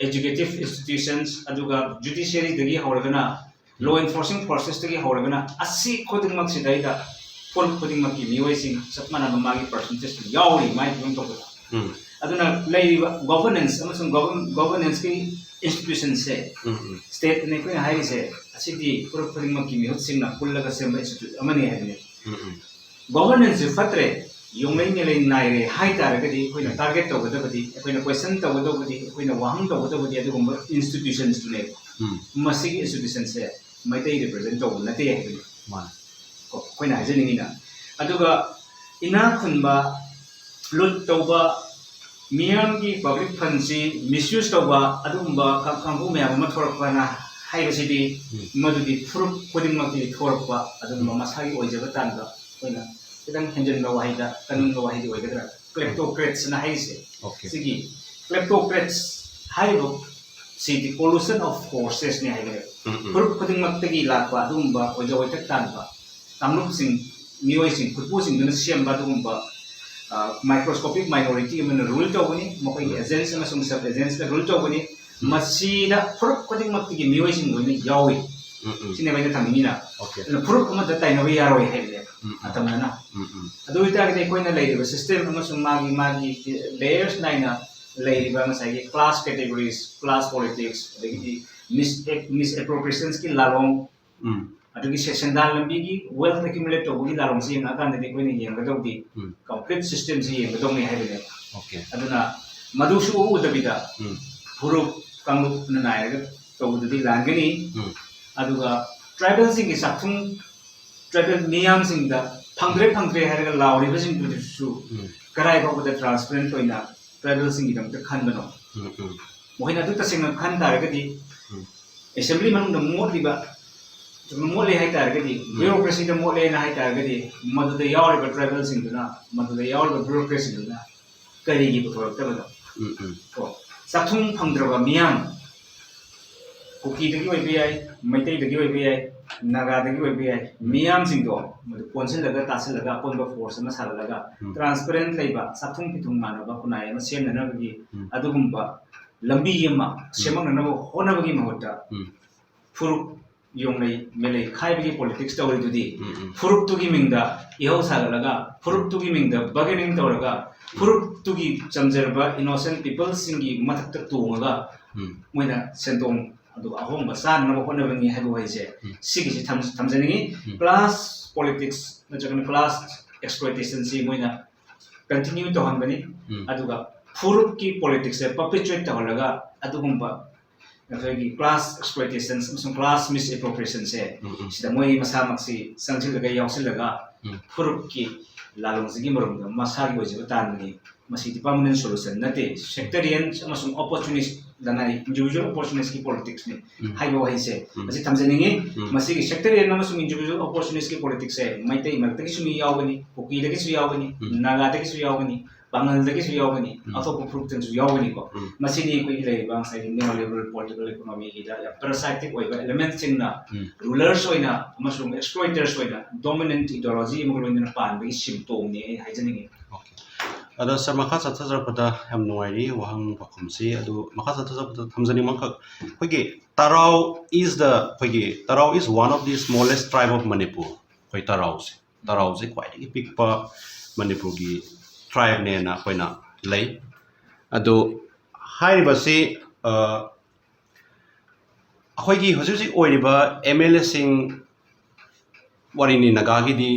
ꯑꯦꯖꯨꯀꯦꯇꯤꯚ ꯏꯟꯁꯇꯤꯇ꯭ꯌꯨꯁꯟꯁ, ꯑꯗꯨꯒ ꯖꯨꯗꯤꯁꯤꯌꯔꯤꯗꯒꯤ ꯍꯧꯔꯒꯅ, ꯂꯣ ꯑꯦꯟꯐꯣꯔꯁꯤꯡ ꯐꯣꯔꯁꯦꯁꯇꯒꯤ ꯍꯧꯔꯒꯅ, ꯑꯁꯤ ꯈꯨꯗꯤꯡꯃꯛꯁꯤꯗꯩꯗ ꯐꯨꯔꯨꯞ ꯈꯨꯗꯤꯡꯃꯛꯀꯤ ꯃꯤꯑꯣꯏꯁꯤꯡ ꯆꯞ ꯃꯥꯟꯅꯕ ꯃꯥꯒꯤ ꯄꯥꯔꯁꯦꯟꯇꯦꯖꯇ ꯌꯥꯎꯔꯤ ꯃꯥꯒꯤ ꯐꯤꯕꯝ ꯊꯣꯛꯄꯗ꯫ ꯎꯝ ꯑꯗꯨꯅ ꯂꯩꯔꯤꯕ ꯒꯣꯚꯔꯅꯦꯟꯁ ꯑꯃꯁꯨꯡ ꯒꯣꯚꯔꯅꯦꯟꯁꯀꯤ ꯏꯟꯁꯇꯤꯇ꯭ꯌꯨꯁꯟꯁꯦ, ꯎꯝ ꯎꯝ ꯁ꯭ꯇꯦꯠꯅ ꯑꯩꯈꯣꯏꯅ ꯍꯥꯏꯔꯤꯁꯦ, ꯑꯁꯤꯗꯤ ꯐꯨꯔꯨꯞ ꯈꯨꯗꯤꯡꯃꯛꯀꯤ ꯃꯤꯍꯨꯠꯁꯤꯡꯅ ꯄꯨꯜꯂꯒ ꯁꯦꯝꯕ ꯏꯟꯁꯇꯤꯇ꯭ꯌꯨꯠ ꯑꯃꯅꯤ ꯍꯥꯏꯕꯅꯤ꯫ ꯎꯝ ꯎꯝ ꯒꯣꯚꯔꯅꯦꯟꯁꯁꯦ ꯐꯠꯇ꯭ꯔꯦ, ꯌꯣꯡꯂꯩ ꯃꯦꯂꯩ ꯅꯥꯏꯔꯦ ꯍꯥꯏ ꯇꯥꯔꯒꯗꯤ, ꯑꯩꯈꯣꯏꯅ ꯇꯥꯔꯒꯦꯠ ꯇꯧꯒꯗꯕꯗꯤ, ꯑꯩꯈꯣꯏꯅ ꯀꯣꯏꯁꯟ ꯇꯧꯒꯗꯧꯕꯗꯤ, ꯑꯩꯈꯣꯏꯅ ꯋꯥꯍꯪ ꯇꯧꯒꯗꯧꯕꯗꯤ ꯑꯗꯨꯒꯨꯝꯕ ꯏꯟꯁꯇꯤꯇ꯭ꯌꯨꯁꯟꯁꯇꯨꯅꯦꯕ꯫ ꯎꯝ ꯃꯁꯤꯒꯤ ꯏꯟꯁꯇꯤꯇ꯭ꯌꯨꯁꯟꯁꯦ ꯃꯩꯇꯩ ꯔꯤꯄ꯭ꯔꯖꯦꯟ ꯇꯧꯕ ꯅꯠꯇꯦ ꯍꯥꯏꯕꯅꯤ꯫ ꯃꯥꯅꯦ ꯀꯣ, ꯑꯩꯈꯣꯏꯅ ꯍꯥꯏꯖꯅꯤꯡꯉꯤꯅ꯫ ꯑꯗꯨꯒ ꯏꯅꯥꯛ ꯈꯨꯟꯕ, ꯂꯨꯠ ꯇꯧꯕ, ꯃꯤꯌꯥꯝꯒꯤ ꯄꯕ꯭ꯂꯤꯛ ꯐꯟꯁꯤ ꯃꯤꯁꯌꯨꯁ ꯇꯧꯕ, ꯑꯗꯨꯒꯨꯝꯕ ꯀꯥꯡ- ꯀꯥꯡꯕꯨ ꯃꯌꯥꯝ ꯑꯃ ꯊꯣꯛꯂꯛꯄꯅ ꯍꯥꯏꯕꯁꯤꯗꯤ, ꯎꯝ ꯃꯗꯨꯗꯤ ꯐꯨꯔꯨꯞ ꯈꯨꯗꯤꯡꯃꯛꯀꯤ ꯊꯣꯛꯂꯛꯄ ꯑꯗꯨꯒꯨꯝꯕ ꯃꯁꯥꯒꯤ ꯑꯣꯏꯖꯕ ꯇꯥꯟꯕ, ꯑꯩꯈꯣꯏꯅ ꯈꯤꯇꯪ ꯍꯦꯟꯖꯤꯟꯕ ꯋꯥꯍꯩꯗ, ꯀꯟꯕ ꯋꯥꯍꯩꯗꯤ ꯑꯣꯏꯒꯗ꯭ꯔꯥ, ꯀ꯭ꯂꯦꯞꯇꯣꯀ꯭ꯔꯦꯠꯁꯅ ꯍꯥꯏꯔꯤꯁꯦ꯫ ꯑꯣꯀꯦ ꯁꯤꯒꯤ ꯀ꯭ꯂꯦꯞꯇꯣꯀ꯭ꯔꯦꯠꯁ ꯍꯥꯏꯔꯤꯕ ꯁꯤꯗꯤ ꯀꯣꯂꯨꯁꯟ ꯑꯣꯐ ꯐꯣꯔꯁꯦꯁꯅꯤ ꯍꯥꯏꯕꯅꯦꯕ꯫ ꯎꯝ ꯎꯝ ꯐꯨꯔꯨꯞ ꯈꯨꯗꯤꯡꯃꯛꯇꯒꯤ ꯂꯥꯛꯄ ꯑꯗꯨꯒꯨꯝꯕ ꯑꯣꯏꯖ ꯑꯣꯏꯊꯛ ꯇꯥꯟꯕ ꯀꯥꯡꯂꯨꯞꯁꯤꯡ, ꯃꯤꯑꯣꯏꯁꯤꯡ, ꯈꯨꯠꯄꯨꯁꯤꯡꯗꯨꯅ ꯁꯦꯝꯕ ꯑꯗꯨꯒꯨꯝꯕ ꯃꯥꯏꯀ꯭ꯔꯣꯁꯀꯣꯄꯤꯛ ꯃꯥꯏꯅꯣꯔꯤꯇꯤ ꯑꯃꯅ ꯔꯨꯜ ꯇꯧꯒꯅꯤ, ꯃꯈꯣꯏꯒꯤ ꯑꯦꯖꯦꯟꯁ ꯑꯃꯁꯨꯡ ꯁꯕ ꯑꯦꯖꯦꯟꯁꯅ ꯔꯨꯜ ꯇꯧꯒꯅꯤ꯫ ꯃꯁꯤꯗ ꯐꯨꯔꯨꯞ ꯈꯨꯗꯤꯡꯃꯛꯇꯒꯤ ꯃꯤꯑꯣꯏꯁꯤꯡ ꯂꯣꯏꯅ ꯌꯥꯎꯏ꯫ ꯎꯝ ꯎꯝ ꯁꯤꯅꯦꯕ ꯑꯩꯅ ꯊꯝꯅꯤꯡꯉꯤꯅ꯫ ꯑꯣꯀꯦ ꯑꯗꯨꯅ ꯐꯨꯔꯨꯞ ꯑꯃꯗ ꯇꯥꯏꯅꯕ ꯌꯥꯔꯣꯏ ꯍꯥꯏꯕꯅꯦꯕ ꯎꯝ ꯎꯝ ꯑꯇꯝꯅꯅ꯫ ꯎꯝ ꯎꯝ ꯑꯗꯨ ꯑꯣꯏꯇꯥꯔꯒꯗꯤ ꯑꯩꯈꯣꯏꯅ ꯂꯩꯔꯤꯕ ꯁꯤꯁꯇꯦꯝ ꯑꯃꯁꯨꯡ ꯃꯥꯒꯤ ꯃꯥꯒꯤ ꯂꯦꯌꯔꯁ ꯅꯥꯏꯅ ꯂꯩꯔꯤꯕ ꯉꯁꯥꯏꯒꯤ ꯀ꯭ꯂꯥꯁ ꯀꯦꯇꯦꯒꯣꯔꯤꯁ, ꯀ꯭ꯂꯥꯁ ꯄꯣꯂꯤꯇꯤꯛꯁ, ꯑꯗꯒꯤꯗꯤ ꯃꯤꯁ ꯃꯤꯁ ꯑꯦꯄ꯭ꯔꯣꯄ꯭ꯔꯤꯌꯦꯁꯟꯁꯀꯤ ꯂꯥꯂꯣꯡ, ꯎꯝ ꯑꯗꯨꯒꯤ ꯁꯦ- ꯁꯦꯟꯗꯥꯟ ꯂꯝꯕꯤꯒꯤ ꯋꯦꯜꯊ ꯑꯦꯀ꯭ꯌꯨꯃꯨꯂꯦꯠ ꯇꯧꯕꯒꯤ ꯂꯥꯂꯣꯡꯁꯤ ꯌꯦꯡꯉꯛꯑꯀꯥꯟꯗꯗꯤ ꯑꯩꯈꯣꯏꯅ ꯌꯦꯡꯒꯗꯧꯗꯤ ꯎꯝ ꯀꯝꯄ꯭ꯂꯤꯠ ꯁꯤꯁꯇꯦꯝꯁꯤ ꯌꯦꯡꯒꯗꯧꯅꯤ ꯍꯥꯏꯕꯅꯦꯕ꯫ ꯑꯣꯀꯦ ꯑꯗꯨꯅ ꯃꯗꯨꯁꯨ ꯎꯗꯕꯤꯗ ꯎꯝ ꯐꯨꯔꯨꯞ ꯀꯥꯡꯂꯨꯞꯅ ꯅꯥꯏꯔꯒ ꯇꯧꯕꯗꯨꯗꯤ ꯂꯥꯟꯒꯅꯤ꯫ ꯎꯝ ꯑꯗꯨꯒ ꯇ꯭ꯔꯥꯏꯕꯦꯜꯁꯤꯡꯒꯤ ꯆꯥꯛꯊꯨꯡ, ꯇ꯭ꯔꯥꯏꯕꯦꯜ ꯃꯤꯌꯥꯝꯁꯤꯡꯗ ꯐꯪꯗ꯭ꯔꯦ ꯐꯪꯗ꯭ꯔꯦ ꯍꯥꯏꯔꯒ ꯂꯥꯎꯔꯤꯕꯁꯤꯡꯗꯨꯁꯨ ꯎꯝ ꯀꯗꯥꯏ ꯐꯥꯎꯕꯗ ꯇ꯭ꯔꯥꯟꯁꯄꯔꯦꯟꯠ ꯑꯣꯏꯅ ꯇ꯭ꯔꯥꯏꯕꯦꯜꯁꯤꯡꯒꯤꯗꯃꯛꯇ ꯈꯟꯕꯅꯣ? ꯎꯝ ꯎꯝ ꯃꯈꯣꯏꯅ ꯑꯗꯨ ꯇꯁꯦꯡꯅ ꯈꯟ ꯇꯥꯔꯒꯗꯤ ꯎꯝ ꯑꯦꯁꯦꯝꯕ꯭ꯂꯤ ꯃꯅꯨꯡꯗ ꯃꯣꯠꯂꯤꯕ, ꯃꯣꯠꯂꯤ ꯍꯥꯏ ꯇꯥꯔꯒꯗꯤ, ꯎꯝ ꯕ꯭ꯌꯨꯔꯣꯀ꯭ꯔꯦꯁꯤꯗ ꯃꯣꯠꯂꯦꯅ ꯍꯥꯏ ꯇꯥꯔꯒꯗꯤ, ꯃꯗꯨꯗ ꯌꯥꯎꯔꯤꯕ ꯇ꯭ꯔꯥꯏꯕꯦꯜꯁꯤꯡꯗꯨꯅ, ꯃꯗꯨꯗ ꯌꯥꯎꯔꯤꯕ ꯕ꯭ꯌꯨꯔꯣꯀ꯭ꯔꯦꯠꯁꯤꯡꯗꯨꯅ ꯀꯔꯤꯒꯤ ꯄꯨꯊꯣꯔꯛꯇꯕꯅꯣ? ꯎꯝ ꯎꯝ ꯀꯣ, ꯆꯥꯛꯊꯨꯡ ꯐꯪꯗ꯭ꯔꯕ ꯃꯤꯌꯥꯝ, ꯀꯨꯀꯤꯗꯒꯤ ꯑꯣꯏꯕ ꯌꯥꯏ, ꯃꯩꯇꯩꯗꯒꯤ ꯑꯣꯏꯕ ꯌꯥꯏ, ꯅꯥꯒꯥꯗꯒꯤ ꯑꯣꯏꯕ ꯌꯥꯏ, ꯃꯤꯌꯥꯝꯁꯤꯡꯗꯣ ꯃꯗꯨ ꯀꯣꯟꯁꯤꯜꯂꯒ ꯇꯥꯁꯤꯜꯂꯒ ꯑꯄꯨꯟꯕ ꯐꯣꯔꯁ ꯑꯃ ꯁꯥꯒꯠꯂꯒ ꯎꯝ꯫ ꯇ꯭ꯔꯥꯟꯁꯄꯔꯦꯟꯠ ꯂꯩꯕ ꯆꯥꯛꯊꯨꯡ ꯐꯤꯊꯨꯡ ꯃꯥꯟꯅꯕ ꯈꯨꯟꯅꯥꯏ ꯑꯃ ꯁꯦꯝꯅꯅꯕꯒꯤ ꯎꯝ꯫ ꯑꯗꯨꯒꯨꯝꯕ ꯂꯝꯕꯤ ꯑꯃ ꯁꯦꯝꯃꯛꯅꯅꯕ ꯍꯣꯠꯅꯕꯒꯤ ꯃꯍꯨꯠꯇ ꯎꯝ꯫ ꯐꯨꯔꯨꯞ, ꯌꯣꯡꯂꯩ ꯃꯦꯂꯩ ꯈꯥꯏꯕꯒꯤ ꯄꯣꯂꯤꯇꯤꯛꯁ ꯇꯧꯔꯤꯗꯨꯗꯤ, ꯎꯝ, ꯎꯝ꯫ ꯐꯨꯔꯨꯞꯇꯨꯒꯤ ꯃꯤꯡꯗ ꯏꯍꯧ ꯁꯥꯒꯠꯂꯒ ꯐꯨꯔꯨꯞꯇꯨꯒꯤ ꯃꯤꯡꯗ ꯕꯥꯔꯒꯦꯅꯤꯡ ꯇꯧꯔꯒ ꯐꯨꯔꯨꯞꯇꯨꯒꯤ ꯆꯝꯖꯔꯕ ꯏꯅꯣꯁꯦꯟ ꯄꯤꯄꯜꯁꯤꯡꯒꯤ ꯃꯊꯛꯇ ꯇꯣꯡꯉꯒ ꯎꯝ꯫ ꯃꯣꯏꯅ ꯁꯦꯟꯗꯣꯡ ꯑꯗꯨꯒ ꯑꯍꯣꯡꯕ ꯆꯥꯅꯅꯕ ꯍꯣꯠꯅꯕꯅꯤ ꯍꯥꯏꯕ ꯋꯥꯍꯩꯁꯦ ꯎꯝ꯫ ꯁꯤꯒꯤꯁꯤ ꯊꯝ- ꯊꯝꯖꯅꯤꯡꯉꯤ꯫ ꯎꯝ꯫ ꯀ꯭ꯂꯥꯁ ꯄꯣꯂꯤꯇꯤꯛꯁ ꯅꯠꯇ꯭ꯔꯒꯅ ꯀ꯭ꯂꯥꯁ ꯑꯦꯛꯁꯄ꯭ꯂꯣꯏꯇꯦꯁꯟꯁꯤ ꯃꯣꯏꯅ ꯀꯟꯇꯤꯅ꯭ꯌꯨ ꯇꯧꯍꯟꯕꯅꯤ꯫ ꯎꯝ꯫ ꯑꯗꯨꯒ ꯐꯨꯔꯨꯞꯀꯤ ꯄꯣꯂꯤꯇꯤꯛꯁꯁꯦ ꯄꯔꯄꯤꯆꯨꯋꯦꯠ ꯇꯧꯍꯜꯂꯒ ꯑꯗꯨꯒꯨꯝꯕ ꯑꯩꯈꯣꯏꯒꯤ ꯀ꯭ꯂꯥꯁ ꯑꯦꯛꯁꯄ꯭ꯂꯣꯏꯇꯦꯁꯟ ꯑꯃꯁꯨꯡ ꯀ꯭ꯂꯥꯁ ꯃꯤꯁ ꯑꯦꯄ꯭ꯔꯣꯄ꯭ꯔꯤꯌꯦꯁꯟꯁꯦ ꯎꯝ, ꯎꯝ꯫ ꯁꯤꯗ ꯃꯣꯏ ꯃꯁꯥꯃꯛꯁꯤ ꯆꯪꯁꯤꯜꯂꯒ ꯌꯥꯎꯁꯤꯜꯂꯒ ꯎꯝ꯫ ꯐꯨꯔꯨꯞꯀꯤ ꯂꯥꯂꯣꯡꯁꯤꯒꯤ ꯃꯔꯨꯝꯗ ꯃꯁꯥꯒꯤ ꯑꯣꯏꯖꯕ ꯇꯥꯟꯕꯅꯤ꯫ ꯃꯁꯤꯗꯤ ꯄꯔꯃꯅꯦꯟ ꯁꯣꯂꯨꯁꯟ ꯅꯠꯇꯦ꯫ ꯁꯦꯛꯇꯔꯤꯌꯟ ꯑꯃꯁꯨꯡ ꯑꯣꯄꯣꯔꯆꯨꯅꯤꯁ ꯂꯅꯥꯏ, ꯏꯟꯗꯤꯚꯤꯖꯨꯋꯦꯜ ꯑꯣꯄꯣꯔꯆꯨꯅꯤꯁꯀꯤ ꯄꯣꯂꯤꯇꯤꯛꯁꯅꯤ ꯎꯝ꯫ ꯍꯥꯏꯕ ꯋꯥꯍꯩꯁꯦ ꯎꯝ꯫ ꯃꯁꯤ ꯊꯝꯖꯅꯤꯡꯉꯤ꯫ ꯎꯝ꯫ ꯃꯁꯤꯒꯤ ꯁꯦꯛꯇꯔꯤꯌꯟ ꯑꯃꯁꯨꯡ ꯏꯟꯗꯤꯚꯤꯖꯨꯋꯦꯜ ꯑꯣꯄꯣꯔꯆꯨꯅꯤꯁꯀꯤ ꯄꯣꯂꯤꯇꯤꯛꯁꯁꯦ ꯃꯩꯇꯩ ꯃꯔꯛꯇꯒꯤꯁꯨ ꯃꯤ ꯌꯥꯎꯒꯅꯤ, ꯀꯨꯀꯤꯗꯒꯤꯁꯨ ꯌꯥꯎꯒꯅꯤ, ꯎꯝ꯫ ꯅꯥꯒꯥꯗꯒꯤꯁꯨ ꯌꯥꯎꯒꯅꯤ, ꯄꯥꯉꯜꯗꯒꯤꯁꯨ ꯌꯥꯎꯒꯅꯤ, ꯎꯝ꯫ ꯑꯇꯣꯞꯄ ꯐꯨꯔꯨꯞꯇꯒꯤꯁꯨ ꯌꯥꯎꯒꯅꯤꯀꯣ꯫ ꯎꯝ꯫ ꯃꯁꯤꯅꯤ ꯑꯩꯈꯣꯏꯒꯤ ꯂꯩꯔꯤꯕ ꯉꯁꯥꯏꯒꯤ ꯅꯤꯑꯣ ꯂꯤꯕꯔꯦꯜ ꯄꯣꯂꯤꯇꯤꯀꯦꯜ ꯏꯀꯣꯅꯣꯃꯤꯒꯤꯗ ꯌꯥꯝ ꯄꯦꯔꯥꯁꯥꯏꯇꯤꯛ ꯑꯣꯏꯕ ꯑꯦꯂꯤꯃꯦꯟꯁꯤꯡꯅ ꯎꯝ꯫ ꯔꯨꯂꯔꯁ ꯑꯣꯏꯅ ꯑꯃꯁꯨꯡ ꯑꯦꯛꯁꯄ꯭ꯂꯣꯏꯇꯔꯁ ꯑꯣꯏꯅ ꯗꯣꯃꯤꯅꯦꯟꯠ ꯏꯗꯤꯑꯣꯂꯣꯖꯤ ꯑꯃꯒ ꯂꯣꯏꯅꯅ ꯄꯥꯟꯕꯒꯤ ꯁꯤꯝꯇꯣꯝꯅꯤ ꯑꯩ ꯍꯥꯏꯖꯅꯤꯡꯉꯤ꯫ ꯑꯗꯣ ꯁꯥꯔ, ꯃꯈꯥ ꯆꯠꯊꯖꯔꯛꯄꯗ ꯌꯥꯝ ꯅꯨꯡꯉꯥꯏꯔꯤ ꯋꯥꯍꯪ ꯄꯥꯎꯈꯨꯝꯁꯤ꯫ ꯑꯗꯨ ꯃꯈꯥ ꯆꯠꯊꯖꯔꯛꯄꯗ ꯊꯝꯖꯅꯤꯡꯕ ꯑꯃꯈꯛ, ꯑꯩꯈꯣꯏꯒꯤ ꯇꯔꯥꯎ is the, ꯑꯩꯈꯣꯏꯒꯤ ꯇꯔꯥꯎ is one of the smallest tribe of Manipur꯫ ꯑꯩꯈꯣꯏ ꯇꯔꯥꯎꯁꯦ, ꯇꯔꯥꯎꯁꯦ ꯈ꯭ꯋꯥꯏꯗꯒꯤ ꯄꯤꯛꯄ ꯃꯅꯤꯄꯨꯔꯒꯤ ꯇ꯭ꯔꯥꯏꯕꯅꯦꯅ ꯑꯩꯈꯣꯏꯅ ꯂꯩ꯫ ꯑꯗꯣ ꯍꯥꯏꯔꯤꯕꯁꯤ, ꯑ, ꯑꯩꯈꯣꯏꯒꯤ ꯍꯧꯖꯤꯛ ꯍꯧꯖꯤꯛ ꯑꯣꯏꯔꯤꯕ ꯑꯦꯝ ꯑꯦꯜ ꯑꯦꯁꯤꯡ, ꯋꯥꯔꯤꯅꯤ, ꯅꯥꯒꯥꯒꯤꯗꯤ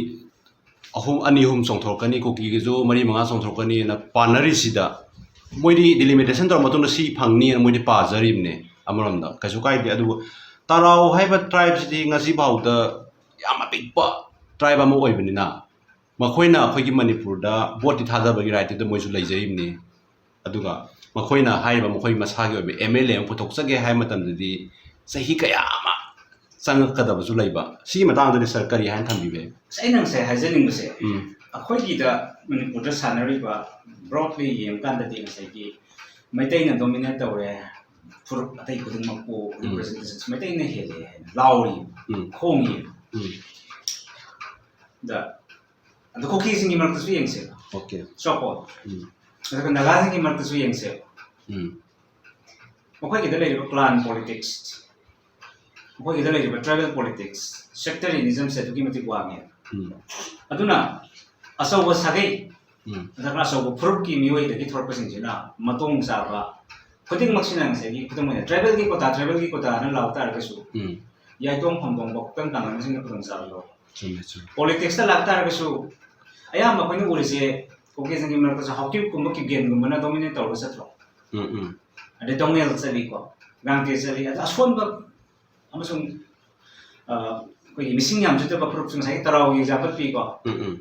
ꯑꯍꯨꯝ, ꯑꯅꯤ ꯑꯍꯨꯝ ꯆꯣꯡꯊꯣꯔꯛꯀꯅꯤ, ꯀꯨꯀꯤꯒꯤꯁꯨ ꯃꯔꯤ ꯃꯉꯥ ꯆꯣꯡꯊꯣꯔꯛꯀꯅꯤꯅ ꯄꯥꯅꯔꯤꯁꯤꯗ, ꯃꯣꯏꯗꯤ ꯗꯤꯂꯤꯃꯤꯇꯦꯁꯟ ꯇꯧꯔ ꯃꯇꯨꯡꯗ ꯁꯤ ꯐꯪꯅꯤꯅ ꯃꯣꯏꯗꯤ ꯄꯥꯖꯔꯤꯕꯅꯦ꯫ ꯑꯃꯔꯣꯝꯗ ꯀꯩꯁꯨ ꯀꯥꯏꯗꯦ꯫ ꯑꯗꯨꯕꯨ ꯇꯔꯥꯎ ꯍꯥꯏꯕ ꯇ꯭ꯔꯥꯏꯕꯁꯤꯗꯤ ꯉꯁꯤ ꯐꯥꯎꯗ ꯌꯥꯝ ꯑꯄꯤꯛꯄ ꯇ꯭ꯔꯥꯏꯕ ꯑꯃ ꯑꯣꯏꯕꯅꯤꯅ, ꯃꯈꯣꯏꯅ ꯑꯩꯈꯣꯏꯒꯤ ꯃꯅꯤꯄꯨꯔꯗ ꯚꯣꯠꯇꯤ ꯊꯥꯗꯕꯒꯤ ꯔꯥꯏꯠꯇꯨꯗ ꯃꯣꯏꯁꯨ ꯂꯩꯖꯔꯤꯕꯅꯤ꯫ ꯑꯗꯨꯒ ꯃꯈꯣꯏꯅ ꯍꯥꯏꯔꯤꯕ ꯃꯈꯣꯏ ꯃꯁꯥꯒꯤ ꯑꯣꯏꯕ ꯑꯦꯝ ꯑꯦꯜ ꯑꯦ ꯑꯃ ꯄꯨꯊꯣꯛꯆꯒꯦ ꯍꯥꯏꯕ ꯃꯇꯝꯗꯗꯤ ꯆꯍꯤ ꯀꯌꯥ ꯑꯃ ꯆꯪꯉꯛꯀꯗꯕꯁꯨ ꯂꯩꯕ꯫ ꯁꯤꯒꯤ ꯃꯇꯥꯡꯗꯗꯤ ꯁꯥꯔ ꯀꯔꯤ ꯍꯥꯏꯅ ꯊꯝꯕꯤꯕ ꯌꯥꯏ? ꯑꯁ, ꯑꯩꯅ ꯉꯁꯥꯏ ꯍꯥꯏꯖꯅꯤꯡꯕꯁꯦ, ꯎꯝ꯫ ꯑꯩꯈꯣꯏꯒꯤꯗ ꯃꯅꯤꯄꯨꯔꯗ ꯁꯥꯟꯅꯔꯤꯕ ꯕ꯭ꯔꯣꯗꯂꯤ ꯌꯦꯡꯕꯀꯥꯟꯗꯗꯤ ꯉꯁꯥꯏꯒꯤ ꯃꯩꯇꯩꯅ ꯗꯣꯃꯤꯅꯦꯠ ꯇꯧꯔꯦ, ꯐꯨꯔꯨꯞ ꯑꯇꯩ ꯈꯨꯗꯤꯡꯃꯛꯄꯨ ꯎꯝ꯫ ꯔꯤꯄ꯭ꯔꯖꯦꯟꯇꯦꯁꯟ ꯃꯩꯇꯩꯅ ꯍꯦꯜꯂꯦ ꯍꯥꯏꯅ ꯂꯥꯎꯔꯤ, ꯎꯝ꯫ ꯈꯣꯡꯉꯤ꯫ ꯎꯝ꯫ ꯗ ꯑꯗꯣ ꯀꯨꯀꯤꯁꯤꯡꯒꯤ ꯃꯔꯛꯇꯁꯨ ꯌꯦꯡꯁꯦꯕ, ꯑꯣꯀꯦ꯫ ꯆꯣꯀꯣ, ꯎꯝ꯫ ꯑꯗꯨꯒ ꯅꯥꯒꯥꯁꯤꯡꯒꯤ ꯃꯔꯛꯇꯁꯨ ꯌꯦꯡꯁꯦꯕ꯫ ꯎꯝ꯫ ꯃꯈꯣꯏꯒꯤꯗ ꯂꯩꯔꯤꯕ clan politics, ꯃꯈꯣꯏꯒꯤꯗ ꯂꯩꯔꯤꯕ tribal politics, sectarianismꯁꯦ ꯑꯗꯨꯛꯀꯤ ꯃꯇꯤꯛ ꯋꯥꯡꯉꯦ꯫ ꯑꯗꯨꯅ ꯑꯆꯧꯕ ꯁꯥꯒꯩ ꯅꯠꯇ꯭ꯔꯒ ꯑꯆꯧꯕ ꯐꯨꯔꯨꯞꯀꯤ ꯃꯤꯑꯣꯏꯗꯒꯤ ꯊꯣꯔꯛꯄꯁꯤꯡꯁꯤꯅ ꯃꯇꯣꯡ ꯆꯥꯕ ꯈꯨꯗꯤꯡꯃꯛꯁꯤꯅ ꯉꯁꯥꯏꯒꯤ ꯈꯨꯗꯝ ꯑꯣꯏꯅ tribalꯒꯤ quota, tribalꯒꯤ quotaꯅ ꯂꯥꯎ ꯇꯥꯔꯒꯁꯨ ꯌꯥꯏꯇꯣꯡ ꯐꯝꯗꯣꯡꯕ ꯈꯨꯀꯟ ꯄꯥꯡꯒꯟꯁꯤꯡꯅ ꯈꯨꯗꯣꯡꯆꯥꯕ ꯂꯧꯕ꯫ ꯆꯨꯝꯃꯦ ꯆꯨꯝꯃꯦ꯫ Politicsꯇ ꯂꯥꯛꯇꯥꯔꯒꯁꯨ ꯑꯌꯥꯝꯕ ꯑꯩꯈꯣꯏꯅ ꯎꯔꯤꯁꯦ ꯀꯨꯀꯤꯁꯤꯡꯒꯤ ꯃꯔꯛꯇꯁꯨ ꯍꯥꯎꯀꯤꯞꯀꯨꯝꯕ ꯀꯤꯞꯒꯦꯟꯒꯨꯝꯕꯅ dominate ꯇꯧꯔꯒ ꯆꯠꯇ꯭ꯔꯣ? ꯎꯝ ꯎꯝ꯫ ꯑꯗꯩ ꯗꯣꯡꯉꯦꯜ ꯆꯠꯂꯤꯀꯣ, ꯒꯥꯡꯇꯦ ꯆꯠꯂꯤ꯫ ꯑꯗ ꯑꯁꯣꯟꯕ ꯑꯃꯁꯨꯡ ꯑ, ꯑꯩꯈꯣꯏꯒꯤ ꯃꯤꯁꯤꯡ ꯌꯥꯝꯖꯗꯕ ꯐꯨꯔꯨꯞꯁꯨ ꯉꯁꯥꯏꯒꯤ ꯇꯔꯥꯎꯒꯤ ꯌꯥꯄꯠꯄꯤꯀꯣ꯫ ꯎꯝ ꯎꯝ꯫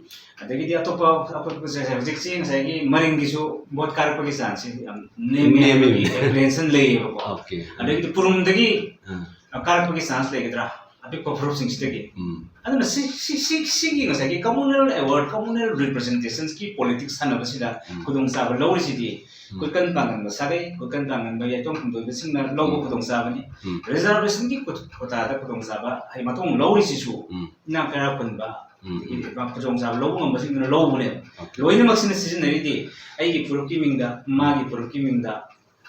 ꯑꯗꯒꯤꯗꯤ ꯑꯇꯣꯞꯄ ꯑꯇꯣꯞꯄꯁꯦ ꯍꯧꯖꯤꯛꯁꯤ ꯉꯁꯥꯏꯒꯤ ꯃꯔꯤꯡꯒꯤꯁꯨ vote ꯀꯥꯔꯛꯄꯒꯤ chanceꯁꯤ ꯌꯥꯝ ꯅꯦꯝꯃꯦ ꯅꯦꯝꯃꯦ꯫ ꯍꯥꯏꯕꯒꯤ apprehension ꯂꯩꯌꯦꯕꯀꯣ꯫ Okay꯫ ꯑꯗꯒꯤꯗꯤ ꯄꯨꯔꯨꯝꯗꯒꯤ ꯑꯥ꯫ ꯑ, ꯀꯥꯔꯛꯄꯒꯤ chance ꯂꯩꯒꯗ꯭ꯔꯥ ꯑꯄꯤꯛꯄ ꯐꯨꯔꯨꯞꯁꯤꯡꯁꯤꯗꯒꯤ꯫ ꯎꯝ꯫ ꯑꯗꯨꯅ ꯁꯤ ꯁꯤ ꯁꯤ ꯁꯤꯒꯤ ꯉꯁꯥꯏꯒꯤ communal award, communal representationꯒꯤ politics ꯁꯥꯟꯅꯕꯁꯤꯗ ꯎꯝ꯫ ꯈꯨꯗꯣꯡꯆꯥꯕ ꯂꯧꯔꯤꯁꯤꯗꯤ ꯎꯝ꯫ ꯈꯨꯠꯀꯟ ꯄꯥꯡꯒꯟꯕ ꯁꯥꯒꯩ, ꯈꯨꯠꯀꯟ ꯄꯥꯡꯒꯟꯕ ꯌꯥꯏꯇꯣꯡ ꯐꯝꯗꯣꯏꯕꯁꯤꯡꯅ ꯂꯧꯕ ꯎꯝ꯫ ꯈꯨꯗꯣꯡꯆꯥꯕꯅꯤ꯫ ꯎꯝ꯫ Reservationꯒꯤ ꯈꯨꯠ-, quotaꯗ ꯈꯨꯗꯣꯡꯆꯥꯕ ꯍꯥꯏ ꯃꯇꯣꯡ ꯂꯧꯔꯤꯁꯤꯁꯨ ꯎꯝ꯫ ꯏꯅꯥꯛ ꯀꯩꯔꯥꯛ ꯈꯨꯟꯕ ꯎꯝ꯫ ꯑꯗꯒꯤ ꯈꯨꯗꯣꯡꯆꯥꯕ ꯂꯧꯕ ꯉꯝꯕꯁꯤꯡꯗꯨꯅ ꯂꯧꯕꯅꯦꯕ꯫ Okay꯫ ꯂꯣꯏꯅꯃꯛꯁꯤꯅ ꯁꯤꯖꯤꯟꯅꯔꯤꯗꯤ ꯑꯩꯒꯤ ꯐꯨꯔꯨꯞꯀꯤ ꯃꯤꯡꯗ, ꯃꯥꯒꯤ ꯐꯨꯔꯨꯞꯀꯤ ꯃꯤꯡꯗ,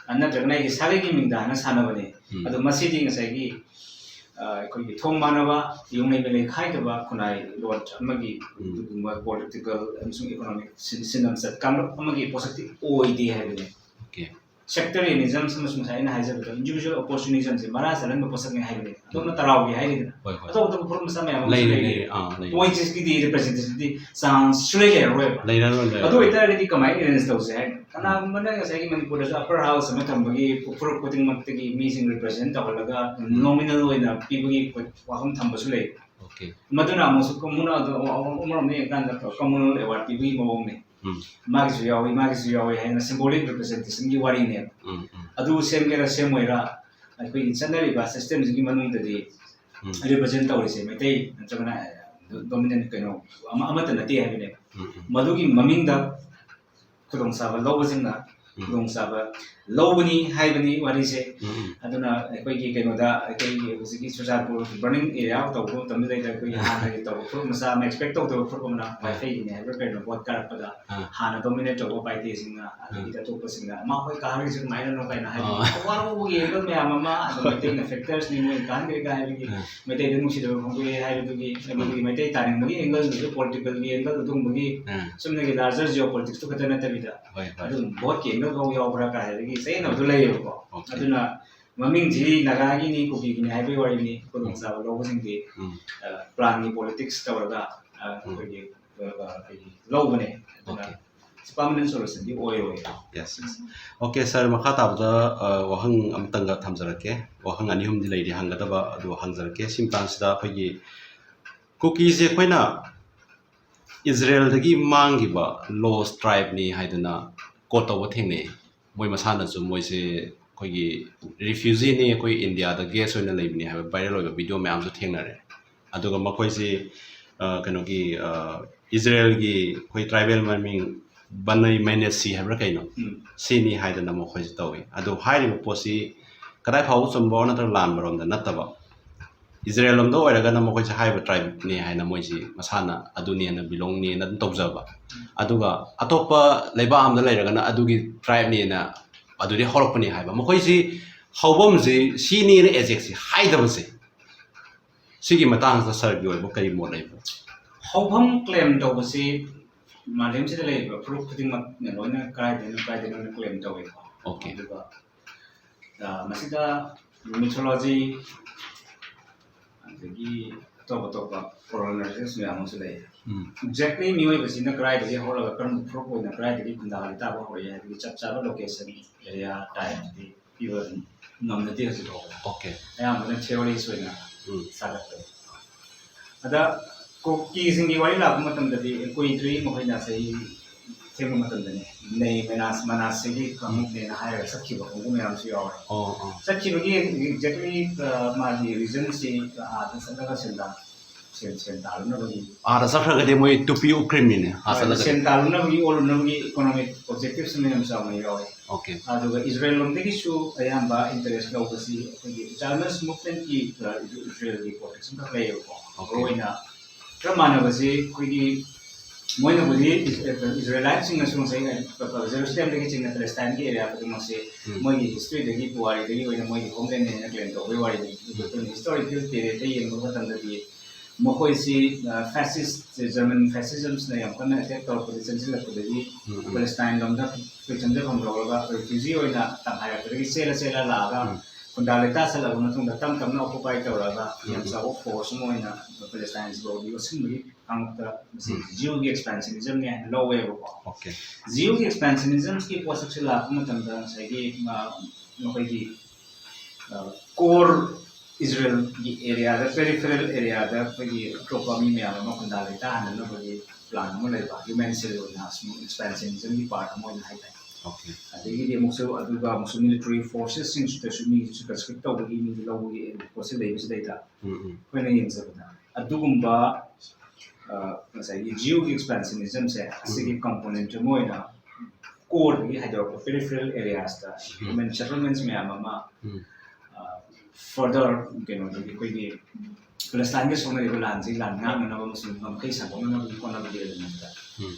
ꯑ, ꯅꯠꯇ꯭ꯔꯒꯅ ꯑꯩꯒꯤ ꯁꯥꯒꯩꯒꯤ ꯃꯤꯡꯗ ꯍꯥꯏꯅ ꯁꯥꯟꯅꯕꯅꯦ꯫ ꯎꯝ꯫ ꯑꯗꯣ ꯃꯁꯤꯗꯤ ꯉꯁꯥꯏꯒꯤ, ꯑ, ꯑꯩꯈꯣꯏꯒꯤ ꯊꯣꯡ ꯃꯥꯟꯅꯕ, ꯌꯨꯝꯂꯩ ꯃꯩꯂꯩ ꯈꯥꯏꯗꯕ ꯈꯨꯟꯅꯥꯏ ꯂꯣꯟ ꯑꯃꯒꯤ ꯎꯝ꯫ ꯑꯗꯨꯒꯨꯝꯕ political ꯑꯃꯁꯨꯡ economic ꯁꯤꯟ-, ꯁꯤꯟꯅꯝꯆꯠ ꯀꯥꯡꯂꯨꯞ ꯑꯃꯒꯤ ꯄꯣꯠꯁꯛꯇꯤ ꯑꯣꯏꯗꯦ ꯍꯥꯏꯕꯅꯦ꯫ Okay꯫ Sectarianism ꯑꯃꯁꯨꯡ ꯉꯁꯥꯏ ꯑꯩꯅ ꯍꯥꯏꯖꯕꯗꯣ individual opportunismꯁꯦ ꯃꯔꯥ ꯆꯥꯍꯟꯕ ꯄꯣꯠꯁꯛꯅꯤ ꯍꯥꯏꯕꯅꯦ꯫ ꯑꯗꯣꯝꯅ ꯇꯔꯥꯎꯒꯤ ꯍꯥꯏꯔꯤꯗꯅ꯫ ꯍꯣꯏ ꯍꯣꯏ꯫ ꯑꯇꯣꯞ ꯑꯇꯣꯞꯄ ꯐꯨꯔꯨꯞ ꯃꯆꯥ ꯃꯌꯥꯝ ꯑꯃꯁꯨ ꯂꯩꯔꯦ ꯂꯩꯔꯤ꯫ ꯂꯩꯔꯦ꯫ ꯑꯥ ꯂꯩꯔꯦ꯫ Pointsꯀꯤꯗꯤ representationꯗꯤ chanceꯁꯨ ꯂꯩ ꯂꯩꯔꯔꯣꯏꯕ꯫ ꯂꯩꯔꯔꯣꯏ ꯂꯩꯔꯔꯣꯏ꯫ ꯑꯗꯨ ꯑꯣꯏꯇꯥꯔꯒꯗꯤ ꯀꯃꯥꯏꯅ arrange ꯇꯧꯁꯦ ꯍꯥꯏꯅꯣ? ꯀꯅꯥꯒꯨꯝꯕꯅ ꯉꯁꯥꯏꯒꯤ ꯃꯅꯤꯄꯨꯔꯗꯁꯨ upper house ꯑꯃ ꯊꯝꯕꯒꯤ ꯐꯨꯔꯨꯞ ꯈꯨꯗꯤꯡꯃꯛꯇꯒꯤ ꯃꯤꯁꯤꯡ represent ꯇꯧꯍꯜꯂꯒ nominal ꯑꯣꯏꯅ ꯄꯤꯕꯒꯤ ꯋꯥꯐꯝ ꯊꯝꯕꯁꯨ ꯂꯩ꯫ Okay꯫ ꯃꯗꯨꯅ ꯑꯃꯨꯛꯁꯨ communal, ꯑꯃꯔꯣꯝꯗ ꯌꯦꯡꯀꯥꯟꯗ communal award ꯄꯤꯕꯒꯤ ꯃꯑꯣꯡꯅꯤ꯫ ꯎꯝ꯫ ꯃꯥꯒꯤꯁꯨ ꯌꯥꯎꯏ, ꯃꯥꯒꯤꯁꯨ ꯌꯥꯎꯏ ꯍꯥꯏꯅ symbolic representationꯒꯤ ꯋꯥꯔꯤꯅꯦꯕ꯫ ꯎꯝ ꯎꯝ꯫ ꯑꯗꯨ ꯁꯦꯝꯒꯦꯔꯥ ꯁꯦꯝꯃꯣꯏꯔꯥ ꯑꯩꯈꯣꯏꯒꯤ ꯆꯠꯅꯔꯤꯕ systemꯁꯤꯒꯤ ꯃꯅꯨꯡꯗꯗꯤ ꯎꯝ꯫ represent ꯇꯧꯔꯤꯁꯦ ꯃꯩꯇꯩ ꯅꯠꯇ꯭ꯔꯒꯅ dominant ꯀꯩꯅꯣ ꯑꯃ-, ꯑꯃꯠꯇ ꯅꯠꯇꯦ ꯍꯥꯏꯕꯅꯦꯕ꯫ ꯎꯝ ꯎꯝ꯫ ꯃꯗꯨꯒꯤ ꯃꯃꯤꯡꯗ ꯈꯨꯗꯣꯡꯆꯥꯕ ꯂꯧꯕꯁꯤꯡꯅ ꯈꯨꯗꯣꯡꯆꯥꯕ ꯂꯧꯕꯅꯤ ꯍꯥꯏꯕꯅꯤ ꯋꯥꯔꯤꯁꯦ꯫ ꯑꯗꯨꯅ ꯑꯩꯈꯣꯏꯒꯤ ꯀꯩꯅꯣꯗ, ꯑꯩꯈꯣꯏꯒꯤ ꯍꯧꯖꯤꯛꯀꯤ ꯆꯨꯔꯆꯥꯟꯄꯨꯔ ꯕꯔꯅꯤꯡ ꯑꯦꯔꯤꯌꯥ ꯇꯧꯕ ꯃꯇꯝꯗꯨꯗꯩꯗ ꯑꯩꯈꯣꯏꯒꯤ ꯍꯥꯟꯅꯒꯤ ꯇꯧꯕ ꯐꯨꯔꯨꯞ ꯃꯆꯥ ꯑꯃ, ꯑꯦꯛꯁꯄꯦꯛ ꯇꯧꯗꯕ ꯐꯨꯔꯨꯞ ꯑꯃꯅ ꯋꯥꯏꯐꯩꯒꯤꯅꯤ ꯍꯥꯏꯕ꯭ꯔꯥ ꯀꯩꯅꯣ, ꯚꯣꯠ ꯀꯥꯔꯛꯄꯗ ꯍꯥꯟꯅ ꯗꯣꯃꯤꯅꯦꯠ ꯇꯧꯕ ꯄꯥꯏꯇꯦꯁꯤꯡꯅ, ꯑꯗꯒꯤꯗꯤ ꯑꯇꯣꯞꯄꯁꯤꯡꯅ, "ꯃꯥ ꯍꯣꯏ ꯀꯥꯔꯤꯁꯦ ꯀꯃꯥꯏꯅꯅꯣ?" ꯀꯥꯏꯅ ꯍꯥꯏꯕ ꯑꯋꯥꯔꯧꯕꯒꯤ ꯑꯦꯡꯒꯜ ꯃꯌꯥꯝ ꯑꯃ, ꯑꯗꯨ ꯃꯩꯇꯩꯅ ꯐꯦꯛꯇꯔꯁꯅꯤ ꯃꯣꯏꯅ ꯀꯥꯍꯟꯈ꯭ꯔꯦ ꯀꯥꯏ ꯍꯥꯏꯕꯒꯤ, ꯃꯩꯇꯩꯗ ꯅꯨꯡꯁꯤꯗꯕ ꯐꯣꯡꯗꯣꯛꯑꯦ ꯍꯥꯏꯕꯗꯨꯒꯤ, ꯑꯗꯨꯒꯤ ꯃꯩꯇꯩ ꯇꯥꯅꯤꯡꯕꯒꯤ ꯑꯦꯡꯒꯜꯗꯨꯁꯨ, ꯄꯣꯂꯤꯇꯤꯀꯦꯜꯒꯤ ꯑꯦꯡꯒꯜ ꯑꯗꯨꯒꯨꯝꯕꯒꯤ, ꯆꯨꯝꯅꯒꯤ ꯂꯥꯔꯖꯔ ꯖꯤꯑꯣ ꯄꯣꯂꯤꯇꯤꯛꯁꯇꯨ ꯈꯛꯇ ꯅꯠꯇꯕꯤꯗ, ꯍꯣꯏ, ꯍꯣꯏ꯫ ꯑꯗꯨꯝ ꯚꯣꯠꯀꯤ ꯑꯦꯡꯒꯜ ꯐꯥꯎ ꯌꯥꯎꯕ꯭ꯔꯥ ꯀꯥꯏ ꯍꯥꯏꯕꯒꯤ ꯆꯌꯦꯠꯅꯕꯗꯨ ꯂꯩꯌꯦꯕꯀꯣ꯫ ꯑꯣꯀꯦ꯫ ꯑꯗꯨꯅ ꯃꯃꯤꯡꯁꯤ ꯅꯥꯒꯥꯒꯤꯅꯤ, ꯀꯨꯀꯤꯒꯤꯅꯤ ꯍꯥꯏꯕꯒꯤ ꯋꯥꯔꯤꯅꯤ꯫ ꯈꯨꯗꯣꯡꯆꯥꯕ ꯂꯧꯕꯁꯤꯡꯗꯤ, ꯎꯝ꯫ ꯑ, ꯄ꯭ꯂꯥꯟꯒꯤ ꯄꯣꯂꯤꯇꯤꯛꯁ ꯇꯧꯔꯒ, ꯑ, ꯎꯝ꯫ ꯑꯩꯈꯣꯏꯒꯤ, ꯑ, ꯑ, ꯑꯩꯈꯣꯏꯒꯤ ꯂꯧꯕꯅꯦ꯫ ꯑꯗꯨꯅ ꯑꯣꯀꯦ꯫ ꯄꯥꯔꯃꯅꯦꯟ ꯁꯣꯂꯨꯁꯟꯗꯤ ꯑꯣꯏꯔꯣꯏ꯫ Yes, yes. ꯑꯣꯀꯦ, ꯁꯥꯔ, ꯃꯈꯥ ꯇꯥꯕꯗ, ꯑ, ꯋꯥꯍꯪ ꯑꯃꯇꯪꯒ ꯊꯝꯖꯔꯛꯀꯦ꯫ ꯋꯥꯍꯪ ꯑꯅꯤ ꯑꯍꯨꯝꯗꯤ ꯂꯩꯔꯤ ꯍꯪꯒꯗꯕ, ꯑꯗꯨ ꯍꯪꯖꯔꯛꯀꯦ꯫ ꯁꯤ ꯃꯇꯥꯡꯁꯤꯗ ꯑꯩꯈꯣꯏꯒꯤ ꯀꯨꯀꯤꯁꯦ ꯑꯩꯈꯣꯏꯅ ꯏꯖꯔꯦꯜꯗꯒꯤ ꯃꯥꯡꯈꯤꯕ ꯂꯣꯁ ꯇ꯭ꯔꯥꯏꯕꯅꯤ ꯍꯥꯏꯗꯅ ꯀꯣꯠ ꯇꯧꯕ ꯊꯦꯡꯅꯩ꯫ ꯃꯣꯏ ꯃꯁꯥꯅꯁꯨ ꯃꯣꯏꯁꯦ ꯑꯩꯈꯣꯏꯒꯤ ꯔꯤꯐ꯭ꯌꯨꯖꯤꯅꯤ, ꯑꯩꯈꯣꯏ ꯏꯟꯗꯤꯌꯥꯗ ꯒꯦꯁ ꯑꯣꯏꯅ ꯂꯩꯕꯅꯤ ꯍꯥꯏꯕ ꯚꯥꯏꯔꯦꯜ ꯑꯣꯏꯕ ꯚꯤꯗꯤꯑꯣ ꯃꯌꯥꯝꯁꯨ ꯊꯦꯡꯅꯔꯦ꯫ ꯑꯗꯨꯒ ꯃꯈꯣꯏꯁꯤ, ꯑ, ꯀꯩꯅꯣꯒꯤ, ꯑ, ꯏꯖꯔꯦꯜꯒꯤ ꯑꯩꯈꯣꯏ ꯇ꯭ꯔꯥꯏꯕꯦꯜ ꯃꯃꯤꯡ ꯕꯅꯩ ꯃꯦꯅꯦꯁꯤ ꯍꯥꯏꯕ꯭ꯔꯥ ꯀꯩꯅꯣ, ꯎꯝ꯫ ꯁꯤꯅꯤ ꯍꯥꯏꯗꯅ ꯃꯈꯣꯏꯁꯤ ꯇꯧꯏ꯫ ꯑꯗꯨ ꯍꯥꯏꯔꯤꯕ ꯄꯣꯠꯁꯤ ꯀꯗꯥꯏ ꯐꯥꯎꯕ ꯆꯨꯝꯕ ꯅꯠꯇ꯭ꯔꯒ ꯂꯥꯟꯕꯔꯣꯝꯗ ꯅꯠꯇꯕ, ꯏꯖꯔꯦꯜ ꯂꯣꯝꯗ ꯑꯣꯏꯔꯒꯅ ꯃꯈꯣꯏꯁꯦ ꯍꯥꯏꯔꯤꯕ ꯇ꯭ꯔꯥꯏꯕꯅꯤ ꯍꯥꯏꯅ ꯃꯣꯏꯁꯤ ꯃꯁꯥꯅ ꯑꯗꯨꯅꯦꯅ, ꯕꯤꯂꯣꯡꯅꯦꯅ ꯑꯗꯨꯝ ꯇꯧꯖꯕ, ꯑꯗꯨꯒ ꯑꯇꯣꯞꯄ ꯂꯩꯕꯥꯛ ꯑꯃꯗ ꯂꯩꯔꯒꯅ ꯑꯗꯨꯒꯤ ꯇ꯭ꯔꯥꯏꯕꯅꯦꯅ, ꯑꯗꯨꯗꯤ ꯍꯧꯔꯛꯄꯅꯤ ꯍꯥꯏꯕ, ꯃꯈꯣꯏꯁꯤ ꯍꯧꯐꯝꯁꯤ ꯁꯤꯅꯦꯅ ꯑꯦꯖꯦꯛꯁꯤ ꯍꯥꯏꯗꯕꯁꯦ, ꯁꯤꯒꯤ ꯃꯇꯥꯡꯗ ꯁꯥꯔꯒꯤ ꯑꯣꯏꯕ ꯀꯔꯤ ꯃꯣꯠ ꯂꯩꯕ꯭ꯔꯥ? ꯍꯧꯐꯝ ꯀ꯭ꯂꯦꯝ ꯇꯧꯕꯁꯤ ꯃꯥꯂꯦꯝꯁꯤꯗ ꯂꯩꯔꯤꯕ ꯐꯨꯔꯨꯞ ꯈꯨꯗꯤꯡꯃꯛꯅ ꯂꯣꯏꯅ ꯀꯗꯥꯏꯗꯅꯣ ꯀꯗꯥꯏꯗꯅꯣꯅ ꯀ꯭ꯂꯦꯝ ꯇꯧꯋꯦꯀꯣ꯫ ꯑꯣꯀꯦ꯫ ꯑꯗꯨꯒ, ꯑ, ꯃꯁꯤꯗ ꯃꯤꯊꯣꯂꯣꯖꯤ, ꯑꯗꯒꯤ ꯑꯇꯣꯞ ꯑꯇꯣꯞꯄ ꯀꯣꯂꯣꯅꯥꯏꯖꯔꯁ ꯃꯌꯥꯝ ꯑꯃꯁꯨ ꯂꯩ꯫ ꯎꯝ꯫ ꯑꯦꯛꯖꯦꯛꯂꯤ ꯃꯤꯑꯣꯏꯕꯁꯤꯅ ꯀꯗꯥꯏꯗꯒꯤ ꯍꯧꯔꯒ ꯀꯔꯝꯕ ꯐꯨꯔꯨꯞ ꯑꯣꯏꯅ ꯀꯗꯥꯏꯗꯒꯤ ꯈꯨꯟꯗꯥ ꯂꯩꯇꯥꯕ ꯍꯧꯔꯛꯏ ꯍꯥꯏꯕꯒꯤ ꯆꯞ ꯆꯥꯕ ꯂꯣꯀꯦꯁꯟ, ꯑꯦꯔꯤꯌꯥ, ꯇꯥꯏꯝꯗꯤ ꯄꯤꯕ ꯉꯝꯅꯗꯦ ꯍꯧꯖꯤꯛ ꯐꯥꯎꯕꯗ꯫ ꯑꯣꯀꯦ꯫ ꯑꯌꯥꯝꯕꯅ ꯊꯤꯑꯣꯔꯤꯁ ꯑꯣꯏꯅ ꯎꯝ꯫ ꯁꯥꯒꯠꯄꯅꯤ꯫ ꯑꯗ ꯀꯨꯀꯤꯁꯤꯡꯒꯤ ꯋꯥꯔꯤ ꯂꯥꯛꯄ ꯃꯇꯝꯗꯗꯤ ꯀꯨꯏꯗ꯭ꯔꯤ, ꯃꯈꯣꯏꯅ ꯆꯍꯤ ꯊꯦꯡꯕ ꯃꯇꯝꯗꯅꯤ꯫ ꯅꯩ ꯃꯅꯥꯁ, ꯃꯅꯥꯁꯁꯤꯒꯤ ꯀꯥꯡꯂꯨꯞꯅꯦꯅ ꯍꯥꯏꯔꯒ ꯆꯠꯈꯤꯕ ꯀꯥꯡꯕꯨ ꯃꯌꯥꯝꯁꯨ ꯌꯥꯎꯔꯦ꯫ ꯑꯣ, ꯑꯣ꯫ ꯆꯠꯈꯤꯕꯒꯤ ꯑꯦꯛꯖꯦꯛꯂꯤ, ꯑ, ꯃꯥꯒꯤ ꯔꯤꯖꯟꯁꯤ ꯑꯥꯗ ꯆꯠꯂꯒ ꯁꯦꯟꯗꯥꯟ ꯁꯦꯟ ꯁꯦꯟ ꯇꯥꯜꯂꯨꯅꯕꯒꯤ ꯑꯥꯗ ꯆꯠꯈ꯭ꯔꯒꯗꯤ ꯃꯣꯏ ꯇꯨꯄꯤ ꯎꯞꯈ꯭ꯔꯤꯕꯅꯤꯅꯦ, ꯑꯥ ꯆꯠꯂꯒꯗꯤ꯫ ꯁꯦꯟ ꯇꯥꯜꯂꯨꯅꯕꯒꯤ, ꯑꯣꯜꯂꯨꯅꯕꯒꯤ economic objectives ꯌꯥꯝ ꯆꯥꯎꯅ ꯌꯥꯎꯋꯦ꯫ Okay. ꯑꯗꯨꯒ ꯏꯖꯔꯦꯜ ꯂꯣꯝꯗꯒꯤꯁꯨ ꯑꯌꯥꯝꯕ interest ꯂꯧꯕꯁꯤ ꯑꯩꯈꯣꯏꯒꯤ Zionist movementꯀꯤ, ꯑ, ꯏꯖꯔꯦꯜꯒꯤ politics ꯑꯃꯈꯛ ꯂꯩꯌꯦꯕꯀꯣ꯫ Okay. ꯃꯔꯨꯑꯣꯏꯅ ꯈꯔ ꯃꯥꯟꯅꯕꯁꯤ ꯑꯩꯈꯣꯏꯒꯤ ꯃꯣꯏꯅꯕꯨꯗꯤ ꯏꯖ-, ꯏꯖꯔꯦꯂꯥꯏꯠꯁꯤꯡꯅꯁꯨ ꯉꯁꯥꯏ ꯖꯦꯔꯨꯁꯂꯦꯝꯗꯒꯤ ꯆꯤꯡꯅ ꯄꯦꯂꯦꯁꯇꯥꯏꯟꯒꯤ area ꯈꯨꯗꯤꯡꯃꯛꯁꯦ ꯎꯝ. ꯃꯣꯏꯒꯤ historyꯗꯒꯤ ꯄꯨꯋꯥꯔꯤꯗꯒꯤ ꯑꯣꯏꯅ ꯃꯣꯏꯒꯤ homeland ꯍꯥꯏꯅ claim ꯇꯧꯕꯒꯤ ꯋꯥꯔꯤꯅꯤ꯫ ꯑꯗꯨꯒ ꯑꯩꯈꯣꯏꯅ historical periodꯇ ꯌꯦꯡꯕ ꯃꯇꯝꯗꯗꯤ ꯃꯈꯣꯏꯁꯤ, ꯑ, fascist, German fascismꯁꯅ ꯌꯥꯝ ꯀꯟꯅ attack ꯇꯧꯔꯛꯄꯗ ꯆꯪꯁꯤꯜꯂꯛꯄꯗꯒꯤ ꯎꯝ, ꯎꯝ. ꯄꯦꯂꯦꯁꯇꯥꯏꯟ ꯂꯣꯝꯗ ꯆꯪꯖꯐꯝ ꯂꯧꯔꯒ refugee ꯑꯣꯏꯅ ꯇꯪꯈꯥꯏꯔꯛꯄꯗꯒꯤ ꯆꯦꯜꯂ ꯆꯦꯜꯂ ꯂꯥꯛꯑꯒ ꯎꯝ. ꯈꯨꯟꯗꯥ ꯂꯩꯇꯥ ꯆꯠꯂꯕ ꯃꯇꯨꯡꯗ ꯇꯞ ꯇꯞꯅ occupy ꯇꯧꯔꯒ ꯌꯥꯝ ꯎꯝ. ꯆꯥꯎꯕ force ꯑꯃ ꯑꯣꯏꯅ ꯄꯦꯂꯦꯁꯇꯥꯏꯟꯁꯤꯐꯥꯎꯗꯤ ꯂꯧꯁꯤꯟꯕꯒꯤ ꯀꯥꯡꯂꯨꯞꯇ ꯃꯁꯤ ꯎꯝ. Jewꯒꯤ expansionismꯅꯤ ꯍꯥꯏꯅ ꯂꯧꯋꯦꯕꯀꯣ꯫ Okay. Jewꯒꯤ expansionismꯒꯤ ꯄꯣꯠꯁꯛꯁꯦ ꯂꯥꯛꯄ ꯃꯇꯝꯗ ꯉꯁꯥꯏꯒꯤ, ꯑ, ꯃꯈꯣꯏꯒꯤ, ꯑ, core ꯏꯖꯔꯦꯜꯒꯤ areaꯗ, peripheral areaꯗ ꯑꯩꯈꯣꯏꯒꯤ ꯑꯇꯣꯞꯄ ꯃꯤ ꯃꯌꯥꯝ ꯑꯃ ꯈꯨꯟꯗꯥ ꯂꯩꯇꯥꯍꯟꯅꯅꯕꯒꯤ plan ꯑꯃ ꯂꯩꯕ, human cell ꯑꯣꯏꯅ expansionismꯒꯤ part ꯑꯃ ꯑꯣꯏꯅ ꯍꯥꯏꯇꯥꯔꯦ꯫ Okay. ꯑꯗꯒꯤꯗꯤ ꯑꯃꯨꯛꯁꯨ ꯑꯗꯨꯒ ꯑꯃꯨꯛꯁꯨ military forcesꯁꯤꯡꯁꯤꯗꯁꯨ ꯃꯤꯁꯨ conscript ꯇꯧꯕꯒꯤ, ꯃꯤꯁꯨ ꯂꯧꯕꯒꯤ ꯄꯣꯠꯁꯤ ꯂꯩꯕꯁꯤꯗꯩꯗ ꯎꯝ, ꯎꯝ. ꯑꯩꯈꯣꯏꯅ ꯌꯦꯡꯖꯕꯗ ꯑꯗꯨꯒꯨꯝꯕ, ꯑ, ꯉꯁꯥꯏꯒꯤ Jewꯒꯤ expansionismꯁꯦ ꯑꯁꯤꯒꯤ component ꯑꯃ ꯑꯣꯏꯅ coreꯗꯒꯤ ꯍꯥꯏꯗꯣꯔꯛꯄ peripheral areasꯇ human settlements ꯃꯌꯥꯝ ꯑꯃ, ꯎꯝ. ꯑ, further ꯀꯩꯅꯣꯗꯒꯤ ꯑꯩꯈꯣꯏꯒꯤ ꯄꯦꯂꯦꯁꯇꯥꯏꯟꯒ ꯁꯣꯛꯅꯔꯤꯕ ꯂꯥꯟꯁꯤ ꯂꯥꯟ ꯉꯥꯛꯅꯅꯕ ꯑꯃꯁꯨꯡ ꯉꯝꯈꯩ ꯁꯟꯗꯣꯛꯅꯅꯕꯒꯤ ꯍꯣꯠꯅꯕꯒꯤ element ꯎꯝ.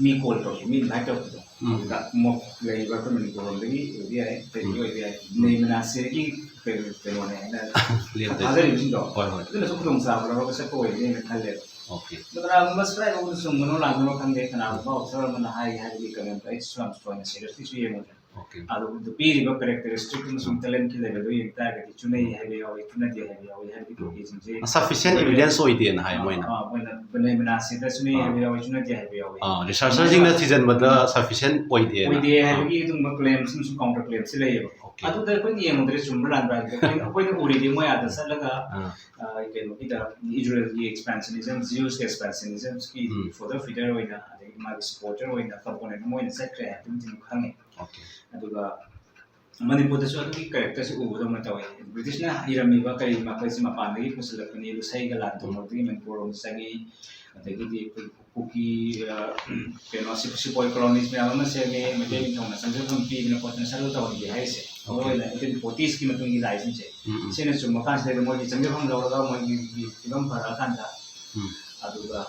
ꯃꯤ call ꯇꯧꯔꯛꯄ, ꯃꯤ invite ꯇꯧꯔꯛꯄꯗꯣ꯫ ꯎꯝ. ꯑꯗꯨꯗ ꯃꯣ-, ꯂꯩꯔꯤꯕ ꯑꯩꯈꯣꯏ ꯃꯅꯤꯄꯨꯔ ꯂꯣꯝꯗꯒꯤ ꯑꯣꯏꯕ ꯌꯥꯏ, ꯑꯇꯩꯗꯒꯤ ꯑꯣꯏꯕ ꯌꯥꯏ, ꯅꯦꯃꯅꯥꯁꯤꯒꯤ ꯀꯩꯅꯣ, ꯀꯩꯅꯣꯅꯦ ꯍꯥꯏꯅ ꯂꯦꯞꯇꯣꯏ. ꯊꯥꯖꯔꯤꯕꯁꯤꯡꯗꯣ, ꯍꯣꯏ, ꯍꯣꯏ. ꯑꯗꯨꯅꯁꯨ ꯈꯨꯗꯣꯡꯆꯥꯕ ꯂꯧꯔꯒ ꯆꯠꯄ ꯑꯣꯏꯒꯅꯤꯅ ꯈꯜꯂꯦꯕ꯫ Okay. ꯑꯗꯣ ꯀꯅꯥꯒꯨꯝꯕ ꯁ꯭ꯀ꯭ꯔꯥꯏꯕ ꯑꯃꯗ ꯆꯨꯝꯕꯅꯣ ꯂꯥꯟꯕꯅꯣ ꯈꯪꯗꯦ, ꯀꯅꯥꯒꯨꯝꯕ officer ꯑꯃꯅ ꯍꯥꯏ ꯍꯥꯏꯕꯒꯤ ꯀꯃꯦꯟꯇꯣ ꯑꯩꯁꯨ ꯌꯥꯝ ꯊꯣꯏꯅ seriouslyꯁꯨ ꯌꯦꯡꯉꯨꯗ꯭ꯔꯦ꯫ Okay. ꯑꯗꯨ ꯄꯤꯔꯤꯕ characteristic ꯑꯃꯁꯨꯡ talentꯀꯤ levelꯗꯣ ꯌꯦꯡ ꯇꯥꯔꯒꯗꯤ ꯆꯨꯅꯩ ꯍꯥꯏꯕ ꯌꯥꯎꯋꯤ, ꯆꯨꯅꯗꯦ ꯍꯥꯏꯕ ꯌꯥꯎꯋꯤ ꯍꯥꯏꯕꯒꯤ ꯀꯩꯁꯤꯡꯁꯦ Sufficient evidence ꯑꯣꯏꯗꯦꯅ ꯍꯥꯏ ꯃꯣꯏꯅ꯫ ꯑꯥ, ꯃꯣꯏꯅ ꯅꯦꯃꯅꯥꯁꯤꯗ ꯆꯨꯅꯩ ꯍꯥꯏꯕ ꯌꯥꯎꯋꯤ, ꯆꯨꯅꯗꯦ ꯍꯥꯏꯕ ꯌꯥꯎꯋꯤ꯫ ꯑꯥ, researcherꯁꯤꯡꯅ ꯊꯤꯖꯤꯟꯕꯗ sufficient ꯑꯣꯏꯗꯦꯅ꯫ ꯑꯣꯏꯗꯦ ꯍꯥꯏꯕꯒꯤ ꯑꯗꯨꯒꯨꯝꯕ claimꯁꯤꯡꯁꯨ, counter claimꯁꯤ ꯂꯩꯌꯦꯕ꯫ Okay. ꯑꯗꯨꯗ ꯑꯩꯈꯣꯏꯅ ꯌꯦꯡꯉꯨꯗ꯭ꯔꯦ ꯆꯨꯝꯕ꯭ꯔꯥ ꯂꯥꯟꯕ꯭ꯔꯥ ꯍꯥꯏꯕꯗꯤ ꯑꯩꯈꯣꯏꯅ, ꯑꯩꯈꯣꯏꯅ ꯎꯔꯤꯗꯤ ꯃꯣꯏ ꯑꯥꯗ ꯆꯠꯂꯒ, ꯑꯥ. ꯑ, ꯀꯩꯅꯣꯒꯤꯗ, ꯏꯖꯔꯦꯜꯒꯤ expansionism, Jewꯁꯀꯤ expansionismꯒꯤ ꯎꯝ. fodder feeder ꯑꯣꯏꯅ, ꯑꯗꯒꯤ ꯃꯥꯒꯤ supporter ꯑꯣꯏꯅ, component ꯑꯃ ꯑꯣꯏꯅ ꯆꯠꯈ꯭ꯔꯦ ꯍꯥꯏꯕꯗꯨꯃꯗꯤ ꯑꯗꯨꯝ ꯈꯪꯉꯦ꯫ Okay. ꯑꯗꯨꯒ ꯃꯅꯤꯄꯨꯔꯗꯁꯨ ꯑꯗꯨꯒꯤ ꯀꯦꯔꯦꯛꯇꯔꯁꯦ ꯎꯕꯗꯧꯅ ꯇꯧꯋꯦ꯫ ꯕ꯭ꯔꯤꯇꯤꯁꯅ ꯏꯔꯝꯃꯤꯕ ꯀꯔꯤ ꯃꯈꯩꯁꯦ ꯃꯄꯥꯟꯗꯒꯤ ꯄꯨꯁꯤꯜꯂꯛꯄꯅꯤ, ꯏꯁꯩꯒ ꯂꯥꯟ ꯇꯧꯅꯕꯗꯒꯤ ꯃꯅꯤꯄꯨꯔ ꯂꯣꯝꯗ ꯆꯪꯉꯤ꯫ ꯑꯗꯒꯤꯗꯤ ꯑꯩꯈꯣꯏ ꯀꯨꯀꯤ, ꯑ, ꯀꯩꯅꯣ, ꯁꯤ-, ꯁꯤꯄꯣꯏ ꯀꯣꯂꯣꯅꯤꯁ ꯃꯌꯥꯝ ꯑꯃ ꯁꯦꯝꯃꯦ, ꯃꯩꯇꯩ ꯅꯤꯡꯊꯧꯅ ꯆꯪꯖꯐꯝ ꯄꯤꯗꯅ ꯈꯣꯠꯇꯅ ꯁꯦꯇꯜ ꯇꯧꯍꯟꯒꯦ ꯍꯥꯏꯔꯤꯁꯦ꯫ ꯃꯔꯨ ꯑꯣꯏꯅ ꯑꯩꯠꯇꯤꯟ ꯐꯣꯔꯇꯤꯁꯀꯤ ꯃꯇꯨꯡꯒꯤ ꯂꯥꯏꯁꯤꯡꯁꯦ꯫ ꯎꯝ, ꯎꯝ꯫ ꯁꯤꯅ ꯆꯨꯝꯕ ꯀꯥꯟꯁꯤꯗ ꯃꯣꯏꯒꯤ ꯆꯪꯖꯐꯝ ꯂꯧꯔꯒ ꯃꯣꯏꯒꯤ ꯐꯤꯕꯝ ꯐꯔꯛꯑꯀꯥꯟꯗ, ꯎꯝ꯫ ꯑꯗꯨꯒ,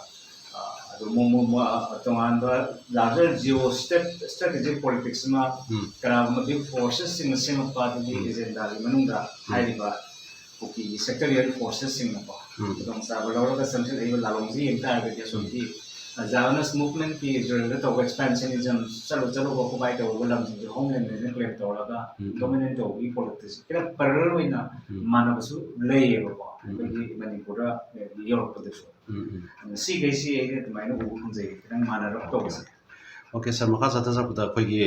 ꯑ, ꯑꯗꯨ ꯃꯣ-, ꯃꯣ-, ꯃꯣ-, ꯑ, ꯇꯣꯉꯥꯟꯕ larger geo state strategic politics ꯑꯃ ꯎꯝ꯫ ꯀꯅꯥꯒꯨꯝꯕ big forcesꯁꯤꯡꯅ ꯁꯦꯝꯃꯛꯄ ꯑꯗꯨꯒꯤ ꯎꯝ꯫ ꯑꯦꯖꯦꯟꯗꯥꯒꯤ ꯃꯅꯨꯡꯗ ꯎꯝ꯫ ꯍꯥꯏꯔꯤꯕ ꯀꯨꯀꯤꯒꯤ sectarian forcesꯁꯤꯡꯅꯀꯣ ꯎꯝ꯫ ꯈꯨꯗꯣꯡꯆꯥꯕ ꯂꯧꯔꯒ ꯆꯪꯁꯤꯜꯂꯛꯏꯕ ꯂꯥꯂꯣꯡꯁꯤ ꯌꯦꯡ ꯇꯥꯔꯒꯗꯤ ꯑꯁꯣꯝꯒꯤ, ꯑ, Zionist movementꯀꯤ ꯖꯣꯔꯦꯜꯗ ꯇꯧꯕ expansionism, ꯆꯠꯂꯨ ꯆꯠꯂꯨꯕ ꯈꯣꯕꯥꯏ ꯇꯧꯔꯨꯕ ꯂꯝꯁꯤꯡꯁꯦ homelandꯅ claim ꯇꯧꯔꯒ ꯎꯝ꯫ dominate ꯇꯧꯕꯒꯤ politics ꯈꯔ parallel ꯑꯣꯏꯅ ꯎꯝ꯫ ꯃꯥꯟꯅꯕꯁꯨ ꯂꯩꯌꯦꯕꯀꯣ꯫ ꯎꯝ꯫ ꯑꯩꯈꯣꯏꯒꯤ ꯃꯅꯤꯄꯨꯔꯗ ꯌꯧꯔꯛꯄꯗꯁꯨ꯫ ꯎꯝ, ꯎꯝ꯫ ꯑꯗꯨꯅ ꯁꯤꯈꯩꯁꯤ ꯑꯩꯅ ꯑꯗꯨꯃꯥꯏꯅ ꯎꯕ ꯐꯪꯖꯩ, ꯈꯤꯇꯪ ꯃꯥꯟꯅꯔꯞ ꯇꯧꯕꯁꯦ꯫ OK, sir, ꯃꯈꯥ ꯆꯠꯊꯖꯔꯛꯄꯗ ꯑꯩꯈꯣꯏꯒꯤ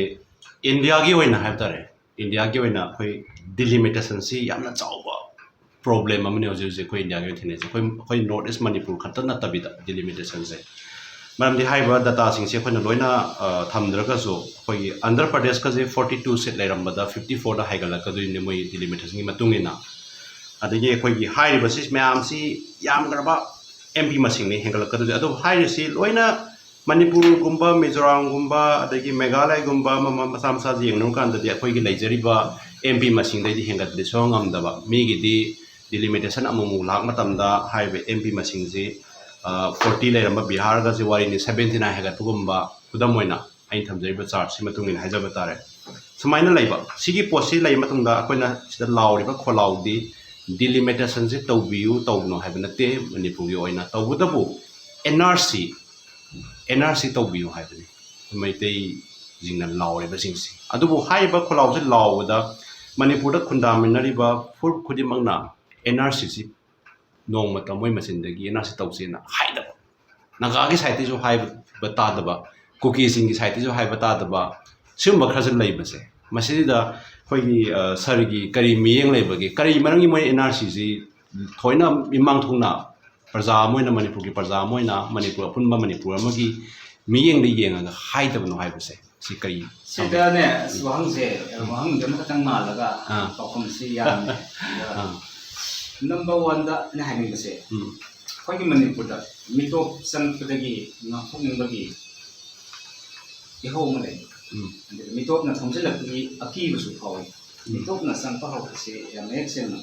ꯏꯟꯗꯤꯌꯥꯒꯤ ꯑꯣꯏꯅ ꯍꯥꯏꯕ ꯇꯥꯔꯦ, ꯏꯟꯗꯤꯌꯥꯒꯤ ꯑꯣꯏꯅ ꯑꯩꯈꯣꯏ delimitationꯁꯤ ꯌꯥꯝꯅ ꯆꯥꯎꯕ problem ꯑꯃꯅꯤ ꯍꯧꯖꯤꯛ ꯍꯧꯖꯤꯛ ꯑꯩꯈꯣꯏ ꯏꯟꯗꯤꯌꯥꯒꯤ ꯑꯣꯏꯅ ꯊꯦꯡꯅꯩꯁꯦ꯫ ꯑꯩꯈꯣꯏ, ꯑꯩꯈꯣꯏ North East ꯃꯅꯤꯄꯨꯔ ꯈꯛꯇ ꯅꯠꯇꯕꯤꯗ delimitationꯁꯦ, ꯃꯔꯝꯗꯤ ꯍꯥꯏꯔꯤꯕ dataꯁꯤꯡꯁꯦ ꯑꯩꯈꯣꯏꯅ ꯂꯣꯏꯅ, ꯑ, ꯊꯝꯗ꯭ꯔꯒꯁꯨ ꯑꯩꯈꯣꯏꯒꯤ Andhra ꯄ꯭ꯔꯗꯦꯁꯀꯁꯦ forty two seat ꯂꯩꯔꯝꯕꯗ fifty fourꯗ ꯍꯥꯏꯒꯠꯂꯛꯀꯗꯣꯏꯅꯦ ꯃꯣꯏ delimitationꯒꯤ ꯃꯇꯨꯡ ꯏꯟꯅ꯫ ꯑꯗꯒꯤ ꯑꯩꯈꯣꯏꯒꯤ ꯍꯥꯏꯔꯤꯕꯁꯤ ꯃꯌꯥꯝꯁꯤ ꯌꯥꯝꯈ꯭ꯔꯕ MP ꯃꯁꯤꯡꯅꯤ ꯍꯦꯟꯒꯠꯂꯛꯀꯗꯣꯏꯁꯦ꯫ ꯑꯗꯨꯕꯨ ꯍꯥꯏꯔꯤꯁꯤ ꯂꯣꯏꯅ ꯃꯅꯤꯄꯨꯔꯒꯨꯝꯕ, ꯃꯤꯖꯣꯔꯥꯝꯒꯨꯝꯕ, ꯑꯗꯒꯤ ꯃꯦꯘꯥꯂꯌꯒꯨꯝꯕ ꯑꯃ ꯑꯃ ꯃꯆꯥ ꯃꯆꯥꯁꯤ ꯌꯦꯡꯅꯔꯨ ꯀꯥꯟꯗꯗꯤ ꯑꯩꯈꯣꯏꯒꯤ ꯂꯩꯖꯔꯤꯕ MP ꯃꯁꯤꯡꯗꯩꯗꯤ ꯍꯦꯟꯒꯠꯄꯗꯤ ꯁꯨꯡꯉꯝ ꯉꯝꯗꯕ꯫ ꯃꯤꯒꯤꯗꯤ delimitation ꯑꯃꯨꯛꯃꯨꯛ ꯂꯥꯛ ꯃꯇꯝꯗ ꯍꯥꯏꯔꯤꯕ MP ꯃꯁꯤꯡꯁꯤ, ꯑ, forty ꯂꯩꯔꯝꯕ ꯕꯤꯍꯥꯔꯒꯁꯤ ꯋꯥꯔꯤꯅꯤ seventy nine ꯍꯦꯟꯒꯠꯄꯒꯨꯝꯕ꯫ ꯈꯨꯗꯝ ꯑꯣꯏꯅ ꯑꯩꯅ ꯊꯝꯖꯔꯤꯕ chartꯁꯤ ꯃꯇꯨꯡ ꯏꯟꯅ ꯍꯥꯏꯖꯕ ꯇꯥꯔꯦ꯫ ꯁꯨꯃꯥꯏꯅ ꯂꯩꯕ, ꯁꯤꯒꯤ ꯄꯣꯠꯁꯤ ꯂꯩꯕ ꯃꯇꯨꯡꯗ ꯑꯩꯈꯣꯏꯅ ꯁꯤꯗ ꯂꯥꯎꯔꯤꯕ ꯈꯣꯜꯂꯥꯎꯗꯤ delimitationꯁꯤ ꯇꯧꯕꯤꯌꯨ, ꯇꯧꯒꯅꯨ ꯍꯥꯏꯕ ꯅꯠꯇꯦ ꯃꯅꯤꯄꯨꯔꯒꯤ ꯑꯣꯏꯅ꯫ ꯇꯧꯕꯇꯕꯨ NRC, NRC ꯇꯧꯕꯤꯌꯨ ꯍꯥꯏꯕꯅꯤ ꯃꯩꯇꯩꯁꯤꯡꯅ ꯂꯥꯎꯔꯤꯕꯁꯤꯡꯁꯤ꯫ ꯑꯗꯨꯕꯨ ꯍꯥꯏꯔꯤꯕ ꯈꯣꯜꯂꯥꯎꯁꯤ ꯂꯥꯎꯕꯗ ꯃꯅꯤꯄꯨꯔꯗ ꯈꯨꯟꯗꯥꯃꯤꯟꯅꯔꯤꯕ ꯐꯨꯔꯨꯞ ꯈꯨꯗꯤꯡꯃꯛꯅ NRCꯁꯤ ꯅꯣꯡꯃꯇ ꯃꯣꯏ ꯃꯆꯤꯟꯗꯒꯤ NRC ꯇꯧꯁꯦꯅ ꯍꯥꯏꯗꯕ, ꯅꯥꯒꯥꯒꯤ sideꯇꯩꯁꯨ ꯍꯥꯏꯕ ꯇꯥꯗꯕ, ꯀꯨꯀꯤꯁꯤꯡꯒꯤ sideꯇꯩꯁꯨ ꯍꯥꯏꯕ ꯇꯥꯗꯕ, ꯁꯤꯒꯨꯝꯕ ꯈꯔꯁꯨ ꯂꯩꯕꯁꯦ꯫ ꯃꯁꯤꯗ ꯑꯩꯈꯣꯏꯒꯤ, ꯑ, sirꯒꯤ ꯀꯔꯤ ꯃꯤꯠꯌꯦꯡ ꯂꯩꯕꯒꯦ? ꯀꯔꯤ ꯃꯔꯝꯒꯤ ꯃꯣꯏ NRCꯁꯤ ꯊꯣꯏꯅ ꯃꯤꯃꯥꯡ ꯊꯣꯛꯅ ꯄ꯭ꯔꯖꯥ ꯑꯃ ꯑꯣꯏꯅ, ꯃꯅꯤꯄꯨꯔꯒꯤ ꯄ꯭ꯔꯖꯥ ꯑꯃ ꯑꯣꯏꯅ, ꯃꯅꯤꯄꯨꯔ, ꯑꯄꯨꯟꯕ ꯃꯅꯤꯄꯨꯔ ꯑꯃꯒꯤ ꯃꯤꯠꯌꯦꯡꯗ ꯌꯦꯡꯉꯒ ꯍꯥꯏꯗꯕꯅꯣ ꯍꯥꯏꯕꯁꯦ? ꯁꯤ ꯀꯔꯤ? ꯁꯤꯗꯅꯦ ꯑꯁ ꯋꯥꯍꯪꯁꯦ, ꯋꯥꯍꯪꯁꯦ ꯑꯃꯈꯛꯇꯪ ꯃꯥꯜꯂꯒ ꯑꯥ꯫ ꯄꯥꯎꯈꯨꯝꯁꯤ ꯌꯥꯝꯃꯦ꯫ ꯑꯗ ꯑꯥ꯫ number one ꯗ ꯑꯩꯅ ꯍꯥꯏꯅꯤꯡꯕꯁꯦ, ꯎꯝ꯫ ꯑꯩꯈꯣꯏꯒꯤ ꯃꯅꯤꯄꯨꯔꯗ ꯃꯤꯇꯣꯞ ꯆꯪꯉꯛꯄꯗꯒꯤ ꯉꯥꯛꯊꯣꯛꯅꯤꯡꯕꯒꯤ ꯏꯍꯧ ꯑꯃ ꯂꯩ꯫ ꯎꯝ꯫ ꯑꯗꯨꯒ ꯃꯤꯇꯣꯞꯅ ꯊꯣꯝꯖꯤꯜꯂꯛꯄꯒꯤ ꯑꯀꯤꯕꯁꯨ ꯐꯥꯎꯏ꯫ ꯎꯝ꯫ ꯃꯤꯇꯣꯞꯅ ꯆꯪꯉꯛꯄ ꯍꯧꯔꯛꯄꯁꯦ ꯌꯥꯝ ꯃꯌꯦꯛ ꯁꯦꯡꯅ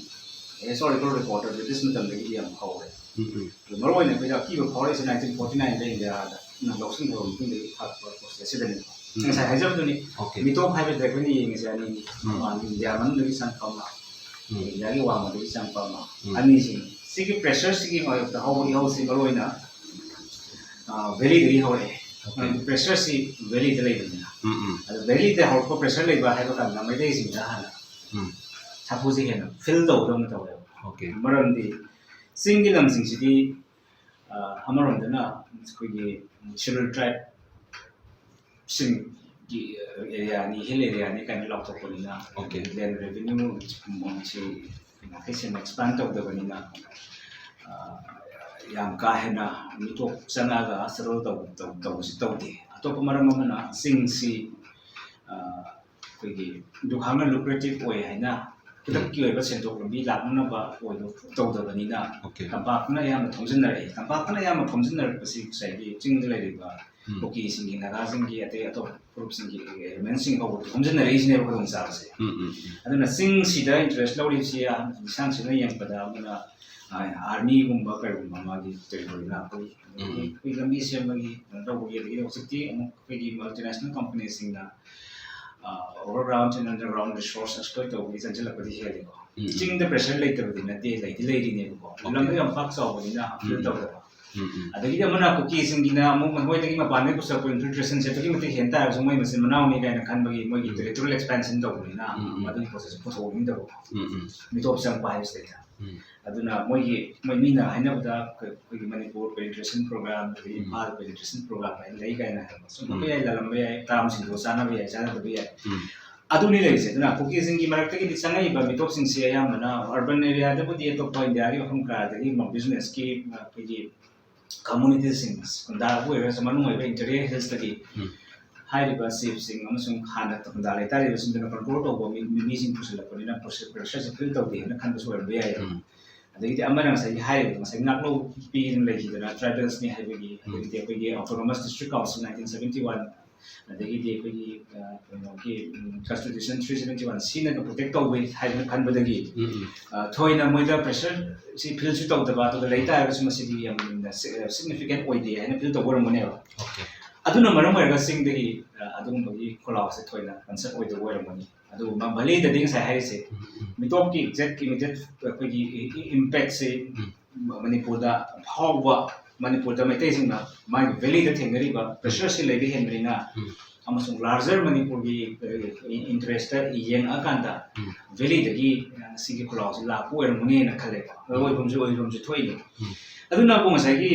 historical record ꯗ British ꯃꯇꯝꯗꯒꯤꯗꯤ ꯌꯥꯝ ꯍꯧꯔꯦ꯫ ꯎꯝ, ꯎꯝ꯫ ꯑꯗꯨ ꯃꯔꯨꯑꯣꯏꯅ ꯑꯩꯈꯣꯏꯗ ꯑꯀꯤꯕ ꯐꯥꯎꯔꯛꯏꯁꯦ nineteen forty nine ꯗ ꯏꯟꯗꯤꯌꯥꯗ ꯂꯧꯁꯤꯟꯈ꯭ꯔꯕ ꯃꯇꯨꯡꯗꯒꯤ ꯐꯔꯛꯄ process ꯁꯤꯗꯅꯦꯕ꯫ ꯎꯝ꯫ ꯉꯁꯥꯏ ꯍꯥꯏꯖꯕꯗꯨꯅꯤ, Okay. ꯃꯤꯇꯣꯞ ꯍꯥꯏꯕꯗ ꯑꯩꯈꯣꯏꯅ ꯌꯦꯡꯉꯤꯁꯦ ꯑꯅꯤꯅꯤ꯫ ꯎꯝ꯫ ꯑꯃ ꯏꯟꯗꯤꯌꯥ ꯃꯅꯨꯡꯗꯒꯤ ꯆꯪꯉꯛꯄ ꯑꯃ, ꯎꯝ꯫ ꯏꯟꯗꯤꯌꯥꯒꯤ ꯋꯥꯡꯃꯗꯒꯤ ꯆꯪꯉꯛꯄ ꯑꯃ, ꯎꯝ꯫ ꯑꯅꯤꯁꯤꯅꯤ꯫ ꯁꯤꯒꯤ pressure ꯁꯤꯒꯤ ꯃꯔꯛꯇ ꯍꯧꯕ ꯏꯍꯧꯁꯤ ꯃꯔꯨꯑꯣꯏꯅ, ꯑ, valley ꯗꯒꯤ ꯍꯧꯔꯛꯑꯦ꯫ Okay. Pressure ꯁꯤ valley ꯗ ꯂꯩꯕꯅꯤꯅ꯫ ꯎꯝ, ꯎꯝ꯫ ꯑꯗꯣ valley ꯗ ꯍꯧꯔꯛꯄ pressure ꯂꯩꯕ ꯍꯥꯏꯕ ꯀꯥꯟꯗ ꯃꯩꯇꯩꯁꯤꯡꯗ ꯍꯥꯟꯅ ꯎꯝ꯫ ꯁꯥꯐꯨꯁꯦ ꯍꯦꯟꯅ feel ꯇꯧꯕꯗꯧꯅ ꯇꯧꯋꯦꯕ꯫ Okay. ꯃꯔꯝꯗꯤ ꯆꯤꯡꯒꯤ ꯂꯝꯁꯤꯡꯁꯤꯗꯤ, ꯑ, ꯑꯃꯔꯣꯝꯗꯅ ꯑꯩꯈꯣꯏꯒꯤ Scheduled Tribe ꯁꯤꯡꯒꯤ area ꯅꯤ, hill area ꯅꯤ ꯀꯥꯏꯅ ꯂꯥꯎꯊꯣꯛꯄꯅꯤꯅ, Okay. land revenue ꯁꯤ ꯀꯩꯅꯣ ꯍꯦꯟꯅ expand ꯇꯧꯗꯕꯅꯤꯅ, ꯑ, ꯌꯥꯝ ꯀꯥ ꯍꯦꯟꯅ ꯃꯤꯇꯣꯞ ꯆꯪꯉꯛꯑꯒ settle ꯇꯧ-, ꯇꯧ-, ꯇꯧꯕꯁꯤ ꯇꯧꯗꯦ꯫ ꯑꯇꯣꯞꯄ ꯃꯔꯝ ꯑꯃꯅ ꯆꯤꯡꯁꯤ, ꯑ, ꯑꯩꯈꯣꯏꯒꯤ ꯗꯨꯀꯥꯟꯅ lucrative ꯑꯣꯏ ꯍꯥꯏꯅ ꯈꯨꯗꯛꯀꯤ ꯑꯣꯏꯕ ꯁꯦꯟꯊꯣꯛ ꯂꯝꯕꯤ ꯂꯥꯛꯅꯅꯕ ꯑꯣꯏꯕ ꯇꯧꯗꯕꯅꯤꯅ Okay. ꯇꯝꯄꯥꯛꯇꯅ ꯑꯌꯥꯝꯕ ꯊꯣꯝꯖꯤꯟꯅꯔꯛꯏ꯫ ꯇꯝꯄꯥꯛꯇꯅ ꯑꯌꯥꯝꯕ ꯊꯣꯝꯖꯤꯟꯅꯔꯛꯄꯁꯤ ꯉꯁꯥꯏꯒꯤ ꯆꯤꯡꯗ ꯂꯩꯔꯤꯕ ꯎꯝ꯫ ꯀꯨꯀꯤꯁꯤꯡꯒꯤ, ꯅꯥꯒꯥꯁꯤꯡꯒꯤ, ꯑꯇꯩ ꯑꯇꯣꯞꯄ ꯐꯨꯔꯨꯞꯁꯤꯡꯒꯤ element ꯁꯤꯡ ꯐꯥꯎꯕ ꯊꯣꯝꯖꯤꯟꯅꯔꯛꯏꯁꯤꯅꯦꯕ ꯈꯨꯗꯣꯡꯆꯥꯕꯁꯦ꯫ ꯎꯝ, ꯎꯝ, ꯎꯝ꯫ ꯑꯗꯨꯅ ꯆꯤꯡꯁꯤꯗ interest ꯂꯧꯔꯤꯕꯁꯤ ꯂꯤꯁꯥꯡ ꯁꯤꯠꯅ ꯌꯦꯡꯕꯗ ꯑꯃꯅ, ꯑ, army ꯒꯨꯝꯕ ꯀꯩꯒꯨꯝꯕ ꯃꯥꯒꯤ territory ꯂꯥꯛꯄꯒꯤ, ꯑꯗꯒꯤ ꯎꯝ꯫ ꯑꯩꯈꯣꯏ ꯂꯝꯕꯤ ꯁꯦꯝꯕꯒꯤ ꯀꯩꯅꯣ ꯇꯧꯕꯒꯤ, ꯑꯗꯒꯤ ꯍꯧꯖꯤꯛꯇꯤ ꯑꯃꯨꯛ ꯑꯩꯈꯣꯏꯒꯤ multinational company ꯁꯤꯡꯅ, ꯑ, overground and underground resource exploit ꯇꯧꯕꯒꯤ ꯆꯪꯁꯤꯜꯂꯛꯄꯗꯤ ꯍꯦꯜꯂꯤꯀꯣ꯫ ꯎꯝ, ꯎꯝ꯫ ꯆꯤꯡꯗ pressure ꯂꯩꯇꯕꯗꯤ ꯅꯠꯇꯦ, ꯂꯩꯗꯤ ꯂꯩꯔꯤꯅꯦꯕꯀꯣ꯫ Okay. ꯂꯝꯗꯣ ꯌꯥꯝ ꯄꯥꯛ ꯆꯥꯎꯕꯅꯤꯅ feel ꯎꯝ꯫ ꯇꯧꯗꯕ꯫ ꯎꯝ, ꯎꯝ꯫ ꯑꯗꯒꯤꯗꯤ ꯑꯃꯅ ꯀꯨꯀꯤꯁꯤꯡꯒꯤꯅ ꯑꯃꯨꯛ ꯃꯈꯣꯏꯗꯒꯤ ꯃꯄꯥꯟꯗꯒꯤ ꯄꯨꯁꯜꯂꯛꯄ infiltration ꯁꯦ ꯑꯗꯨꯛꯀꯤ ꯃꯇꯤꯛ ꯍꯦꯟ ꯇꯥꯔꯒꯁꯨ ꯃꯣꯏ ꯃꯆꯤꯟ ꯃꯅꯥꯎꯅꯤ ꯀꯥꯏꯅ ꯈꯟꯕꯒꯤ ꯃꯣꯏꯒꯤ ꯎꯝ꯫ Territorial expansion ꯇꯧꯕꯅꯤꯅ ꯎꯝ, ꯎꯝ꯫ ꯑꯗꯨꯒꯤ process ꯄꯨꯊꯣꯛꯅꯤꯡꯗꯕ꯫ ꯎꯝ, ꯎꯝ꯫ ꯃꯤꯇꯣꯞ ꯆꯪꯕ ꯍꯥꯏꯕꯁꯤꯗꯩꯗ꯫ ꯎꯝ꯫ ꯑꯗꯨꯅ ꯃꯣꯏꯒꯤ, ꯃꯣꯏ ꯃꯤꯅ ꯍꯥꯏꯅꯕꯗ ꯑꯩꯈꯣꯏ, ꯑꯩꯈꯣꯏꯒꯤ ꯃꯅꯤꯄꯨꯔ penetration program, ꯑꯗꯒꯤ ꯎꯝ꯫ ꯏꯝꯐꯥꯜ penetration program ꯍꯥꯏꯅ ꯂꯩ ꯀꯥꯏꯅ ꯍꯥꯏꯕ꯫ ꯆꯨꯝꯕ ꯎꯝ꯫ ꯌꯥꯏ, ꯂꯥꯜꯂꯝꯕ ꯌꯥꯏ, term ꯁꯤꯡꯗꯣ ꯆꯥꯟꯅꯕ ꯌꯥꯏ, ꯆꯥꯟꯅꯗꯕ ꯌꯥꯏ꯫ ꯎꯝ꯫ ꯑꯗꯨꯅꯤ ꯂꯩꯔꯤꯁꯦ꯫ ꯑꯗꯨꯅ ꯀꯨꯀꯤꯁꯤꯡꯒꯤ ꯃꯔꯛꯇꯒꯤꯗꯤ ꯆꯪꯉꯛꯏꯕ ꯃꯤꯇꯣꯞꯁꯤꯡꯁꯤ ꯑꯌꯥꯝꯕꯅ urban area ꯗꯕꯨꯗꯤ ꯑꯇꯣꯞꯄ ꯏꯟꯗꯤꯌꯥꯒꯤ ꯃꯐꯝ ꯀꯌꯥꯗꯒꯤ business ꯀꯤ, ꯑꯩꯈꯣꯏꯒꯤ community ꯁꯤꯡ, ꯈꯨꯟꯗꯥꯕꯨ ꯑꯣꯏꯔꯒꯁꯨ ꯃꯅꯨꯡ ꯑꯣꯏꯕ interior hills ꯇꯒꯤ ꯎꯝ꯫ ꯍꯥꯏꯔꯤꯕ ꯆꯤꯐꯁꯤꯡ ꯑꯃꯁꯨꯡ ꯍꯥꯟꯅ ꯈꯨꯟꯗꯥ ꯂꯩꯇꯥꯔꯤꯕꯁꯤꯡꯗꯨꯅ ꯀꯟꯇ꯭ꯔꯣꯜ ꯇꯧꯕ ꯃꯤ ꯃꯤꯁꯤꯡ ꯄꯨꯁꯤꯜꯂꯛꯄꯅꯤꯅ ꯄ꯭ꯔꯦꯁꯔꯁꯦ ꯐꯤꯜ ꯇꯧꯗꯦ ꯍꯥꯏꯅ ꯈꯟꯕꯁꯨ ꯑꯣꯏꯔꯝꯕ ꯌꯥꯏ꯫ ꯑꯗꯒꯤꯗꯤ ꯑꯃꯅ ꯉꯁꯥꯏꯒꯤ ꯍꯥꯏꯔꯤꯕ ꯉꯁꯥꯏ ꯉꯥꯛꯂꯧ ꯄꯤꯗꯨꯅ ꯂꯩꯈꯤꯗꯅ ꯇ꯭ꯔꯥꯏꯕꯦꯜꯁꯅꯤ ꯍꯥꯏꯕꯒꯤ, ꯑꯗꯒꯤꯗꯤ ꯑꯩꯈꯣꯏꯒꯤ autonomous district council nineteen seventy one, ꯑꯗꯒꯤꯗꯤ ꯑꯩꯈꯣꯏꯒꯤ ꯀꯩꯅꯣꯒꯤ constitution three seventy one C ꯅꯒ ꯄ꯭ꯔꯣꯇꯦꯛ ꯇꯧꯕ ꯍꯥꯏꯗꯅ ꯈꯟꯕꯗꯒꯤ ꯊꯣꯏꯅ ꯃꯣꯏꯗ ꯄ꯭ꯔꯦꯁꯔ ꯁꯤ ꯐꯤꯜꯁꯨ ꯇꯧꯗꯕ, ꯑꯗꯨꯒ ꯂꯩ ꯇꯥꯔꯒꯁꯨ ꯃꯁꯤꯗꯤ ꯌꯥꯝꯅ ꯁꯤꯒꯅꯤꯐꯤꯀꯦꯟ ꯑꯣꯏꯗꯦ ꯍꯥꯏꯅ ꯐꯤꯜ ꯇꯧꯕ ꯑꯣꯏꯔꯝꯒꯅꯦꯕ꯫ ꯑꯗꯨꯅ ꯃꯔꯝ ꯑꯣꯏꯔꯒ ꯆꯤꯡꯗꯒꯤ ꯑꯗꯨꯒꯨꯝꯕꯒꯤ ꯈꯣꯜꯂꯥꯎꯁꯦ ꯊꯣꯏꯅ ꯀꯟꯁꯔꯟ ꯑꯣꯏꯗꯕ ꯑꯣꯏꯔꯝꯒꯅꯤ꯫ ꯑꯗꯨꯒ ꯚꯦꯂꯤꯗꯗꯤ ꯉꯁꯥꯏ ꯍꯥꯏꯔꯤꯁꯦ, ꯃꯤꯇꯣꯞꯀꯤ ꯑꯦꯛꯖꯦꯛ ꯏꯃꯤꯗꯤꯌꯦꯠ ꯑꯩꯈꯣꯏꯒꯤ ꯏꯝꯄꯦꯛꯁꯦ ꯃꯅꯤꯄꯨꯔꯗ ꯐꯥꯎꯕ, ꯃꯅꯤꯄꯨꯔꯗ ꯃꯩꯇꯩꯁꯤꯡꯅ ꯃꯥꯒꯤ ꯚꯦꯂꯤꯗ ꯊꯦꯡꯅꯔꯤꯕ ꯄ꯭ꯔꯦꯁꯔꯁꯤ ꯂꯩꯕ ꯍꯦꯟꯕꯅꯤꯅ ꯑꯃꯁꯨꯡ ꯂꯥꯔꯖꯔ ꯃꯅꯤꯄꯨꯔꯒꯤ ꯏꯟꯇꯔꯦꯁꯇ ꯌꯦꯡꯉꯛꯑꯀꯥꯟꯗ ꯚꯦꯂꯤꯗꯒꯤ ꯁꯤꯒꯤ ꯈꯣꯜꯂꯥꯎꯁꯤ ꯂꯥꯛꯄ ꯑꯣꯏꯔꯝꯒꯅꯦꯅ ꯈꯜꯂꯦꯀꯣ꯫ ꯑꯣꯏꯐꯝꯁꯨ ꯑꯣꯏꯐꯝꯁꯨ ꯊꯣꯛꯏꯅꯦ꯫ ꯑꯗꯨꯅꯕꯨ ꯉꯁꯥꯏꯒꯤ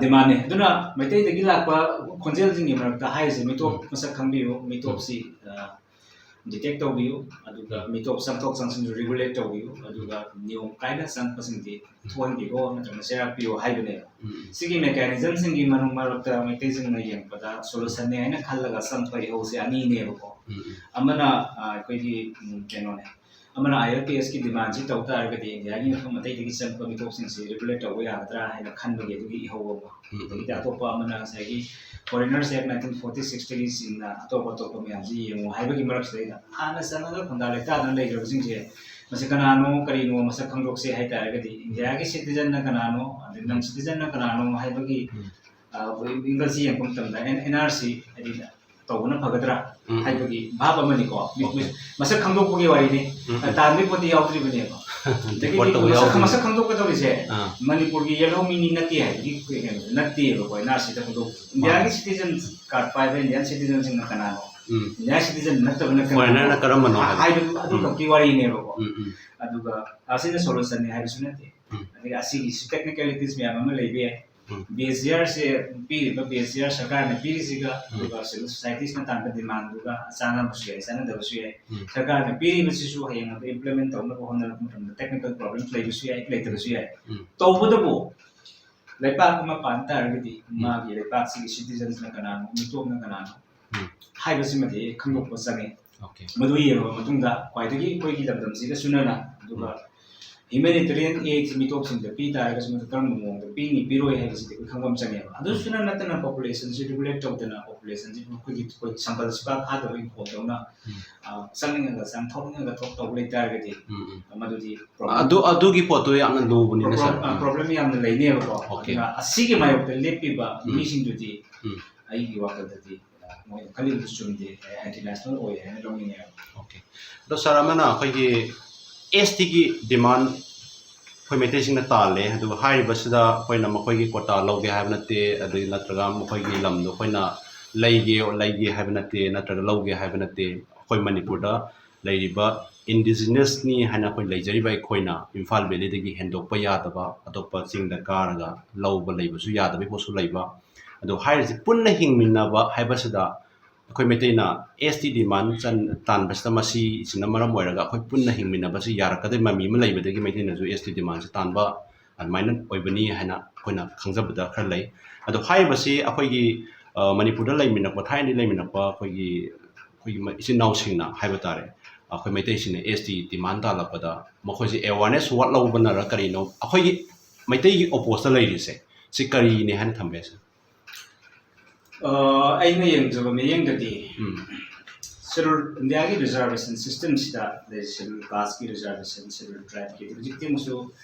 ꯗꯤꯃꯥꯟꯅꯦ꯫ ꯑꯗꯨꯅ ꯃꯩꯇꯩꯗꯒꯤ ꯂꯥꯛꯄ ꯈꯣꯟꯖꯦꯜꯁꯤꯡꯒꯤ ꯃꯔꯛꯇ ꯍꯥꯏꯔꯤꯁꯦ, ꯃꯤꯇꯣꯞ ꯃꯁꯛ ꯈꯪꯕꯤꯌꯨ, ꯃꯤꯇꯣꯞꯁꯤ ꯗꯤꯇꯦꯛ ꯇꯧꯕꯤꯌꯨ, ꯑꯗꯨꯒ ꯃꯤꯇꯣꯞ ꯆꯪꯊꯣꯛ ꯆꯪꯁꯤꯟꯁꯨ ꯔꯤꯒꯨꯂꯦꯠ ꯇꯧꯕꯤꯌꯨ, ꯑꯗꯨꯒ ꯅꯤꯌꯣꯝ ꯀꯥꯏꯅ ꯆꯪꯉꯛꯄꯁꯤꯡꯗꯤ ꯊꯣꯛꯍꯟꯕꯤꯈꯣ ꯅꯠꯇ꯭ꯔꯒꯅ ꯆꯩꯔꯥꯛ ꯄꯤꯌꯨ ꯍꯥꯏꯕꯅꯦꯕ꯫ ꯁꯤꯒꯤ ꯃꯦꯀꯥꯅꯤꯖꯝꯁꯤꯡꯒꯤ ꯃꯅꯨꯡ ꯃꯔꯛꯇ ꯃꯩꯇꯩꯁꯤꯡꯅ ꯌꯦꯡꯉꯛꯄꯗ ꯁꯣꯂꯨꯁꯟꯅꯦ ꯍꯥꯏꯅ ꯈꯜꯂꯒ ꯆꯪꯉꯛꯄ ꯏꯍꯧꯁꯦ ꯑꯅꯤꯅꯦꯕꯀꯣ꯫ ꯑꯃꯅ ꯑꯩꯈꯣꯏꯒꯤ ꯀꯩꯅꯣꯅꯦ, ꯑꯃꯅ ILPS ꯀꯤ ꯗꯤꯃꯥꯟꯁꯤ ꯇꯧ ꯇꯥꯔꯒꯗꯤ ꯏꯟꯗꯤꯌꯥꯒꯤ ꯃꯐꯝ ꯑꯇꯩꯗꯒꯤ ꯆꯪꯉꯛꯄ ꯃꯤꯇꯣꯞꯁꯤꯡꯁꯤ ꯔꯤꯒꯨꯂꯦꯠ ꯇꯧꯕ ꯌꯥꯒꯗ꯭ꯔꯥ ꯍꯥꯏꯅ ꯈꯟꯕꯒꯤ ꯑꯗꯨꯒꯤ ꯏꯍꯧ ꯑꯃ꯫ ꯑꯗꯒꯤꯗꯤ ꯑꯇꯣꯞꯄ ꯑꯃꯅ ꯉꯁꯥꯏꯒꯤ Foreigners Act nineteen forty six ꯇꯒꯤ ꯆꯤꯡꯅ ꯑꯇꯣꯞ ꯑꯇꯣꯞꯄ ꯃꯌꯥꯝꯁꯤ ꯌꯦꯡꯉꯨ ꯍꯥꯏꯕꯒꯤ ꯃꯔꯛꯁꯤꯗꯩꯗ ꯍꯥꯟꯅ ꯆꯪꯉꯒ ꯈꯨꯟꯗꯥ ꯂꯩꯇꯥꯗꯅ ꯂꯩꯈ꯭ꯔꯕꯁꯤꯡꯁꯦ ꯃꯁꯤ ꯀꯅꯥꯅꯣ ꯀꯔꯤꯅꯣ ꯃꯁꯛ ꯈꯪꯗꯣꯛꯁꯦ ꯍꯥꯏ ꯇꯥꯔꯒꯗꯤ ꯏꯟꯗꯤꯌꯥꯒꯤ ꯁꯤꯇꯤꯖꯟꯅ ꯀꯅꯥꯅꯣ, ꯑꯗꯩ ꯅꯟ ꯁꯤꯇꯤꯖꯟꯅ ꯀꯅꯥꯅꯣ ꯍꯥꯏꯕꯒꯤ ꯑꯦꯡꯒꯜꯁꯤ ꯌꯦꯡꯉꯛꯄ ꯃꯇꯝꯗ NRC ꯍꯥꯏꯗꯤ ꯇꯧꯕꯅ ꯐꯒꯗ꯭ꯔꯥ ꯍꯥꯏꯕꯒꯤ ꯚꯥꯕ ꯑꯃꯅꯤꯀꯣ꯫ ꯃꯁꯛ ꯈꯪꯗꯣꯛꯄꯒꯤ ꯋꯥꯔꯤꯅꯤ꯫ ꯇꯥꯟꯕꯒꯤ ꯄꯣꯠꯇꯤ ꯌꯥꯎꯗ꯭ꯔꯤꯕꯅꯦꯕ꯫ ꯑꯗꯒꯤꯗꯤ ꯃꯁꯛ ꯈꯪꯗꯣꯛꯀꯗꯧꯔꯤꯁꯦ ꯃꯅꯤꯄꯨꯔꯒꯤ ꯌꯦꯜꯍꯧ ꯃꯤꯅꯤ ꯅꯠꯇꯦ ꯍꯥꯏꯕꯒꯤ ꯀꯩꯅꯣꯁꯦ ꯅꯠꯇꯦꯕꯀꯣ꯫ NRC ꯗ ꯈꯪꯗꯣꯛꯄ ꯏꯟꯗꯤꯌꯥꯒꯤ ꯁꯤꯇꯤꯖꯟ ꯀꯥꯔꯗ ꯄꯥꯏꯕ ꯏꯟꯗꯤꯌꯥꯟ ꯁꯤꯇꯤꯖꯟꯁꯤꯡꯅ ꯀꯅꯥꯅꯣ, ꯏꯟꯗꯤꯌꯥꯟ ꯁꯤꯇꯤꯖꯟ ꯅꯠꯇꯕꯅ ꯀꯅꯥꯅꯣ ꯍꯥꯏꯕ ꯑꯗꯨꯈꯛꯀꯤ ꯋꯥꯔꯤꯅꯦꯕꯀꯣ꯫ ꯑꯗꯨꯒ ꯑꯁꯤꯅ ꯁꯣꯂꯨꯁꯟꯅꯤ ꯍꯥꯏꯕꯁꯨ ꯅꯠꯇꯦ꯫ ꯑꯗꯒꯤ ꯑꯁꯤꯒꯤꯁꯨ ꯇꯦꯛꯅꯤꯀꯦꯂꯤꯇꯤꯁ ꯃꯌꯥꯝ ꯑꯃ ꯂꯩꯕ ꯌꯥꯏ꯫ BSGR ꯁꯦ ꯄꯤꯔꯤꯕ BSGR ꯁꯔꯀꯥꯔꯅ ꯄꯤꯔꯤꯁꯤꯒ ꯑꯗꯨꯒ civil societies ꯅ ꯇꯥꯟꯕ demand ꯗꯨꯒ ꯆꯥꯟꯅꯕꯁꯨ ꯌꯥꯏ, ꯆꯥꯟꯅꯗꯕꯁꯨ ꯌꯥꯏ꯫ ꯁꯔꯀꯥꯔꯅ ꯄꯤꯔꯤꯕꯁꯤꯁꯨ ꯍꯌꯦꯡ ꯑꯗꯨ implement ꯇꯧꯅꯕ ꯍꯣꯠꯅꯔꯛꯄ ꯃꯇꯝꯗ technical problems ꯂꯩꯕꯁꯨ ꯌꯥꯏ, ꯂꯩꯇꯕꯁꯨ ꯌꯥꯏ꯫ ꯇꯧꯕꯇꯕꯨ ꯂꯩꯄꯥꯛ ꯑꯃ ꯄꯥꯟ ꯇꯥꯔꯒꯗꯤ ꯃꯥꯒꯤ ꯂꯩꯄꯥꯛꯁꯤꯒꯤ citizens ꯅ ꯀꯅꯥꯅꯣ, ꯃꯤꯇꯣꯞꯅ ꯀꯅꯥꯅꯣ ꯎꯝ. ꯍꯥꯏꯕꯁꯤꯃꯗꯤ ꯈꯪꯗꯣꯛꯄ ꯆꯪꯉꯤ꯫ Okay. ꯃꯗꯨ ꯌꯦꯡꯂꯕ ꯃꯇꯨꯡꯗ ꯈ꯭ꯋꯥꯏꯗꯒꯤ ꯑꯩꯈꯣꯏꯒꯤ ꯂꯝꯗꯝꯁꯤꯒ ꯆꯨꯅꯅ, ꯑꯗꯨꯒ humanitarian aid ꯁꯤ ꯃꯤꯇꯣꯞꯁꯤꯡꯗ ꯄꯤ ꯇꯥꯔꯒꯁꯨ ꯃꯗꯨ ꯀꯔꯝꯕ ꯃꯑꯣꯡꯗ ꯄꯤꯅꯤ ꯄꯤꯔꯣꯏ ꯍꯥꯏꯕꯁꯤꯗꯤ ꯑꯩꯈꯣꯏ ꯈꯪꯕ ꯑꯃ ꯆꯪꯉꯦꯕ꯫ ꯑꯗꯨꯁꯨ ꯅꯠꯇꯅ population ꯁꯤ regulate ꯇꯧꯗꯅ population ꯁꯤ ꯑꯩꯈꯣꯏꯒꯤ ꯑꯩꯈꯣꯏ ꯁꯝꯕꯜ ꯁꯤꯄꯥ ꯈꯥꯗꯕꯒꯤ ꯈꯣꯡꯗꯧꯅ ꯎꯝ. ꯑ, ꯆꯪꯅꯤꯡꯉꯒ ꯆꯪ, ꯊꯣꯛꯅꯤꯡꯉꯒ ꯊꯣꯛ ꯇꯧꯕ ꯂꯩꯇꯥꯔꯒꯗꯤ ꯎꯝ, ꯎꯝ. ꯃꯗꯨꯗꯤ ꯑꯗꯨ ꯑꯗꯨꯒꯤ ꯄꯣꯠꯇꯨ ꯌꯥꯝꯅ ꯂꯨꯕꯅꯤꯅꯦ ꯁꯥꯔ꯫ ꯄ꯭ꯔꯣꯕ꯭ꯂꯦꯝ ꯌꯥꯝꯅ ꯂꯩꯅꯦꯕꯀꯣ꯫ Okay. ꯑꯗꯨꯅ ꯑꯁꯤꯒꯤ ꯃꯥꯌꯣꯛꯇ ꯂꯦꯞꯄꯤꯕ ꯎꯝ. ꯃꯤꯁꯤꯡꯗꯨꯗꯤ ꯎꯝ. ꯑꯩꯒꯤ ꯋꯥꯈꯜꯗꯗꯤ, ꯑ, ꯃꯣꯏꯅ ꯈꯜꯂꯤꯕꯗꯨ ꯆꯨꯝꯗꯦ, ꯑꯦꯟꯇꯤ ꯅꯦꯁꯅꯦꯜ ꯑꯣꯏ ꯍꯥꯏꯅ ꯂꯧꯅꯤꯡꯉꯦꯕ꯫ Okay. ꯑꯗꯣ ꯁꯥꯔ, ꯑꯃꯅ ꯑꯩꯈꯣꯏꯒꯤ ꯑꯦꯁ ꯇꯤꯒꯤ ꯗꯤꯃꯥꯟ ꯑꯩꯈꯣꯏ ꯃꯩꯇꯩꯁꯤꯡꯅ ꯇꯥꯜꯂꯦ, ꯑꯗꯨꯒ ꯍꯥꯏꯔꯤꯕꯁꯤꯗ ꯑꯩꯈꯣꯏꯅ ꯃꯈꯣꯏꯒꯤ ꯀꯣꯇꯥ ꯂꯧꯒꯦ ꯍꯥꯏꯕ ꯅꯠꯇꯦ, ꯑꯗꯩ ꯅꯠꯇ꯭ꯔꯒ ꯃꯈꯣꯏꯒꯤ ꯂꯝꯗꯣ ꯑꯩꯈꯣꯏꯅ ꯂꯩꯒꯦ ꯂꯩꯒꯦ ꯍꯥꯏꯕ ꯅꯠꯇꯦ, ꯅꯠꯇ꯭ꯔꯒ ꯂꯧꯒꯦ ꯍꯥꯏꯕ ꯅꯠꯇꯦ꯫ ꯑꯩꯈꯣꯏ ꯃꯅꯤꯄꯨꯔꯗ ꯂꯩꯔꯤꯕ ꯏꯟꯗꯤꯖꯤꯅꯁꯅꯤ ꯍꯥꯏꯅ ꯑꯩꯈꯣꯏ ꯂꯩꯖꯔꯤꯕ ꯑꯩꯈꯣꯏꯅ ꯏꯝꯐꯥꯜ ꯚꯦꯂꯤꯗꯒꯤ ꯍꯦꯟꯗꯣꯛꯄ ꯌꯥꯗꯕ, ꯑꯇꯣꯞꯄ ꯆꯤꯡꯗ ꯀꯥꯔꯒ ꯂꯧꯕ ꯂꯩꯕꯁꯨ ꯌꯥꯗꯕꯒꯤ ꯄꯣꯠꯁꯨ ꯂꯩꯕ꯫ ꯑꯗꯣ ꯍꯥꯏꯔꯤꯁꯤ ꯄꯨꯟꯅ ꯍꯤꯡꯃꯤꯟꯅꯕ ꯍꯥꯏꯕꯁꯤꯗ ꯑꯩꯈꯣꯏ ꯃꯩꯇꯩꯅ ꯑꯦꯁ ꯇꯤ ꯗꯤꯃꯥꯟ ꯆꯟ-, ꯇꯥꯟꯕꯁꯤꯗ ꯃꯁꯤꯁꯤꯅ ꯃꯔꯝ ꯑꯣꯏꯔꯒ ꯑꯩꯈꯣꯏ ꯄꯨꯟꯅ ꯍꯤꯡꯃꯤꯟꯅꯕꯁꯤ ꯌꯥꯔꯛꯀꯗꯣꯏ ꯃꯃꯤ ꯑꯃ ꯂꯩꯕꯗꯒꯤ ꯃꯩꯇꯩꯅꯁꯨ ꯑꯦꯁ ꯇꯤ ꯗꯤꯃꯥꯟꯁꯦ ꯇꯥꯟꯕ ꯑꯗꯨꯃꯥꯏꯅ ꯑꯣꯏꯕꯅꯤ ꯍꯥꯏꯅ ꯑꯩꯈꯣꯏꯅ ꯈꯪꯖꯕꯗ ꯈꯔ ꯂꯩ꯫ ꯑꯗꯣ ꯍꯥꯏꯔꯤꯕꯁꯤ ꯑꯩꯈꯣꯏꯒꯤ, ꯑ, ꯃꯅꯤꯄꯨꯔꯗ ꯂꯩꯃꯤꯟꯅꯔꯛꯄ, ꯊꯥꯏꯅꯗꯤ ꯂꯩꯃꯤꯟꯅꯔꯛꯄ ꯑꯩꯈꯣꯏꯒꯤ, ꯑꯩꯈꯣꯏꯒꯤ ꯃ-, ꯏꯆꯤꯟ ꯏꯅꯥꯎꯁꯤꯡꯅ ꯍꯥꯏꯕ ꯇꯥꯔꯦ, ꯑꯩꯈꯣꯏ ꯃꯩꯇꯩꯁꯤꯡꯅ ꯑꯦꯁ ꯇꯤ ꯗꯤꯃꯥꯟ ꯇꯥꯜꯂꯛꯄꯗ ꯃꯈꯣꯏꯁꯦ ꯑꯦꯋꯥꯔꯅꯦꯁ ꯋꯥꯠꯍꯧꯕꯅꯔ ꯀꯔꯤꯅꯣ, ꯑꯩꯈꯣꯏꯒꯤ ꯃꯩꯇꯩꯒꯤ ꯑꯣꯄꯣꯖꯇ ꯂꯩꯔꯤꯁꯦ ꯁꯤ ꯀꯔꯤꯅꯦ ꯍꯥꯏꯅ ꯊꯝꯕ ꯌꯥꯏ ꯁꯥꯔ? ꯑ, ꯑꯩꯅ ꯌꯦꯡꯖꯕ ꯃꯤꯠꯌꯦꯡꯗꯗꯤ ꯎꯝ. ꯁꯦꯗꯨꯜ, ꯏꯟꯗꯤꯌꯥꯒꯤ ꯔꯤꯖꯥꯔꯕꯦꯁꯟ ꯁꯤꯁꯇꯦꯝꯁꯤꯗ ꯂꯩꯔꯤ ꯁꯦꯗꯨꯜ ꯀꯥꯁꯀꯤ ꯔꯤꯖꯥꯔꯕꯦꯁꯟ, ꯁꯦꯗꯨꯜ ꯇ꯭ꯔꯥꯏꯕꯀꯤ, ꯍꯧꯖꯤꯛꯇꯤ ꯑꯃꯨꯛꯁꯨ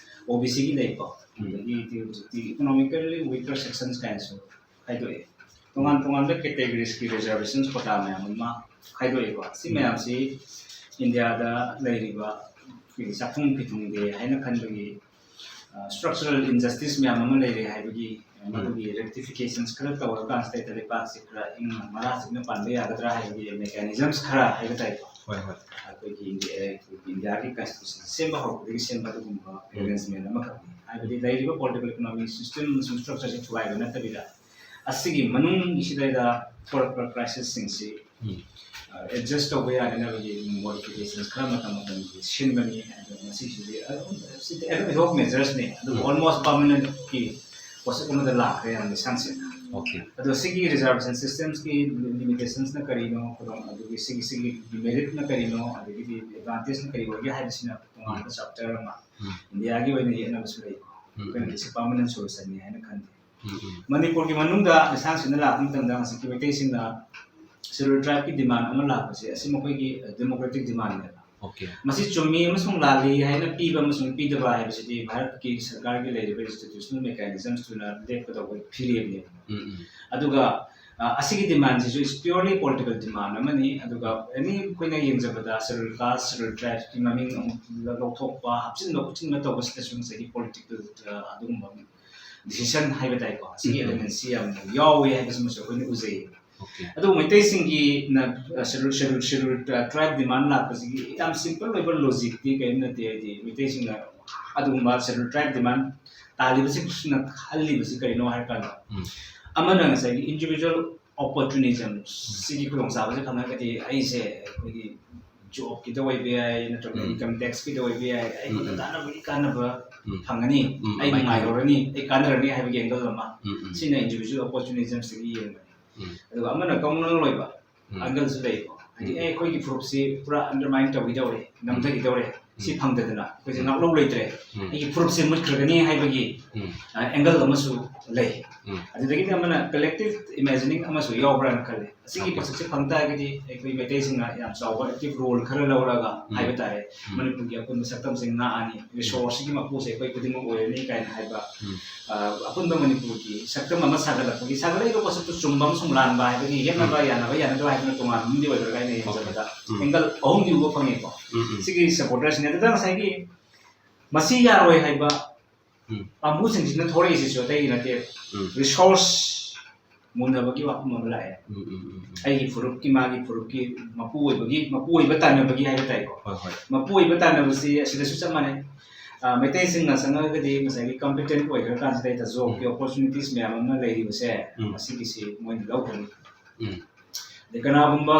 ꯑꯣ ꯕꯤ ꯁꯤꯒꯤ ꯂꯩꯀꯣ, ꯑꯗꯒꯤꯗꯤ ꯍꯧꯖꯤꯛꯇꯤ ꯏꯀꯣꯅꯣꯃꯤꯀꯦꯜꯂꯤ ꯋꯤꯀꯔ ꯁꯦꯛꯁꯟꯁ ꯀꯥꯏꯅꯁꯨ ꯈꯥꯏꯗꯣꯛꯑꯦ꯫ ꯇꯣꯉꯥꯟ ꯇꯣꯉꯥꯟꯕ ꯀꯦꯇꯦꯒꯣꯔꯤꯁꯀꯤ ꯔꯤꯖꯥꯔꯕꯦꯁꯟꯁ ꯀꯣꯇꯥ ꯃꯌꯥꯝ ꯑꯃ ꯈꯥꯏꯗꯣꯛꯑꯦꯀꯣ꯫ ꯁꯤ ꯃꯌꯥꯝꯁꯤ ꯏꯟꯗꯤꯌꯥꯗ ꯂꯩꯔꯤꯕ ꯑꯩꯈꯣꯏꯒꯤ ꯆꯥꯛꯊꯨꯡ ꯐꯤꯊꯨꯡꯗꯦ ꯍꯥꯏꯅ ꯈꯟꯕꯒꯤ, ꯑ, ꯁ꯭ꯇ꯭ꯔꯛꯆꯔꯦꯜ ꯏꯟꯖꯁꯇꯤꯁ ꯃꯌꯥꯝ ꯑꯃ ꯂꯩꯔꯦ ꯍꯥꯏꯕꯒꯤ, ꯑ, ꯃꯗꯨꯒꯤ ꯔꯦꯛꯇꯤꯐꯤꯀꯦꯁꯟꯁ ꯈꯔ ꯇꯧꯔꯀꯥꯟꯁꯤꯗ ꯂꯩꯕꯥꯛꯁꯤ ꯈꯔ ꯏꯪꯅ ꯃꯔꯥ ꯆꯤꯛꯅ ꯄꯥꯟꯕ ꯌꯥꯒꯗ꯭ꯔꯥ ꯍꯥꯏꯕꯒꯤ ꯃꯦꯀꯥꯅꯤꯖꯝꯁ ꯈꯔ ꯍꯥꯏꯕ ꯇꯥꯏꯀꯣ꯫ ꯍꯣꯏ, ꯍꯣꯏ. ꯑꯩꯈꯣꯏꯒꯤ ꯏꯟꯗꯤꯌꯥ, ꯑꯩꯈꯣꯏꯒꯤ ꯏꯟꯗꯤꯌꯥꯒꯤ ꯀꯟꯁꯇꯤꯇ꯭ꯌꯨꯁꯟ ꯁꯦꯝꯕ ꯍꯧꯔꯛꯄꯗꯒꯤ ꯁꯦꯝꯕ ꯑꯗꯨꯒꯨꯝꯕ ꯑꯦꯔꯦꯟꯖꯃꯦꯟ ꯑꯃꯈꯛꯅꯤ꯫ ꯍꯥꯏꯕꯗꯤ ꯂꯩꯔꯤꯕ ꯄꯣꯂꯤꯇꯤꯀꯦꯜ ꯏꯀꯣꯅꯣꯃꯤꯛ ꯁꯤꯁꯇꯦꯝ ꯑꯃꯁꯨꯡ ꯁ꯭ꯇ꯭ꯔꯛꯆꯔꯁꯤ ꯊꯨꯒꯥꯏꯕ ꯅꯠꯇꯕꯤꯗ, ꯑꯁꯤꯒꯤ ꯃꯅꯨꯡꯁꯤꯗꯩꯗ ꯊꯣꯛꯂꯛꯄ ꯀ꯭ꯔꯥꯏꯁꯤꯁꯁꯤꯡꯁꯤ ꯎꯝ. ꯑꯦꯗꯖꯁ ꯇꯧꯕ ꯌꯥꯅꯅꯕꯒꯤ ꯃꯣꯗꯤꯐꯤꯀꯦꯁꯟꯁ ꯈꯔ ꯃꯇꯝ ꯃꯇꯝꯒꯤ ꯁꯤꯟꯕꯅꯤ꯫ ꯑꯗꯣ ꯃꯁꯤꯁꯤꯗꯤ ꯑꯗꯨꯝ ꯑꯦꯗꯍꯣꯛ ꯃꯦꯖꯔꯁꯅꯤ, ꯑꯗꯨꯕꯨ ꯑꯣꯜꯃꯣꯁ ꯄꯔꯃꯅꯦꯟꯠꯀꯤ ꯄꯣꯠꯁꯛ ꯑꯃꯗ ꯂꯥꯛꯈ꯭ꯔꯦ ꯌꯥꯝ ꯂꯤꯁꯥꯡꯁꯤꯠꯅ꯫ Okay. ꯑꯗꯣ ꯁꯤꯒꯤ reservation systemꯁꯀꯤ limitationsꯅ ꯀꯔꯤꯅꯣ, ꯈꯨꯗꯣꯡ ꯑꯗꯨꯒꯤ ꯁꯤꯒꯤ ꯁꯤꯒꯤ meritꯅ ꯀꯔꯤꯅꯣ, ꯑꯗꯒꯤꯗꯤ advantageꯅ ꯀꯔꯤ ꯑꯣꯏꯒꯦ ꯍꯥꯏꯕꯁꯤꯅ ꯇꯣꯉꯥꯟꯕ chapter ꯑꯃ ꯎꯝ. ꯏꯟꯗꯤꯌꯥꯒꯤ ꯑꯣꯏꯅ ꯌꯦꯛꯅꯕꯁꯨ ꯂꯩꯀꯣ꯫ ꯎꯝ. ꯑꯩꯈꯣꯏꯅ ꯁꯤ permanent solutionꯅꯤ ꯍꯥꯏꯅ ꯈꯟꯗꯦ꯫ ꯎꯝ, ꯎꯝ. ꯃꯅꯤꯄꯨꯔꯒꯤ ꯃꯅꯨꯡꯗ ꯂꯤꯁꯥꯡꯁꯤꯠꯅ ꯂꯥꯛꯄ ꯃꯇꯝꯗ ꯉꯁꯥꯏꯒꯤ ꯃꯩꯇꯩꯁꯤꯡꯅ scheduled tribeꯀꯤ demand ꯑꯃ ꯂꯥꯛꯄꯁꯦ ꯑꯁꯤ ꯃꯈꯣꯏꯒꯤ democratic demandꯅꯦꯕ꯫ Okay. ꯃꯁꯤ ꯆꯨꯝꯃꯤ ꯑꯃꯁꯨꯡ ꯂꯥꯜꯂꯤ ꯍꯥꯏꯅ ꯄꯤꯕ ꯑꯃꯁꯨꯡ ꯄꯤꯗꯕ ꯍꯥꯏꯕꯁꯤꯗꯤ ꯚꯥꯔꯠꯀꯤ ꯁꯔꯀꯥꯔꯒꯤ ꯂꯩꯔꯤꯕ institutional mechanismsꯇꯨꯅ ꯂꯦꯞꯀꯗꯧꯕ ꯐꯤꯔꯦꯞꯅꯦꯕ꯫ ꯎꯝ, ꯎꯝ. ꯑꯗꯨꯒ ꯑ, ꯑꯁꯤꯒꯤ demandꯁꯤꯁꯨ is purely political demand ꯑꯃꯅꯤ꯫ ꯑꯗꯨꯒ any ꯑꯩꯈꯣꯏꯅ ꯌꯦꯡꯖꯕꯗ scheduled caste, scheduled tribeꯀꯤ ꯃꯃꯤꯡ ꯑꯃꯨꯛ ꯂꯧꯊꯣꯛꯄ, ꯍꯥꯞꯆꯤꯟꯕ ꯈꯣꯠꯆꯤꯟꯕ ꯇꯧꯕꯁꯤꯗꯁꯨ ꯉꯁꯥꯏꯒꯤ political, ꯑ, ꯑꯗꯨꯒꯨꯝꯕ decision ꯍꯥꯏꯕ ꯇꯥꯏꯀꯣ, ꯑꯁꯤꯒꯤ ꯎꯝ, ꯎꯝ. elementꯁꯤ ꯌꯥꯝꯅ ꯌꯥꯎꯋꯦ ꯍꯥꯏꯕꯁꯤꯃꯁꯨ ꯑꯩꯈꯣꯏꯅ ꯎꯖꯩꯌꯦꯕ꯫ Okay. ꯑꯗꯨꯕꯨ ꯃꯩꯇꯩꯁꯤꯡꯒꯤ ꯅ, ꯑ, scheduled, scheduled, scheduled, ꯑ, tribe demand ꯂꯥꯛꯄꯁꯤꯒꯤ ꯌꯥꯝ simple ꯑꯣꯏꯕ logicꯇꯤ ꯀꯔꯤꯝ ꯅꯠꯇꯦ꯫ ꯍꯥꯏꯗꯤ ꯃꯩꯇꯩꯁꯤꯡꯅ ꯑꯗꯨꯒꯨꯝꯕ scheduled tribe demand ꯇꯥꯜꯂꯤꯕꯁꯤꯡꯁꯤꯅ ꯈꯜꯂꯤꯕꯁꯤ ꯀꯔꯤꯅꯣ ꯍꯥꯏꯔ ꯀꯥꯟꯗ, ꯎꯝ. ꯑꯃꯅ ꯉꯁꯥꯏꯒꯤ individual opportunism ꯁꯤꯒꯤ ꯈꯨꯗꯣꯡꯆꯥꯕꯁꯦ ꯐꯪꯉꯒꯗꯤ ꯑꯩꯁꯦ ꯑꯩꯈꯣꯏꯒꯤ jobꯀꯤꯗ ꯑꯣꯏꯕ ꯌꯥꯏ, ꯅꯠꯇ꯭ꯔꯒ ꯎꯝ. income taxꯀꯤꯗ ꯑꯣꯏꯕ ꯌꯥꯏ, ꯑꯩꯉꯣꯟꯗ ꯎꯝ. ꯀꯥꯟꯅꯕꯒꯤ ꯀꯥꯟꯅꯕ ꯎꯝ. ꯐꯪꯒꯅꯤ, ꯎꯝ, ꯑꯩ ꯑꯗꯨꯃꯥꯏꯅ. ꯅꯨꯡꯉꯥꯏꯍꯧꯔꯅꯤ, ꯑꯩ ꯀꯥꯟꯅꯔꯅꯤ ꯍꯥꯏꯕꯒꯤ angle ꯑꯃ꯫ ꯎꯝ, ꯎꯝ. ꯁꯤꯅ individual opportunismꯁꯤꯒꯤ ꯌꯦꯡꯕꯅꯤ꯫ ꯎꯝ. ꯑꯗꯨꯒ ꯑꯃꯅ communal ꯑꯣꯏꯕ ꯎꯝ. angleꯁꯨ ꯂꯩꯀꯣ꯫ ꯍꯥꯏꯗꯤ ꯎꯝ. ꯑꯦ, ꯑꯩꯈꯣꯏꯒꯤ ꯐꯨꯔꯨꯞꯁꯤ ꯄꯨꯔꯥ undermine ꯇꯧꯈꯤꯗꯧꯔꯦ, ꯅꯝꯊꯈꯤꯗꯧꯔꯦ, ꯁꯤ ꯎꯝ. ꯐꯪꯗꯗꯅ ꯑꯩꯈꯣꯏꯁꯦ ꯎꯝ. ꯉꯥꯛꯂꯧ ꯂꯩꯇ꯭ꯔꯦ, ꯎꯝ. ꯑꯩꯒꯤ ꯐꯨꯔꯨꯞꯁꯦ ꯃꯨꯠꯈ꯭ꯔꯒꯅꯤ ꯍꯥꯏꯕꯒꯤ ꯎꯝ. ꯑ, angle ꯑꯃꯁꯨ ꯂꯩ꯫ ꯎꯝ. ꯑꯗꯨꯗꯒꯤꯗꯤ ꯑꯃꯅ collective imagining ꯑꯃꯁꯨ ꯌꯥꯎꯕ꯭ꯔꯥꯅ ꯈꯜꯂꯤ꯫ ꯑꯁꯤꯒꯤ Okay. ꯄꯣꯠꯁꯛꯁꯦ ꯐꯪ ꯇꯥꯔꯒꯗꯤ ꯑꯩꯈꯣꯏ ꯃꯩꯇꯩꯁꯤꯡꯅ ꯌꯥꯝ ꯆꯥꯎꯕ active role ꯈꯔ ꯂꯧꯔꯒ ꯎꯝ. ꯍꯥꯏꯕ ꯇꯥꯔꯦ, ꯎꯝ. ꯃꯅꯤꯄꯨꯔꯒꯤ ꯑꯄꯨꯟꯕ ꯁꯛꯇꯝꯁꯦ ꯉꯥꯛꯑꯅꯤ, resourceꯁꯤꯒꯤ ꯃꯄꯨꯁꯦ ꯑꯩꯈꯣꯏ ꯈꯨꯗꯤꯡꯃꯛ ꯑꯣꯏꯔꯅꯤ ꯀꯥꯏꯅ ꯍꯥꯏꯕ, ꯎꯝ. ꯑ, ꯑꯄꯨꯟꯕ ꯃꯅꯤꯄꯨꯔꯒꯤ ꯁꯛꯇꯝ ꯑꯃ ꯁꯥꯒꯠꯂꯛꯄꯒꯤ, ꯁꯥꯒꯠꯂꯛꯏꯕ ꯄꯣꯠꯁꯛꯇꯨ ꯆꯨꯝꯕ ꯑꯃꯁꯨꯡ ꯂꯥꯟꯕ ꯍꯥꯏꯕꯒꯤ ꯌꯦꯠꯅꯕ ꯎꯝ. ꯌꯥꯅꯕ ꯌꯥꯅꯗꯕ ꯍꯥꯏꯕꯅ ꯇꯣꯉꯥꯟꯕ ꯑꯃꯗꯤ ꯑꯣꯏꯈ꯭ꯔꯒ ꯑꯩꯅ Okay. ꯌꯦꯡꯖꯕꯗ ꯎꯝ. angle ꯑꯍꯨꯝꯗꯤ ꯎꯕ ꯐꯪꯉꯦꯀꯣ꯫ ꯎꯝ, ꯎꯝ. ꯁꯤꯒꯤ supportersꯅꯤ꯫ ꯑꯗꯨꯗ ꯉꯁꯥꯏꯒꯤ ꯃꯁꯤ ꯌꯥꯔꯣꯏ ꯍꯥꯏꯕ ꯎꯝ. ꯄꯥꯝꯕꯨꯁꯤꯡꯁꯤꯅ ꯊꯣꯔꯛꯏꯁꯤꯁꯨ ꯑꯇꯩꯒꯤ ꯅꯠꯇꯦ, ꯎꯝ. resource ꯃꯨꯟꯅꯕꯒꯤ ꯋꯥꯐꯝ ꯑꯃ ꯂꯥꯛꯑꯦ꯫ ꯎꯝ, ꯎꯝ, ꯎꯝ, ꯎꯝ. ꯑꯩꯒꯤ ꯐꯨꯔꯨꯞꯀꯤ, ꯃꯥꯒꯤ ꯐꯨꯔꯨꯞꯀꯤ ꯃꯄꯨ ꯑꯣꯏꯕꯒꯤ, ꯃꯄꯨ ꯑꯣꯏꯕ ꯇꯥꯟꯅꯕꯒꯤ ꯍꯥꯏꯕ ꯇꯥꯏꯀꯣ꯫ ꯍꯣꯏ, ꯍꯣꯏ. ꯃꯄꯨ ꯑꯣꯏꯕ ꯇꯥꯟꯅꯕꯁꯤ ꯑꯁꯤꯗꯁꯨ ꯆꯞ ꯃꯥꯟꯅꯩ꯫ ꯑ, ꯃꯩꯇꯩꯁꯤꯡꯅ ꯆꯪꯉꯛꯑꯒꯗꯤ ꯉꯁꯥꯏꯒꯤ competent ꯑꯣꯏꯈ꯭ꯔ ꯀꯥꯟꯁꯤꯗ ꯍꯦꯛꯇ jobꯀꯤ ꯎꯝ. opportunities ꯃꯌꯥꯝ ꯑꯃ ꯂꯩꯔꯤꯕꯁꯦ, ꯎꯝ. ꯃꯁꯤꯒꯤꯁꯤ ꯃꯣꯏꯅ ꯂꯧꯈ꯭ꯔꯅꯤ꯫ ꯎꯝ. ꯑꯗꯩ ꯀꯅꯥꯒꯨꯝꯕ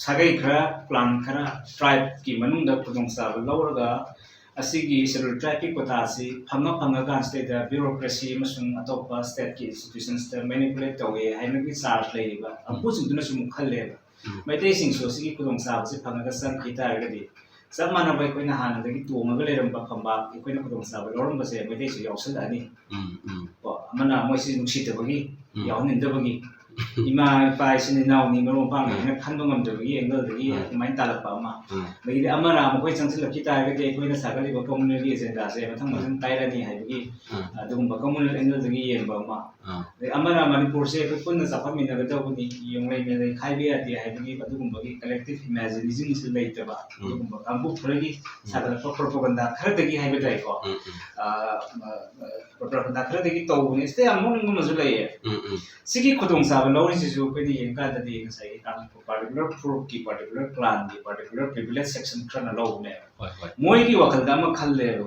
ꯁꯥꯒꯩ ꯈꯔ, clan ꯈꯔ, tribeꯀꯤ ꯃꯅꯨꯡꯗ ꯈꯨꯗꯣꯡꯆꯥꯕ ꯂꯧꯔꯒ ꯑꯁꯤꯒꯤ Scheduled Tribeꯀꯤ quota ꯑꯁꯤ ꯐꯪꯉ ꯐꯪꯉꯀꯥꯟꯁꯤꯗꯩꯗ bureaucracy ꯑꯃꯁꯨꯡ ꯑꯇꯣꯞꯄ stateꯀꯤ institutionsꯇ manipulate ꯇꯧꯋꯦ ꯍꯥꯏꯕꯒꯤ charge ꯂꯩꯔꯤꯕ ꯀꯥꯡꯕꯨꯁꯤꯡꯗꯨꯅꯁꯨ ꯑꯃꯨꯛ ꯈꯜꯂꯦꯕ꯫ ꯎꯝ꯫ ꯃꯩꯇꯩꯁꯤꯡꯁꯨ ꯑꯁꯤꯒꯤ ꯈꯨꯗꯣꯡꯆꯥꯕꯁꯤ ꯐꯪꯉꯒ ꯆꯪꯈꯤ ꯇꯥꯔꯒꯗꯤ ꯆꯞ ꯃꯥꯟꯅꯕ ꯑꯩꯈꯣꯏꯅ ꯍꯥꯟꯅꯗꯒꯤ ꯇꯣꯡꯉꯒ ꯂꯩꯔꯝꯕ ꯐꯝꯕꯥꯛ ꯑꯩꯈꯣꯏꯅ ꯈꯨꯗꯣꯡꯆꯥꯕ ꯂꯧꯔꯝꯕꯁꯦ ꯃꯩꯇꯩꯁꯨ ꯌꯥꯎꯁꯜꯂꯛꯑꯅꯤ꯫ ꯎꯝ, ꯎꯝ꯫ ꯀꯣ, ꯑꯃꯅ ꯃꯣꯏꯁꯤ ꯅꯨꯡꯁꯤꯗꯕꯒꯤ, ꯎꯝ꯫ ꯌꯥꯎꯍꯟꯅꯤꯡꯗꯕꯒꯤ, ꯏꯃꯥ ꯏꯄꯥ ꯏꯆꯤꯟ ꯏꯅꯥꯎꯅꯤ ꯃꯔꯨꯞ ꯃꯄꯥꯡꯅꯤ ꯎꯝ꯫ ꯍꯥꯏꯅ ꯈꯟꯕ ꯉꯝꯗꯕꯒꯤ angle-ꯗꯒꯤ ꯎꯝ꯫ ꯑꯗꯨꯃꯥꯏꯅ ꯇꯥꯜꯂꯛꯄ ꯑꯃ꯫ ꯎꯝ꯫ ꯑꯗꯒꯤꯗꯤ ꯑꯃꯅ ꯃꯈꯣꯏ ꯆꯪꯁꯤꯜꯂꯛꯈꯤ ꯇꯥꯔꯒꯗꯤ ꯑꯩꯈꯣꯏꯅ ꯁꯥꯒꯠꯂꯤꯕ communal-ꯒꯤ agenda-ꯁꯦ ꯃꯊꯪ ꯃꯊꯪ ꯀꯥꯏꯔꯅꯤ ꯍꯥꯏꯕꯒꯤ, ꯎꯝ꯫ ꯑꯗꯨꯒꯨꯝꯕ communal angle-ꯗꯒꯤ ꯌꯦꯡꯕ ꯑꯃ꯫ ꯑꯥ꯫ ꯑꯗꯩ ꯑꯃꯅ ꯃꯅꯤꯄꯨꯔꯁꯦ ꯑꯩꯈꯣꯏ ꯄꯨꯟꯅ ꯆꯥꯎꯈꯠꯃꯤꯟꯅꯒꯗꯧꯕꯅꯤ, ꯌꯣꯡꯂꯩ ꯃꯦꯂꯩ ꯈꯥꯏꯕ ꯌꯥꯗꯦ ꯍꯥꯏꯕꯒꯤ ꯑꯗꯨꯒꯨꯝꯕꯒꯤ collective imagination-ꯁꯨ ꯂꯩꯇꯕ, ꯎꯝ꯫ ꯑꯗꯨꯒꯨꯝꯕ ꯀꯥꯡꯕꯨ ꯈꯔꯒꯤ ꯎꯝ꯫ ꯁꯥꯒꯠꯂꯛꯄ propaganda ꯈꯔꯗꯒꯤ ꯍꯥꯏꯕ ꯇꯥꯏꯀꯣ꯫ ꯎꯝ, ꯎꯝ꯫ ꯑꯥ, propaganda ꯈꯔꯗꯒꯤ ꯇꯧꯕꯅꯤ꯫ ꯁꯤꯗ ꯌꯥꯝ ꯅꯣꯛꯅꯤꯡꯕ ꯑꯃꯁꯨ ꯂꯩꯌꯦ꯫ ꯎꯝ, ꯎꯝ꯫ ꯁꯤꯒꯤ ꯈꯨꯗꯣꯡꯆꯥꯕ ꯂꯧꯔꯤꯁꯤꯁꯨ ꯑꯩꯈꯣꯏꯅ ꯌꯦꯡꯀꯥꯟꯗꯗꯤ ꯉꯁꯥꯏꯒꯤ ꯀꯥꯡꯂꯨꯞ particular group-ꯀꯤ, particular clan-ꯒꯤ, particular privilege section ꯈꯔꯅ ꯂꯧꯕꯅꯦꯕ꯫ ꯍꯣꯏ, ꯍꯣꯏ꯫ ꯃꯣꯏꯒꯤ ꯋꯥꯈꯜꯗ ꯑꯃ ꯈꯜꯂꯦꯕ,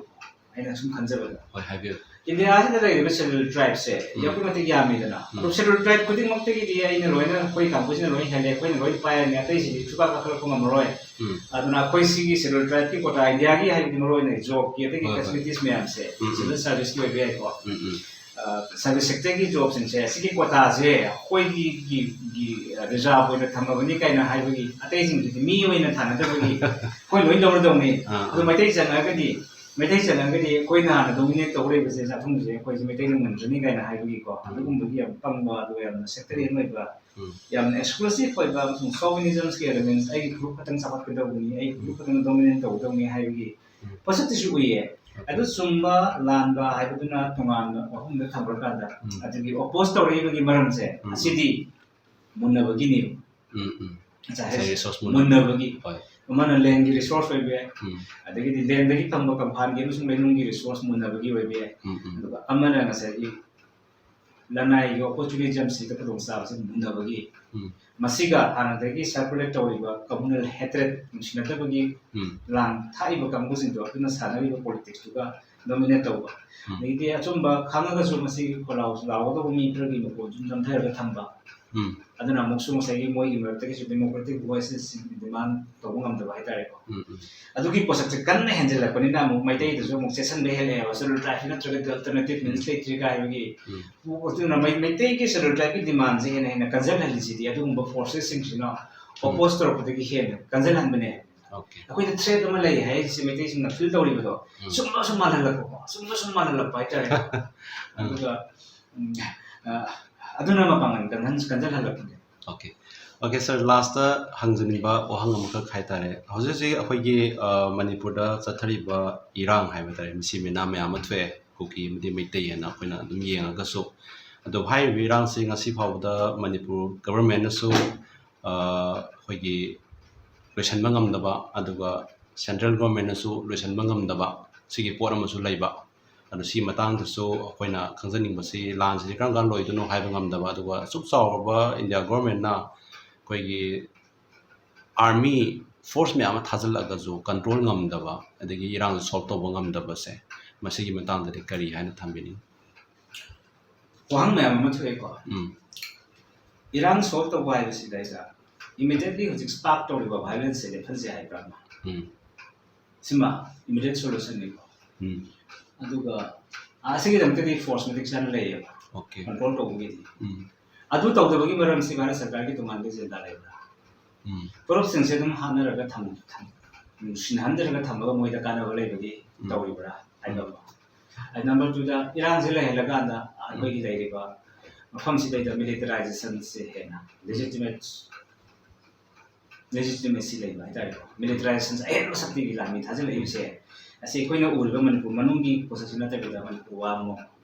ꯑꯩꯅ ꯁꯨꯝ ꯈꯟꯖꯕꯗ꯫ ꯍꯣꯏ, ꯍꯥꯏꯕꯤꯌꯨ꯫ India-ꯁꯤꯗ ꯂꯩꯔꯤꯕ Scheduled Tribe-ꯁꯦ ꯎꯝ꯫ ꯑꯗꯨꯛꯀꯤ ꯃꯇꯤꯛ ꯌꯥꯝꯃꯤꯗꯅ꯫ ꯎꯝ꯫ ꯑꯗꯣ Scheduled Tribe ꯈꯨꯗꯤꯡꯃꯛꯇꯒꯤꯗꯤ ꯑꯩꯅ ꯂꯣꯏꯅ, ꯑꯩꯈꯣꯏ ꯀꯥꯡꯕꯨꯁꯤꯅ ꯂꯣꯏ ꯍꯦꯜꯂꯦ, ꯑꯩꯈꯣꯏꯅ ꯂꯣꯏ ꯄꯥꯏꯔꯅꯤ, ꯑꯇꯩꯁꯤꯗꯤ ꯁꯨꯀꯥ ꯀꯥꯈꯠꯂꯛꯄ ꯉꯝꯃꯔꯣꯏ꯫ ꯎꯝ꯫ ꯑꯗꯨꯅ ꯑꯩꯈꯣꯏ ꯁꯤꯒꯤ Scheduled Tribe-ꯀꯤ quota, India-ꯒꯤ ꯍꯥꯏꯕꯗꯤ ꯃꯔꯨ ꯑꯣꯏꯅ job-ꯀꯤ ꯑꯇꯩꯒꯤ ꯍꯣꯏ, ꯍꯣꯏ꯫ facilities ꯃꯌꯥꯝꯁꯦ, ꯎꯝ, ꯎꯝ꯫ Civil service-ꯀꯤ ꯑꯣꯏꯕ ꯌꯥꯏꯀꯣ꯫ ꯎꯝ, ꯎꯝ꯫ ꯑ, service sector-ꯒꯤ job-ꯁꯤꯡꯁꯦ, ꯁꯤꯒꯤ quota-ꯁꯦ ꯑꯩꯈꯣꯏꯒꯤ, ꯒꯤ, ꯒꯤ, ꯑ, reserve ꯑꯣꯏꯅ ꯊꯝꯃꯕꯅꯤ ꯀꯥꯏꯅ ꯍꯥꯏꯕꯒꯤ, ꯑꯇꯩꯁꯤꯡꯗꯨꯗꯤ ꯃꯤ ꯑꯣꯏꯅ ꯊꯥꯅꯗꯕꯒꯤ ꯑꯩꯈꯣꯏ ꯂꯣꯏ ꯂꯧꯔꯗꯧꯅꯤ꯫ ꯑꯥ, ꯑꯗꯨ ꯑꯥ꯫ ꯃꯩꯇꯩ ꯆꯪꯉꯛꯑꯒꯗꯤ, ꯃꯩꯇꯩ ꯆꯪꯉꯛꯑꯒꯗꯤ ꯑꯩꯈꯣꯏꯅ ꯍꯥꯟꯅ dominate ꯇꯧ ꯂꯩꯕꯁꯦ, ꯆꯥꯛꯊꯨꯝꯁꯦ ꯑꯩꯈꯣꯏꯁꯦ ꯃꯩꯇꯩꯅ ꯉꯝꯗ꯭ꯔꯅꯤ ꯀꯥꯏꯅ ꯍꯥꯏꯕꯒꯤꯀꯣ, ꯎꯝ꯫ ꯑꯗꯨꯒꯨꯝꯕꯒꯤ ꯌꯥꯝ ꯄꯪꯕ, ꯑꯗꯨꯒ ꯌꯥꯝꯅ sectarian ꯑꯣꯏꯕ, ꯎꯝ꯫ ꯌꯥꯝꯅ exclusive ꯑꯣꯏꯕ ꯑꯃꯁꯨꯡ chauvinism-ꯒꯤ elements, "ꯑꯩꯒꯤ group ꯈꯛꯇꯪ ꯆꯥꯎꯈꯠꯀꯗꯧꯕꯅꯤ, ꯑꯩꯒꯤ group ꯈꯛꯇꯪ dominate ꯇꯧꯒꯗꯧꯕꯅꯤ" ꯍꯥꯏꯕꯒꯤ ꯎꯝ꯫ ꯄꯣꯠꯁꯛꯇꯨꯁꯨ ꯎꯏꯌꯦ꯫ ꯑꯗꯨ ꯆꯨꯝꯕ ꯂꯥꯟꯕ ꯍꯥꯏꯕꯗꯨꯅ ꯇꯣꯉꯥꯟꯕ ꯋꯥꯐꯝꯗ ꯊꯝꯈ꯭ꯔꯀꯥꯟꯗ, ꯎꯝ꯫ ꯑꯗꯨꯒꯤ oppose ꯇꯧꯔꯛꯏꯕꯒꯤ ꯃꯔꯝꯁꯦ, ꯎꯝ꯫ ꯑꯁꯤꯗꯤ ꯃꯨꯟꯅꯕꯒꯤꯅꯦꯕ꯫ ꯎꯝ, ꯎꯝ꯫ ꯉꯁꯥꯏ ꯉꯁꯥꯏ ꯍꯥꯏꯔꯤꯁꯦ resource ꯃꯨꯟꯅꯕ꯫ ꯃꯨꯟꯅꯕꯒꯤ꯫ ꯍꯣꯏ꯫ ꯑꯃꯅ land-ꯒꯤ resource ꯑꯣꯏꯕ ꯌꯥꯏ, ꯎꯝ꯫ ꯑꯗꯒꯤꯗꯤ land-ꯗꯒꯤ ꯐꯪꯕ ꯀꯪꯐꯥꯟꯒꯤ ꯑꯃꯁꯨꯡ ꯂꯩꯅꯨꯡꯒꯤ resource ꯃꯨꯟꯅꯕꯒꯤ ꯑꯣꯏꯕ ꯌꯥꯏ꯫ ꯎꯝ, ꯎꯝ꯫ ꯑꯗꯨꯒ ꯑꯃꯅ ꯉꯁꯥꯏꯒꯤ ꯂꯅꯥꯏꯒꯤ opportunism-ꯁꯤꯗ ꯈꯨꯗꯣꯡꯆꯥꯕꯁꯤ ꯃꯨꯟꯅꯕꯒꯤ, ꯎꯝ꯫ ꯃꯁꯤꯒ ꯍꯥꯟꯅꯗꯒꯤ circulate ꯇꯧꯔꯤꯕ communal hatred, ꯅꯨꯡꯁꯤꯅꯗꯕꯒꯤ ꯎꯝ꯫ ꯂꯥꯡ ꯊꯥꯛꯏꯕ ꯀꯥꯡꯕꯨꯁꯤꯡꯗꯣ, ꯑꯗꯨꯅ ꯁꯥꯟꯅꯔꯤꯕ politics-ꯇꯨꯒ dominate ꯇꯧꯕ꯫ ꯎꯝ꯫ ꯑꯗꯒꯤꯗꯤ ꯑꯆꯨꯝꯕ ꯈꯪꯉꯒꯁꯨ ꯃꯁꯤꯒꯤ ꯈꯣꯜꯂꯥꯎ ꯂꯥꯎꯒꯗꯧꯕ ꯃꯤ ꯈꯔꯒꯤ ꯃꯈꯣꯟꯁꯨ ꯅꯝꯊꯔꯒ ꯊꯝꯕ꯫ ꯎꯝ ꯑꯗꯨꯅ ꯑꯃꯨꯛꯁꯨ ꯉꯁꯥꯏꯒꯤ ꯃꯣꯏꯒꯤ ꯃꯔꯛꯇꯒꯤꯁꯨ democratic voices demand ꯇꯧꯕ ꯉꯝꯗꯕ ꯍꯥꯏꯇꯥꯔꯦꯀꯣ꯫ ꯎꯝ ꯎꯝ ꯑꯗꯨꯒꯤ ꯄꯣꯠꯁꯛꯁꯦ ꯀꯟꯅ ꯍꯦꯟꯖꯜꯂꯛꯄꯅꯤꯅ ꯑꯃꯨꯛ ꯃꯩꯇꯩꯗꯁꯨ ꯑꯃꯨꯛ ꯆꯦꯠꯁꯟꯕ ꯍꯦꯜꯂꯛꯑꯦꯕ, schedule tribe ꯅꯠꯇ꯭ꯔꯒꯗꯤ alternative means ꯂꯩꯇ꯭ꯔꯦ ꯀꯥꯏꯕꯒꯤ꯫ ꯎꯝ ꯑꯗꯨꯅ ꯃꯩ- ꯃꯩꯇꯩꯒꯤ schedule tribeꯀꯤ demandꯁꯦ ꯍꯦꯟꯅ ꯍꯦꯟꯅ ꯀꯟꯖꯜꯍꯜꯂꯤꯁꯤꯗꯤ ꯑꯗꯨꯒꯨꯝꯕ forcesꯁꯤꯡꯁꯤꯅ oppose ꯇꯧꯔꯛꯄꯗꯒꯤ ꯍꯦꯟꯅ ꯀꯟꯖꯜꯍꯟꯕꯅꯦ꯫ okay ꯑꯩꯈꯣꯏꯗ threat ꯑꯃ ꯂꯩ ꯍꯥꯏꯔꯤꯁꯦ ꯃꯩꯇꯩꯁꯤꯡꯅ feel ꯇꯧꯔꯤꯕꯗꯣ ꯎꯝ. ꯁꯨꯝꯕ ꯁꯨꯝ ꯃꯥꯜꯍꯜꯂꯛꯄꯀꯣ, ꯁꯨꯝꯕ ꯁꯨꯝ ꯃꯥꯜꯍꯜꯂꯛꯄ ꯍꯥꯏꯇꯥꯔꯦ꯫ ꯑꯗꯨꯒ ꯎꯝ, ꯑ, ꯑꯗꯨꯅ ꯃꯄꯥꯡꯒꯜ ꯀꯟꯍꯟ- ꯀꯟꯖꯜꯍꯜꯂꯛꯄꯅꯦ꯫ okay okay sir, lastꯇ ꯍꯪꯖꯅꯤꯡꯕ ꯋꯥꯍꯪ ꯑꯃꯈꯛ ꯍꯥꯏꯇꯥꯔꯦ, ꯍꯧꯖꯤꯛ ꯍꯧꯖꯤꯛ ꯑꯩꯈꯣꯏꯒꯤ ꯑ, ꯃꯅꯤꯄꯨꯔꯗ ꯆꯠꯊꯔꯤꯕ ꯏꯔꯥꯡ ꯍꯥꯏꯕ ꯇꯥꯔꯦ, ꯃꯁꯤ ꯃꯤꯅꯥ ꯃꯌꯥꯝ ꯑꯃ ꯊꯣꯛꯑꯦ, ꯀꯨꯀꯤ ꯑꯃꯗꯤ ꯃꯩꯇꯩ ꯍꯥꯏꯅ ꯑꯩꯈꯣꯏꯅ ꯑꯗꯨꯝ ꯌꯦꯡꯉꯒꯁꯨ꯫ ꯑꯗꯣ ꯍꯥꯏꯔꯤꯕ ꯏꯔꯥꯡꯁꯤ ꯉꯁꯤ ꯐꯥꯎꯕꯗ ꯃꯅꯤꯄꯨꯔ governmentꯅꯁꯨ ꯑ, ꯑꯩꯈꯣꯏꯒꯤ ꯂꯣꯏꯁꯤꯟꯕ ꯉꯝꯗꯕ, ꯑꯗꯨꯒ central governmentꯅꯁꯨ ꯂꯣꯏꯁꯤꯟꯕ ꯉꯝꯗꯕ, ꯁꯤꯒꯤ ꯄꯣꯠ ꯑꯃꯁꯨ ꯂꯩꯕ꯫ ꯑꯗꯣ ꯁꯤ ꯃꯇꯥꯡꯗꯁꯨ ꯑꯩꯈꯣꯏꯅ ꯈꯪꯖꯅꯤꯡꯕꯁꯤ, ꯂꯥꯟꯁꯤꯗꯤ ꯀꯔꯝ ꯀꯥꯟꯗ ꯂꯣꯏꯗꯣꯏꯅꯣ ꯍꯥꯏꯕ ꯉꯝꯗꯕ, ꯑꯗꯨꯒ ꯑꯁꯨꯛ ꯆꯥꯎꯔꯕ India governmentꯅ ꯑꯩꯈꯣꯏꯒꯤ army force ꯃꯌꯥꯝ ꯑꯃ ꯊꯥꯖꯤꯜꯂꯛꯑꯒꯁꯨ control ꯉꯝꯗꯕ, ꯑꯗꯒꯤ ꯏꯔꯥꯡꯁꯦ solve ꯇꯧꯕ ꯉꯝꯗꯕꯁꯦ, ꯃꯁꯤꯒꯤ ꯃꯇꯥꯡꯗꯗꯤ ꯀꯔꯤ ꯍꯥꯏꯅ ꯊꯝꯕꯤꯅꯤꯡꯉꯤ? ꯋꯥꯍꯪ ꯃꯌꯥꯝ ꯑꯃ ꯊꯣꯛꯑꯦꯀꯣ꯫ ꯎꯝ ꯏꯔꯥꯡ solve ꯇꯧꯕ ꯍꯥꯏꯕꯁꯤꯗꯩꯗ immediately ꯍꯧꯖꯤꯛ spark ꯇꯧꯔꯤꯕ violenceꯁꯦ ꯂꯦꯞꯍꯟꯁꯦ ꯍꯥꯏꯕ꯭ꯔꯥ ꯑꯃ? ꯎꯝ ꯁꯤꯃ immediate solutionꯅꯤꯀꯣ꯫ ꯎꯝ ꯑꯗꯨꯒ ꯑꯁꯤꯒꯤꯗꯃꯛꯇꯗꯤ force ꯃꯇꯤꯛ ꯆꯥꯅ ꯂꯩꯌꯦꯕ, okay control ꯇꯧꯕꯒꯤꯗꯤ꯫ ꯎꯝ ꯑꯗꯨ ꯇꯧꯗꯕꯒꯤ ꯃꯔꯝꯁꯤ ꯚꯥꯔꯠ ꯁꯔꯀꯥꯔꯒꯤ ꯇꯣꯉꯥꯟꯕ agenda ꯂꯩꯕ꯭ꯔꯥ? ꯎꯝ ꯐꯨꯔꯨꯞꯁꯤꯡꯁꯦ ꯑꯗꯨꯝ ꯍꯥꯠꯅꯔꯒ ꯊꯝ- ꯊꯝ- ꯅꯨꯡꯁꯤꯅꯍꯟꯗꯔꯒ ꯊꯝꯃꯒ ꯃꯣꯏꯗ ꯀꯥꯟꯅꯕ ꯂꯩꯕꯒꯤ ꯎꯝ. ꯇꯧꯔꯤꯕ꯭ꯔꯥ ꯍꯥꯏꯕ ꯎꯝ. ꯑꯃ꯫ ꯑꯗ number twoꯗ ꯏꯔꯥꯡꯁꯦ ꯂꯩꯍꯜꯂꯀꯥꯟꯗ ꯑꯩꯈꯣꯏꯒꯤ ꯂꯩꯔꯤꯕ ꯃꯐꯝꯁꯤꯗꯩꯗ militarizationꯁꯦ ꯍꯦꯟꯅ legitimate legitimacy ꯂꯩꯕ ꯍꯥꯏꯇꯥꯔꯦꯀꯣ꯫ Militarizationꯁꯦ ꯑꯍꯦꯟꯕ ꯁꯛꯇꯤꯒꯤ ꯂꯥꯟꯃꯤ ꯊꯥꯖꯤꯜꯂꯛꯏꯕꯁꯦ ꯑꯁꯤ ꯑꯩꯈꯣꯏꯅ ꯎꯔꯤꯕ ꯃꯅꯤꯄꯨꯔ ꯃꯅꯨꯡꯒꯤ ꯄꯣꯠꯁꯛꯁꯤ ꯅꯠꯇꯕꯤꯗ ꯃꯅꯤꯄꯨꯔ ꯋꯥꯡꯃ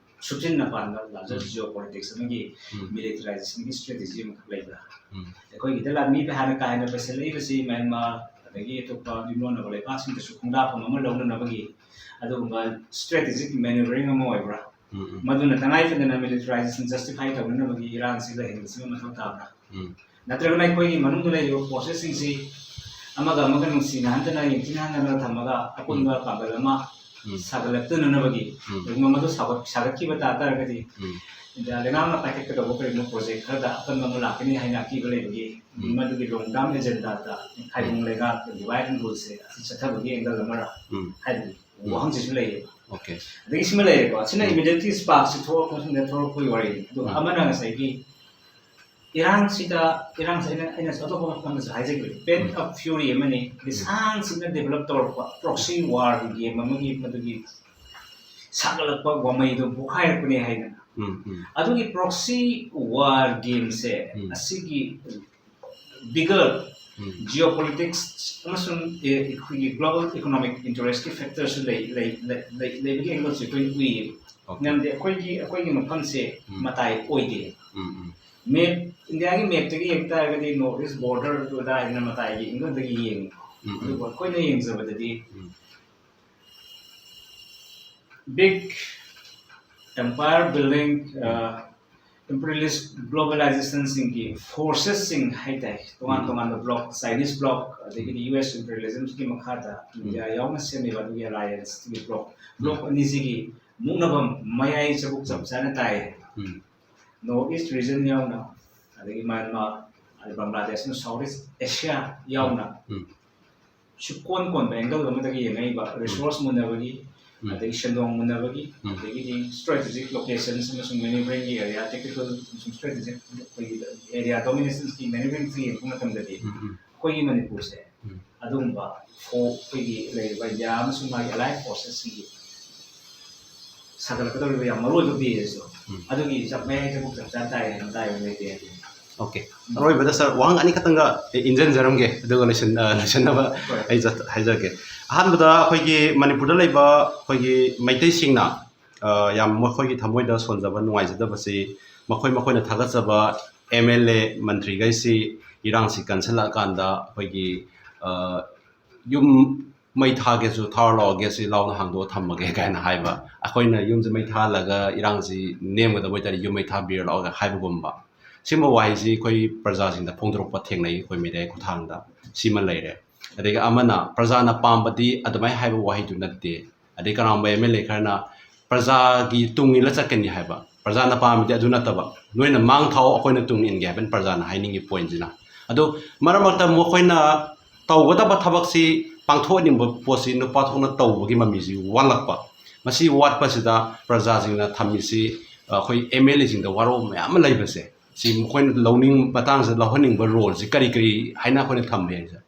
ꯁꯨꯞꯆꯤꯟꯅ ꯄꯥꯟꯕ larger ꯎꯝ. geopolitics ꯑꯃꯒꯤ ꯎꯝ. militarizationꯒꯤ strategy ꯑꯃꯈꯛ ꯂꯩꯕ꯭ꯔꯥ? ꯎꯝ. ꯑꯩꯈꯣꯏꯒꯤꯗ ꯂꯥꯟꯃꯤ ꯍꯥꯟꯅ ꯀꯥ ꯍꯦꯟꯅ ꯄꯩꯁꯜꯂꯛꯏꯕꯁꯤ ꯃ꯭ꯌꯥꯟꯃꯥꯔ ꯑꯗꯒꯤ ꯑꯇꯣꯞꯄ ꯌꯨꯝꯂꯣꯟꯅꯕ ꯂꯩꯕꯥꯛꯁꯤꯡꯗꯁꯨ ꯈꯣꯡꯗꯥꯐꯝ ꯑꯃ ꯂꯧꯅꯅꯕꯒꯤ ꯑꯗꯨꯒꯨꯝꯕ strategic maneuvering ꯑꯃ ꯑꯣꯏꯕ꯭ꯔꯥ? ꯎꯝ ꯎꯝ ꯃꯗꯨꯅ ꯇꯉꯥꯏ ꯐꯗꯅ militarization justify ꯇꯧꯅꯅꯕꯒꯤ ꯏꯔꯥꯡꯁꯤ ꯂꯩꯍꯟꯕꯁꯤꯃ ꯃꯊꯧ ꯇꯥꯕ꯭ꯔꯥ? ꯎꯝ ꯅꯠꯇ꯭ꯔꯒꯅ ꯑꯩꯈꯣꯏꯒꯤ ꯃꯅꯨꯡꯗ ꯂꯩꯔꯤꯕ forcesꯁꯤꯡꯁꯤ ꯑꯃꯒ ꯑꯃꯒ ꯅꯨꯡꯁꯤꯅꯍꯟꯗꯅ ꯌꯦꯡꯊꯤꯅꯍꯟꯗꯅ ꯊꯝꯃꯒ ꯑꯄꯨꯟꯕ ꯄꯥꯡꯒꯜ ꯑꯃ ꯁꯥꯒꯠꯂꯛꯇꯅꯅꯕꯒꯤ ꯀꯔꯤꯒꯨꯝꯕ ꯃꯗꯨ ꯁꯥꯒꯠ ꯁꯥꯒꯠꯈꯤꯕ ꯇꯥ ꯇꯥꯔꯒꯗꯤ ꯏꯟꯗꯤꯌꯥ ꯂꯩꯉꯥꯛꯅ ꯄꯥꯏꯈꯠꯀꯗꯧꯕ ꯀꯔꯤꯒꯨꯝꯕ ꯄ꯭ꯔꯣꯖꯦꯛ ꯈꯔꯗ ꯑꯄꯟꯕ ꯑꯃ ꯂꯥꯛꯀꯅꯤ ꯍꯥꯏꯅ ꯑꯀꯤꯕ ꯂꯩꯕꯒꯤ ꯃꯗꯨꯒꯤ ꯂꯣꯡ ꯇꯥꯝ ꯑꯦꯖꯦꯟꯗꯥꯗ ꯈꯥꯏꯕꯨꯡ ꯂꯩꯉꯥꯛ ꯗꯤꯚꯥꯏꯠ ꯑꯦꯟ ꯔꯨꯜꯁꯦ ꯑꯁꯤ ꯆꯠꯊꯕꯒꯤ ꯑꯦꯡꯒꯜ ꯑꯃꯔ ꯍꯥꯏꯕꯒꯤ ꯋꯥꯍꯪꯁꯤꯁꯨ ꯂꯩꯌꯦꯕ꯫ ꯑꯣꯀꯦ꯫ ꯑꯗꯒꯤ ꯁꯤꯃ ꯂꯩꯔꯦꯀꯣ, ꯑꯁꯤꯅ ꯏꯃꯤꯗꯤꯌꯦꯠꯂꯤ ꯁ꯭ꯄꯥꯔꯛꯁꯤ ꯊꯣꯛꯂꯛꯄ ꯃꯇꯨꯡꯗ ꯊꯣꯛꯂꯛꯄꯒꯤ ꯋꯥꯔꯤꯅꯤ꯫ ꯑꯗꯨꯒ ꯑꯃꯅ ꯉꯁꯥꯏꯒꯤ ꯏꯔꯥꯡꯁꯤꯗ ꯏꯔꯥꯡꯁꯤ ꯑꯩꯅ ꯑꯩꯅꯁꯨ ꯑꯇꯣꯞꯄ ꯃꯐꯝꯗꯁꯨ ꯍꯥꯏꯖꯈꯤꯕꯅꯤ, ꯄꯦꯟ ꯑꯞ ꯐ꯭ꯌꯨꯔꯤ ꯑꯃꯅꯤ, ꯂꯤꯁꯥꯡ ꯁꯤꯠꯅ ꯗꯤꯕꯂꯞ ꯇꯧꯔꯛꯄ ꯄ꯭ꯔꯣꯛꯁꯤ ꯋꯥꯔꯒꯤ ꯒꯦꯝ ꯑꯃꯒꯤ ꯃꯗꯨꯒꯤ ꯁꯥꯒꯠꯂꯛꯄ ꯋꯥꯃꯩꯗꯣ ꯄꯣꯛꯈꯥꯏꯔꯛꯄꯅꯦ ꯍꯥꯏꯗꯅ꯫ ꯑꯗꯨꯒꯤ ꯄ꯭ꯔꯣꯛꯁꯤ ꯋꯥꯔ ꯒꯦꯝꯁꯦ ꯑꯁꯤꯒꯤ ꯕꯤꯒꯔ ꯖꯤꯑꯣ ꯄꯣꯂꯤꯇꯤꯛꯁ ꯑꯃꯁꯨꯡ ꯑꯩꯈꯣꯏꯒꯤ ꯒ꯭ꯂꯣꯕꯦꯜ ꯏꯀꯣꯅꯣꯃꯤꯛ ꯏꯟꯇꯔꯦꯁꯀꯤ ꯐꯦꯛꯇꯔꯁꯨ ꯂꯩ ꯂꯩ ꯂꯩ ꯂꯩꯕꯒꯤ ꯑꯦꯡꯒꯜꯁꯦ ꯑꯩꯈꯣꯏꯅ ꯎꯏꯌꯦꯕ꯫ ꯃꯔꯝꯗꯤ ꯑꯩꯈꯣꯏꯒꯤ ꯑꯩꯈꯣꯏꯒꯤ ꯃꯐꯝꯁꯦ ꯃꯇꯥꯏ ꯑꯣꯏꯗꯦ꯫ ꯃꯦꯞ, ꯏꯟꯗꯤꯌꯥꯒꯤ ꯃꯦꯞꯇꯒꯤ ꯌꯦꯡ ꯇꯥꯔꯒꯗꯤ ꯅꯣꯔꯠ ꯏꯁ ꯕꯣꯔꯗꯔ ꯑꯗꯨ ꯑꯗꯥꯏꯅ ꯃꯇꯥꯏꯒꯤ ꯑꯦꯡꯒꯜꯗꯒꯤ ꯌꯦꯡꯉꯤ꯫ ꯑꯗꯨꯕꯨ ꯑꯩꯈꯣꯏꯅ ꯌꯦꯡꯖꯕꯗꯗꯤ ꯕꯤꯛ ꯑꯦꯝꯄꯥꯌꯔ ꯕꯤꯜꯗꯤꯡ, ꯏꯝꯄꯤꯔꯤꯌꯦꯂꯤꯁ ꯒ꯭ꯂꯣꯕꯦꯂꯥꯏꯖꯦꯁꯟꯁꯤꯡꯒꯤ ꯐꯣꯔꯁꯦꯁꯁꯤꯡ ꯍꯥꯏꯇꯥꯔꯦ, ꯇꯣꯉꯥꯟ ꯇꯣꯉꯥꯟꯕ ꯕ꯭ꯂꯣꯛ, ꯆꯥꯏꯅꯤꯁ ꯕ꯭ꯂꯣꯛ, ꯑꯗꯒꯤꯗꯤ ꯌꯨ ꯑꯦꯁ ꯏꯝꯄꯤꯔꯤꯌꯦꯂꯤꯖꯝꯒꯤ ꯃꯈꯥꯗ ꯏꯟꯗꯤꯌꯥ ꯌꯥꯎꯅ ꯁꯦꯝꯃꯤꯕ ꯑꯗꯨꯒꯤ ꯑꯦꯂꯥꯏꯌꯦꯟꯁꯀꯤ ꯕ꯭ꯂꯣꯛ, ꯕ꯭ꯂꯣꯛ ꯑꯅꯤꯁꯤꯒꯤ ꯃꯨꯛꯅꯐꯝ ꯃꯌꯥꯏ ꯆꯕꯨꯛ ꯆꯞ ꯆꯥꯅ ꯇꯥꯏ꯫ ꯅꯣꯔꯠ ꯏꯁ ꯔꯤꯖꯟ ꯌꯥꯎꯅ, ꯑꯗꯒꯤ ꯃ꯭ꯌꯥꯟꯃꯥꯔ, ꯑꯗꯩ ꯕꯪꯒ꯭ꯂꯥꯗꯦꯁ ꯑꯃꯁꯨꯡ ꯁꯥꯎꯠ ꯏꯁ ꯑꯦꯁꯤꯌꯥ ꯌꯥꯎꯅ ꯁꯨꯀꯣꯟ ꯀꯣꯟꯕ ꯑꯦꯡꯒꯜ ꯑꯃꯗꯒꯤ ꯌꯦꯡꯉꯛꯏꯕ ꯔꯤꯁꯣꯔꯁ ꯃꯨꯟꯅꯕꯒꯤ, ꯑꯗꯒꯤ ꯁꯦꯟꯗꯣꯡ ꯃꯨꯟꯅꯕꯒꯤ, ꯑꯗꯒꯤꯗꯤ ꯁ꯭ꯇ꯭ꯔꯦꯇꯦꯖꯤꯛ ꯂꯣꯀꯦꯁꯟꯁ ꯑꯃꯁꯨꯡ ꯃꯦꯅ꯭ꯌꯨꯚꯔꯤꯡꯒꯤ ꯑꯦꯔꯤꯌꯥ, ꯇꯦꯛꯇꯤꯀꯦꯜ ꯑꯃꯁꯨꯡ ꯁ꯭ꯇ꯭ꯔꯦꯇꯦꯖꯤꯛ ꯑꯩꯈꯣꯏꯒꯤ ꯑꯦꯔꯤꯌꯥ ꯗꯣꯃꯤꯅꯦꯁꯟꯁꯀꯤ ꯃꯦꯅ꯭ꯌꯨꯚꯔꯤꯡꯁꯤ ꯌꯦꯡꯉꯛꯄ ꯃꯇꯝꯗꯗꯤ ꯑꯩꯈꯣꯏꯒꯤ ꯃꯅꯤꯄꯨꯔꯁꯦ ꯑꯗꯨꯒꯨꯝꯕ ꯐꯣ ꯑꯩꯈꯣꯏꯒꯤ ꯂꯩꯔꯤꯕ ꯏꯟꯗꯤꯌꯥ ꯑꯃꯁꯨꯡ ꯃꯥꯒꯤ ꯑꯦꯂꯥꯏꯟ ꯐꯣꯔꯁꯦꯁꯁꯤꯡꯒꯤ ꯁꯥꯒꯠꯂꯛꯀꯗꯧꯔꯤꯕ ꯌꯥꯝ ꯃꯔꯨ ꯑꯣꯏꯕ ꯕꯦꯁꯇꯣ ꯑꯗꯨꯒꯤ ꯆꯞ ꯃꯌꯥꯏ ꯆꯕꯨꯛ ꯆꯞ ꯆꯥ ꯇꯥꯏ ꯍꯥꯏꯅ ꯇꯥꯏꯕ ꯂꯩꯔꯦ꯫ ꯑꯣꯀꯦ꯫ ꯑꯔꯣꯏꯕꯗ ꯁꯥꯔ ꯋꯥꯍꯪ ꯑꯅꯤꯈꯛꯇꯪꯒ ꯏꯟꯖꯟꯖꯔꯝꯒꯦ, ꯑꯗꯨꯒ ꯂꯣꯏꯁꯤꯟ ꯑ, ꯂꯣꯏꯁꯤꯟꯅꯕ ꯑꯩ ꯖꯁ ꯍꯥꯏꯖꯔꯛꯀꯦ꯫ ꯑꯍꯥꯟꯕꯗ ꯑꯩꯈꯣꯏꯒꯤ ꯃꯅꯤꯄꯨꯔꯗ ꯂꯩꯕ ꯑꯩꯈꯣꯏꯒꯤ ꯃꯩꯇꯩꯁꯤꯡꯅ ꯑ, ꯌꯥꯝ ꯃꯈꯣꯏꯒꯤ ꯊꯃꯣꯏꯗ ꯁꯣꯟꯖꯕ ꯅꯨꯡꯉꯥꯏꯖꯗꯕꯁꯤ ꯃꯈꯣꯏ ꯃꯈꯣꯏꯅ ꯊꯥꯒꯠꯆꯕ ꯑꯦꯝ ꯑꯦꯜ ꯑꯦ ꯃꯟꯇ꯭ꯔꯤꯈꯩꯁꯤ ꯏꯔꯥꯡꯁꯤ ꯀꯟꯁꯤꯜꯂꯛꯑꯀꯥꯟꯗ ꯑꯩꯈꯣꯏꯒꯤ ꯑ, ꯌꯨꯝ ꯃꯩ ꯊꯥꯒꯦꯁꯨ ꯊꯥꯔ ꯂꯥꯛꯑꯣ, ꯒꯦꯠꯁꯤ ꯂꯥꯎꯅ ꯍꯥꯡꯗꯣꯛꯑ ꯊꯝꯃꯒꯦ ꯀꯥꯏꯅ ꯍꯥꯏꯕ, ꯑꯩꯈꯣꯏꯅ ꯌꯨꯝꯁꯤ ꯃꯩ ꯊꯥꯍꯜꯂꯒ ꯏꯔꯥꯡꯁꯤ ꯅꯦꯝꯒꯗꯕ ꯑꯣꯏꯇꯥꯔꯗꯤ ꯌꯨꯝ ꯃꯩ ꯊꯥꯕꯤꯔ ꯂꯥꯛꯑꯣꯒ ꯍꯥꯏꯕꯒꯨꯝꯕ꯫ ꯁꯤꯒꯨꯝꯕ ꯋꯥꯍꯩꯁꯤ ꯑꯩꯈꯣꯏ ꯄ꯭ꯔꯖꯥꯁꯤꯡꯗ ꯐꯣꯡꯗꯣꯔꯛꯄ ꯊꯦꯡꯅꯩ ꯑꯩꯈꯣꯏ ꯃꯦꯗꯤꯌꯥꯒꯤ ꯈꯨꯠꯊꯥꯡꯗ꯫ ꯁꯤꯃ ꯂꯩꯔꯦ꯫ ꯑꯗꯒꯤ ꯑꯃꯅ ꯄ꯭ꯔꯖꯥꯅ ꯄꯥꯝꯕꯗꯤ ꯑꯗꯨꯃꯥꯏꯅ ꯍꯥꯏꯕ ꯋꯥꯍꯩꯗꯨ ꯅꯠꯇꯦ, ꯑꯗꯩ ꯀꯅꯥꯒꯨꯝꯕ ꯑꯦꯝ ꯑꯦꯜ ꯑꯦ ꯈꯔꯅ ꯄ꯭ꯔꯖꯥꯒꯤ ꯇꯨꯡ ꯏꯜꯂ ꯆꯠꯀꯅꯤ ꯍꯥꯏꯕ, ꯄ꯭ꯔꯖꯥꯅ ꯄꯥꯝꯃꯤꯗꯤ ꯑꯗꯨ ꯅꯠꯇꯕ, ꯅꯣꯏꯅ ꯃꯥꯡ ꯊꯥꯎ, ꯑꯩꯈꯣꯏꯅ ꯇꯨꯡ ꯏꯟꯒꯦ ꯍꯥꯏꯕꯅꯤ ꯄ꯭ꯔꯖꯥꯅ ꯍꯥꯏꯅꯤꯡꯉꯤ ꯄꯣꯏꯟꯁꯤꯅ꯫ ꯑꯗꯣ ꯃꯔꯛ ꯃꯔꯛꯇ ꯃꯈꯣꯏꯅ ꯇꯧꯒꯗꯕ ꯊꯕꯛꯁꯤ, ꯄꯥꯡꯊꯣꯛꯍꯟꯅꯤꯡꯕ ꯄꯣꯠꯁꯤ ꯅꯨꯄꯥ ꯊꯣꯛꯅ ꯇꯧꯕꯒꯤ ꯃꯃꯤꯁꯤ ꯋꯥꯠꯂꯛꯄ꯫ ꯃꯁꯤ ꯋꯥꯠꯄꯁꯤꯗ ꯄ꯭ꯔꯖꯥꯁꯤꯡꯅ ꯊꯝꯃꯤꯁꯤ, ꯑꯩꯈꯣꯏ ꯑꯦꯝ ꯑꯦꯜ ꯑꯦꯁꯤꯡꯗ ꯋꯥꯔꯧꯕ ꯃꯌꯥꯝ ꯑꯃ ꯂꯩꯕꯁꯦ, ꯁꯤ ꯃꯈꯣꯏꯅ ꯂꯧꯅꯤꯡ ꯃꯇꯥꯡꯁꯤꯗ ꯂꯧꯍꯟꯅꯤꯡꯕ ꯔꯣꯜꯁꯤ ꯀꯔꯤ ꯀꯔꯤ ꯍꯥꯏꯅ ꯑꯩꯈꯣꯏꯅ ꯊꯝꯕ ꯌꯥꯏ, ꯁꯥꯔ?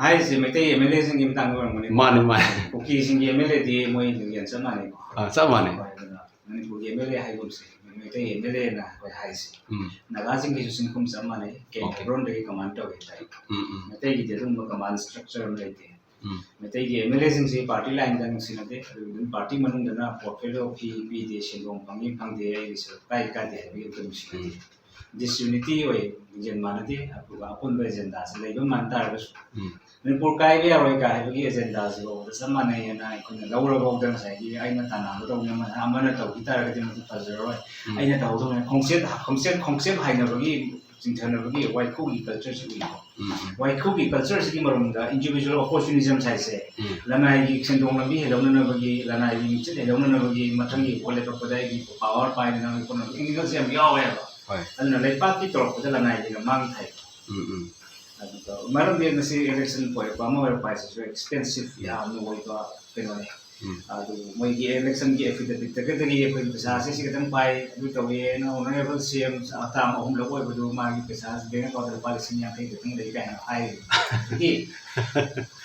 ꯍꯥꯏꯔꯤꯁꯦ ꯃꯩꯇꯩ ꯑꯦꯝ ꯑꯦꯜ ꯑꯦꯁꯤꯡꯒꯤ ꯃꯇꯥꯡꯗ ꯑꯣꯏꯔꯝꯒꯅꯤ꯫ ꯃꯥꯅꯦ, ꯃꯥꯅꯦ꯫ ꯀꯨꯀꯤꯁꯤꯡꯒꯤ ꯑꯦꯝ ꯑꯦꯜ ꯑꯦꯗꯤ ꯃꯣꯏ ꯂꯤꯡꯖꯦꯜ ꯆꯞ ꯃꯥꯟꯅꯩꯀꯣ꯫ ꯑꯥ, ꯆꯞ ꯃꯥꯟꯅꯩ꯫ ꯍꯣꯏ, ꯑꯗꯨꯅ ꯃꯅꯤꯄꯨꯔꯒꯤ ꯑꯦꯝ ꯑꯦꯜ ꯑꯦ ꯍꯥꯏꯒꯨꯝꯁꯦ, ꯃꯩꯇꯩ ꯑꯦꯝ ꯑꯦꯜ ꯑꯦꯅ ꯑꯩꯈꯣꯏ ꯍꯥꯏꯁꯦ꯫ ꯎꯝ꯫ ꯅꯥꯒꯥꯁꯤꯡꯒꯤꯁꯨ ꯁꯤꯟꯐꯝ ꯆꯞ ꯃꯥꯟꯅꯩ, ꯀꯦꯟ ꯑꯣꯀꯦ꯫ ꯍꯦꯕ꯭ꯔꯣꯟꯗꯒꯤ ꯀꯃꯥꯟ ꯇꯧꯋꯦ ꯍꯥꯏꯇꯥꯔꯦ꯫ ꯎꯝ, ꯎꯝ꯫ ꯃꯩꯇꯩꯒꯤꯗꯤ ꯑꯗꯨꯒꯨꯝꯕ ꯀꯃꯥꯟ ꯁ꯭ꯇ꯭ꯔꯛꯆꯔ ꯑꯃ ꯂꯩꯇꯦ꯫ ꯎꯝ꯫ ꯃꯩꯇꯩꯒꯤ ꯑꯦꯝ ꯑꯦꯜ ꯑꯦꯁꯤꯡꯁꯤ ꯄꯥꯔꯇꯤ ꯂꯥꯏꯟꯗ ꯅꯨꯡꯁꯤꯅꯗꯦ, ꯑꯗꯨꯒ ꯑꯗꯨꯝ ꯄꯥꯔꯇꯤ ꯃꯅꯨꯡꯗꯅ ꯄꯣꯔꯠꯐꯦꯂꯤꯑꯣ ꯐꯤ ꯄꯤꯗꯦ, ꯁꯦꯟꯗꯣꯡ ꯐꯪꯉꯤ ꯐꯪꯗꯦ, ꯑꯩꯒꯤꯁꯨ ꯀꯥꯏ ꯀꯥꯏꯗꯦ ꯍꯥꯏꯕꯒꯤ ꯑꯝꯇ ꯅꯨꯡꯁꯤꯅꯗꯦ꯫ ꯎꯝ꯫ ꯗꯤꯁꯌꯨꯅꯤꯇꯤ ꯑꯣꯏ, ꯂꯤꯡꯖꯦꯜ ꯃꯥꯟꯅꯗꯦ, ꯑꯗꯨꯒ ꯑꯄꯨꯟꯕ ꯑꯦꯖꯦꯟꯗꯥꯁꯦ ꯂꯩꯕ ꯃꯥꯟ ꯇꯥꯔꯒꯁꯨ, ꯎꯝ꯫ ꯃꯅꯤꯄꯨꯔ ꯀꯥꯏꯕ ꯌꯥꯔꯣꯏ ꯀꯥꯏ ꯍꯥꯏꯕꯒꯤ ꯑꯦꯖꯦꯟꯗꯥꯁꯤ ꯐꯥꯎꯕꯗ ꯆꯞ ꯃꯥꯟꯅꯩ ꯍꯥꯏꯅ ꯑꯩꯈꯣꯏꯅ ꯂꯧꯔꯒ ꯐꯥꯎꯗ ꯉꯁꯥꯏꯒꯤ ꯑꯩꯅ ꯇꯥꯟꯅꯕꯗꯧꯅ ꯑꯃꯅ, ꯑꯃꯅ ꯇꯧꯈꯤ ꯇꯥꯔꯒꯗꯤ ꯃꯗꯨ ꯐꯖꯔꯔꯣꯏ꯫ ꯎꯝ꯫ ꯑꯩꯅ ꯇꯧꯍꯧꯗꯧꯅꯦ꯫ ꯈꯣꯡꯆꯦꯠ, ꯈꯣꯡꯆꯦꯠ, ꯈꯣꯡꯆꯦꯞ ꯍꯥꯏꯅꯕꯒꯤ, ꯆꯤꯡꯊꯅꯕꯒꯤ ꯋꯥꯏꯈꯨꯒꯤ ꯀꯜꯆꯔꯁꯤ ꯎꯏꯀꯣ꯫ ꯎꯝ, ꯎꯝ꯫ ꯋꯥꯏꯈꯨꯒꯤ ꯀꯜꯆꯔꯁꯤꯒꯤ ꯃꯔꯨꯝꯗ ꯏꯟꯗꯤꯕꯤꯖꯨꯋꯦꯜ ꯑꯣꯄꯣꯔꯆꯨꯅꯤꯖꯝ ꯍꯥꯏꯁꯦ, ꯎꯝ꯫ ꯂꯅꯥꯏꯒꯤ ꯁꯦꯟꯗꯣꯡ ꯂꯝꯕꯤ ꯍꯦꯜꯍꯧꯅꯅꯕꯒꯤ, ꯂꯅꯥꯏꯒꯤ ꯃꯤꯡꯆꯠ ꯍꯦꯜꯍꯧꯅꯅꯕꯒꯤ, ꯃꯊꯪꯒꯤ ꯚꯣꯠ ꯂꯦꯞꯄꯛꯄꯗ ꯑꯩꯒꯤ ꯄꯋꯥꯔ ꯄꯥꯏꯅꯅꯕꯒꯤ ꯈꯣꯠꯅꯕꯒꯤ ꯑꯦꯡꯒꯜꯁꯦ ꯌꯥꯝ ꯌꯥꯎꯋꯦꯕ꯫ ꯍꯣꯏ꯫ ꯑꯗꯨꯅ ꯂꯩꯄꯥꯛꯀꯤ ꯇꯧꯔꯛꯄꯗ ꯂꯅꯥꯏꯒꯤꯅ ꯃꯥꯡ ꯊꯥꯏ꯫ ꯎꯝ, ꯎꯝ꯫ ꯑꯗꯨꯒ ꯃꯔꯝꯗꯤ ꯃꯁꯤ ꯏꯂꯦꯛꯁꯟ ꯑꯣꯏꯔꯛꯄ ꯑꯃ ꯑꯣꯏꯔꯛꯄ ꯍꯥꯏꯁꯤꯁꯨ ꯑꯦꯛꯁꯄꯦꯟꯁꯤꯞ ꯎꯝ꯫ ꯌꯥꯝꯅ ꯑꯣꯏꯕ ꯀꯩꯅꯣꯅꯦ꯫ ꯎꯝ꯫ ꯑꯗꯨ ꯃꯣꯏꯒꯤ ꯏꯂꯦꯛꯁꯟꯒꯤ ꯑꯦꯐꯤꯗꯦꯕꯤꯠꯇꯒꯗꯒꯤ ꯑꯩꯈꯣꯏ ꯄꯩꯁꯥꯁꯦ ꯁꯤ ꯈꯤꯇꯪ ꯄꯥꯏ, ꯑꯗꯨ ꯇꯧꯋꯦꯅ ꯑꯣꯅꯔꯦꯕꯜ ꯁꯤ ꯑꯦꯝ ꯇꯥꯝ ꯑꯍꯨꯝꯂꯛ ꯑꯣꯏꯕꯗꯨ ꯃꯥꯒꯤ ꯄꯩꯁꯥꯁꯤ ꯕꯦꯡ ꯑꯦꯀꯥꯎꯟꯗ ꯂꯨꯄꯥ ꯂꯤꯁꯤꯡ ꯌꯥꯡꯈꯩ ꯈꯛꯇꯪ ꯂꯩ ꯀꯥꯏꯅ ꯍꯥꯏꯔꯤ꯫ ꯑꯗꯒꯤ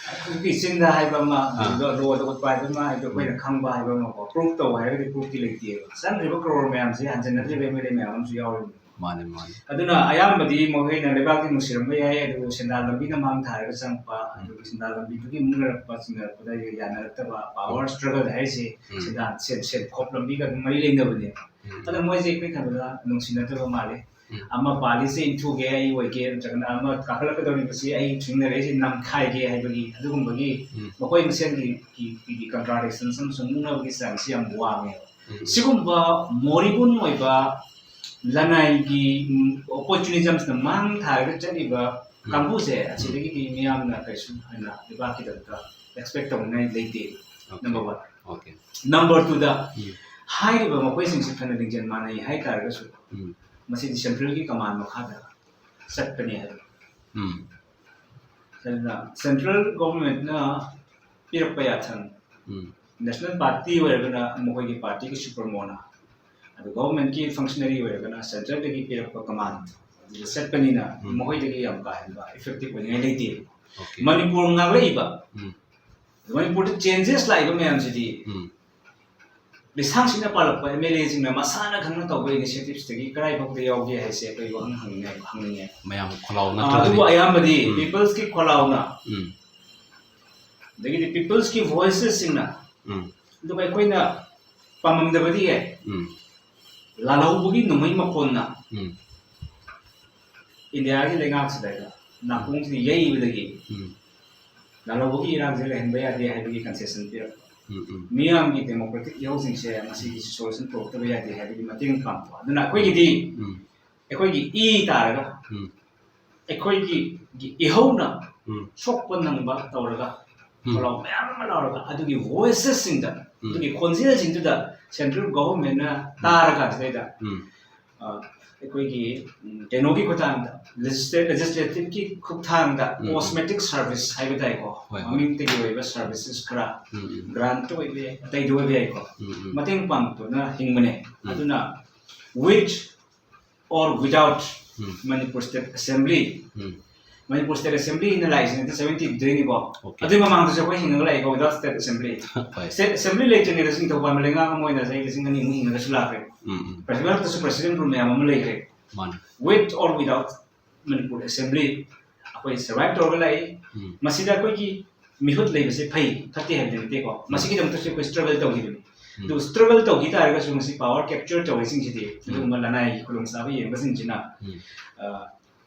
ꯑꯩꯈꯣꯏꯒꯤ ꯆꯤꯟꯗ ꯍꯥꯏꯕ ꯑꯃ, ꯑꯥ꯫ ꯑꯗꯨꯒ ꯂꯣꯗ ꯎꯠꯄ ꯍꯥꯏꯕ ꯑꯃ, ꯍꯥꯏꯗꯤ ꯑꯩꯈꯣꯏꯅ ꯎꯝ꯫ ꯈꯪꯕ ꯍꯥꯏꯕ ꯑꯃꯀꯣ, ꯄ꯭ꯔꯨꯐ ꯇꯧ ꯍꯥꯏꯔꯒꯗꯤ ꯄ꯭ꯔꯨꯐꯇꯤ ꯂꯩꯇꯦꯕ꯫ ꯆꯪꯈ꯭ꯔꯤꯕ ꯀ꯭ꯔꯣꯔ ꯃꯌꯥꯝꯁꯦ ꯍꯟꯖꯤꯟꯅꯗ꯭ꯔꯤꯕ ꯑꯦꯝ ꯑꯦꯜ ꯑꯦ ꯃꯌꯥꯝ ꯑꯃꯁꯨ ꯌꯥꯎꯔꯤꯕꯅꯤ꯫ ꯃꯥꯅꯦ, ꯃꯥꯅꯦ꯫ ꯑꯗꯨꯅ ꯑꯌꯥꯝꯕꯗꯤ ꯃꯈꯣꯏꯅ ꯂꯩꯕꯥꯛꯇꯤ ꯅꯨꯡꯁꯤꯔꯝꯕ ꯌꯥꯏ, ꯑꯗꯨꯕꯨ ꯁꯦꯟꯗꯥꯟ ꯂꯝꯕꯤꯅ ꯃꯥꯡ ꯊꯥꯔꯒ ꯆꯪꯉꯛꯄ, ꯎꯝ꯫ ꯑꯗꯨꯒ ꯁꯦꯟꯗꯥꯟ ꯂꯝꯕꯤꯗꯨꯒꯤ ꯃꯨꯟꯅꯔꯛꯄ, ꯆꯤꯡꯅꯔꯛꯄꯗ ꯌꯥꯅꯔꯛꯇꯕ, ꯄꯥꯋꯔ ꯎꯝ꯫ ꯁ꯭ꯇ꯭ꯔꯒꯜ ꯍꯥꯏꯔꯤꯁꯦ ꯎꯝ꯫ ꯁꯦꯟꯗꯥꯟ, ꯁꯦꯟ, ꯁꯦꯟꯈꯣꯞ ꯂꯝꯕꯤꯒ ꯑꯗꯨꯝ ꯃꯔꯤ ꯂꯩꯅꯕꯅꯦꯕ꯫ ꯎꯝ꯫ ꯑꯗꯨꯅ ꯃꯣꯏꯁꯦ ꯑꯩꯈꯣꯏ ꯈꯟꯕꯗ ꯅꯨꯡꯁꯤꯅꯗꯕ ꯃꯥꯜꯂꯤ꯫ ꯎꯝ꯫ ꯑꯃ ꯄꯥꯜꯂꯤꯁꯦ ꯏꯟꯊꯨꯒꯦ ꯑꯩ ꯑꯣꯏꯒꯦ, ꯅꯠꯇ꯭ꯔꯒꯅ ꯑꯃ ꯀꯥꯈꯠꯂꯛꯀꯗꯧꯔꯤꯕꯁꯤ ꯑꯩ ꯆꯤꯡꯅꯔꯛꯏꯁꯦ ꯅꯝꯈꯥꯏꯒꯦ ꯍꯥꯏꯕꯒꯤ ꯑꯗꯨꯒꯨꯝꯕꯒꯤ ꯎꯝ꯫ ꯃꯈꯣꯏ ꯃꯁꯦꯟꯒꯤ ꯀꯤ-, ꯀꯤ-, ꯀꯤ contradictions ꯑꯃꯁꯨꯡ ꯃꯨꯛꯅꯕꯒꯤ ꯆꯥꯡꯁꯤ ꯌꯥꯝ ꯋꯥꯡꯉꯦꯕ꯫ ꯎꯝ꯫ ꯁꯤꯒꯨꯝꯕ ꯃꯣꯔꯤꯕꯨꯟ ꯑꯣꯏꯕ ꯂꯅꯥꯏꯒꯤ, ꯎꯝ, ꯑꯣꯄꯣꯔꯆꯨꯅꯤꯖꯝꯁꯤꯅ ꯃꯥꯡ ꯊꯥꯔꯒ ꯆꯠꯂꯤꯕ ꯎꯝ꯫ ꯀꯥꯡꯕꯨꯁꯦ ꯎꯝ꯫ ꯑꯁꯤꯗꯒꯤꯗꯤ ꯃꯤꯌꯥꯝꯅ ꯀꯩꯁꯨ ꯍꯦꯟꯅ ꯂꯩꯕꯥꯛꯀꯤꯗꯃꯛꯇ ꯑꯦꯛꯁꯄꯦꯛ ꯇꯧꯅꯤꯡꯉꯥꯏ ꯂꯩꯇꯦ꯫ Okay. Number one. Okay. Number two-ꯗ ꯎꯝ. ꯍꯥꯏꯔꯤꯕ ꯃꯈꯣꯏꯁꯤꯡꯁꯤ ꯐꯅ ꯂꯤꯡꯖꯦꯜ ꯃꯥꯟꯅꯩ ꯍꯥꯏꯇꯥꯔꯒꯁꯨ ꯎꯝ. ꯃꯁꯤꯗꯤ central-ꯒꯤ command ꯃꯈꯥꯗ ꯆꯠꯄꯅꯤ ꯍꯥꯏꯕ꯫ ꯎꯝ. ꯑꯗꯨꯅ central government-ꯅ ꯄꯤꯔꯛꯄ ꯌꯥꯊꯪ, ꯎꯝ. national party ꯑꯣꯏꯔꯒꯅ ꯃꯈꯣꯏꯒꯤ party-ꯒꯤ supremo-ꯅ, ꯑꯗꯨ government-ꯀꯤ functionary ꯑꯣꯏꯔꯒꯅ central-ꯗꯒꯤ ꯄꯤꯔꯛꯄ command ꯑꯗꯨꯗ ꯆꯠꯄꯅꯤꯅ ꯎꯝ. ꯃꯈꯣꯏꯗꯒꯤ ꯌꯥꯝ ꯀꯥ ꯍꯦꯟꯕ effective ꯑꯣꯏꯅꯤꯡꯉꯥꯏ ꯂꯩꯇꯦ꯫ Okay. ꯃꯅꯤꯄꯨꯔ ꯉꯥꯛꯂꯛꯏꯕ ꯎꯝ. ꯃꯅꯤꯄꯨꯔꯗ changes ꯂꯥꯛꯏꯕ ꯃꯌꯥꯝꯁꯤꯗꯤ ꯎꯝ. ꯂꯤꯁꯥꯡꯁꯤꯠꯅ ꯄꯥꯜꯂꯛꯄ M L A-ꯁꯤꯡꯅ ꯃꯁꯥꯅ ꯈꯪꯅ ꯇꯧꯕ initiatives-ꯇꯒꯤ ꯀꯗꯥꯏ ꯐꯥꯎꯗ ꯌꯥꯎꯒꯦ ꯍꯥꯏꯁꯦ ꯑꯩꯈꯣꯏ ꯋꯥꯍꯪ ꯍꯪꯅꯤꯡꯉꯥꯏ ꯍꯪꯅꯤꯡꯉꯦ꯫ ꯃꯌꯥꯝ ꯈꯣꯜꯂꯥꯎ ꯑꯥ, ꯅꯠꯇ꯭ꯔꯒꯗꯤ ꯑꯗꯨꯕꯨ ꯑꯌꯥꯝꯕꯗꯤ ꯎꯝ. people's-ꯀꯤ ꯈꯣꯜꯂꯥꯎꯅ, ꯎꯝ. ꯑꯗꯒꯤꯗꯤ people's-ꯀꯤ voices-ꯁꯤꯡꯅ, ꯎꯝ. ꯑꯗꯨꯒ ꯑꯩꯈꯣꯏꯅ ꯄꯥꯝꯃꯝꯗꯕꯗꯤ ꯌꯥꯏ, ꯎꯝ. ꯂꯥꯜꯍꯧꯕꯒꯤ ꯅꯣꯡꯃꯩ ꯃꯈꯣꯟꯅ ꯎꯝ. ꯏꯟꯗꯤꯌꯥꯒꯤ ꯂꯩꯉꯥꯛꯁꯤꯗ ꯅꯥꯀꯣꯡꯁꯤꯗ ꯌꯩꯕꯗꯒꯤ ꯎꯝ. ꯂꯥꯜꯍꯧꯕꯒꯤ ꯏꯔꯥꯡꯁꯦ ꯂꯩꯍꯟꯕ ꯌꯥꯗꯦ ꯍꯥꯏꯕꯒꯤ concession ꯄꯤꯔꯛꯄ꯫ ꯎꯝ. ꯎꯝ. ꯃꯤꯌꯥꯝꯒꯤ democratic ꯏꯍꯧꯁꯤꯡꯁꯦ ꯃꯁꯤꯒꯤ solution ꯄꯨꯔꯛꯇꯕ ꯌꯥꯗꯦ ꯍꯥꯏꯕꯒꯤ ꯃꯇꯦꯡ ꯄꯥꯡꯕ꯫ ꯑꯗꯨꯅ ꯑꯩꯈꯣꯏꯒꯤꯗꯤ ꯎꯝ. ꯑꯩꯈꯣꯏꯒꯤ ꯏ ꯇꯥꯔꯒ ꯎꯝ. ꯑꯩꯈꯣꯏꯒꯤ ꯏꯍꯧꯅ ꯎꯝ. ꯁꯣꯛꯄ ꯅꯪꯕ ꯇꯧꯔꯒ ꯎꯝ. ꯈꯣꯜꯂꯥꯎ ꯃꯌꯥꯝ ꯑꯃ ꯂꯥꯎꯔꯒ ꯑꯗꯨꯒꯤ voices-ꯁꯤꯡꯗ, ꯎꯝ. ꯑꯗꯨꯒꯤ ꯈꯣꯟꯖꯦꯜꯁꯤꯡꯗꯨꯗ central government-ꯅ ꯇꯥꯔꯀꯥꯟꯁꯤꯗꯩꯗ ꯎꯝ. ꯑ, ꯑꯩꯈꯣꯏꯒꯤ ꯎꯝ, ꯀꯩꯅꯣꯒꯤ ꯈꯨꯠꯊꯥꯡꯗ, legisla- legislative-ꯀꯤ ꯈꯨꯠꯊꯥꯡꯗ ꯎꯝ. cosmetic service ꯍꯥꯏꯕ ꯇꯥꯏꯀꯣ, ꯍꯣꯏ, ꯍꯣꯏ. ꯃꯃꯤꯡꯇꯒꯤ ꯑꯣꯏꯕ services ꯈꯔ, ꯎꯝ. ꯎꯝ. grant-ꯇ ꯑꯣꯏꯕ ꯌꯥꯏ, ꯑꯇꯩꯗ ꯑꯣꯏꯕ ꯌꯥꯏꯀꯣ, ꯎꯝ. ꯎꯝ. ꯃꯇꯦꯡ ꯄꯥꯡꯗꯨꯅ ꯍꯤꯡꯕꯅꯦ꯫ ꯎꯝ. ꯑꯗꯨꯅ with or without um. Manipur State Assembly, um. Manipur State Assembly-ꯅ ꯂꯥꯛꯏꯁꯤ nineteen seventy-two-ꯗꯩꯅꯤꯀꯣ꯫ Okay. ꯑꯗꯨꯒꯤ ꯃꯃꯥꯡꯗꯁꯨ ꯑꯩꯈꯣꯏ ꯍꯤꯡꯉꯒ ꯂꯥꯛꯏꯀꯣ without State Assembly꯫ ꯍꯣꯏ. State Assembly ꯂꯩꯇ꯭ꯔꯤꯉꯩꯗꯁꯨ ꯅꯤꯡꯊꯧ ꯄꯥꯟꯕ ꯂꯩꯉꯥꯛ ꯑꯃ ꯑꯣꯏꯅ ꯆꯍꯤ ꯂꯤꯁꯤꯡ ꯑꯅꯤꯃꯨꯛ ꯍꯤꯡꯉꯒꯁꯨ ꯂꯥꯛꯈ꯭ꯔꯦ꯫ ꯎꯝ. ꯎꯝ. President-ꯇꯁꯨ President rule ꯃꯌꯥꯝ ꯑꯃ ꯂꯩꯈ꯭ꯔꯦ꯫ ꯃꯥꯅꯤ. With or without Manipur Assembly, ꯑꯩꯈꯣꯏ survive ꯇꯧꯔꯒ ꯂꯥꯛꯏ꯫ ꯎꯝ. ꯃꯁꯤꯗ ꯑꯩꯈꯣꯏꯒꯤ ꯃꯤꯍꯨꯠ ꯂꯩꯕꯁꯦ ꯐꯩ ꯐꯠꯇꯦ ꯍꯥꯏꯕꯗꯤ ꯅꯠꯇꯦꯀꯣ, ꯃꯁꯤꯒꯤꯗꯃꯛꯇꯁꯨ ꯑꯩꯈꯣꯏ struggle ꯇꯧꯈꯤꯕꯅꯤ꯫ ꯎꯝ. ꯑꯗꯨ struggle ꯇꯧꯈꯤ ꯇꯥꯔꯒꯁꯨ ꯉꯁꯤ power capture ꯇꯧꯔꯤꯁꯤꯡꯁꯤꯗꯤ ꯎꯝ. ꯑꯗꯨꯒꯨꯝꯕ ꯂꯅꯥꯏꯒꯤ ꯈꯨꯗꯣꯡꯆꯥꯕ ꯌꯦꯡꯕꯁꯤꯡꯁꯤꯅ ꯎꯝ. ꯑ,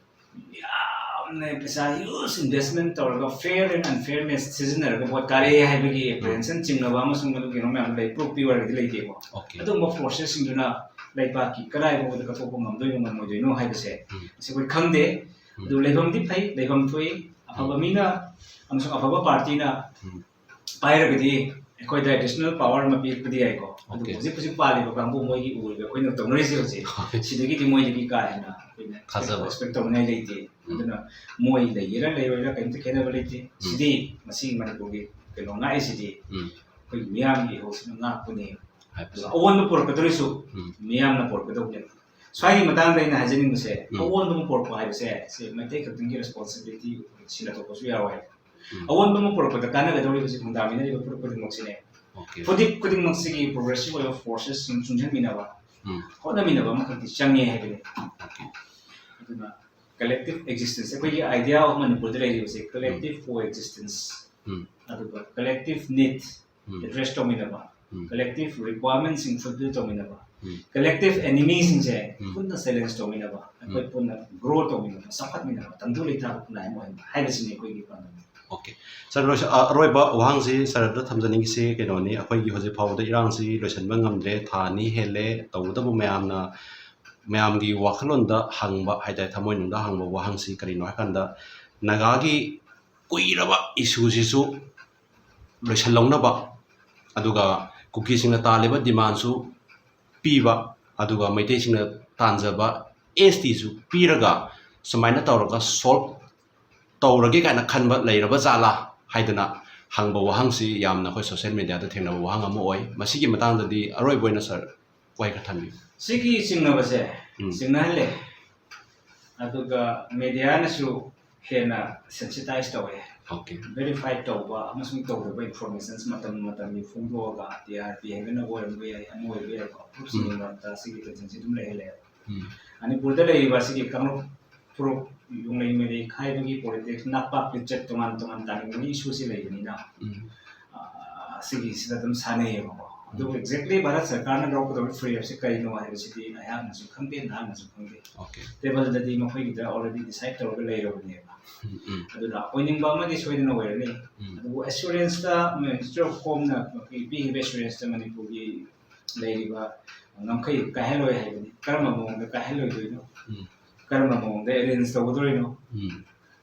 ꯌꯥꯝꯅ ꯄꯩꯁꯥ huge investment ꯇꯧꯔꯒ fair and unfairness ꯁꯤꯖꯤꯟꯅꯔꯒ vote ꯀꯥꯔꯛꯑꯦ ꯍꯥꯏꯕꯒꯤ apprehension ꯆꯤꯡꯅꯕ ꯑꯃꯁꯨꯡ ꯃꯗꯨꯒꯤ ꯀꯩꯅꯣ ꯃꯌꯥꯝ ꯂꯩ, proof ꯄꯤꯌꯨ ꯍꯥꯏꯔꯒꯗꯤ ꯂꯩꯇꯦꯀꯣ꯫ Okay. ꯑꯗꯨꯒꯨꯝꯕ forces-ꯁꯤꯡꯗꯨꯅ ꯂꯩꯕꯥꯛꯀꯤ ꯀꯗꯥꯏ ꯐꯥꯎꯕꯗ ꯀꯠꯊꯣꯛꯄ ꯉꯝꯗꯣꯏꯅꯣ ꯉꯝꯃꯣꯏꯗꯣꯏꯅꯣ ꯍꯥꯏꯕꯁꯦ ꯎꯝ. ꯃꯁꯤ ꯑꯩꯈꯣꯏ ꯈꯪꯗꯦ꯫ ꯎꯝ. ꯑꯗꯨ ꯂꯩꯐꯝꯗꯤ ꯐꯩ, ꯂꯩꯐꯝ ꯊꯣꯛꯏ, ꯑꯐꯕ ꯃꯤꯅ ꯑꯃꯁꯨꯡ ꯑꯐꯕ party-ꯅ ꯎꯝ. ꯄꯥꯏꯔꯒꯗꯤ ꯑꯩꯈꯣꯏꯗ ꯑꯦꯗꯤꯁꯅꯦꯜ ꯄꯥꯋꯔ ꯑꯃ ꯄꯤꯔꯛꯄꯗꯤ ꯌꯥꯏꯀꯣ, ꯑꯗꯨꯕꯨ Okay. ꯍꯧꯖꯤꯛ ꯍꯧꯖꯤꯛ ꯄꯥꯜꯂꯤꯕ ꯀꯥꯡꯕꯨ, ꯃꯣꯏꯒꯤ ꯎꯔꯤꯕ ꯑꯩꯈꯣꯏꯅ ꯇꯧꯅꯔꯤꯁꯦ ꯍꯧꯖꯤꯛ, ꯁꯤꯗꯒꯤꯗꯤ ꯃꯣꯏꯗꯒꯤ ꯀꯥ ꯍꯦꯟꯅ ꯑꯩꯈꯣꯏꯅ ꯊꯥꯖꯕ. Expect ꯇꯧꯅꯤꯡꯉꯥꯏ ꯂꯩꯇꯦ꯫ ꯎꯝ. ꯑꯗꯨꯅ ꯃꯣꯏ ꯂꯩꯒꯦꯔꯥ ꯂꯩꯔꯣꯏꯔꯥ ꯀꯔꯤꯝꯇ ꯈꯦꯠꯅꯕ ꯂꯩꯇꯦ꯫ ꯎꯝ. ꯁꯤꯗꯤ ꯃꯁꯤꯒꯤ ꯃꯅꯤꯄꯨꯔꯒꯤ ꯀꯩꯅꯣ ꯉꯥꯛꯏꯁꯤꯗꯤ ꯎꯝ. ꯑꯩꯈꯣꯏꯒꯤ ꯃꯤꯌꯥꯝꯒꯤ ꯏꯍꯧꯁꯤꯅ ꯉꯥꯛꯄꯅꯤ꯫ ꯍꯥꯏꯕꯁꯦ. ꯑꯗꯨꯒ ꯑꯑꯣꯟꯕ ꯄꯨꯔꯛꯀꯗꯧꯔꯤꯁꯨ ꯎꯝ. ꯃꯤꯌꯥꯝꯅ ꯄꯨꯔꯛꯀꯗꯧꯕꯅꯦ꯫ ꯁ꯭ꯋꯥꯏꯒꯤ ꯃꯇꯥꯡꯗ ꯑꯩꯅ ꯍꯥꯏꯖꯅꯤꯡꯕꯁꯦ, ꯎꯝ. ꯑꯑꯣꯟꯕ ꯑꯃ ꯄꯨꯔꯛꯄ ꯍꯥꯏꯕꯁꯦ ꯁꯤ ꯃꯩꯇꯩ ꯈꯛꯇꯪꯒꯤ ꯔꯦꯁꯄꯣꯟꯁꯤꯕꯤꯂꯤꯇꯤ ꯁꯤꯟꯅꯊꯣꯛꯄꯁꯨ ꯌꯥꯔꯣꯏ꯫ ꯎꯝ. ꯑꯑꯣꯟꯕ ꯑꯃ ꯄꯨꯔꯛꯄꯗ ꯀꯥꯟꯅꯒꯗꯧꯔꯤꯕꯁꯤ ꯈꯨꯟꯗꯥꯃꯤꯟꯅꯔꯤꯕ ꯐꯨꯔꯨꯞ ꯈꯨꯗꯤꯡꯃꯛꯁꯤꯅꯦ꯫ Okay. ꯐꯨꯔꯨꯞ ꯈꯨꯗꯤꯡꯃꯛꯁꯤꯒꯤ ꯄ꯭ꯔꯣꯒ꯭ꯔꯦꯁꯤꯚ ꯑꯣꯏꯕ ꯐꯣꯔꯁꯦꯁꯁꯤꯡ ꯆꯨꯡꯁꯤꯟꯃꯤꯟꯅꯕ, ꯎꯝ. ꯍꯣꯠꯅꯃꯤꯟꯅꯕ ꯑꯃꯈꯛꯇꯤ ꯆꯪꯉꯦ ꯍꯥꯏꯕꯅꯤ꯫ Okay. ꯑꯗꯨꯅ ꯀꯂꯦꯛꯇꯤꯚ ꯑꯦꯛꯖꯤꯁꯇꯦꯟꯁ, ꯑꯩꯈꯣꯏꯒꯤ ꯑꯥꯏꯗꯤꯌꯥ ꯑꯣꯐ ꯃꯅꯤꯄꯨꯔꯗ ꯂꯩꯔꯤꯕꯁꯦ ꯀꯂꯦꯛꯇꯤꯚ ꯀꯣ ꯑꯦꯛꯖꯤꯁꯇꯦꯟꯁ, ꯎꯝ. ꯑꯗꯨꯒ ꯀꯂꯦꯛꯇꯤꯚ ꯅꯤꯗ ꯎꯝ. ꯑꯦꯗ꯭ꯔꯦꯁ ꯇꯧꯃꯤꯟꯅꯕ, ꯎꯝ. ꯀꯂꯦꯛꯇꯤꯚ ꯔꯤꯀ꯭ꯋꯥꯌꯔꯃꯦꯟꯁꯤꯡ ꯐꯨꯜꯐꯤꯜ ꯇꯧꯃꯤꯟꯅꯕ, ꯎꯝ. ꯀꯂꯦꯛꯇꯤꯚ ꯑꯦꯅꯤꯃꯤꯁꯤꯡꯁꯦ ꯎꯝ. ꯄꯨꯟꯅ ꯆꯦꯂꯦꯟꯖ ꯇꯧꯃꯤꯟꯅꯕ, ꯑꯩꯈꯣꯏ ꯎꯝ. ꯄꯨꯟꯅ ꯒ꯭ꯔꯣ ꯇꯧꯃꯤꯟꯅꯕ, ꯆꯥꯎꯈꯠꯃꯤꯟꯅꯕ, ꯇꯪꯗꯨ ꯂꯩꯇꯥꯕ ꯈꯨꯟꯅꯥꯏ ꯑꯃ ꯑꯣꯏꯍꯟꯕ ꯍꯥꯏꯕꯁꯤꯅꯤ ꯑꯩꯈꯣꯏꯒꯤ ꯄꯥꯟꯗꯝ꯫ Okay. ꯁꯥꯔ, ꯂꯣꯏꯁ-, ꯑ, ꯑꯔꯣꯏꯕ ꯋꯥꯍꯪꯁꯤ ꯁꯥꯔꯗ ꯊꯝꯖꯅꯤꯡꯉꯤꯁꯤ ꯀꯩꯅꯣꯅꯤ, ꯑꯩꯈꯣꯏꯒꯤ ꯍꯧꯖꯤꯛ ꯐꯥꯎꯕꯗ ꯏꯔꯥꯡꯁꯤ ꯂꯣꯏꯁꯤꯟꯕ ꯉꯝꯗ꯭ꯔꯦ, ꯊꯥ ꯑꯅꯤ ꯍꯦꯜꯂꯦ, ꯇꯧꯕꯇꯕꯨ ꯃꯌꯥꯝꯅ, ꯃꯌꯥꯝꯒꯤ ꯋꯥꯈꯜꯂꯣꯟꯗ ꯍꯪꯕ ꯍꯥꯏꯇꯥꯔꯦ, ꯊꯃꯣꯏꯅꯨꯡꯗ ꯍꯪꯕ ꯋꯥꯍꯪꯁꯤ ꯀꯔꯤꯅꯣ ꯍꯥꯏꯀꯥꯟꯗ, ꯅꯥꯒꯥꯒꯤ ꯀꯨꯏꯔꯕ ꯏꯁꯨꯁꯤꯁꯨ ꯂꯣꯏꯁꯤꯜꯍꯧꯅꯕ, ꯑꯗꯨꯒ ꯀꯨꯀꯤꯁꯤꯡꯅ ꯇꯥꯜꯂꯤꯕ ꯗꯤꯃꯥꯟꯁꯨ ꯄꯤꯕ, ꯑꯗꯨꯒ ꯃꯩꯇꯩꯁꯤꯡꯅ ꯇꯥꯟꯖꯕ ꯑꯦꯁ ꯇꯤꯁꯨ ꯄꯤꯔꯒ ꯁꯨꯃꯥꯏꯅ ꯇꯧꯔꯒ ꯁꯣꯜꯕ ꯇꯧꯔꯒꯦ ꯀꯥꯏꯅ ꯈꯟꯕ ꯂꯩꯔꯕ ꯖꯥꯠꯂꯥ ꯍꯥꯏꯗꯅ ꯍꯪꯕ ꯋꯥꯍꯪꯁꯤ ꯌꯥꯝꯅ ꯑꯩꯈꯣꯏ ꯁꯣꯁꯤꯌꯦꯜ ꯃꯦꯗꯤꯌꯥꯗ ꯊꯦꯡꯅꯕ ꯋꯥꯍꯪ ꯑꯃ ꯑꯣꯏ꯫ ꯃꯁꯤꯒꯤ ꯃꯇꯥꯡꯗꯗꯤ ꯑꯔꯣꯏꯕ ꯑꯣꯏꯅ ꯁꯥꯔ ꯋꯥꯍꯩ ꯈꯔ ꯊꯝꯕꯤꯌꯨ꯫ ꯁꯤꯒꯤ ꯆꯤꯡꯅꯕꯁꯦ ꯎꯝ. ꯆꯤꯡꯅꯍꯜꯂꯦ, ꯑꯗꯨꯒ ꯃꯦꯗꯤꯌꯥꯅꯁꯨ ꯍꯦꯟꯅ ꯁꯦꯟꯁꯤꯇꯥꯏꯁ ꯇꯧꯋꯦ꯫ Okay. ꯚꯦꯔꯤꯐꯥꯏ ꯇꯧꯕ ꯑꯃꯁꯨꯡ ꯇꯧꯗꯕ ꯏꯟꯐꯣꯔꯃꯦꯁꯟꯁ ꯃꯇꯝ ꯃꯇꯝꯒꯤ ꯐꯣꯡꯗꯣꯛꯑꯒ ꯇꯤ ꯑꯥꯔ ꯄꯤ ꯍꯥꯏꯕꯅ ꯑꯣꯏꯔꯝꯕ ꯌꯥꯏ, ꯑꯃ ꯑꯣꯏꯕ ꯌꯥꯏꯀꯣ, ꯐꯨꯔꯨꯞꯁꯤꯡꯒꯤ ꯎꯝ. ꯃꯔꯛꯇ ꯁꯤꯒꯤ ꯇꯦꯟꯁꯟꯁꯤ ꯑꯗꯨꯝ ꯂꯩꯍꯜꯂꯦ꯫ ꯎꯝ. ꯃꯅꯤꯄꯨꯔꯗ ꯂꯩꯔꯤꯕ ꯑꯁꯤꯒꯤ ꯀꯥꯡꯂꯨꯞ ꯐꯨꯔꯨꯞ ꯌꯣꯡꯂꯩ ꯃꯩꯔꯩ ꯈꯥꯏꯕꯒꯤ ꯄꯣꯂꯤꯇꯤꯛꯁ, ꯅꯥꯛꯄꯥꯛ ꯂꯤꯆꯠ ꯇꯣꯉꯥꯟ ꯇꯣꯉꯥꯟ ꯇꯥꯅꯤꯡꯕꯒꯤ ꯏꯁꯨꯁꯤ ꯂꯩꯕꯅꯤꯅ, ꯎꯝ. ꯑꯥ, ꯁꯤꯒꯤꯁꯤꯗ ꯑꯗꯨꯝ ꯁꯥꯟꯅꯩꯌꯦꯕꯀꯣ꯫ ꯑꯗꯨꯕꯨ ꯎꯝ. Exactly ꯚꯥꯔꯠ ꯁꯔꯀꯥꯔꯅ ꯂꯧꯒꯗꯧꯔꯤꯕ ꯐ꯭ꯔꯦꯝꯁꯤ ꯀꯔꯤꯅꯣ ꯍꯥꯏꯕꯁꯤꯗꯤ ꯑꯩꯍꯥꯛꯅꯁꯨ ꯈꯪꯗꯦ, ꯅꯍꯥꯛꯅꯁꯨ ꯈꯪꯗꯦ꯫ Okay. ꯇꯦꯕꯜꯗꯗꯤ ꯃꯈꯣꯏꯒꯤꯗ already decide ꯇꯧꯔꯒ ꯂꯩꯔꯕꯅꯦꯕ꯫ ꯎꯝ, ꯎꯝ. ꯑꯗꯨꯅ ꯑꯣꯏꯅꯤꯡꯕ ꯑꯃꯗꯤ ꯁꯣꯏꯗꯅ ꯑꯣꯏꯔꯅꯤ꯫ ꯎꯝ. ꯑꯗꯨꯕꯨ ꯑꯦꯁꯨꯔꯦꯟꯁꯇ ꯃꯤꯅꯤꯁꯇꯔ ꯑꯣꯐ ꯍꯣꯝꯅ ꯃꯈꯣꯏꯒꯤ ꯄꯤꯈꯤꯕ ꯑꯦꯁꯨꯔꯦꯟꯁꯇ ꯃꯅꯤꯄꯨꯔꯒꯤ ꯂꯩꯔꯤꯕ ꯉꯝꯈꯩ ꯀꯥꯏꯍꯜꯂꯣꯏ ꯍꯥꯏꯕꯅꯤ꯫ ꯀꯔꯝꯕ ꯃꯑꯣꯡꯗ ꯀꯥꯏꯍꯜꯂꯣꯏꯗꯣꯏꯅꯣ? ꯎꯝ. ꯀꯔꯝꯕ ꯃꯑꯣꯡꯗ ꯑꯦꯔꯦꯟꯖ ꯇꯧꯒꯗꯣꯏꯅꯣ? ꯎꯝ.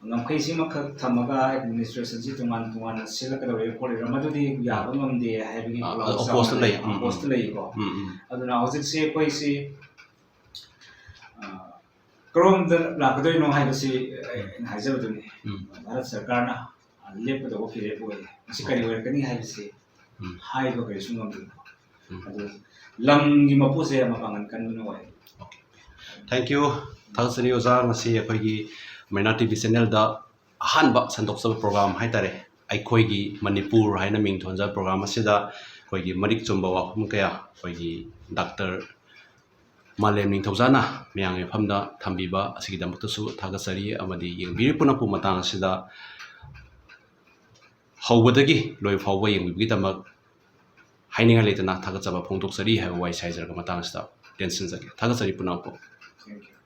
ꯉꯝꯈꯩꯁꯤꯃꯈꯛ ꯊꯝꯃꯒ ꯑꯦꯗꯃꯤꯅꯤꯁꯇ꯭ꯔꯦꯁꯟꯁꯤ ꯇꯣꯉꯥꯟ ꯇꯣꯉꯥꯟꯅ ꯁꯤꯜꯂꯛꯀꯗꯧꯔꯦ ꯈꯣꯠꯂꯤꯔ ꯃꯗꯨꯗꯤ ꯌꯥꯕ ꯉꯝꯗꯦ ꯍꯥꯏꯕꯒꯤ ꯑ, ꯄꯥꯎꯇꯥꯛ ꯑꯣꯄꯣꯖꯇ ꯂꯩ꯫ ꯎꯝ, ꯎꯝ꯫ ꯑꯣꯄꯣꯖꯇ ꯂꯩꯀꯣ꯫ ꯎꯝ, ꯎꯝ꯫ ꯑꯗꯨꯅ ꯍꯧꯖꯤꯛꯁꯤ ꯑꯩꯈꯣꯏꯁꯤ ꯑ, ꯀꯔꯣꯝꯗ ꯂꯥꯛꯀꯗꯣꯏꯅꯣ ꯍꯥꯏꯕꯁꯤ ꯑꯩꯅ ꯍꯥꯏꯖꯕꯗꯨꯅꯤ꯫ ꯎꯝ꯫ ꯚꯥꯔꯠ ꯁꯔꯀꯥꯔꯅ ꯂꯦꯞꯀꯗꯧꯕ ꯐꯤꯔꯦꯞ ꯑꯣꯏꯔꯦ꯫ ꯃꯁꯤ ꯀꯔꯤ ꯑꯣꯏꯔꯛꯀꯅꯤ ꯍꯥꯏꯕꯁꯤ ꯎꯝ꯫ ꯍꯥꯏꯕ ꯀꯔꯤꯁꯨ ꯉꯝꯗꯦ꯫ ꯎꯝ꯫ ꯑꯗꯨ ꯂꯝꯒꯤ ꯃꯄꯨꯁꯦ ꯃꯄꯥꯡꯒꯜ ꯀꯟꯕꯅ ꯑꯣꯏ꯫ Thank you꯫ ꯊꯥꯒꯠꯆꯔꯤ ꯑꯣꯖꯥ, ꯉꯁꯤ ꯑꯩꯈꯣꯏꯒꯤ ꯃꯩꯅꯥ ꯇꯤ ꯚꯤ ꯆꯦꯅꯦꯜꯗ ꯑꯍꯥꯟꯕ ꯁꯟꯗꯣꯛꯆꯕ ꯄ꯭ꯔꯣꯒ꯭ꯔꯥꯝ ꯍꯥꯏꯇꯥꯔꯦ, ꯑꯩꯈꯣꯏꯒꯤ ꯃꯅꯤꯄꯨꯔ ꯍꯥꯏꯅ ꯃꯤꯡ ꯊꯣꯟꯖꯕ ꯄ꯭ꯔꯣꯒ꯭ꯔꯥꯝ ꯑꯁꯤꯗ ꯑꯩꯈꯣꯏꯒꯤ ꯃꯔꯤꯛ ꯆꯨꯝꯕ ꯋꯥꯐꯝ ꯀꯌꯥ ꯑꯩꯈꯣꯏꯒꯤ ꯗꯥꯛꯇꯔ ꯃꯥꯂꯦꯝ ꯅꯤꯡꯊꯧꯖꯥꯅ ꯃꯌꯥꯝꯒꯤ ꯃꯐꯝꯗ ꯊꯝꯕꯤꯕ ꯑꯁꯤꯒꯤꯗꯃꯛꯇꯁꯨ ꯊꯥꯒꯠꯆꯔꯤ, ꯑꯃꯗꯤ ꯌꯦꯡꯕꯤꯔꯤꯕ ꯄꯨꯝꯅꯃꯛꯄꯨ ꯃꯇꯥꯡ ꯑꯁꯤꯗ ꯍꯧꯕꯗꯒꯤ ꯂꯣꯏꯕ ꯐꯥꯎꯕ ꯌꯦꯡꯕꯤꯕꯒꯤꯗꯃꯛ ꯍꯥꯏꯅꯤꯡꯉꯥꯏ ꯂꯩꯇꯅ ꯊꯥꯒꯠꯆꯕ ꯐꯣꯡꯗꯣꯛꯆꯔꯤ ꯍꯥꯏꯕ ꯋꯥꯍꯩꯁꯤ ꯍꯥꯏꯖꯔꯒ ꯃꯇꯥꯡ ꯑꯁꯤꯗ ꯇꯦꯟꯁꯤꯟꯖꯒꯦ꯫ ꯊꯥꯒꯠꯆꯔꯤ ꯄꯨꯝꯅꯃꯛꯄꯨ꯫ Thank you꯫